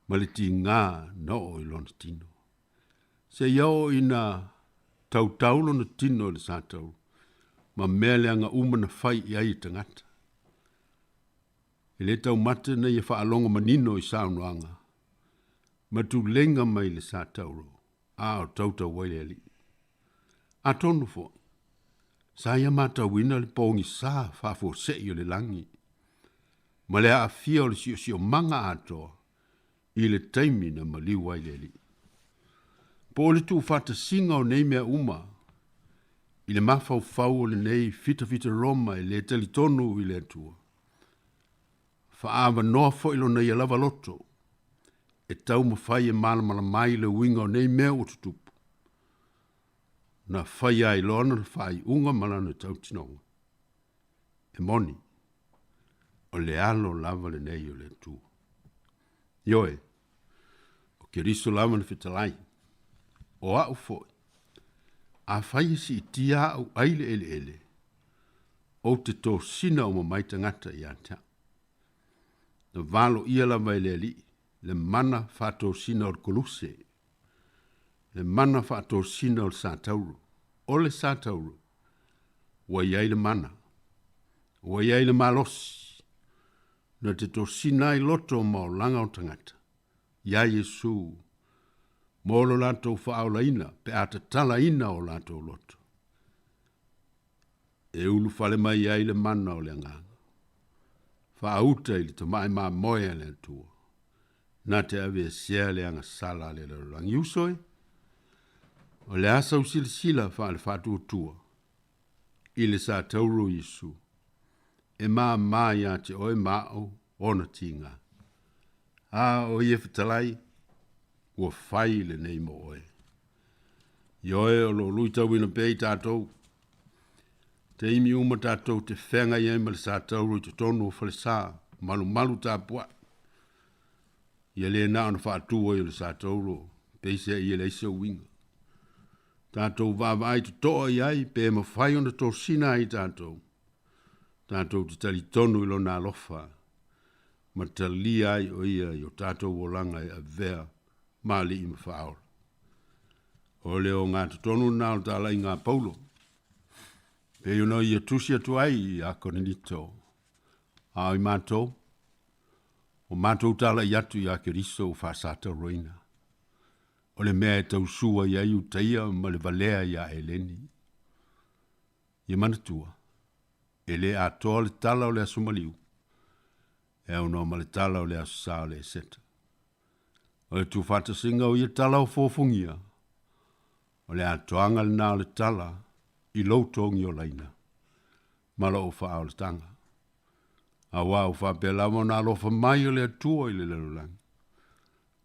[SPEAKER 15] ma le tigā na oo i lona tino. Seia oo ina tautau lona tino i le satauro ma mea leaga uma na fai i ai e tagata. E lē taumate na ia faalogo manino i saunoaga ma tulega mai le satauro a o tautau ai le Alii. Atonu foi, sa ia matauina le pogisā faafuase'i o le lagi ma le aafia o le siosiomaga atoa i le taimi na maliu ai le Alii. Po o le tuufaatasiga o nei mea uma i le mafaufau o lenei fitafita Roma e lē talitonu i le Atua, faaavanoa foi lona ia lava loto e taumafai e malamalama ai le uiga o nei mea ua tutupu, na faia ai loa lona faaiuga ma lana tautinoga. E moni, o le alo lava lenei o le Atua. Ioe, o Keriso lava na fetalai, o a'u foi. Afai e siitia a'u ai le eleele, ou te tosina uma mai tagata ia te a'u. Na valoia lava e le Alii le mana faatosina o le koluse, le mana faatosina o le satauro. O le satauro, ua i ai le mana, ua i ai le malosi, na te tosina ai loto ma olaga o tagata, iā Iesu, mo lo latou faaolaina pe a tatalaina o latou loto. E ulufale mai ai le mana o le Agaga. Faauta i le tamae mamoe a le Atua, na te aveesea le agasala a le lalolagi. Uso e, o le a sau silasila faale-faatuatua i le satauro Iesu, e māmā iā te oe ma au ona tiga. A o ia fetalai, ua fai lenei mo oe. Ioe o lo o luitauina pea i tatou. Taimi uma tatou te feagai ai ma le satauro i totonu o falesa, malumalu tapuai. Ia le na ona faatu ai o le satauro, peiseai ia leai se uiga. Tatou vaavaai totoa i ai pe mafai ona tosina ai tatou. Tatou te talitonu i lona alofa ma talia ai o ia i o tatou olaga e avea ma alii ma faaola. O le ogatotonu lena o le talaiga a Paulo, pei ona ia tusi atu ai ia Korinito, a o i matou, o matou talai atu ia Keriso ua faasatauroina, o le mea e tausua i ai Iutaia ma le valea iā Eleni. Ia manatua, e le atoa le tala o le Aso Maliu, e aunoa ma le tala o le Aso Sa o le Eseta. O le tuufaatasiga o ia tala o fofogia, o le atoaga lena o le tala i lou togiolaina ma lou faaolataga. Auā ua faapea lava ona alofa mai o le Atua i le lalolagi,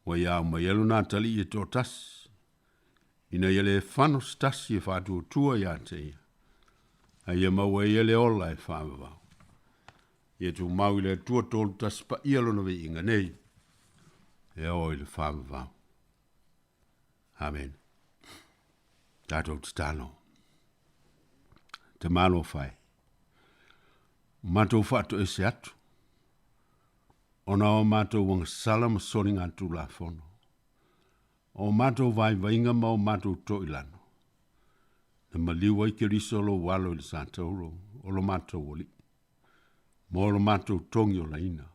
[SPEAKER 15] ua ia aumai ai lona atalii e toatasi, ina ia le fano se tasi e faatuatua ia te ia, a ia maua e ia le ola e faavavau. Ia tumau i le Atua tolu tasi paia lona viiga nei, e oo i le faavavau. Amen. Tatou tatalo. Te malo whai. Matou faatoese atu. Ona o matou agasala ma soligatulafono. O matou vaivaiga ma o matou toilano. Na maliu ai Keriso lou alo i le satauro o lo matou alii. Mo lo matou togiolaina.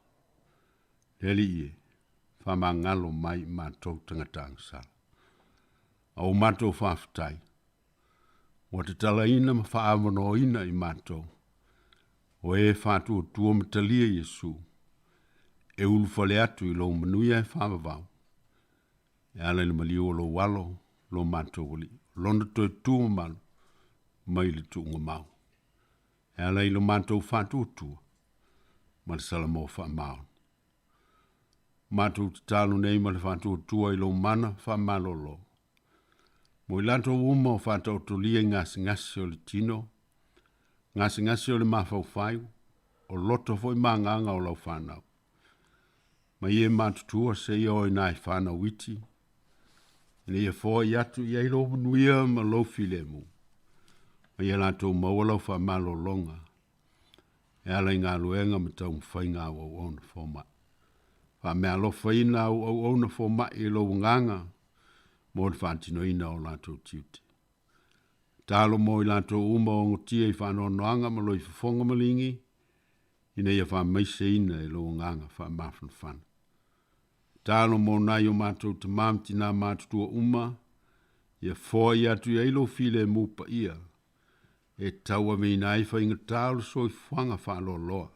[SPEAKER 15] Le Alii e, faamagalo mai i matou tagata agasala. A o matou faafetai, ua tatalaina ma faaavanoaina i matou, o e faatuatua ma talia Iesu, e ulufale atu i lou manuia e faavavau, e ala i le maliu o lou alo, lo matou Alii, lona toe tu mamalu mai le tuuga mau. E ala i lo matou faatuatua ma le Salamo faamaoni. Matou tatalo nei ma le faatuatua i lou mana faamalolo. Mo i latou uma o faataotolia i gasegase o le tino, gasegase o le mafaufau, o loto foi ma agaga o lau fanau. Mai e matutua seia o i nai fanau iti, ina ia foai atu i ai lou manuia ma lou filemu, ma ia latou maua lau faamalologa e ala i galuega ma taumafaiga a au auauna fomai. Faameaalofaina au auauna fomai i lou agaga mo le faatinoina o latou tiute. Talo mo i latou uma o ogotia i faanoanoaga ma loifofoga maligi, ina ia faamaiseina e lou agaga faamafanafana. Talo mo nai o matou tamā ma tinā matutua uma, ia foai atu i ai lou filemu paia, e tauaveina ai faigata o le soifuaga faaloaloa.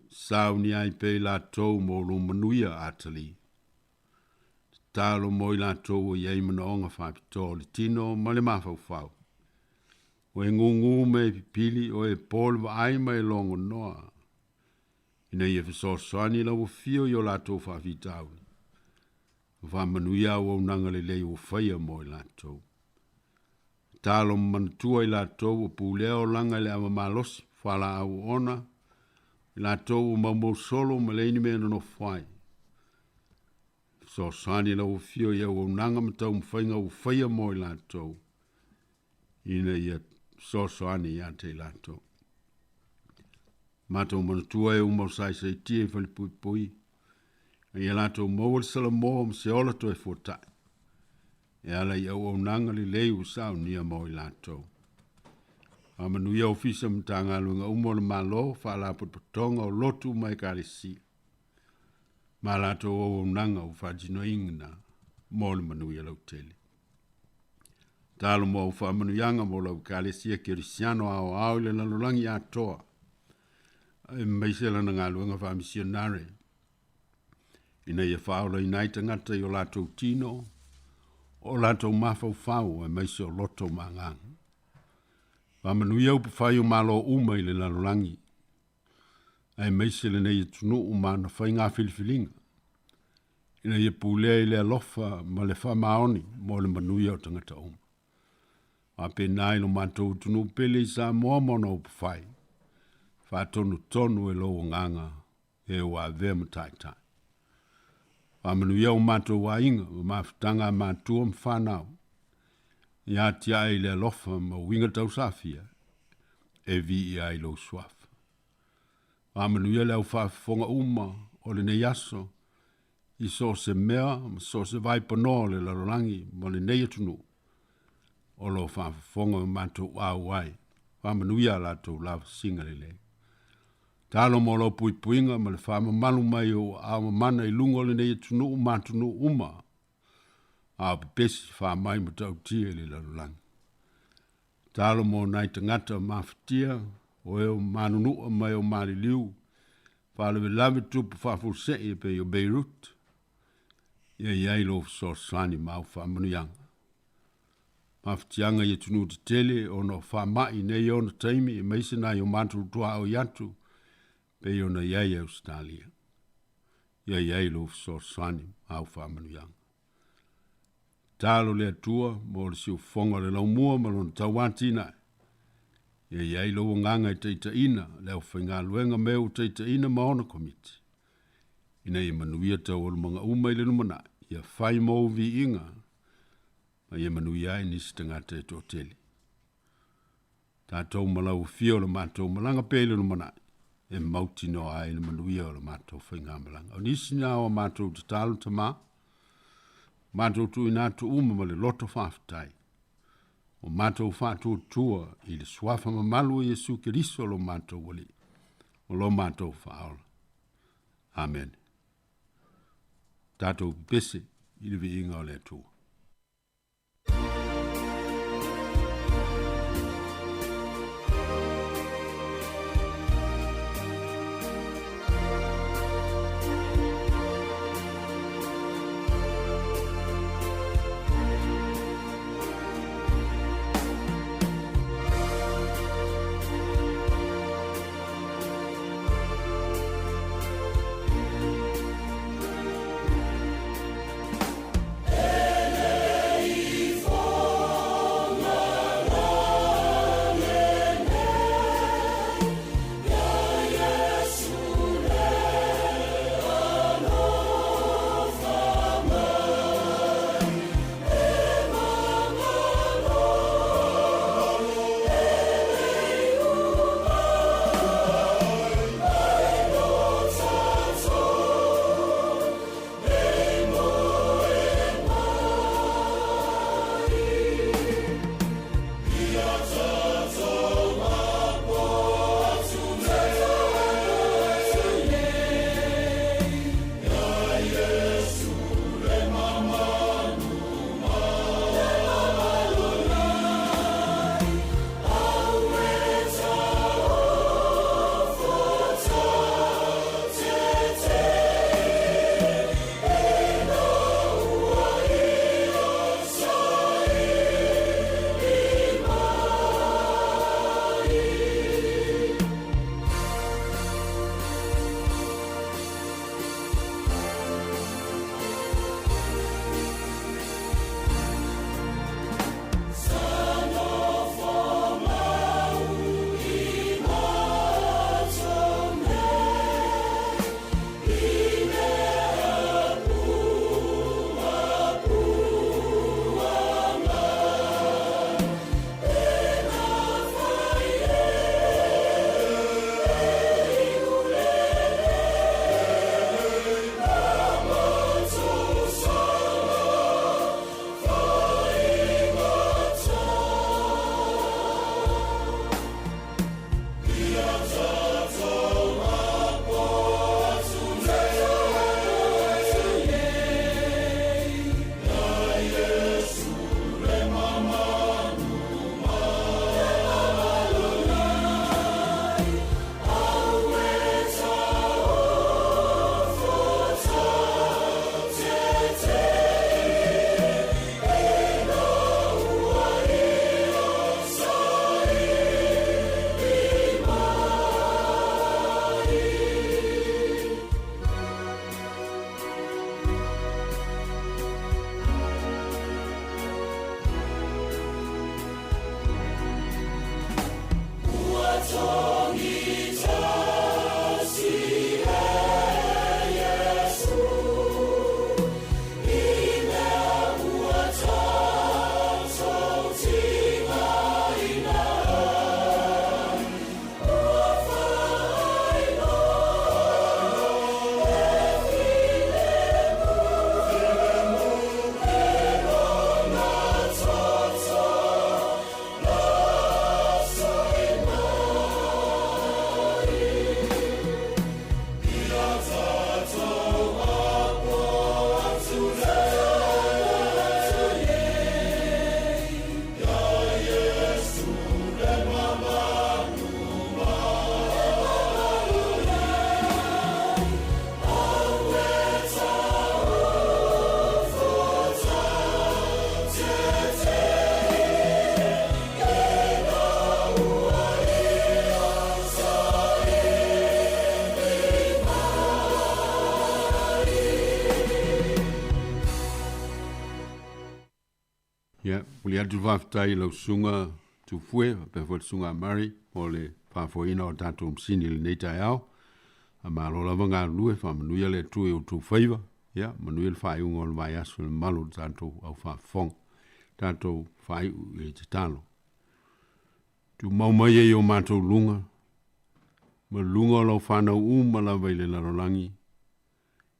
[SPEAKER 15] Sauni ai pea i latou mo lou manuia atali. Tatalo mo i latou o i ai manaoga faapitoa o le tino ma le mafaufau. O e gūgū ma e pipili, o e po le vaai ma e logonoa, ina ia fesoasoani lau afio i o latou faafitauli, ma faamanuia auaunaga lelei ua faia mo i latou. Tatalo ma manatua i latou ua pulea olaga i le ava malosi, fualaau oona, i latou ua maumau solo ma leai ni mea e nonofo ai. Fesoasoani lau afio i auaunaga ma taumafaiga ua faia mo i latou. ina ia fesoasoani ia te i latou. Matou manatua e uma o saisaitia i falepuipui, a ia latou maua le salamo ma se ola toe fuatai, e ala i auaunaga lelei ua saunia mo i latou. Faamanuia Ofisa ma Matagaluega uma o le Malo, Faalapotopotoga o Lotu ma Ekalesia, ma latou auaunaga ua faatinoina mo le manuia lautele. Talo mo au faamanuiaga mo lau Ekalesia Kerisiano aoao i le lalolagi atoa, aemaise lana galuega faamisionare, ina ia faaolaina ai tagata i o latou tino, o latou mafaufau, aemaise o loto ma agaga. Faamanuia upufai o Malo uma i le lalolagi, aemaise lenei atunuu ma ana faiga filifiliga, ina ia pulea i le alofa ma le faamaoni mo le manuia o tagata uma. Faapena i lo matou atunuu pele i Samoa ma ona upufai, faatonutonu e lou agaga e ua avea ma taitai. Faamanuia o matou aiga ma mafutaga a matua ma fanau, ia atiae i le alofa ma uiga tausafia e viia ai lou suafa. Faamanuia le au faafofoga uma o lenei aso i so o se mea ma so o se vaipanoa o le lalolagi ma lenei atunuu o lo o faafofoga ma matou auai. Faamanuia a latou lavasiga lelei. Talo mo lau puipuiga ma le faamamalu mai o ou aao mamana i luga o lenei atunuu ma atunuu uma, a o pepesi faamai matautia i le lalolagi. Talo mo nai tagata mafatia, o e o manunua ma e o maliliu, faalavelave tupu faafuasei e pei o Beirut, ia i ai lou fesoasoani ma au faamanuiaga. Mafatiaga i atunuu tetele ona o faamai nei ona taimi aemaise nai o matou tuaoi atu pei ona i ai Ausetalia. Ia i ai lou fesoasoani ma au faamanuiaga. Tatalo le Atua mo le siufofoga o le laumua ma lona tauatinae. Ia i ai lou agaga e taitaiina le aufaigaluega ma e ua taitaiina ma ona komiti. Ina ia manuia taualumaga uma i le lumanai, ia fai mou viiga ma ia manuia ai nisi tagata e toatele. Tatou ma lau afio o le matou malaga pea i le lumanai, e mautinoa ai le manuia o le matou faigamalaga. O nisi na o a matou tatalo Tama, matou tuuina atu uma ma le loto faafetai, o matou faatuatua i le suafa mamalu o Iesu Keriso lo matou Alii, o lo matou Faaola. Amene. Tatou pepese i le viiga o le Atua. Ia, puli atu faafetai i lau susuga Tufue faapea foi le susuga a Murray mo le faafoeina o tatou masini i lenei taeao. A malo lava galulue, faamanuia le Atua i outou faiva. Ia, manuia le faaiuga o le vaiaso i le mamalu o le tatou au faafofoga. Tatou faaiu i le tatalo. Tumau mai ai o matou luga, ma luga o lau fanau uma lava i le lalolagi,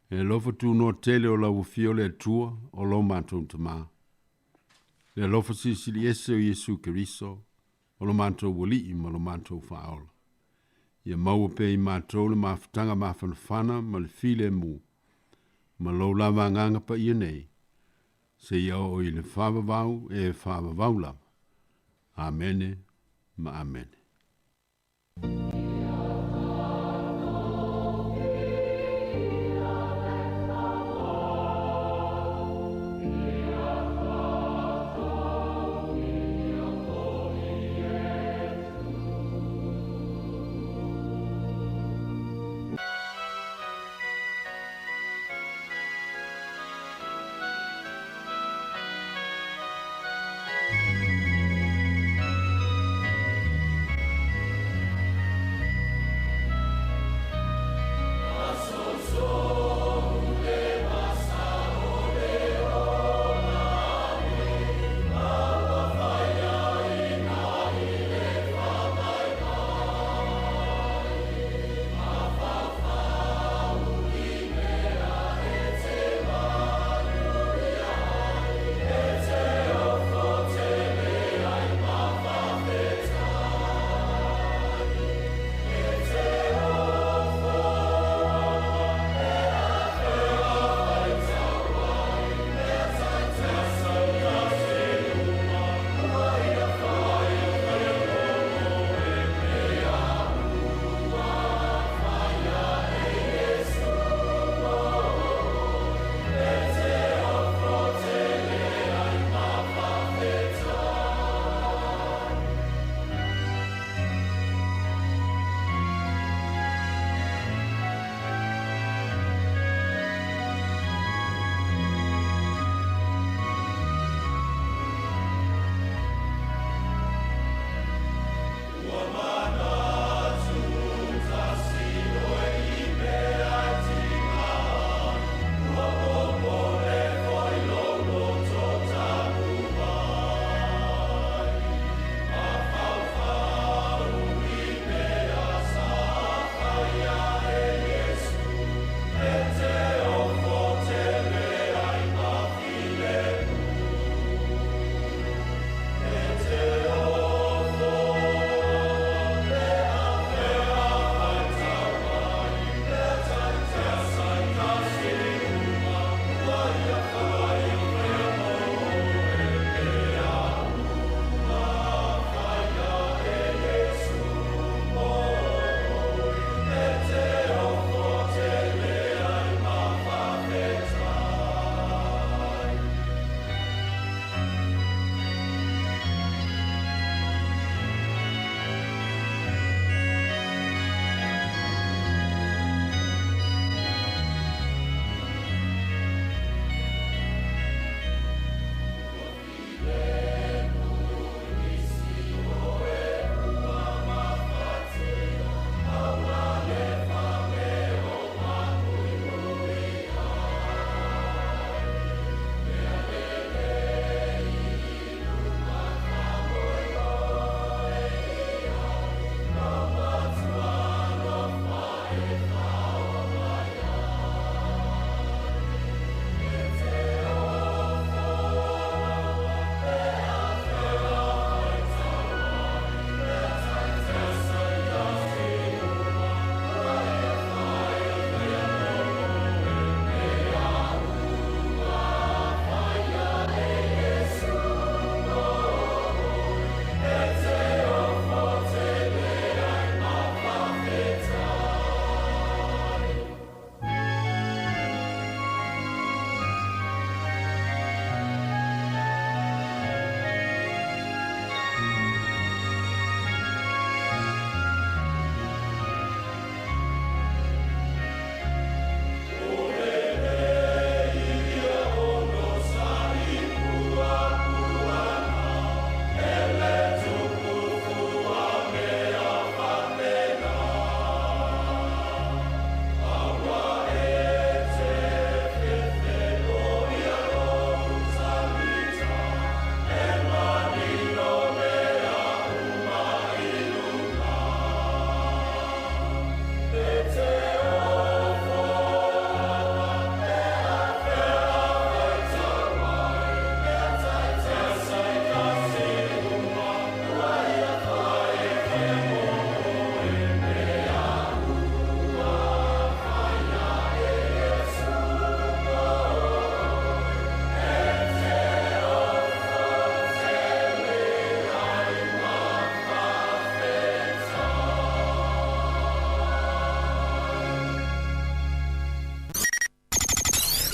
[SPEAKER 15] E alofa tunoa tele o lau Afio le Atua o lo matou Tama. Le alofa silisili ese o Iesu Keriso, o lo matou Alii ma lo matou Faaola. Ia maua pea i matou le mafutaga mafanafana ma le filemu, ma lou lava Agaga Paia nei, seia oo i le faavavau e faavavau lava. Amene ma Amene.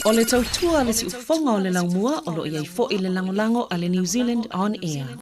[SPEAKER 3] O le tautua a le siufofoga o le laumua o lo o i ai foi le lagolago a le New Zealand On Air.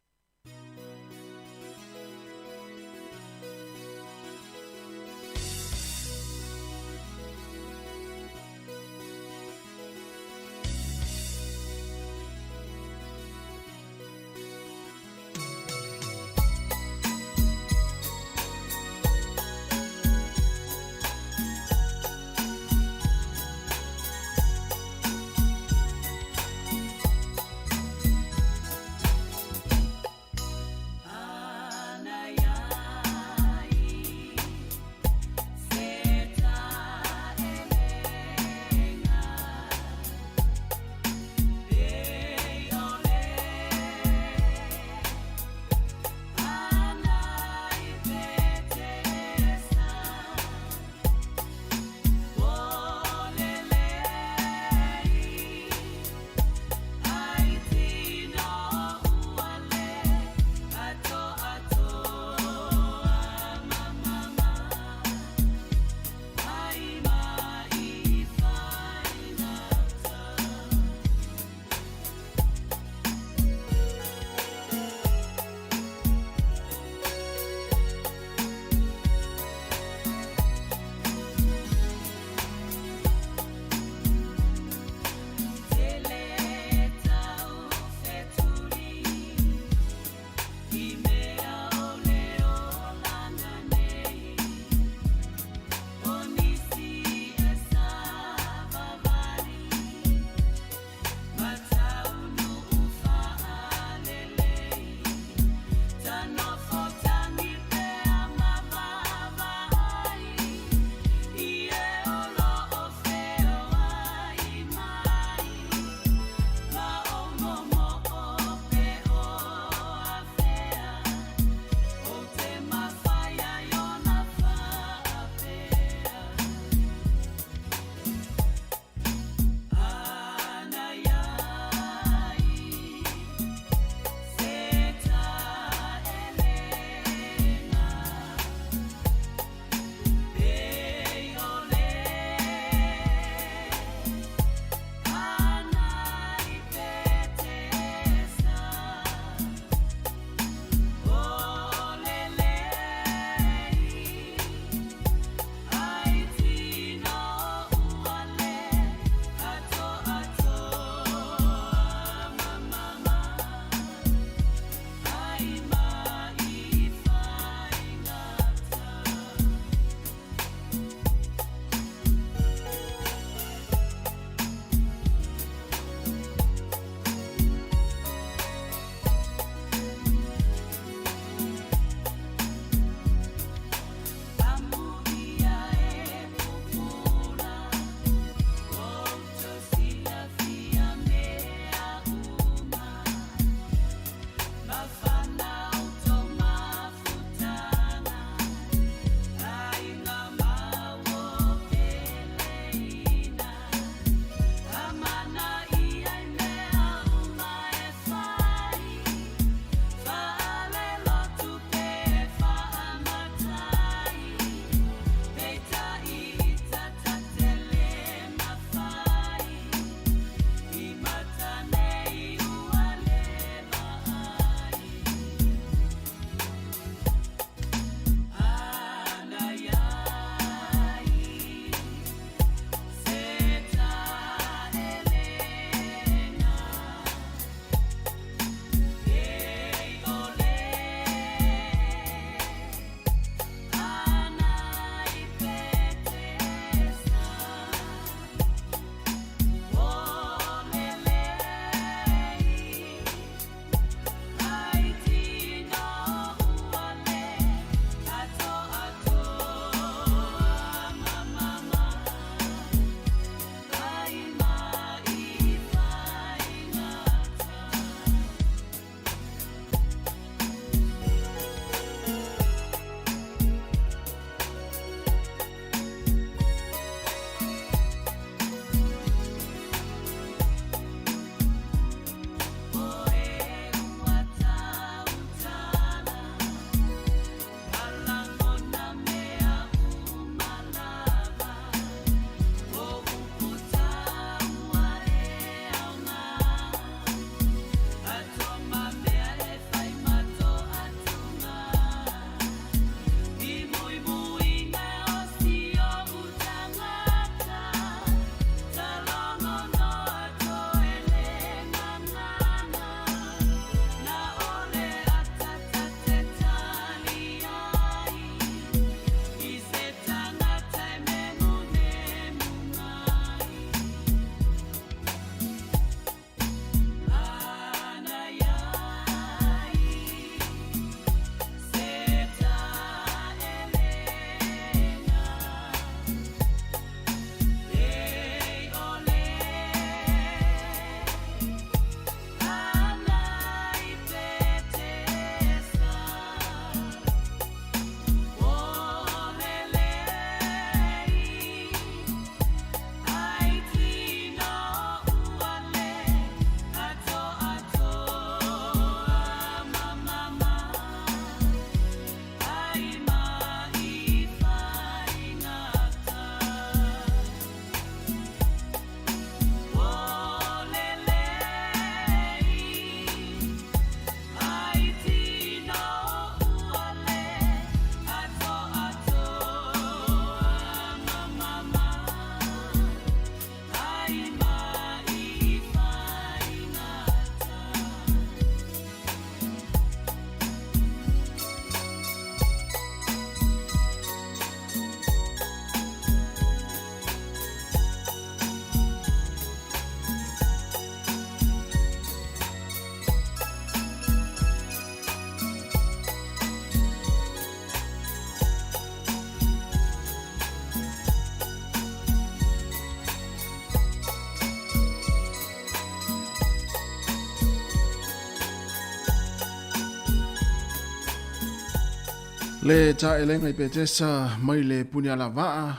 [SPEAKER 5] Le taʻelega i Petesa mai le Punialavaa,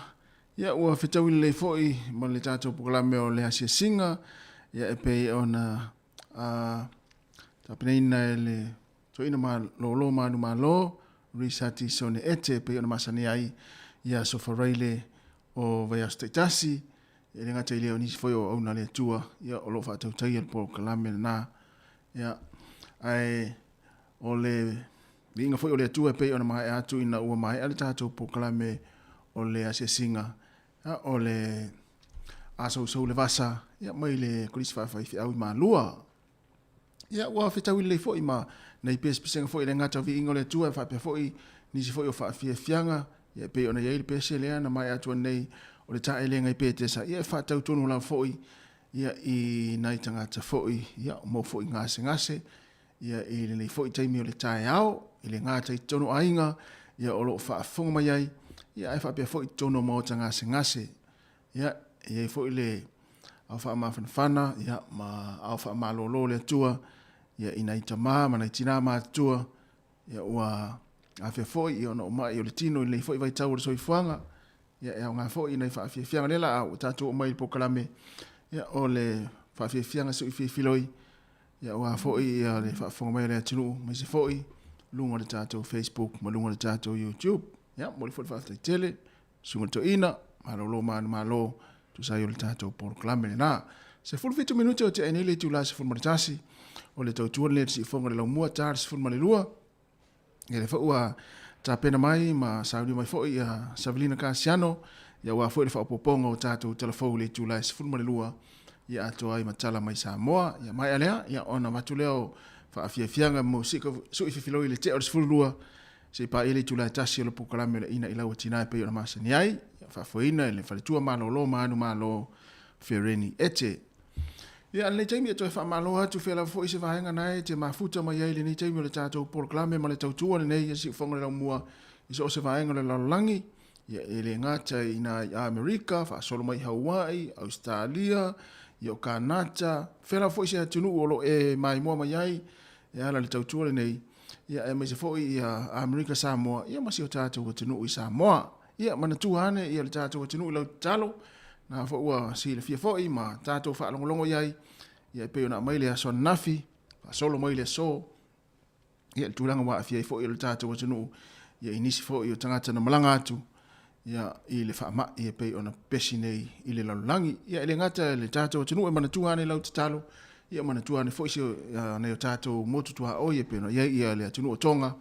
[SPEAKER 5] ia ua fetaui lelei foi ma le tatou polokalame o le asiasiga, ia e pei ona a tapenaina e le toeaina malōlō manumalo Risati Sione Ete e pei ona masani ai ia Aso Faraile o vaiaso taitasi, e le gata i lea o nisi foi o auauna a le Atua, ia o lo o faatautaia le polokalame lena. Ia, ae o le viiga foi o le Atua e pei ona maea atu ina ua maea le tatou polokalame o le asiasiga, ia, o le asousou le vasa, ia, mai le Kolisi Faafaifeau i Malua. Ia, ua fetaui lelei foi ma nai pesepesega foi e le gata o viiga o le Atua e faapea foi nisi foi o faafiafiaga, ia, e pei ona i ai le pese lea na maea atu nei o le taelega i Petesa, ia, e faatatau tonu lava foi ia, i nai tagata foi, ia, maua foi gasegase, ia, i lenei foi taimi o le taeao, i le gata i totonu o aiga, ia, o lo o faafofoga mai ai, ia, ae faapea foi i totonu o maota gasegase. Ia, e i ai foi le ao faamafanafana, ia, ma ao faamalōlō le Atua, ia, i nai tamā ma nai tinā matutua, ia, ua afea foi, ia, ona o mai o le tino i lenei foi vaitau o le soifuaga, ia, e aoga foi i nai faafiafiaga lea la a ua tatou oo mai i le polokalame, ia, o le faafiafiaga suifiifiloi, ia, aua foi ia, le faafofoga mai a le atunuu, aemaise foi luga o le tatou Facebook ma luga o le tatou YouTube. Ia, momoli foi le faafetai tele, Susuga i le Toeaina, malolo manumalo, tusa ai o le tatou polokalame lena. 17 minute o tea nei le itula 11, o le tautua lenei o le siufofoga o le laumua, ta le 12, ia lea foi ua tapena mai ma saunia mai foi ia Savelina Kasiano, ia aua foi le faaopoopoga o tatou talafou i le itula e 12, ia atoa ai ma tala mai Samoa. Ia maea lea, ia ona avatu lea o faafiafiaga mo suififiloi i le tea o le 12, se i paia le itula e 1 o le polokalame o le Ina i Lau Atina e pei ona masani ai, ia faafoeina e le faletua malolo ma anu malo Fereni Ete. Ia, lenei taimi e toe faamalo atu fea lava foi se vaega na e te mafuta mai ai lenei taimi o le tatou polokalame ma le tautua lenei e siufofoga le laumua i so o se vaega o le lalolagi, ia e le gata i ina i Amerika, faasolo mai Hawaii, Ausetalia, ia o Kanata, fea lava foi se atunuu o lo o e maimoa mai ai e ala i le tautua lenei, ia aemaise foi ia Amerika Samoa, ia ma si o tatou atunuu i Samoa. Ia manatua ane ia le tatou atunuu i lau tatalo, na foi ua silafia foi ma tatou faalogologo i ai, ia e pei ona aumai le aso ananafi, faasolo mai le aso, ia le tulaga ua aafia ai foi o le tatou atunuu, ia i nisi foi o tagata na malaga atu, ia i le faamai e pei ona pepesi nei i le lalolagi. Ia e le gata i le tatou atunuu e manatua ane lau tatalo, ia manatua ane foi si nai o tatou motu tuaoi e pei ona i ai ia le atunuu o Tonga,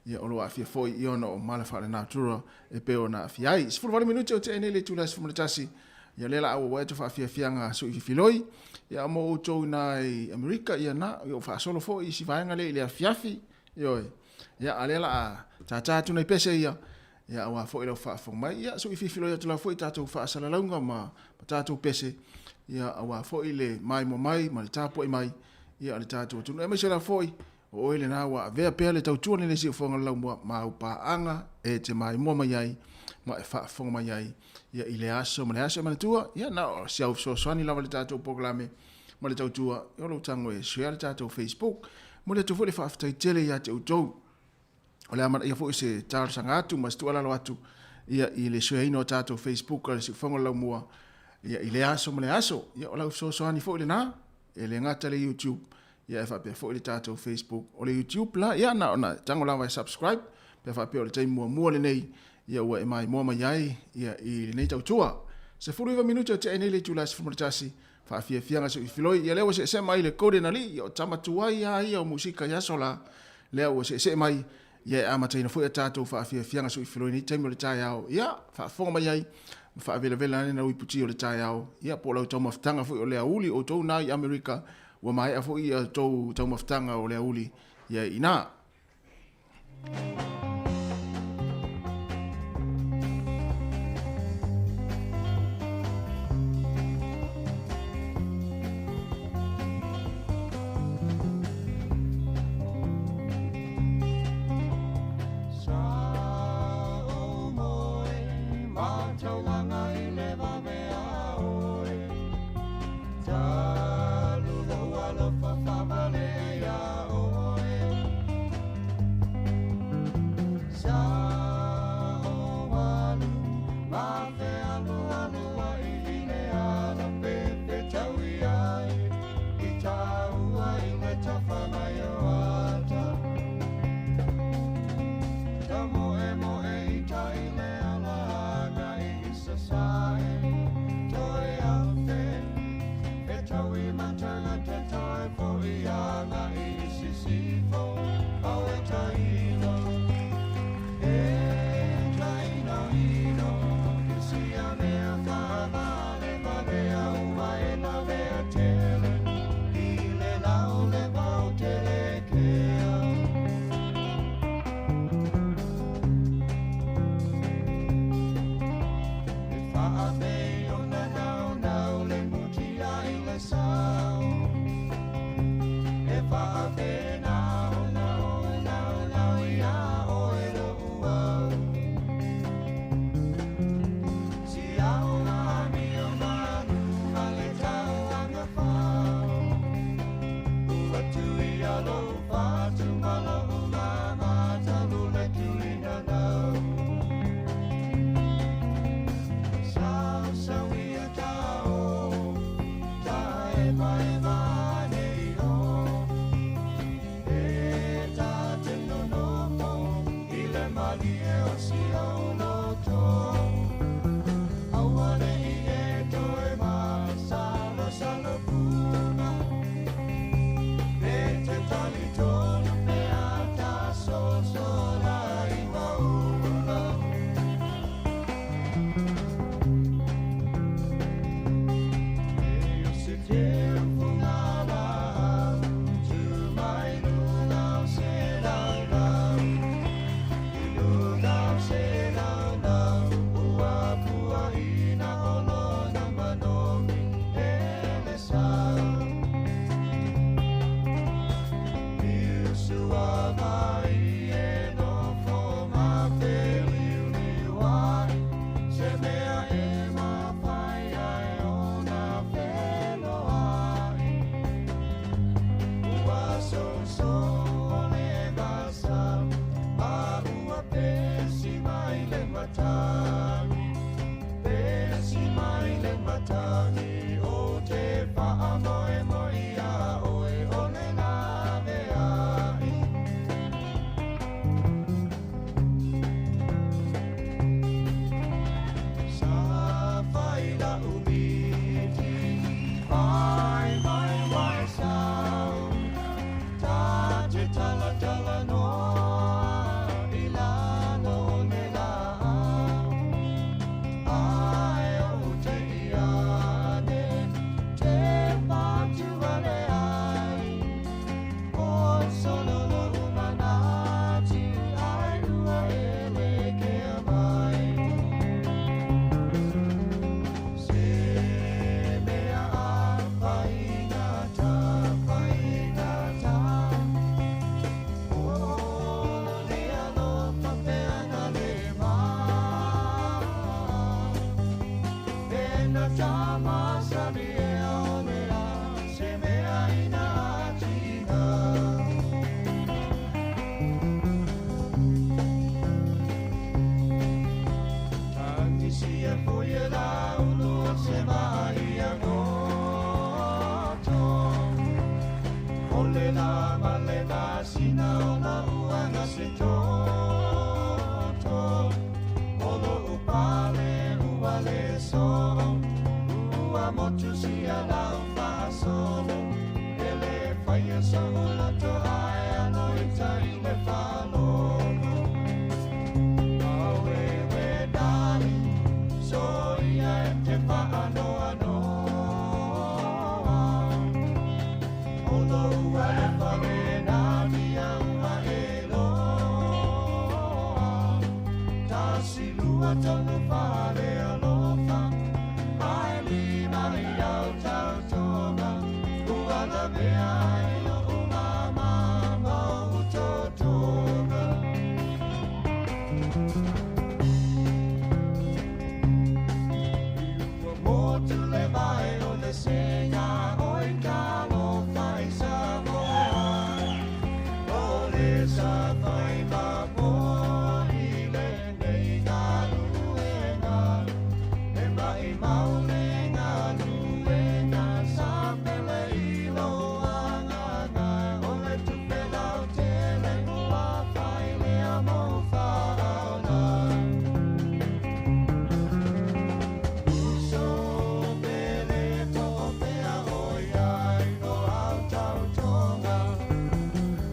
[SPEAKER 5] ia o lo o aafia foi i ona o mala faalenatura e pei ona aafia ai. 18 minute o tea nei le itula e 11, ia lea la a ua atu faafiafiaga suififiloi, ia mo outou ina i Amerika, ia na, ia o faasolo foi i si vaega lea i le afiafi, ioe. Ia a lea la a tātā atu nei pese ia, ia aua foi lau faafofoga mai, ia suififiloi atu lava foi tatou faasalalauga ma tatou pese, ia aua foi le maimoa mai ma le tapuai mai, ia o le tatou atunuu. Aemaise lava foi o oe lena ua avea pea le tautua nei le siufofoga o le laumua ma au paaga e te maimoa mai ai ma e faafofoga mai ai ia i le aso ma le aso. E manatua, ia na o si au fesoasoani lava le tatou polokalame ma le tautua, ia o lou tago e share le tatou Facebook. Momoli atu foi le faafetai tele ia te outou. O le amanaia foi o se talosaga atu ma se tuualalo atu ia i le share ina o tatou Facebook a le Siufofoga o le Laumua ia i le aso ma le aso. Ia o lau fesoasoani foi lena, e le gata le YouTube, ia e faapea foi le tatou Facebook. O le YouTube la, ia na ona tago lava e subscribe, pe faapea o le taimi muamua lenei, ia ua e maimoa mai ai ia i lenei tautua. 19 minute o tea nei le itula e 11, faafiafiaga suifiloi, ia lea ua seesee mai le Golden Alii, ia o tama tuai lava ia o musika i aso la, lea ua seesee mai, ia e amataina foi a tatou faafiafiaga suifiloi nei taimi o le taeao, ia faafofoga mai ai, ma faavelavela ane lau iputi o le taeao, ia po o lau taumafataga foi o le aoauli, outou na i Amerika, ua maea foi ia tou taumafataga o le aoauli, ia i ina.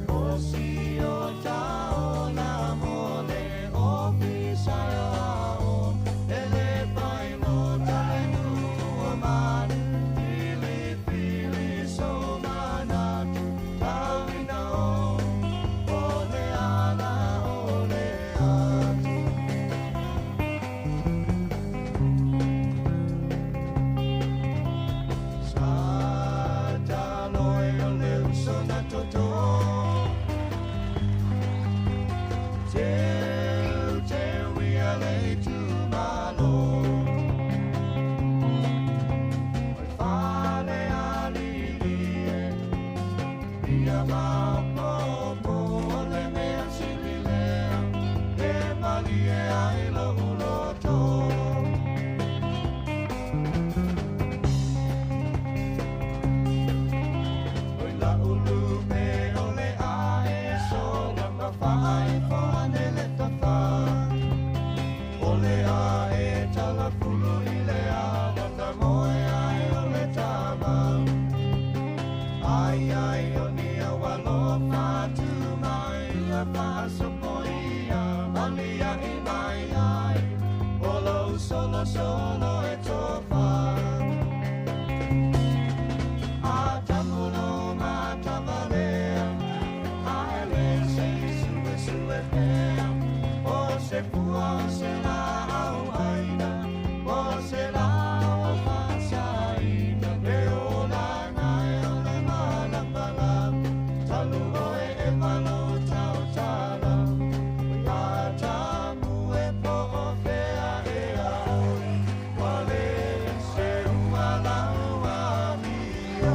[SPEAKER 13] O si o ta o e faasopoia aliaʻi mai ai o lou solosolo e tofa. A tamulo matavalea ae le sei suesue pea o se pua o se laau aina o se laau faasaina le olaga e o le malamalama talu oe e malo tautala a tamu e po o fea ea oe ua le seua lau amio.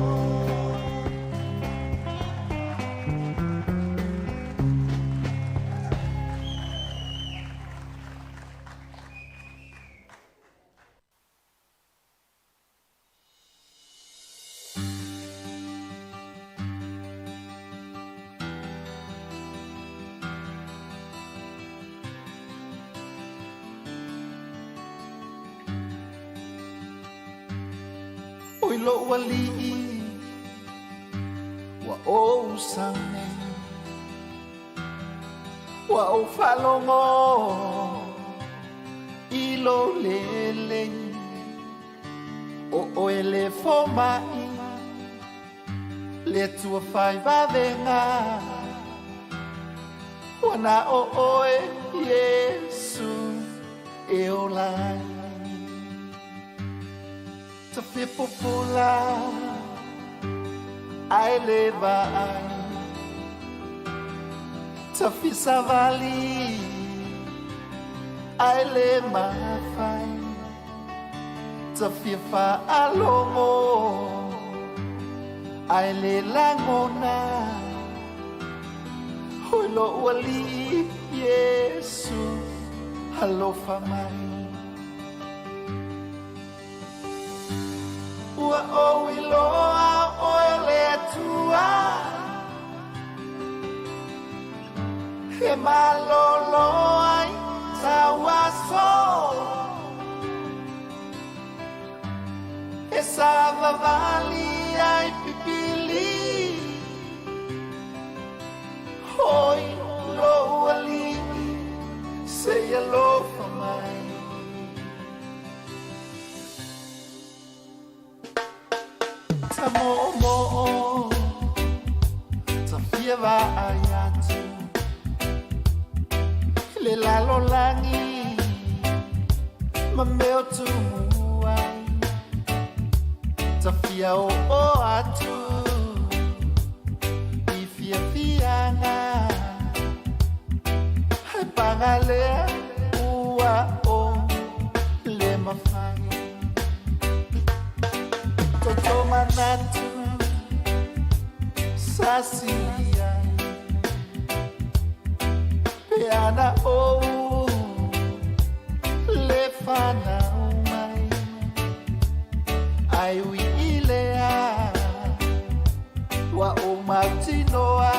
[SPEAKER 16] Oi lou alii ua ou sau nei Ua ou faalogo i lou lelei O oe le fomai le Atua fai vavega Ua na o oe Iesu e ola ai Tafia popola ae le vaai Tafia savali ae le mafai Tafia faalogo ae le lagona Oi lou alii Iesu alofa mai Ua ou iloa oe le Atua E malolo ai tau aso E savavali ai pipili Oi lou alii se i alofa mai Ta moomoo ta fia vaai atu i le lalolagi ma mea o tumu ai Ta fia oo atu i fiafiaga Ae paga lea ua ou le mafai Toto manatu sasili ai Pe ana ou le fanau mai Ae ui i lea ua ou mautinoa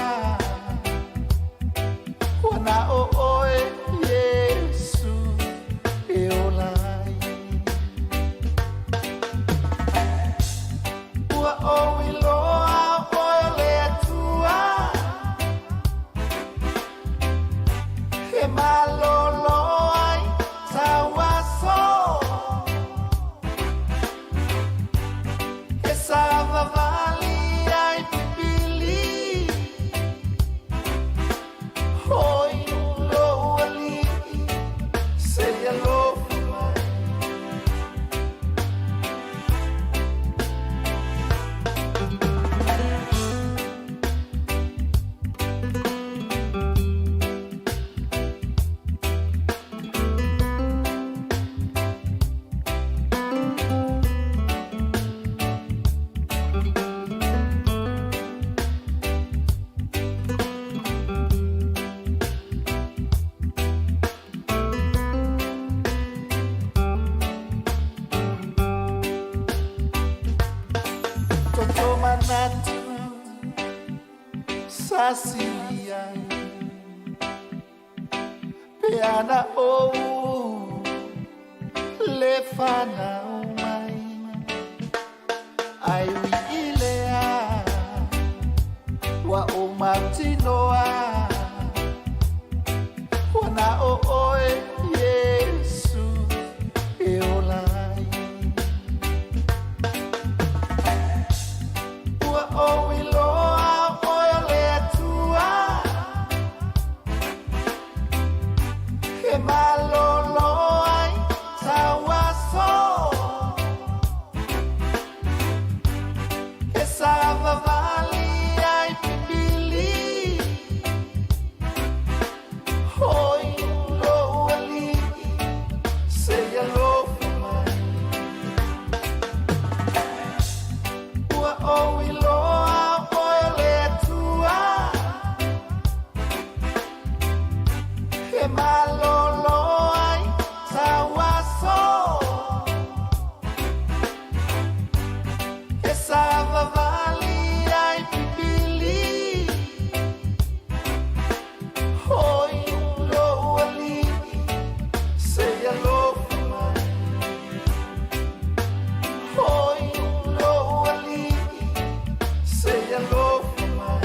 [SPEAKER 16] Ua na o oe Iesu e ola ai Ua ou iloa oe le Atua E malolo ai tau aso E savavali ai pipili Oi lou alii se i alofa mai Toto manatu sasili ai Pe ana ou le fanau mai Ae ui i lea ua ou mautinoa. E malolo ai sau aso E savavali ai pipili Oi lou alii se i alofa mai Oi lou alii se i alofa mai.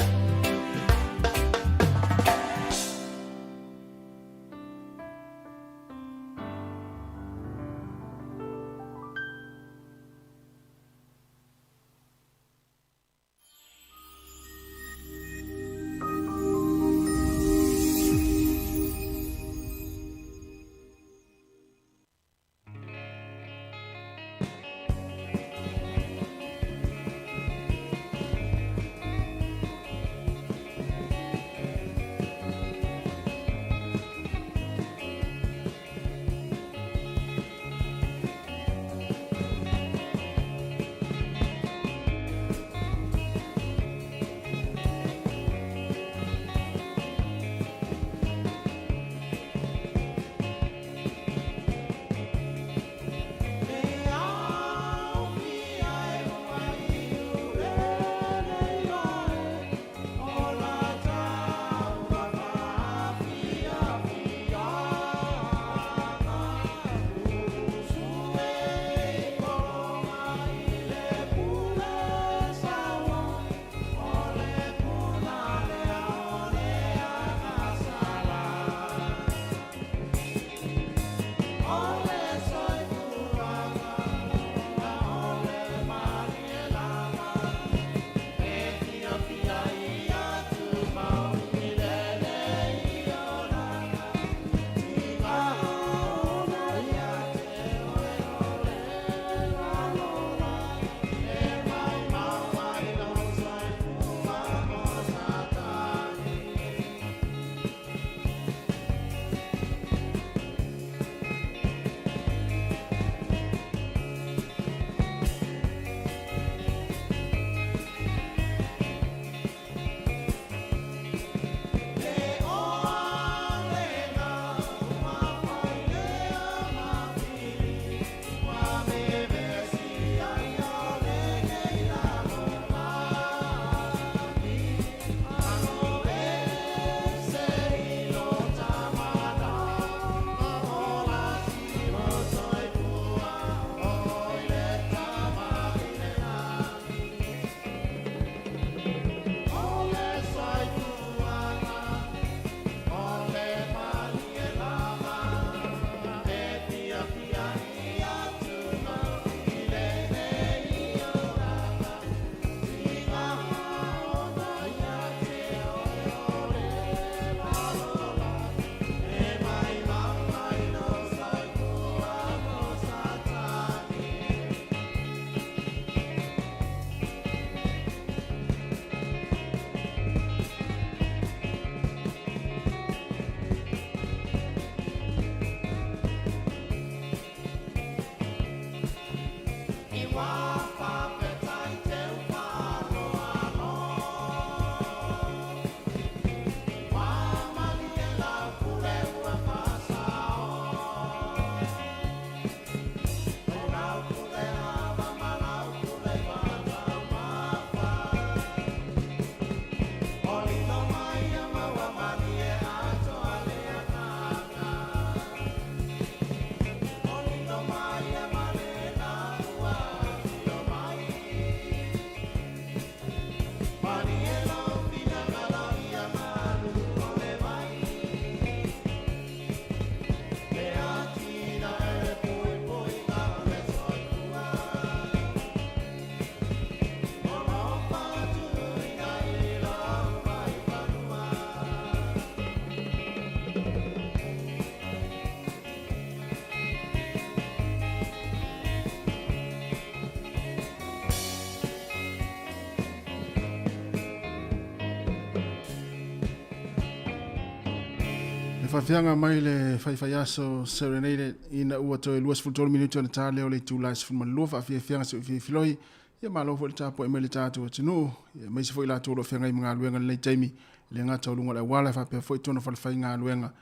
[SPEAKER 5] Le faafiaga mai le faifaiaso Serenade ina ua toe 23 minute ona ta lea o le itula e 12 faafiafiaga se fiafiloi. Ia malo foi le tapuai mai le tatou atunuu, ia aemaise foi latou o lo o feagai ma galuega i lenei taimi, e le gata o luga o le auala, faapea foi totonu o falefaigaluega.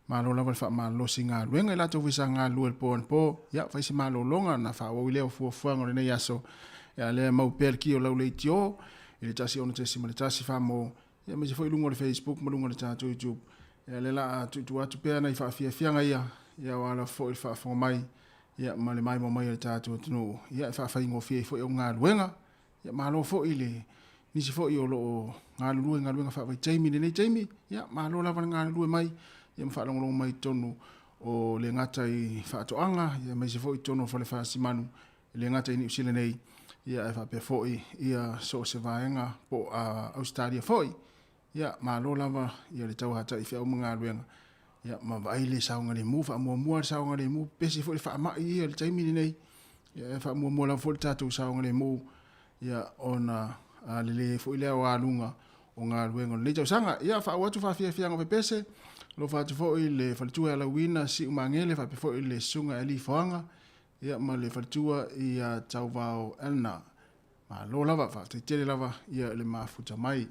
[SPEAKER 5] Malo lava le faamalolosi i galuega i latou foi sa galulue i le po anapo. Ia, fai se malologa ona faaauau ai lea o fuafuaga o lenei aso. Ia, lea e mau pea le ki o lau leitio i le 16.1 famo, ia aemaise foi luga o le Facebook ma luga o le tatou YouTube. Ia, lea la a tuutuu atu pea nai faafiafiaga ia, ia aua lava foi le faafofoga mai, ia ma le maimoa mai a le tatou atunuu, ia e faafaigofie ai foi au galuega. Ia malo foi le nisi foi o lo o galulue i galuega faavaitaimi i lenei taimi. Ia malo lava le galulue mai ia ma faalogologo mai i totonu o le gata i faatoaga ia aemaise foi i totonu o fale fasimanu e le gata i Niu Sila nei ia ae faapea foi ia so o se vaega po o Ausetalia foi. Ia malo lava ia le tauatai i feau ma galuega ia ma vaai le saogalemu, faamuamua le saogalemu, pepesi foi le faamai ia i le taimi lenei. Ia e faamuamua lava foi le tatou saogalemu ia ona lelei ai foi lea o aluga o galuega o lenei tausaga. Ia faauu atu faafiafiaga o pepese, alofa atu foi le faletua ia Lauina Siu Magele faapea foi le susuga ia Alii Foaga ia ma le faletua ia Tauvao Elna. Malo lava, faafetai tele lava ia le mafuta mai.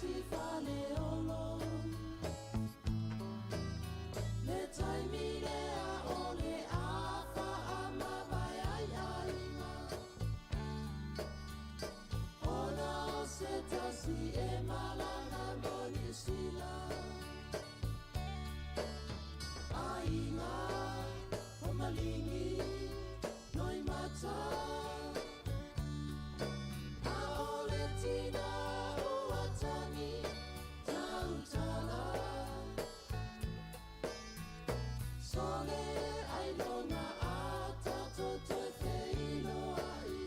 [SPEAKER 13] tasi faleolo Le taimi lea o le afa a mavae ai aiga Ona o se tasi e malaga mo Niu Sila Aiga o Maligi Noimata Aole tina ua tagi tautala Sole ailoga a tatou toe feiloai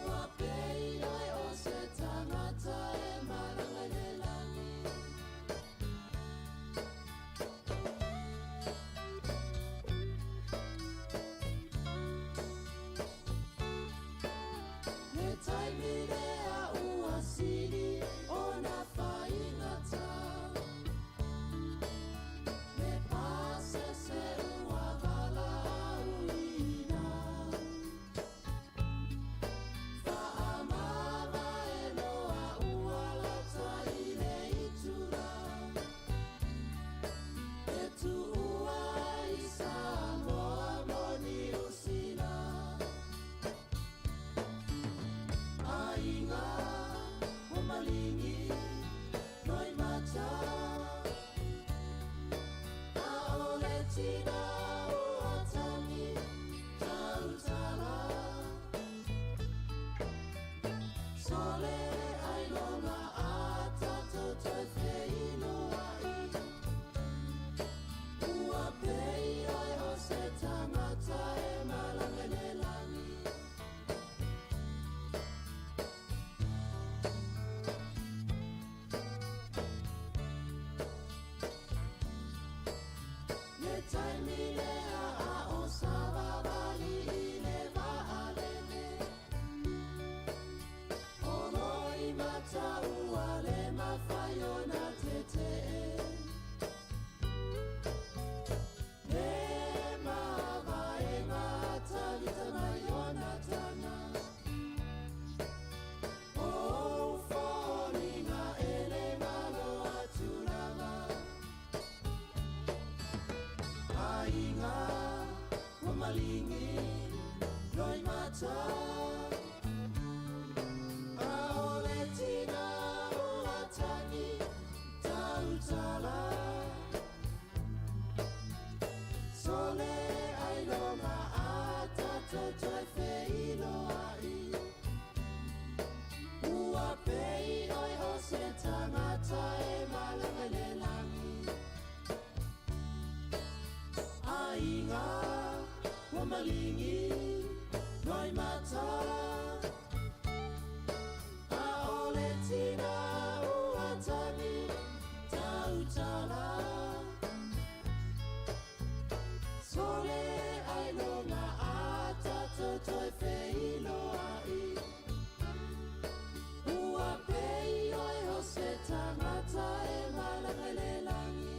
[SPEAKER 13] Ua pei oe o se tagata e malaga i le lagi Le taimi lea ua sili ona faigata Le pasese ua valaauina Faamavae loa ua lata i le itula E tuua ai Samoa mo Niu Sila Aiga o Maligi Noimata Aole tina ua tagi tautala Sole ailoga a tatou toe feiloai Ua pei oe o se tagata e malaga i le lagi Le taimi lea a o savavali i le vaalele O Loimata ua le mafai ona tetee Le mavaega tavita mai ona taga O ou foliga e le galo atu lava Aiga o Maligi Noimata Aole tina ua tagi tautala Sole ailoga a tatou toe feiloai Ua pei oe o se tagata e malaga i le lagi Aiga o Maligi Noimata Aole tina ua tagi tautala Sole ailoga a tatou toe feiloai Ua pei oe o se tagata e malaga i le lagi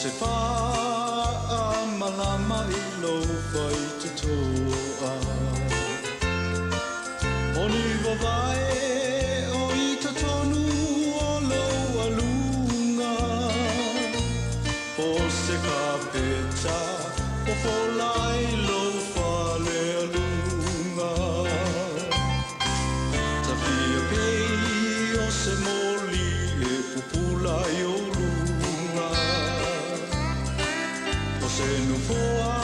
[SPEAKER 7] se faamalama i lou faitotoa. O ni vavae o i totonu o lou aluga, o se kapeta fofola i lou falealuga. Ta fia pei o se moli e pupula i ou luga, o se nofoa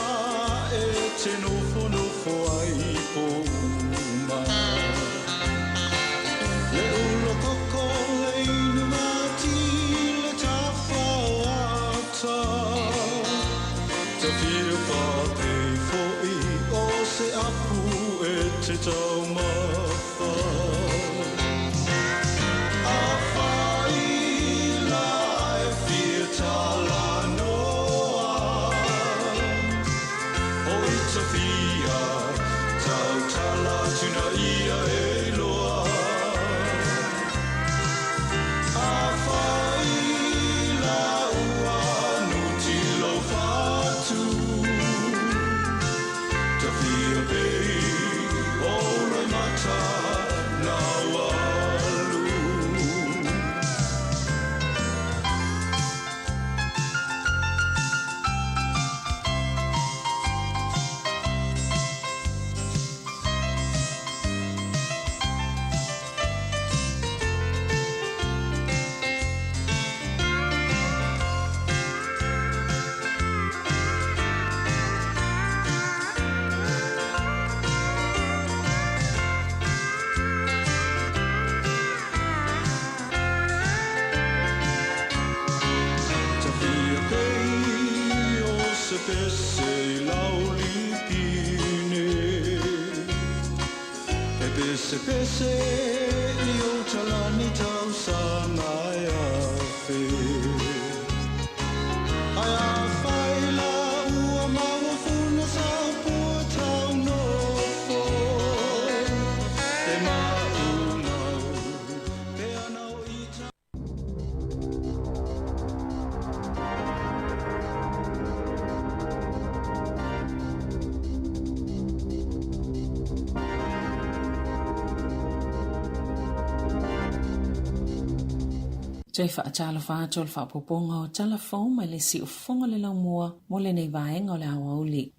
[SPEAKER 7] e te nofonofo ai po uma. Le ula koko le inu mati le tafa o ata, ta fia fa'apei fo'i o se apu e te taumafa. Afai la e fia talanoa, o i ta fia tautala atu na ia e iloa. Afai la ua nuti lou fatu, ta fia pei o loimata na walu. Ta fia pei o se pese i lau lipine, e pese pese i o talani tausaga e afe. Ai afai la ua maua funa sa pua taunofo, e maumau pe ana o i ta.
[SPEAKER 3] Toe faatalofa atu o le faaopoopoga o tala fou mai le siufofoga o le laumua mo lenei vaega o le aoauli.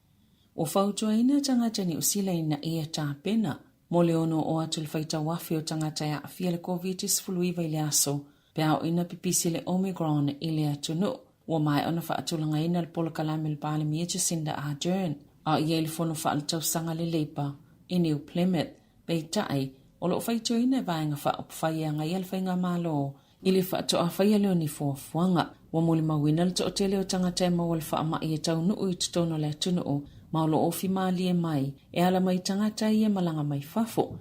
[SPEAKER 3] Ua fautuaina tagata Niu Sila ina ia tapena mo le ono oo atu le faitau afe o tagata e aafia le Koviti-19 i le aso pe a oo ina pipisi le Omicron i le atunuu. Ua maea ona faatulagaina le polokalame a le Palemia Jacinda Ardern a o i ai le fono faaletausaga a le Labour i New Plymouth. Peitai, o lo o faitioina e Vaega Faaupufai e agaia le Faigamalo i le faatoa faia lea o ni fuafuaga. Ua molimauina le toatele o tagata e maua le faamai e taunuu i totonu o le atunuu ma o lo o ofi malie mai e ala mai tagata ia malaga mai fafo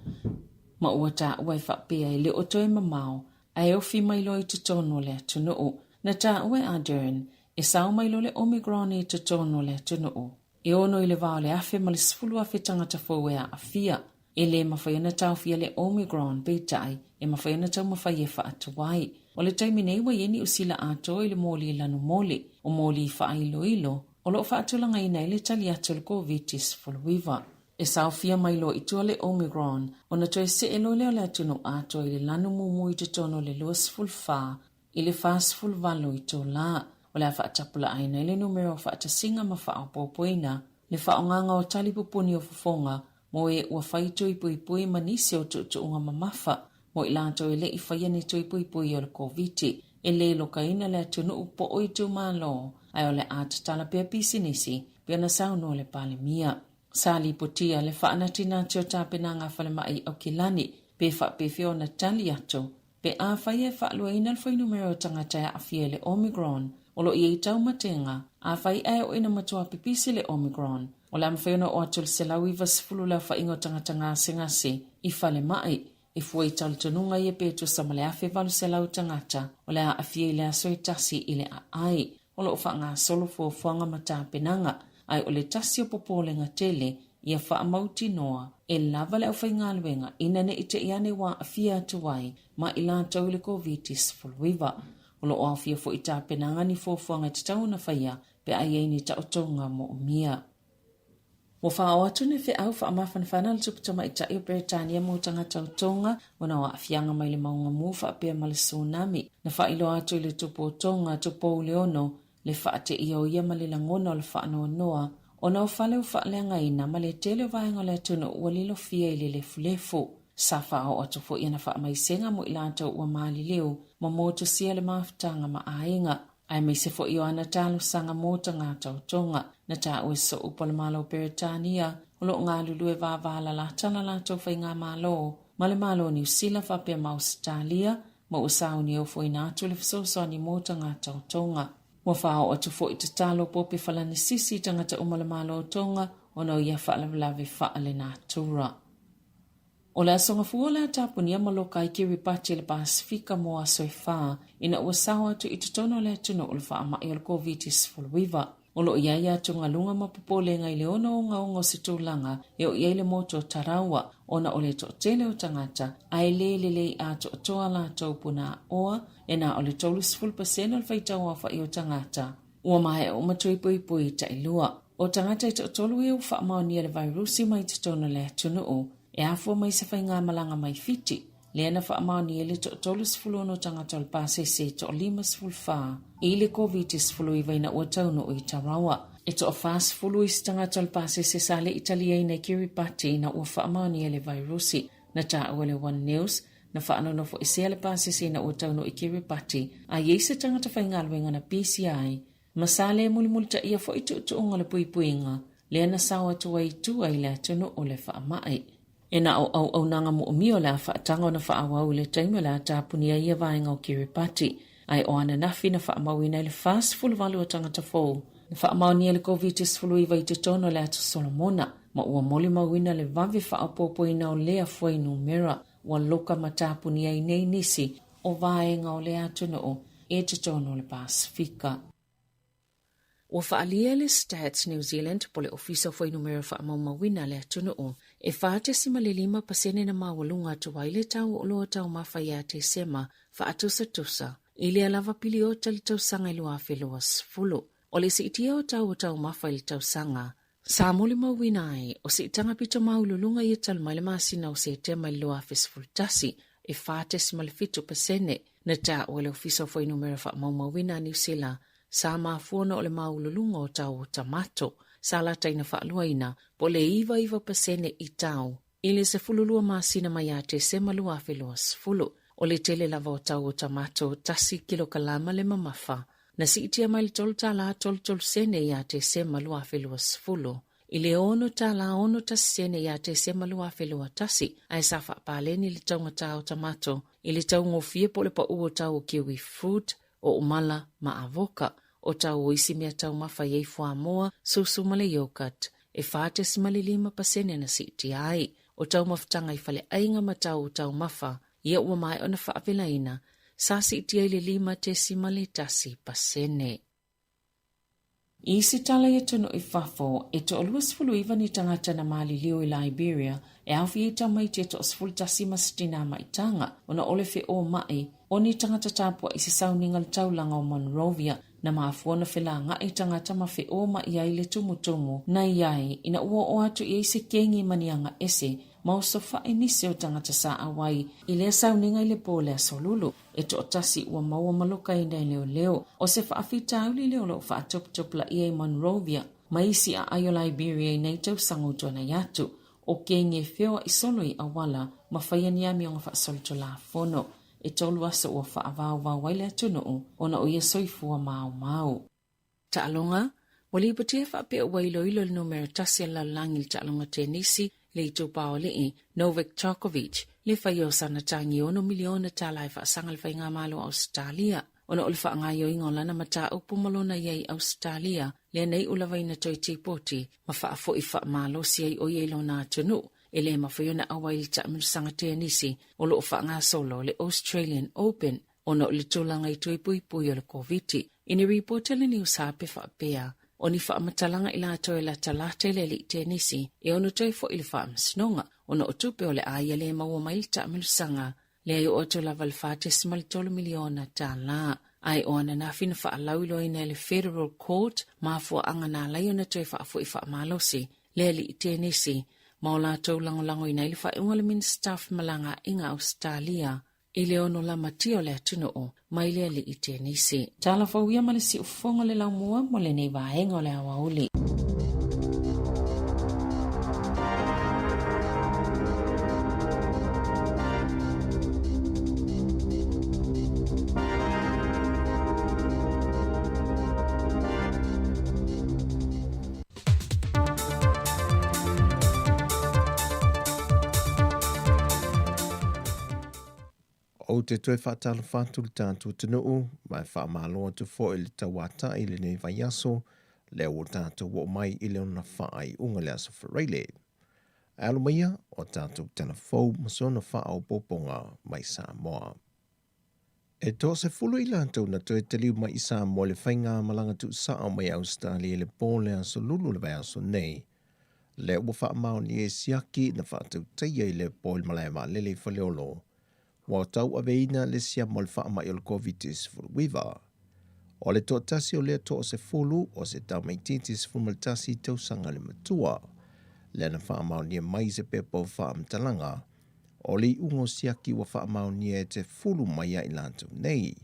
[SPEAKER 3] ma ua taua e faapea e le o toe mamao ae ofi mai loa i totonu o le atunuu. Na taua e Ardern e sao mai loa le Omicron i totonu o le atunuu. E ono i le va o le 1,000 ma le 10,000 tagata fou e aafia. E le mafai ona taofia le Omicron, peitai, e mafai ona taumafai e faatuai. O le taimi nei ua i ai Niu Sila atoa i le moli lanumoli, o moli faailoilo, o lo o faatulagaina ai le tali atu o le Koviti-19. E saofia mai loa i tua le Omicron, ona toe see loa lea o le atunuu atoa i le lanu mumu i totonu o le 24 i le 48 itulā. O le a faatapulaaina ai le numera o faatasiga ma faaopoopoina le faaaogaga o tali pupuni o fofoga mo e ua fai tui puipui ma nisi o tuutuuga mamafa mo i latou e le i faia ni tui puipui o le Koviti. E le lokaina le atunuu po o itumalo, ae o le a tatala pea pisinisi, pei ona saunoa le Palemia. Sa lipotia le faanatinati o tapenaga a falemai i Aukilani pe faapefea ona tali atu pe afai e faaluaina le fuainumera o tagata e aafia i le Omicron o lo o i ai taumatega, afai ae oo ina matua pipisi le Omicron, o le a mafai ona oo atu le 190 le aofaiga o tagata gasegase i falemai, e fua i talitonuga ia pe tusa ma le 1,800 tagata o le a aafia i le aso e tasi i le aai. O lo o faagasolo fuafuaga ma tapenaga, ae o le tasi o popolega tele ia faamautinoa e lava le aufaigaluega ina ne i te i ane ua aafia atu ai ma i latou i le Koviti-19. O lo o aofia foi i tapenaga ni fuafuaga e tatau ona faia pe a i ai ni taotoga moomia. Ua faaoo atu le feau faamafanafana a le Tupu Tamaitai o Peretania mo tagata o Tonga ona o aafiaga mai le mauga mu faapea ma le tsunami. Na faailoa atu i le Tupu o Tonga, Tupou Leono, le faateia o ia ma le lagona o le faanoanoa ona o fale ua faaleagaina ma le tele o vaega o le atunuu ua lilofia i le lefulefu. Sa faaoo atu foi ana faamaisega mo i latou ua maliliu ma motusia le mafutaga ma aiga, aemaise foi o ana talosaga mo tagata o Tonga. Na taua e Sooupu o le Malo o Peretania o lo o galulue vavalalata la latou faigamalo ma le Malo o Niu Sila faapea ma Ausetalia ma ua sauni e ofoina atu le fesoasoani mo tagata o Tonga. Ua faaoo atu foi tatalo Pope Falanisisi i tagata uma o le Malo o Tonga ona o ia faalavelave faalenatura. O le Aso Gafua o le a tapunia ma loka ai Kiribati i le Pasefika mo aso e fā ina ua sao atu i totonu o le atunuu le faamai o le Koviti-19. O lo o i ai atugaluga ma popolega i le ono ogaoga o se tulaga e oo i ai le motu o Tarawa ona o le toatele o tagata ae le lelei atoatoa latou punaaoa e na o le 30% o le faitauaofai o tagata ua maea uma toe poipoi tailua. O tagata e toatolu ia ua faamaonia le vairusi mai totonu o le atunuu e afua mai se faigamalaga mai Fiti, lea na faamaonia ai le toa-36 tagata o le pasese e toa-54 i le Koviti-19 ina ua taunuu i Tarawa. E toa-40 isi tagata o le pasese sa le i taliaina i Kiribati ina ua faamaonia le vairusi. Na taua e le One News, na faanonofoesea le pasese ina ua taunuu i Kiribati, a i ai se tagata faigaluega na pisia ai, ma sa le mulimulitaia foi tuutuuga o le puipuiga lea na sao atu ai i tua i le atunuu o le faamai. E na o auaunaga moomia o le a faataga ona faaauau i le taimi o le a tapunia ai ia vaega o Kiribati, ae o ananafi na faamauina ai le 48 o tagata fou na faamaonia le Koviti-19 i totonu o le Atu Solomona, ma ua molimauina le vave faaopoopoina o lea fuainumera ua loka ma tapunia ai nei nisi o vaega o le atunuu i totonu o le Pasefika. Ua faaalia e le Stats New Zealand po o le Ofisa o Fuainumera Faamaumauina a le atunuu e 4.5 pasene na maualuga atu ai le tau o oloa taumafa ia Tesema faatusatusa i lea lava piliota i le tausaga e 2020. O le siitia o tau o taumafa i le tausaga sa molimauina ai o siitaga pito maualuluga ia talu mai le masina o Setema i le 2011 e 4.7 pasene. Na taua e le Ofisa o Fuainumera Faamaumauina a Niu Sila sa mafua ona o le maualuluga o tau o tamato sa lataina faaluaina po o le 99 pasene i tau i le 12 masina mai ia Tesema 2020. O le tele lava o tau o tamato tasi kilokalama le mamafa na siitia mai le $3.33 sene ia Tesema 2020 i le $6.61 sene ia Tesema 2021, ae sa faapaleni le taugata o tamato i le taugofie po o le pau o tau o kiwi fruit, o umala ma avoka, o tau o isi mea taumafa i ai fuamoa, susu ma le yogurt, e 4.5 pasene na siitia ai. O taumafataga i faleaiga ma tau o taumafa ia ua maea ona faavelaina, sa siitia i le 5.1 pasene. I se tala i atunuu i fafo, e toa-29 ni tagata na maliliu i Liberia e aofia i tamaiti e toa-11 ma se tinā maitaga ona o le feomaʻi o ni tagata tapuaʻi i se sauniga le taulaga o Monrovia na mafua ona felagaʻi tagata ma feomaʻi ai le tumutumu na i ai ina ua oo atu i ai se kengi ma ni aga ese ma osofaʻi nisi o tagata sa ʻauai i lea sauniga i le pō o le Aso Lulu. E toatasi ua maua ma lokaina e leoleo o se faafitauli lea o lo o faatoputopulaia i Monrovia ma isi aai o Liberia i nei tausaga ua tuanai atu. O kengi e feoaʻi solo i auala ma faia ni amioga faasolitulafono. E tolu aso ua faavaovao ai le atunuu ona o ia soifua maumau. Taaloga, Ua lipotia faapea ua iloilo le numera tasi a le lalolagi i le taaloga tenisi le itupa o alii, Novak Djokovic, le faia o sana tagi $6 miliona tala e faasaga le Faigamalo a Ausetalia ona o le faagaoioiga o lana mataupu ma lona ia i Ausetalia lea nei ua lavaina toe tipoti ma faafoi faamalosi ai o ia i lona atunuu e le mafai ona auai i le taamilosaga tenisi o lo o faagasolo le Australian Open ona o le tulaga i toe puipui o le Koviti. Ina ripoti a le News Hub e faapea, o ni faamatalaga i latou e latalata i le alii tenisi e ono toe foi i le faamasinoga ona o tupe o le a ia le maua mai le taamilosaga lea e oo atu lava i le $4.3 miliona. Ae o ananafi na faalauiloaina e le Federal Court mafuaaga na ala ai ona toe faafoi faamalosi le alii tenisi ma o latou lagolagoina ai le faaiuga a le Minisita o Femalagaaiga a Ausetalia i le ono lamatia o le atunuu mai le alii tenisi. Tala fou ia ma le siufofoga o le laumua mo lenei vaega o le aoauli.
[SPEAKER 6] Ou te toe faatalofa atu le tatou atunuu, ma e faamalo atu foi i le tauatai i lenei vaiaso, lea ua tatou oo mai i le ona faaiuga le Aso Faraile. Ae alo maia o tatou tala fou ma sona faaopoopoga mai Samoa. E toasefulu i latou na toe taliu mai i Samoa i le faigamalaga tuusao mai Ausetalia i le po o le Aso Lulu o le vaiaso nei, lea ua faamaonia e siaki na faatautaia i le po i le malae vaalele i Faleolo, ua tauaveina le siama o le faamai o le Koviti-19. O le toatasi o lea toasefulu o se tamaitiiti 11 tausaga le matua, lea na faamaonia mai i se pepa o faamatalaga O le iuga o siaki ua faamaonia e te fulu mai ia i latou nei.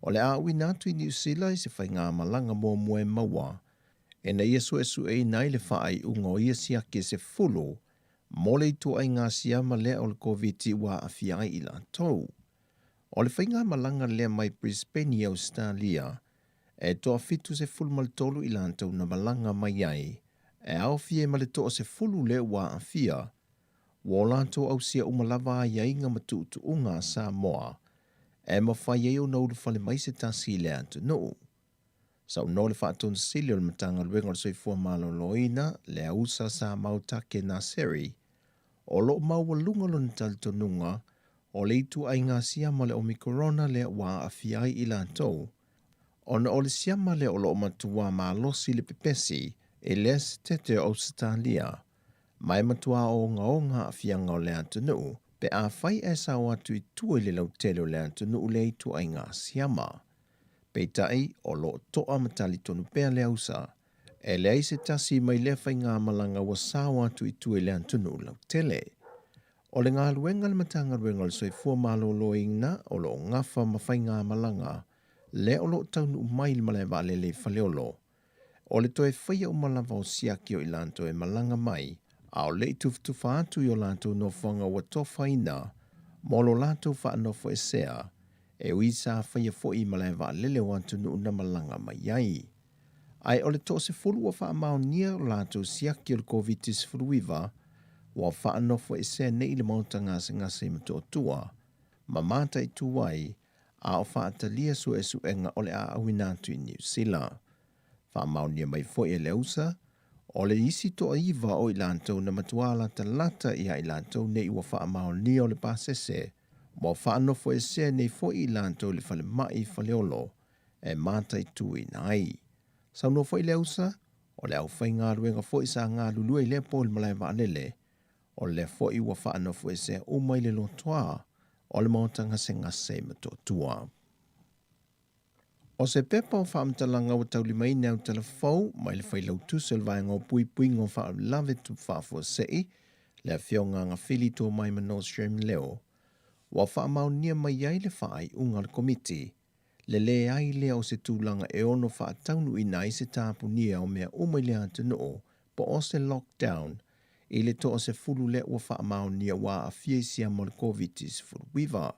[SPEAKER 6] O le a auina atu i Niu Sila i se faigamalaga muamua e maua, ina ia suesueina ai le faaiuga o ia siaki e sefulu mo le ituaiga siama lea o le Koviti ua aafia ai i latou. O le faigamalaga lea mai Brisbane i Ausetalia, e toa-73 i latou na malaga mai ai, e aofia ai ma le toasefulu lea ua aafia, Ua o latou ausia uma lava aiaiga ma tuutuuga a Samoa e mafai ai ona ulufale mai se tasi i le atunuu. Saunoa le Faatonu Sili o le Matagaluega o le Soifua Maloloina, Leausa Samau Take Naseri, o lo o maualuga lona talitonuga o le ituaiga siama o le Omikorona lea ua aafia ai i latou, ona o le siama lea o lo o matua malosi le pepesi i le Esetete o Ausetalia ma e matuā ogaoga aafiaga o le atunuu pe afai ae sao atu i tua i le lautele o le atunuu lea ituaiga siama. Peitai, o lo o toa ma talitonu pea le ausa, e leai se tasi mai lea faigamalaga ua sao atu i tua i le atunuu lautele. O le galuega a le Matagaluega o le Soifua Maloloina o lo o gafa ma faigamalaga lea o lo o taunuu mai i le malae vaalele i Faleolo, O le toe faia uma lava o siaki o i latou e malaga mai, a o le i tufatufa atu i o latou nofoaga ua tofaina mo lo latou faanofoesea, e ui sa faia foi i malae vaalele o atunuu na malaga mai ai. Ae o le toasefulu ua faamaonia o latou siaki o le Koviti-19, ua faanofoesea nei i le maota gasegase i Motootua, ma mataitu ai a o faatalia suesuega o le a auina atu i Niu Sila. Faamaonia mai foi e le usa, o le isi toaiva o i latou na matuā latalata ia i latou nei ua faamaonia o le pasese, ua faanofoesea nei foi i latou i le falemai i Faleolo e mataituina ai. Saunoa foi le usa, o le aufaigaluega foi sa galulue i lea po i le malae vaalele, O lea foi ua faanofoesea uma i le lotoa o le maota gasegase i Motootua. O se pepa o faamatalaga ua taulimaina e autala fou mai le Failautusi o le Vaega o Puipuiga o Faalavelave Tupu Faafuasei, le Afioga Agafili Tuamaima Nordstrom Leo, ua faamaonia mai ai le faaiuga a le Komiti le leai lea o se tulaga e ono faataunuuina ai se tapunia o mea uma i le atunuu po o se lockdown i le toasefulu lea ua faamaonia ua aafia i siama o le Koviti-19.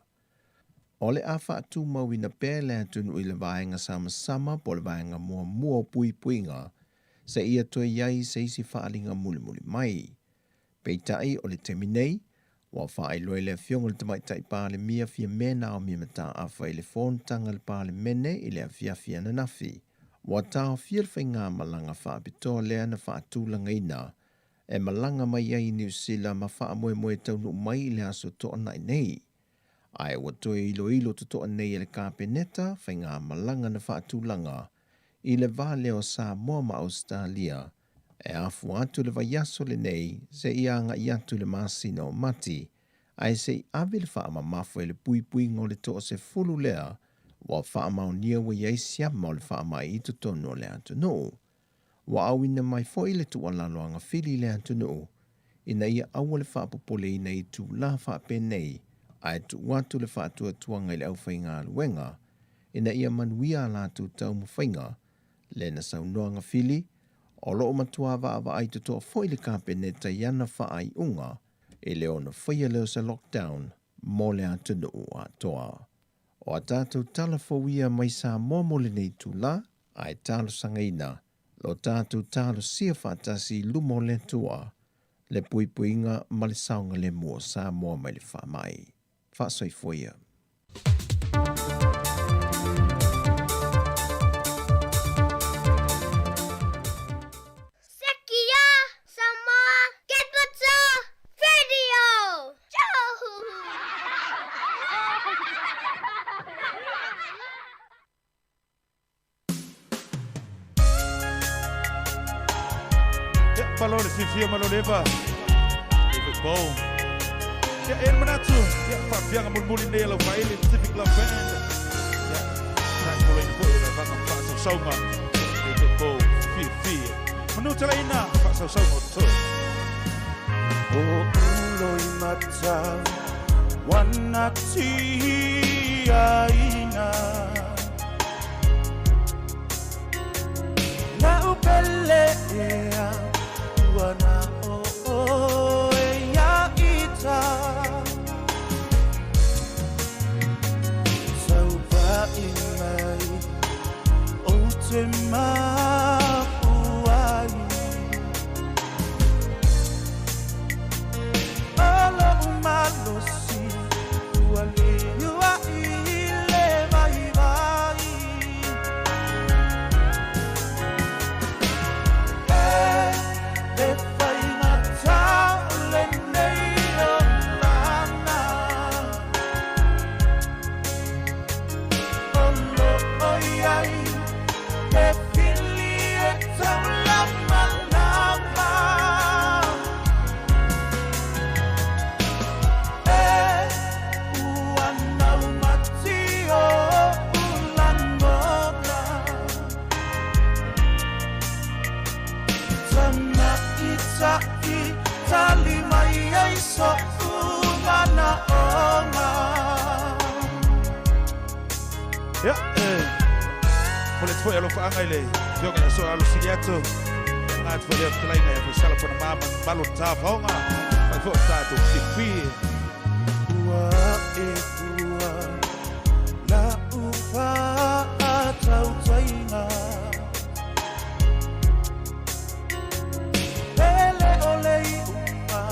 [SPEAKER 6] O le a faatumauina pea le atunuu i le vaega samasama po o le vaega muamua o puipuiga seia toe i ai se isi faaaliga mulimuli mai. Peitai, o le taimi nei, ua faailoa e le Afioga i le Tamaitai Palemia Fiame Naomi Mataafa i le fonotaga a le Palemene i le afiafi ananafi, ua taofia le faigamalaga faapitoa lea na faatulagaina e malaga mai ai i Niu Sila ma faamoemoe taunuu mai i le Aso Toonai nei. Ae ua toe iloilo totoa nei e le Kapeneta faigamalaga na faatulaga i le va lea o Samoa ma Ausetalia E afua atu le vaiaso lenei seia agai atu i le masina o Mati, ae se i ave le faamamafa i le puipuiga o le toasefulu lea Ua faamaonia ua i ai siama o le faamai i totonu o le atunuu. Ua auina mai foi le tuualalo a Gafili i le atunuu ina ia aua le faapopoleina i itulā faapenei ae tuu atu le faatuatuaga i le aufaigaluega ina ia manuia a latou taumafaiga lea na saunoa Gafili, o lo o matuā vaavaai totoa foi le Kapeneta i ana faaiuga i le ono faia lea o se lockdown mo le atunuu atoa. O a tatou tala fou ia mai Samoa mo lenei itulā, ae talosagaina lo tatou talosia faatasi i luma o le Atua le puipuiga ma le saogalemu o Samoa mai le faamai. Faasoifua ia.
[SPEAKER 11] Sekia Samoa Capital Radio!
[SPEAKER 17] Ia, malo le fiafia, malo le eva. E foi pou. Ia, e le manatu, ia, faafiaga mulimuli nei a lau faaili, Pacific Love Band. Ia, tatou foi e vaega ma faasausauga. E foi pou, fiafia. Manu talaina, faasausauga o totoe.
[SPEAKER 16] O ulo i mata, wana tia ina. Na upele ea, ua na o o e ia ita. Sau vai mai, o te mapu ai. Olo umalosi, ua liua i le vai vai. E, e whai ngā tau le nei o lana. Olo oi ai, e pili e tau lama lama. E, ua nau mati o ulangona. Tama i ta'i, tali mai ai so umana onga.
[SPEAKER 17] Ia, e, mo le foi alofaanga i le fioga ia so alo sili atu. Ngā atu foi lea fetalaina ia foi sala fana mama malo tāfaonga. Fai foi o tātou fiafia.
[SPEAKER 16] Ua e ua, la upa a tautainga. Pele o le iunga,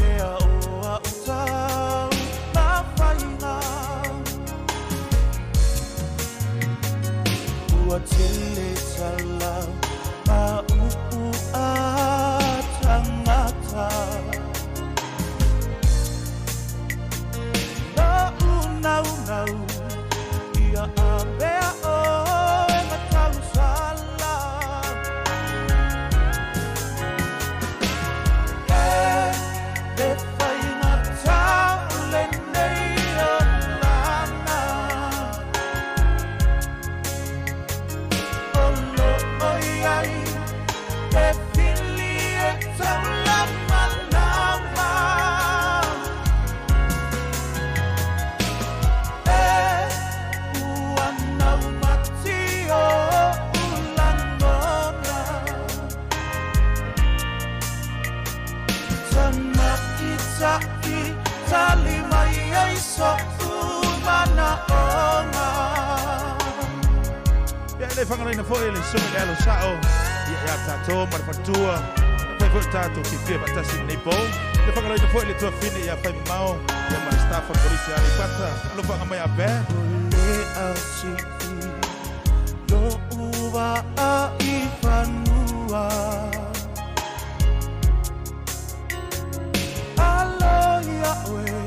[SPEAKER 16] ea o a utau ma whainga. Ua tele tala, ma upu a tangata. No unau nau, ia a mea o e matau sala. E, le whainga tau le nei o lana. Olo oi ai, e pili e tau lama lama. E, ua nau mati o ulangona. Tama i ta'i, tali mai ai so umana onga.
[SPEAKER 17] Ia, le whangaraina foi le sunga le alo sao. Ia, ia tātou, ma le whantua. Fai foi tātou ki fia patasi nei pou. Le whangaraina foi le tuafine ia whai mamao. Ia ma le staff o polisi a Aleipata. Alo whanga mai a bē.
[SPEAKER 16] Le au si i, lo ua a i whanua. Alo ia oe,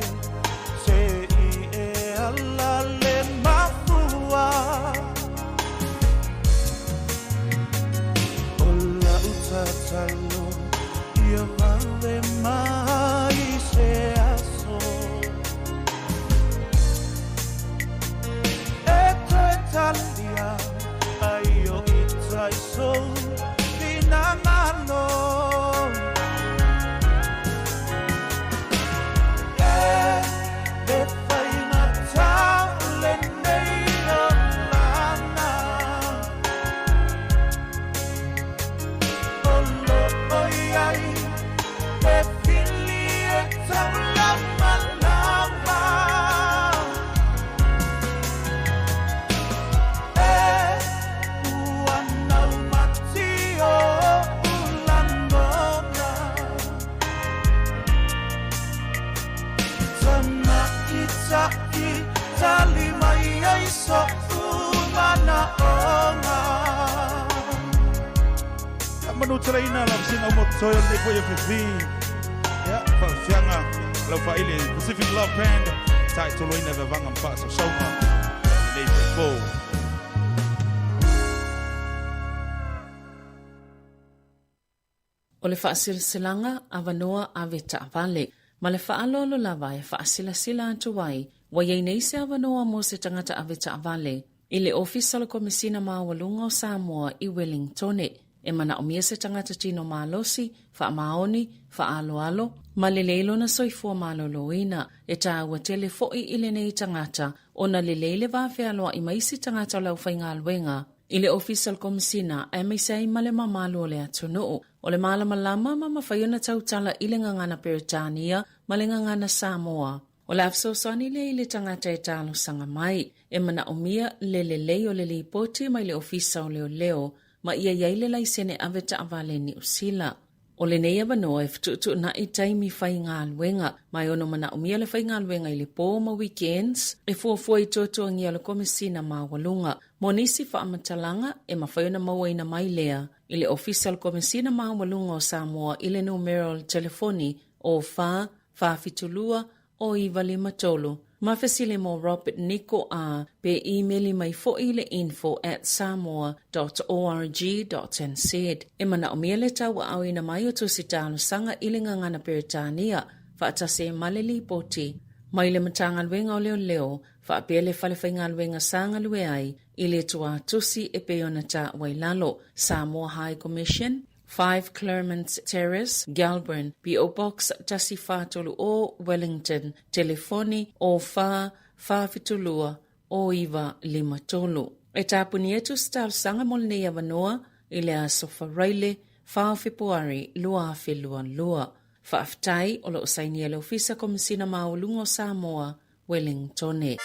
[SPEAKER 16] se i e ala le mafua. O la utatalo, ia vale mai se aso. E
[SPEAKER 17] manuteleina lau sina o mototoe o lenei foi afiafi. Ia, faafiafiaga lau faaili Pacific Love Band, taitoloina i vavaga ma faasausauga lenei foi po.
[SPEAKER 3] O le faasilasilaga avanoa ave taavale ma le faaaloalo lava e faasilasila atu ai ua i ai nei se avanoa mo se tagata ave taavale i le Ofisa o le Komesina Maualuga o Samoa i Wellingtone. E manaomia se tagata tino malosi, faamaoni, faaaloalo, ma lelei lona soifua maloloina. E taua tele foi i lenei tagata ona lelei le va fealoai ma isi tagata o le aufaigaluega i le Ofisa o le Komesina aemaise ai ma le mamalu o le atunuu. O le malamalama ma mafai ona tautala i le gagana Peretania ma le gagana Samoa. O le a fesoasoani lea i le tagata e talosaga mai. E manaomia le lelei o le lipoti mai le Ofisa o Leoleo ma ia i ai le laisene ave taavale Niu Sila. O lenei avanoa e fetuutuunai taimi faigaluega, ma e ono manaomia le faigaluega i le pō ma weekends e fuafua i tuatuagia o le Komesina Maualuga. Mo nisi faamatalaga, e mafai ona mauaina mai lea i le Ofisa o le Komesina Maualuga o Samoa i le numera o le telefoni o 4 472 o 953 ma fesili mo Robert Niko a pe imeli mai foi i le info at samoa dot org dot nz. E manaomia le tauaaoina mai o tusi talosaga i le gagana Peretania faatasi ai ma le lipoti mai le Matagaluega o Leoleo faapea le Fale Faigaluega sa galue ai i le tuatusi e pei ona taua i lalo, Samoa High Commission, 5 Claremont Terrace, Gelburn, PO Box 1430, Wellington, telefoni 04 472 0953. E tāpuni atu se talosaga mo lenei avanoa i le aso Faraile 4 o Fepuari 2022. Faafetai o lo o sainia e le Ofisa Komesina Maualuga o Samoa, Wellingtone.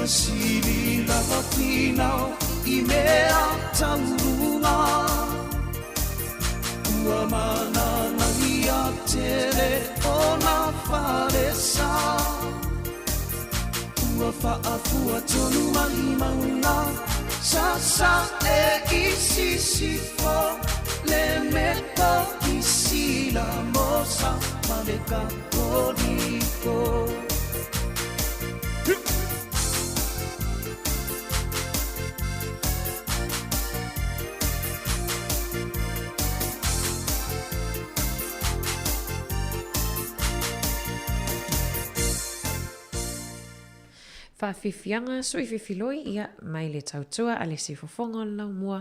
[SPEAKER 13] Ua sili lava finau i mea tauruga. Ua mananaia tele ona falesa. Ua faafua tonu mai mauna sasae i sisifo le meto i Silamosa ma le Katoliko.
[SPEAKER 18] Faafiafiaga sui fefiloi ia mai le tautua a le sifofoga o le laumua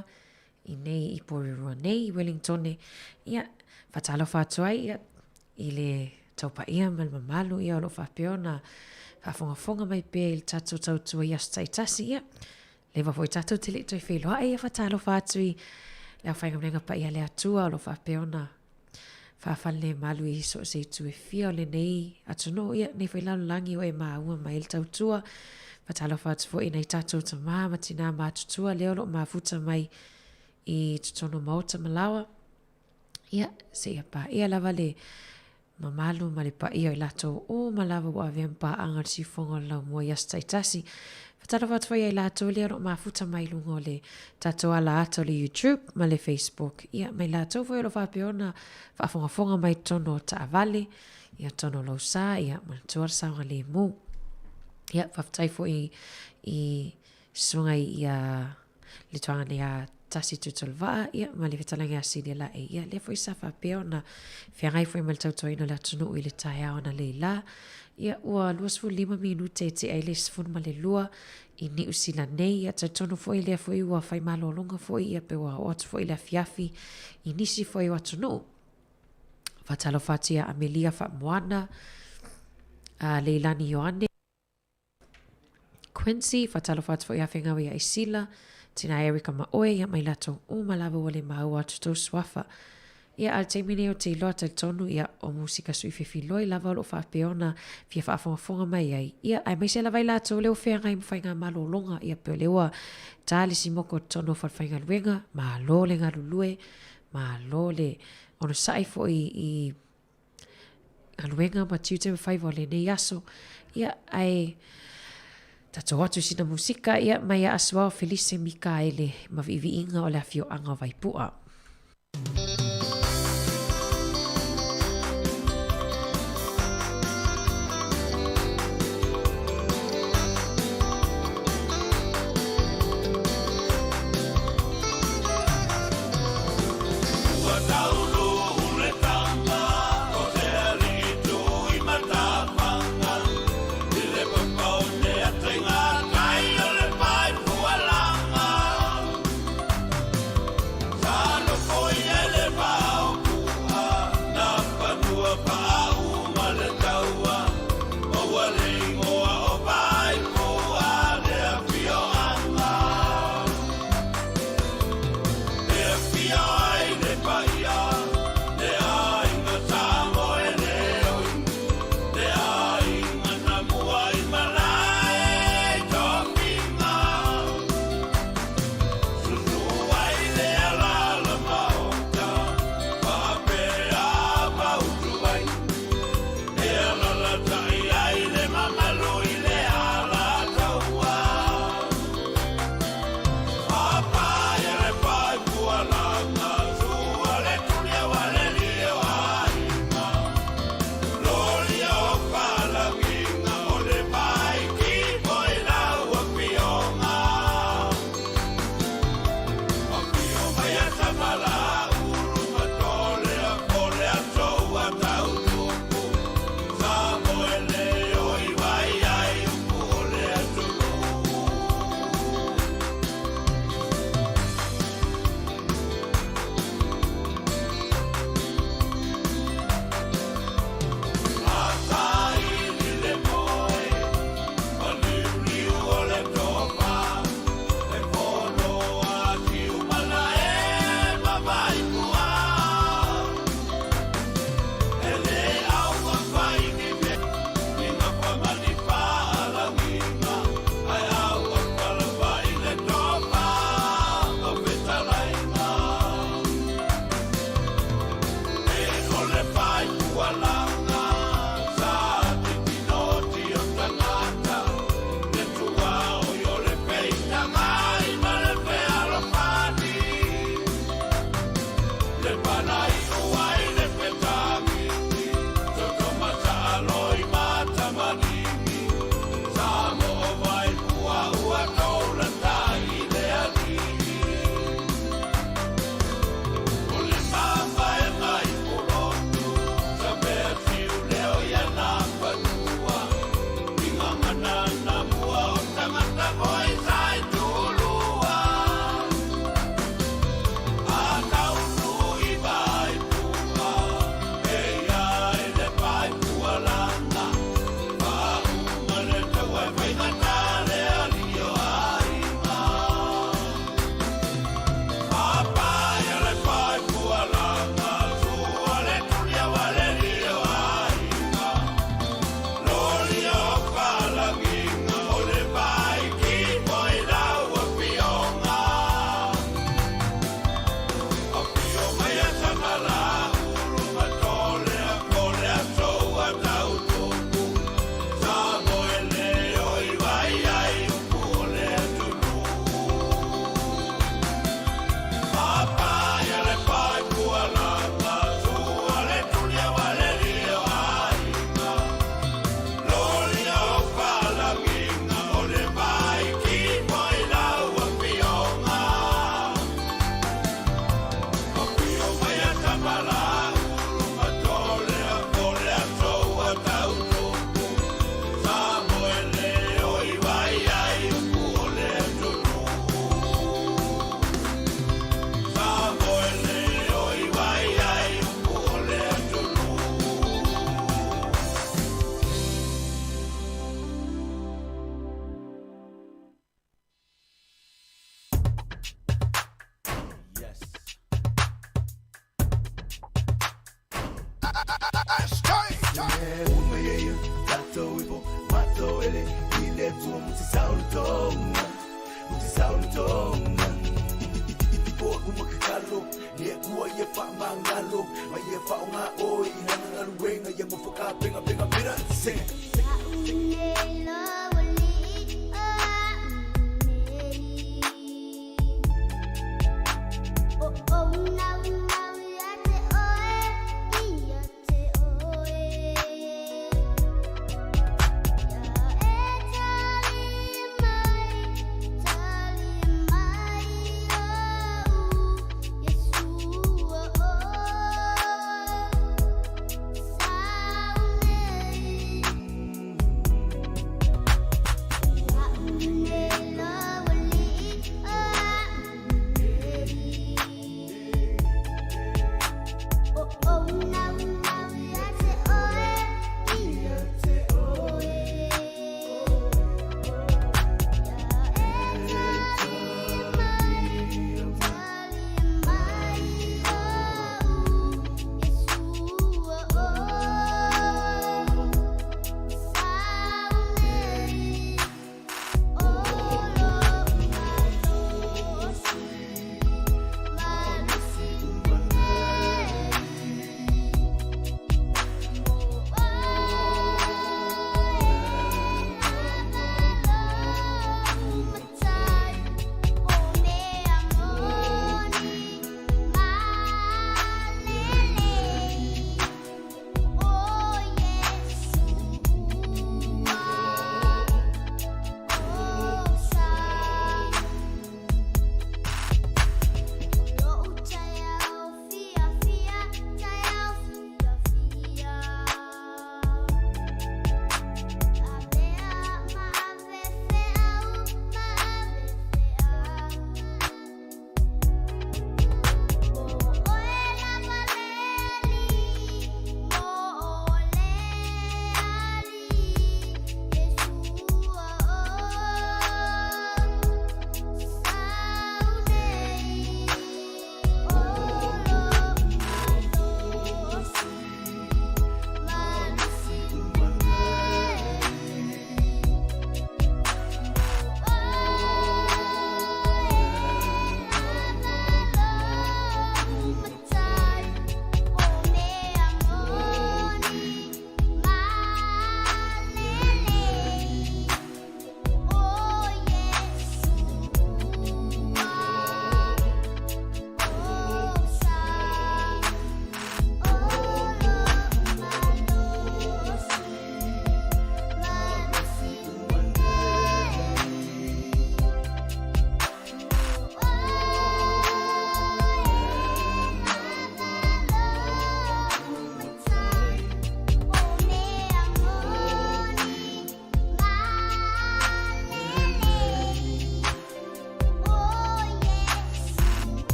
[SPEAKER 18] i nei i Porirua nei i Wellingtone ia faatalofa atu ai ia i le taupaia ma le mamalu ia o lo o faapea ona faafogafoga mai pea i le tatou tautua i aso taitasi ia leva foi tatou te le i toe feiloai ia faatalofa atu i le aufaigaluega paia a le Atua o lo o faapea ona faafalelemalu i so o se itu e fia o lenei atunuu ia nei foi lalolagi ua e maua mai ai le tautua. Faatalofa atu foi i nai tatou tamā ma tinā matutua lea o lo o mafuta mai i totonu o maota ma laoa. Ia, seia paia lava le mamalu ma le paia o i latou uma lava ua avea ma paaga o le siufofoga o le laumua i aso taitasi. Faatalofa atu foi ia i latou lea o lo o mafuta mai i luga o le tatou ala ata o le YouTube ma le Facebook. Ia, ma i latou foi o lo o faapea ona faafogafoga mai i totonu o taavale, ia totonu o lou sa, ia manatua le saogalemu. Ia, faafetai foi i susuga ia le tuaga nei a Tasi Tutalivaa, ia, ma le fetalaiga ia Silia Laei, ia, lea foi sa faapea ona feagai foi ma le tautuaina o le atunuu i le taeao analeila. Ia, ua 25 minute e tea ai le 12 i Niu Sila nei, ia, talitonu foi lea foi ua fai malologa foi, ia, pe ua oo atu foi i le afiafi i nisi foi o atunuu. Faatalofa atu ia Amelia Faamoana, a Leilani Ioane, Quincy, faatalofa atu foi ia Fegau ia Isila, tina Erica ma oe, ia mai latou uma lava ua le maua atu tou suafa. Ia, a o le taimi nei ou te iloa talitonu, ia, o musika sui fefiloi lava o lo o faapea ona fia faafogafoga mai ai, ia, aemaise lava i latou lea ua feagai ma faigamalologa, ia, pei o lea ua ta le simoko i totonu o falefaigaluega, malo le galulue, malo le onosai foi i galuega ma tiute ma faiva o lenei aso. Ia, ae tatou atu i sina musika, ia, mai a Asuao Felise Mikaele ma Viiviiga o le Afioaga o Vaipua.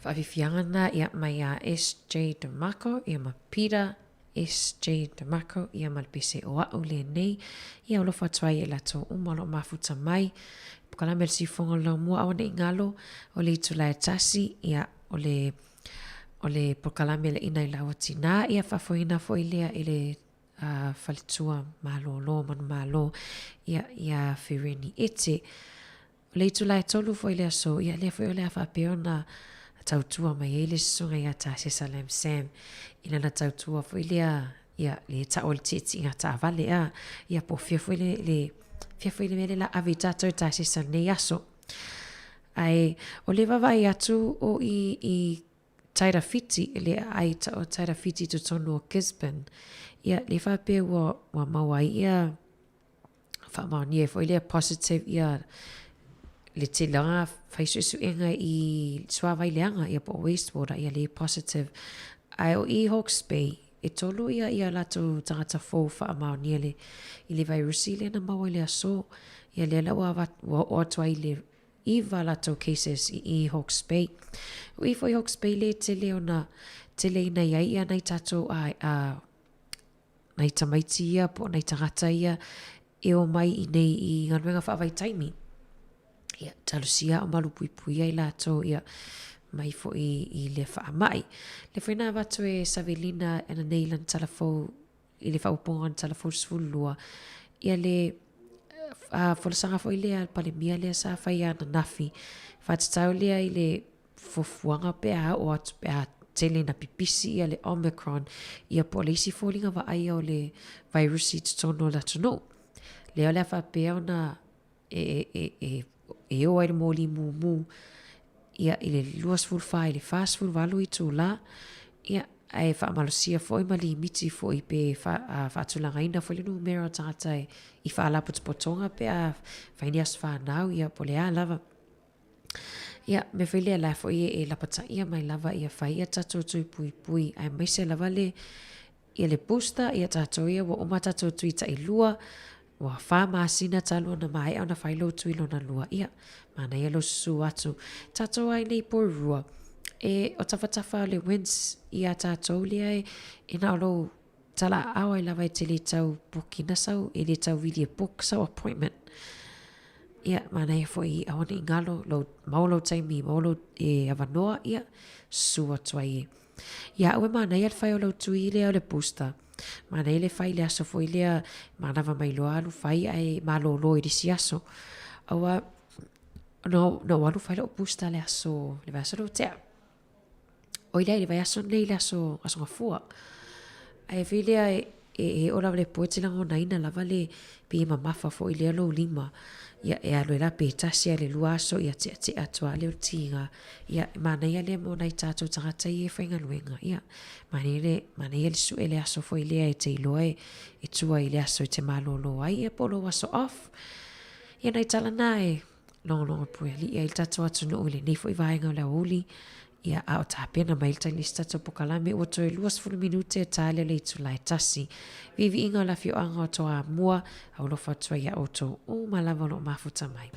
[SPEAKER 18] Faafiafiaga ia mai ia SJ DeMarco ia ma Peter SJ DeMarco ia ma le pese o a'u lenei ia alofa atu ai e latou uma o loo mafuta mai Pokalame le siufoga o le laumua aua nei galo o le itula e tasi ia o le o le polokalame le ina i laua tinā ia faafoeina foi lea i le uh, faletua malōlō manumalo ia ia Fereni Ete O le itula e tolu foi le aso, ia lea foi o le a faapea ona tautua mai ai le susuga ia Tasesa Lam Sam i lana tautua foi lea, ia, le tao i le tietieʻiga taavale a, ia po o fea foi le, le, fea foi le mea lea la ave i tatou e Tasesa i lenei aso. Ae o le vaavaai atu o i, i Tairāwhiti, le aai o Tairāwhiti i totonu o Gisborne, ia, le faapea ua, ua maua ai ia, faamaonia ai foi lea positive ia le tele ona fai suesuega i suavai leaga ia po o wastewater ia lea e positive. Ae o i Hawke's Bay, e tolu ia ia latou tagata fou faamaonia le i le vairusi lea na maua i le aso. Ia lea la ua ua oo atu ai i le iva latou cases i i Hawke's Bay. O i foi Hawke's Bay lea e tele ona tele ina i ai ia nai tatou a, a nai tamaiti ia po o nai tagata ia e o mai i nei i galuega faavaitaimi. Ia, talosia o malupuipuia i latou, ia, mai foi i le faamai. Le foi na avatu e Savelina ananei i lana tala fou, i le faaopoopoga o lana tala fou 12, ia le a, folasaga foi lea a le Palemia lea sa fai ananafi, faatatau lea i le fuafuaga pe a oo atu pe a tele ina pipisi ia le Omicron ia po o le isi foliga vaaia o le vairusi i totonu o le atunuu. Lea o le a faapea ona e, e, e, e o ai le moli mumu ia i le 24 i le 48 itulā, ia, ae faamalosia foi ma limiti foi pe fa, a, faatulagaina foi le numera o tagata e, i faalapotopotoga pe a fai ni aso fanau, ia, po o le a lava. Ia, mea foi lea, la foi e, e lapataia mai lava ia fai ia tatou tui puipui, aemaise lava le, ia le booster, ia tatou ia ua uma tatou tui tailua, ua whā masina talu ona maea ona whai lou tui lona lua. Ia, manaia lou susu atu. Tatou ai nei Porirua, e o tafatafa o le WINZ ia tatou lea e, e na o lou tala aao ai lava e te le tau booking sau, e le tau vili e book sau appointment. Ia, manaia foi aua ne i ngalo, lou, maua lou taimi, maua lou e avanoa, ia, susu atu ai e. Ia au e manaia le fai o lou tui lea o le booster. Manaia le fai i le aso foi lea, manava mai loa alu fai ae malolo i le isi aso. Aua, na, na ou alu fai lou booster le aso, le vaiaso lea ua tea. Oi lea i le vaiaso lenei i le aso, aso Gafua. Ae foi lea e, e, e oo lava le po e te lagonaina lava le pei e mamafa foi lea lou lima. Ia e alu ai la pe tasi a le lua aso ia teatea atu lava lea o le tiga. Ia e manaia lea mo nai tatou tagata ia e faigaluega. Ia manaia le, manaia le sue le aso foi lea e te iloa e, e tua i le aso e te malolo ai ia po o lou aso off. Ia nai tala na e logologo pueali'i ai le tatou atunuu i lenei foi vaega o le aoauli, ia, a o tapena mai le isi tatou pokalame, ua toe 20 minute e ta lea o le itula e tasi. Viiviiga o le afioaga o Toamua, aulofa atu ai iā outou uma lava o lo o mafuta mai.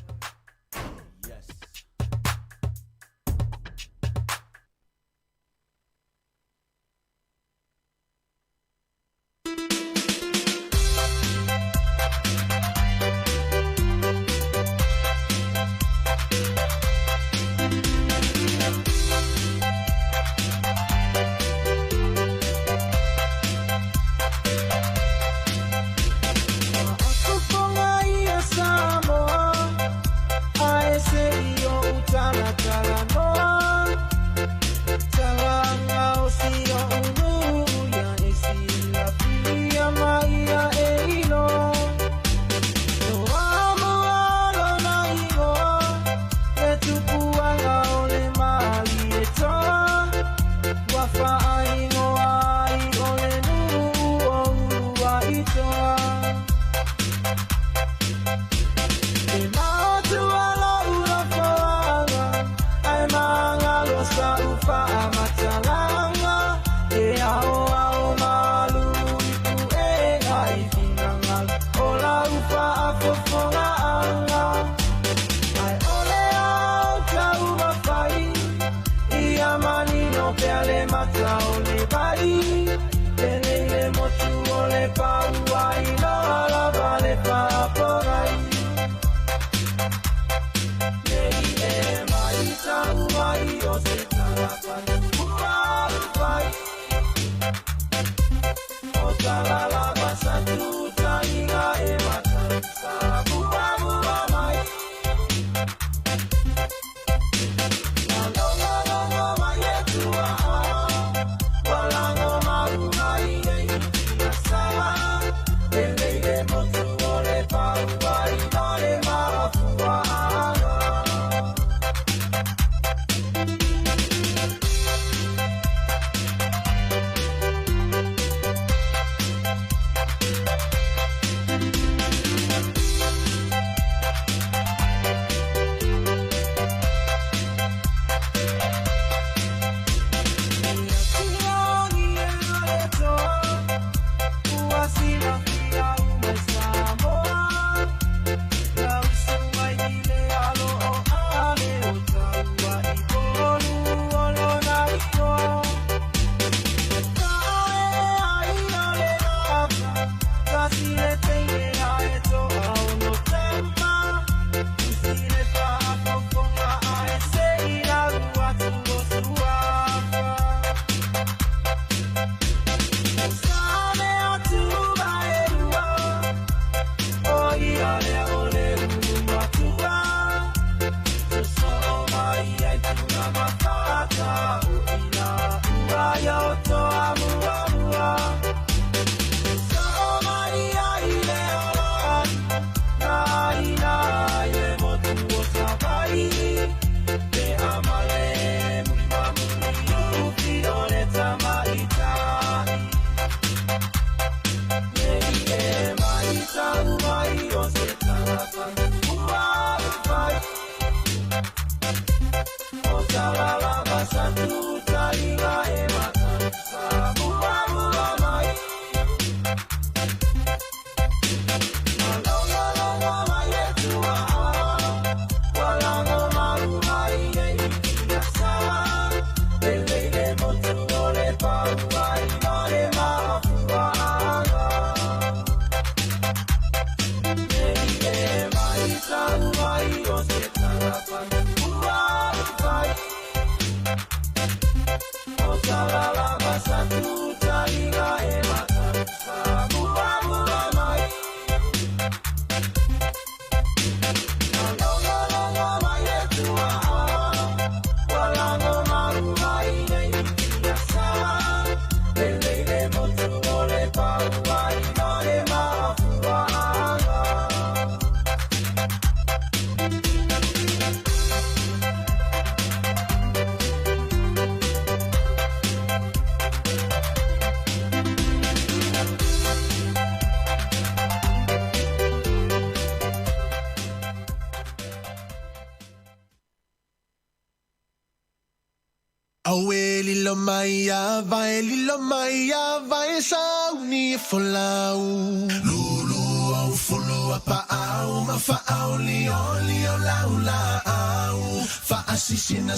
[SPEAKER 19] Auē lilo mai a vae lilo mai a vae sauni e folau. Lulu au fulu a paau ma faaolioli o lau laau. Faasisina.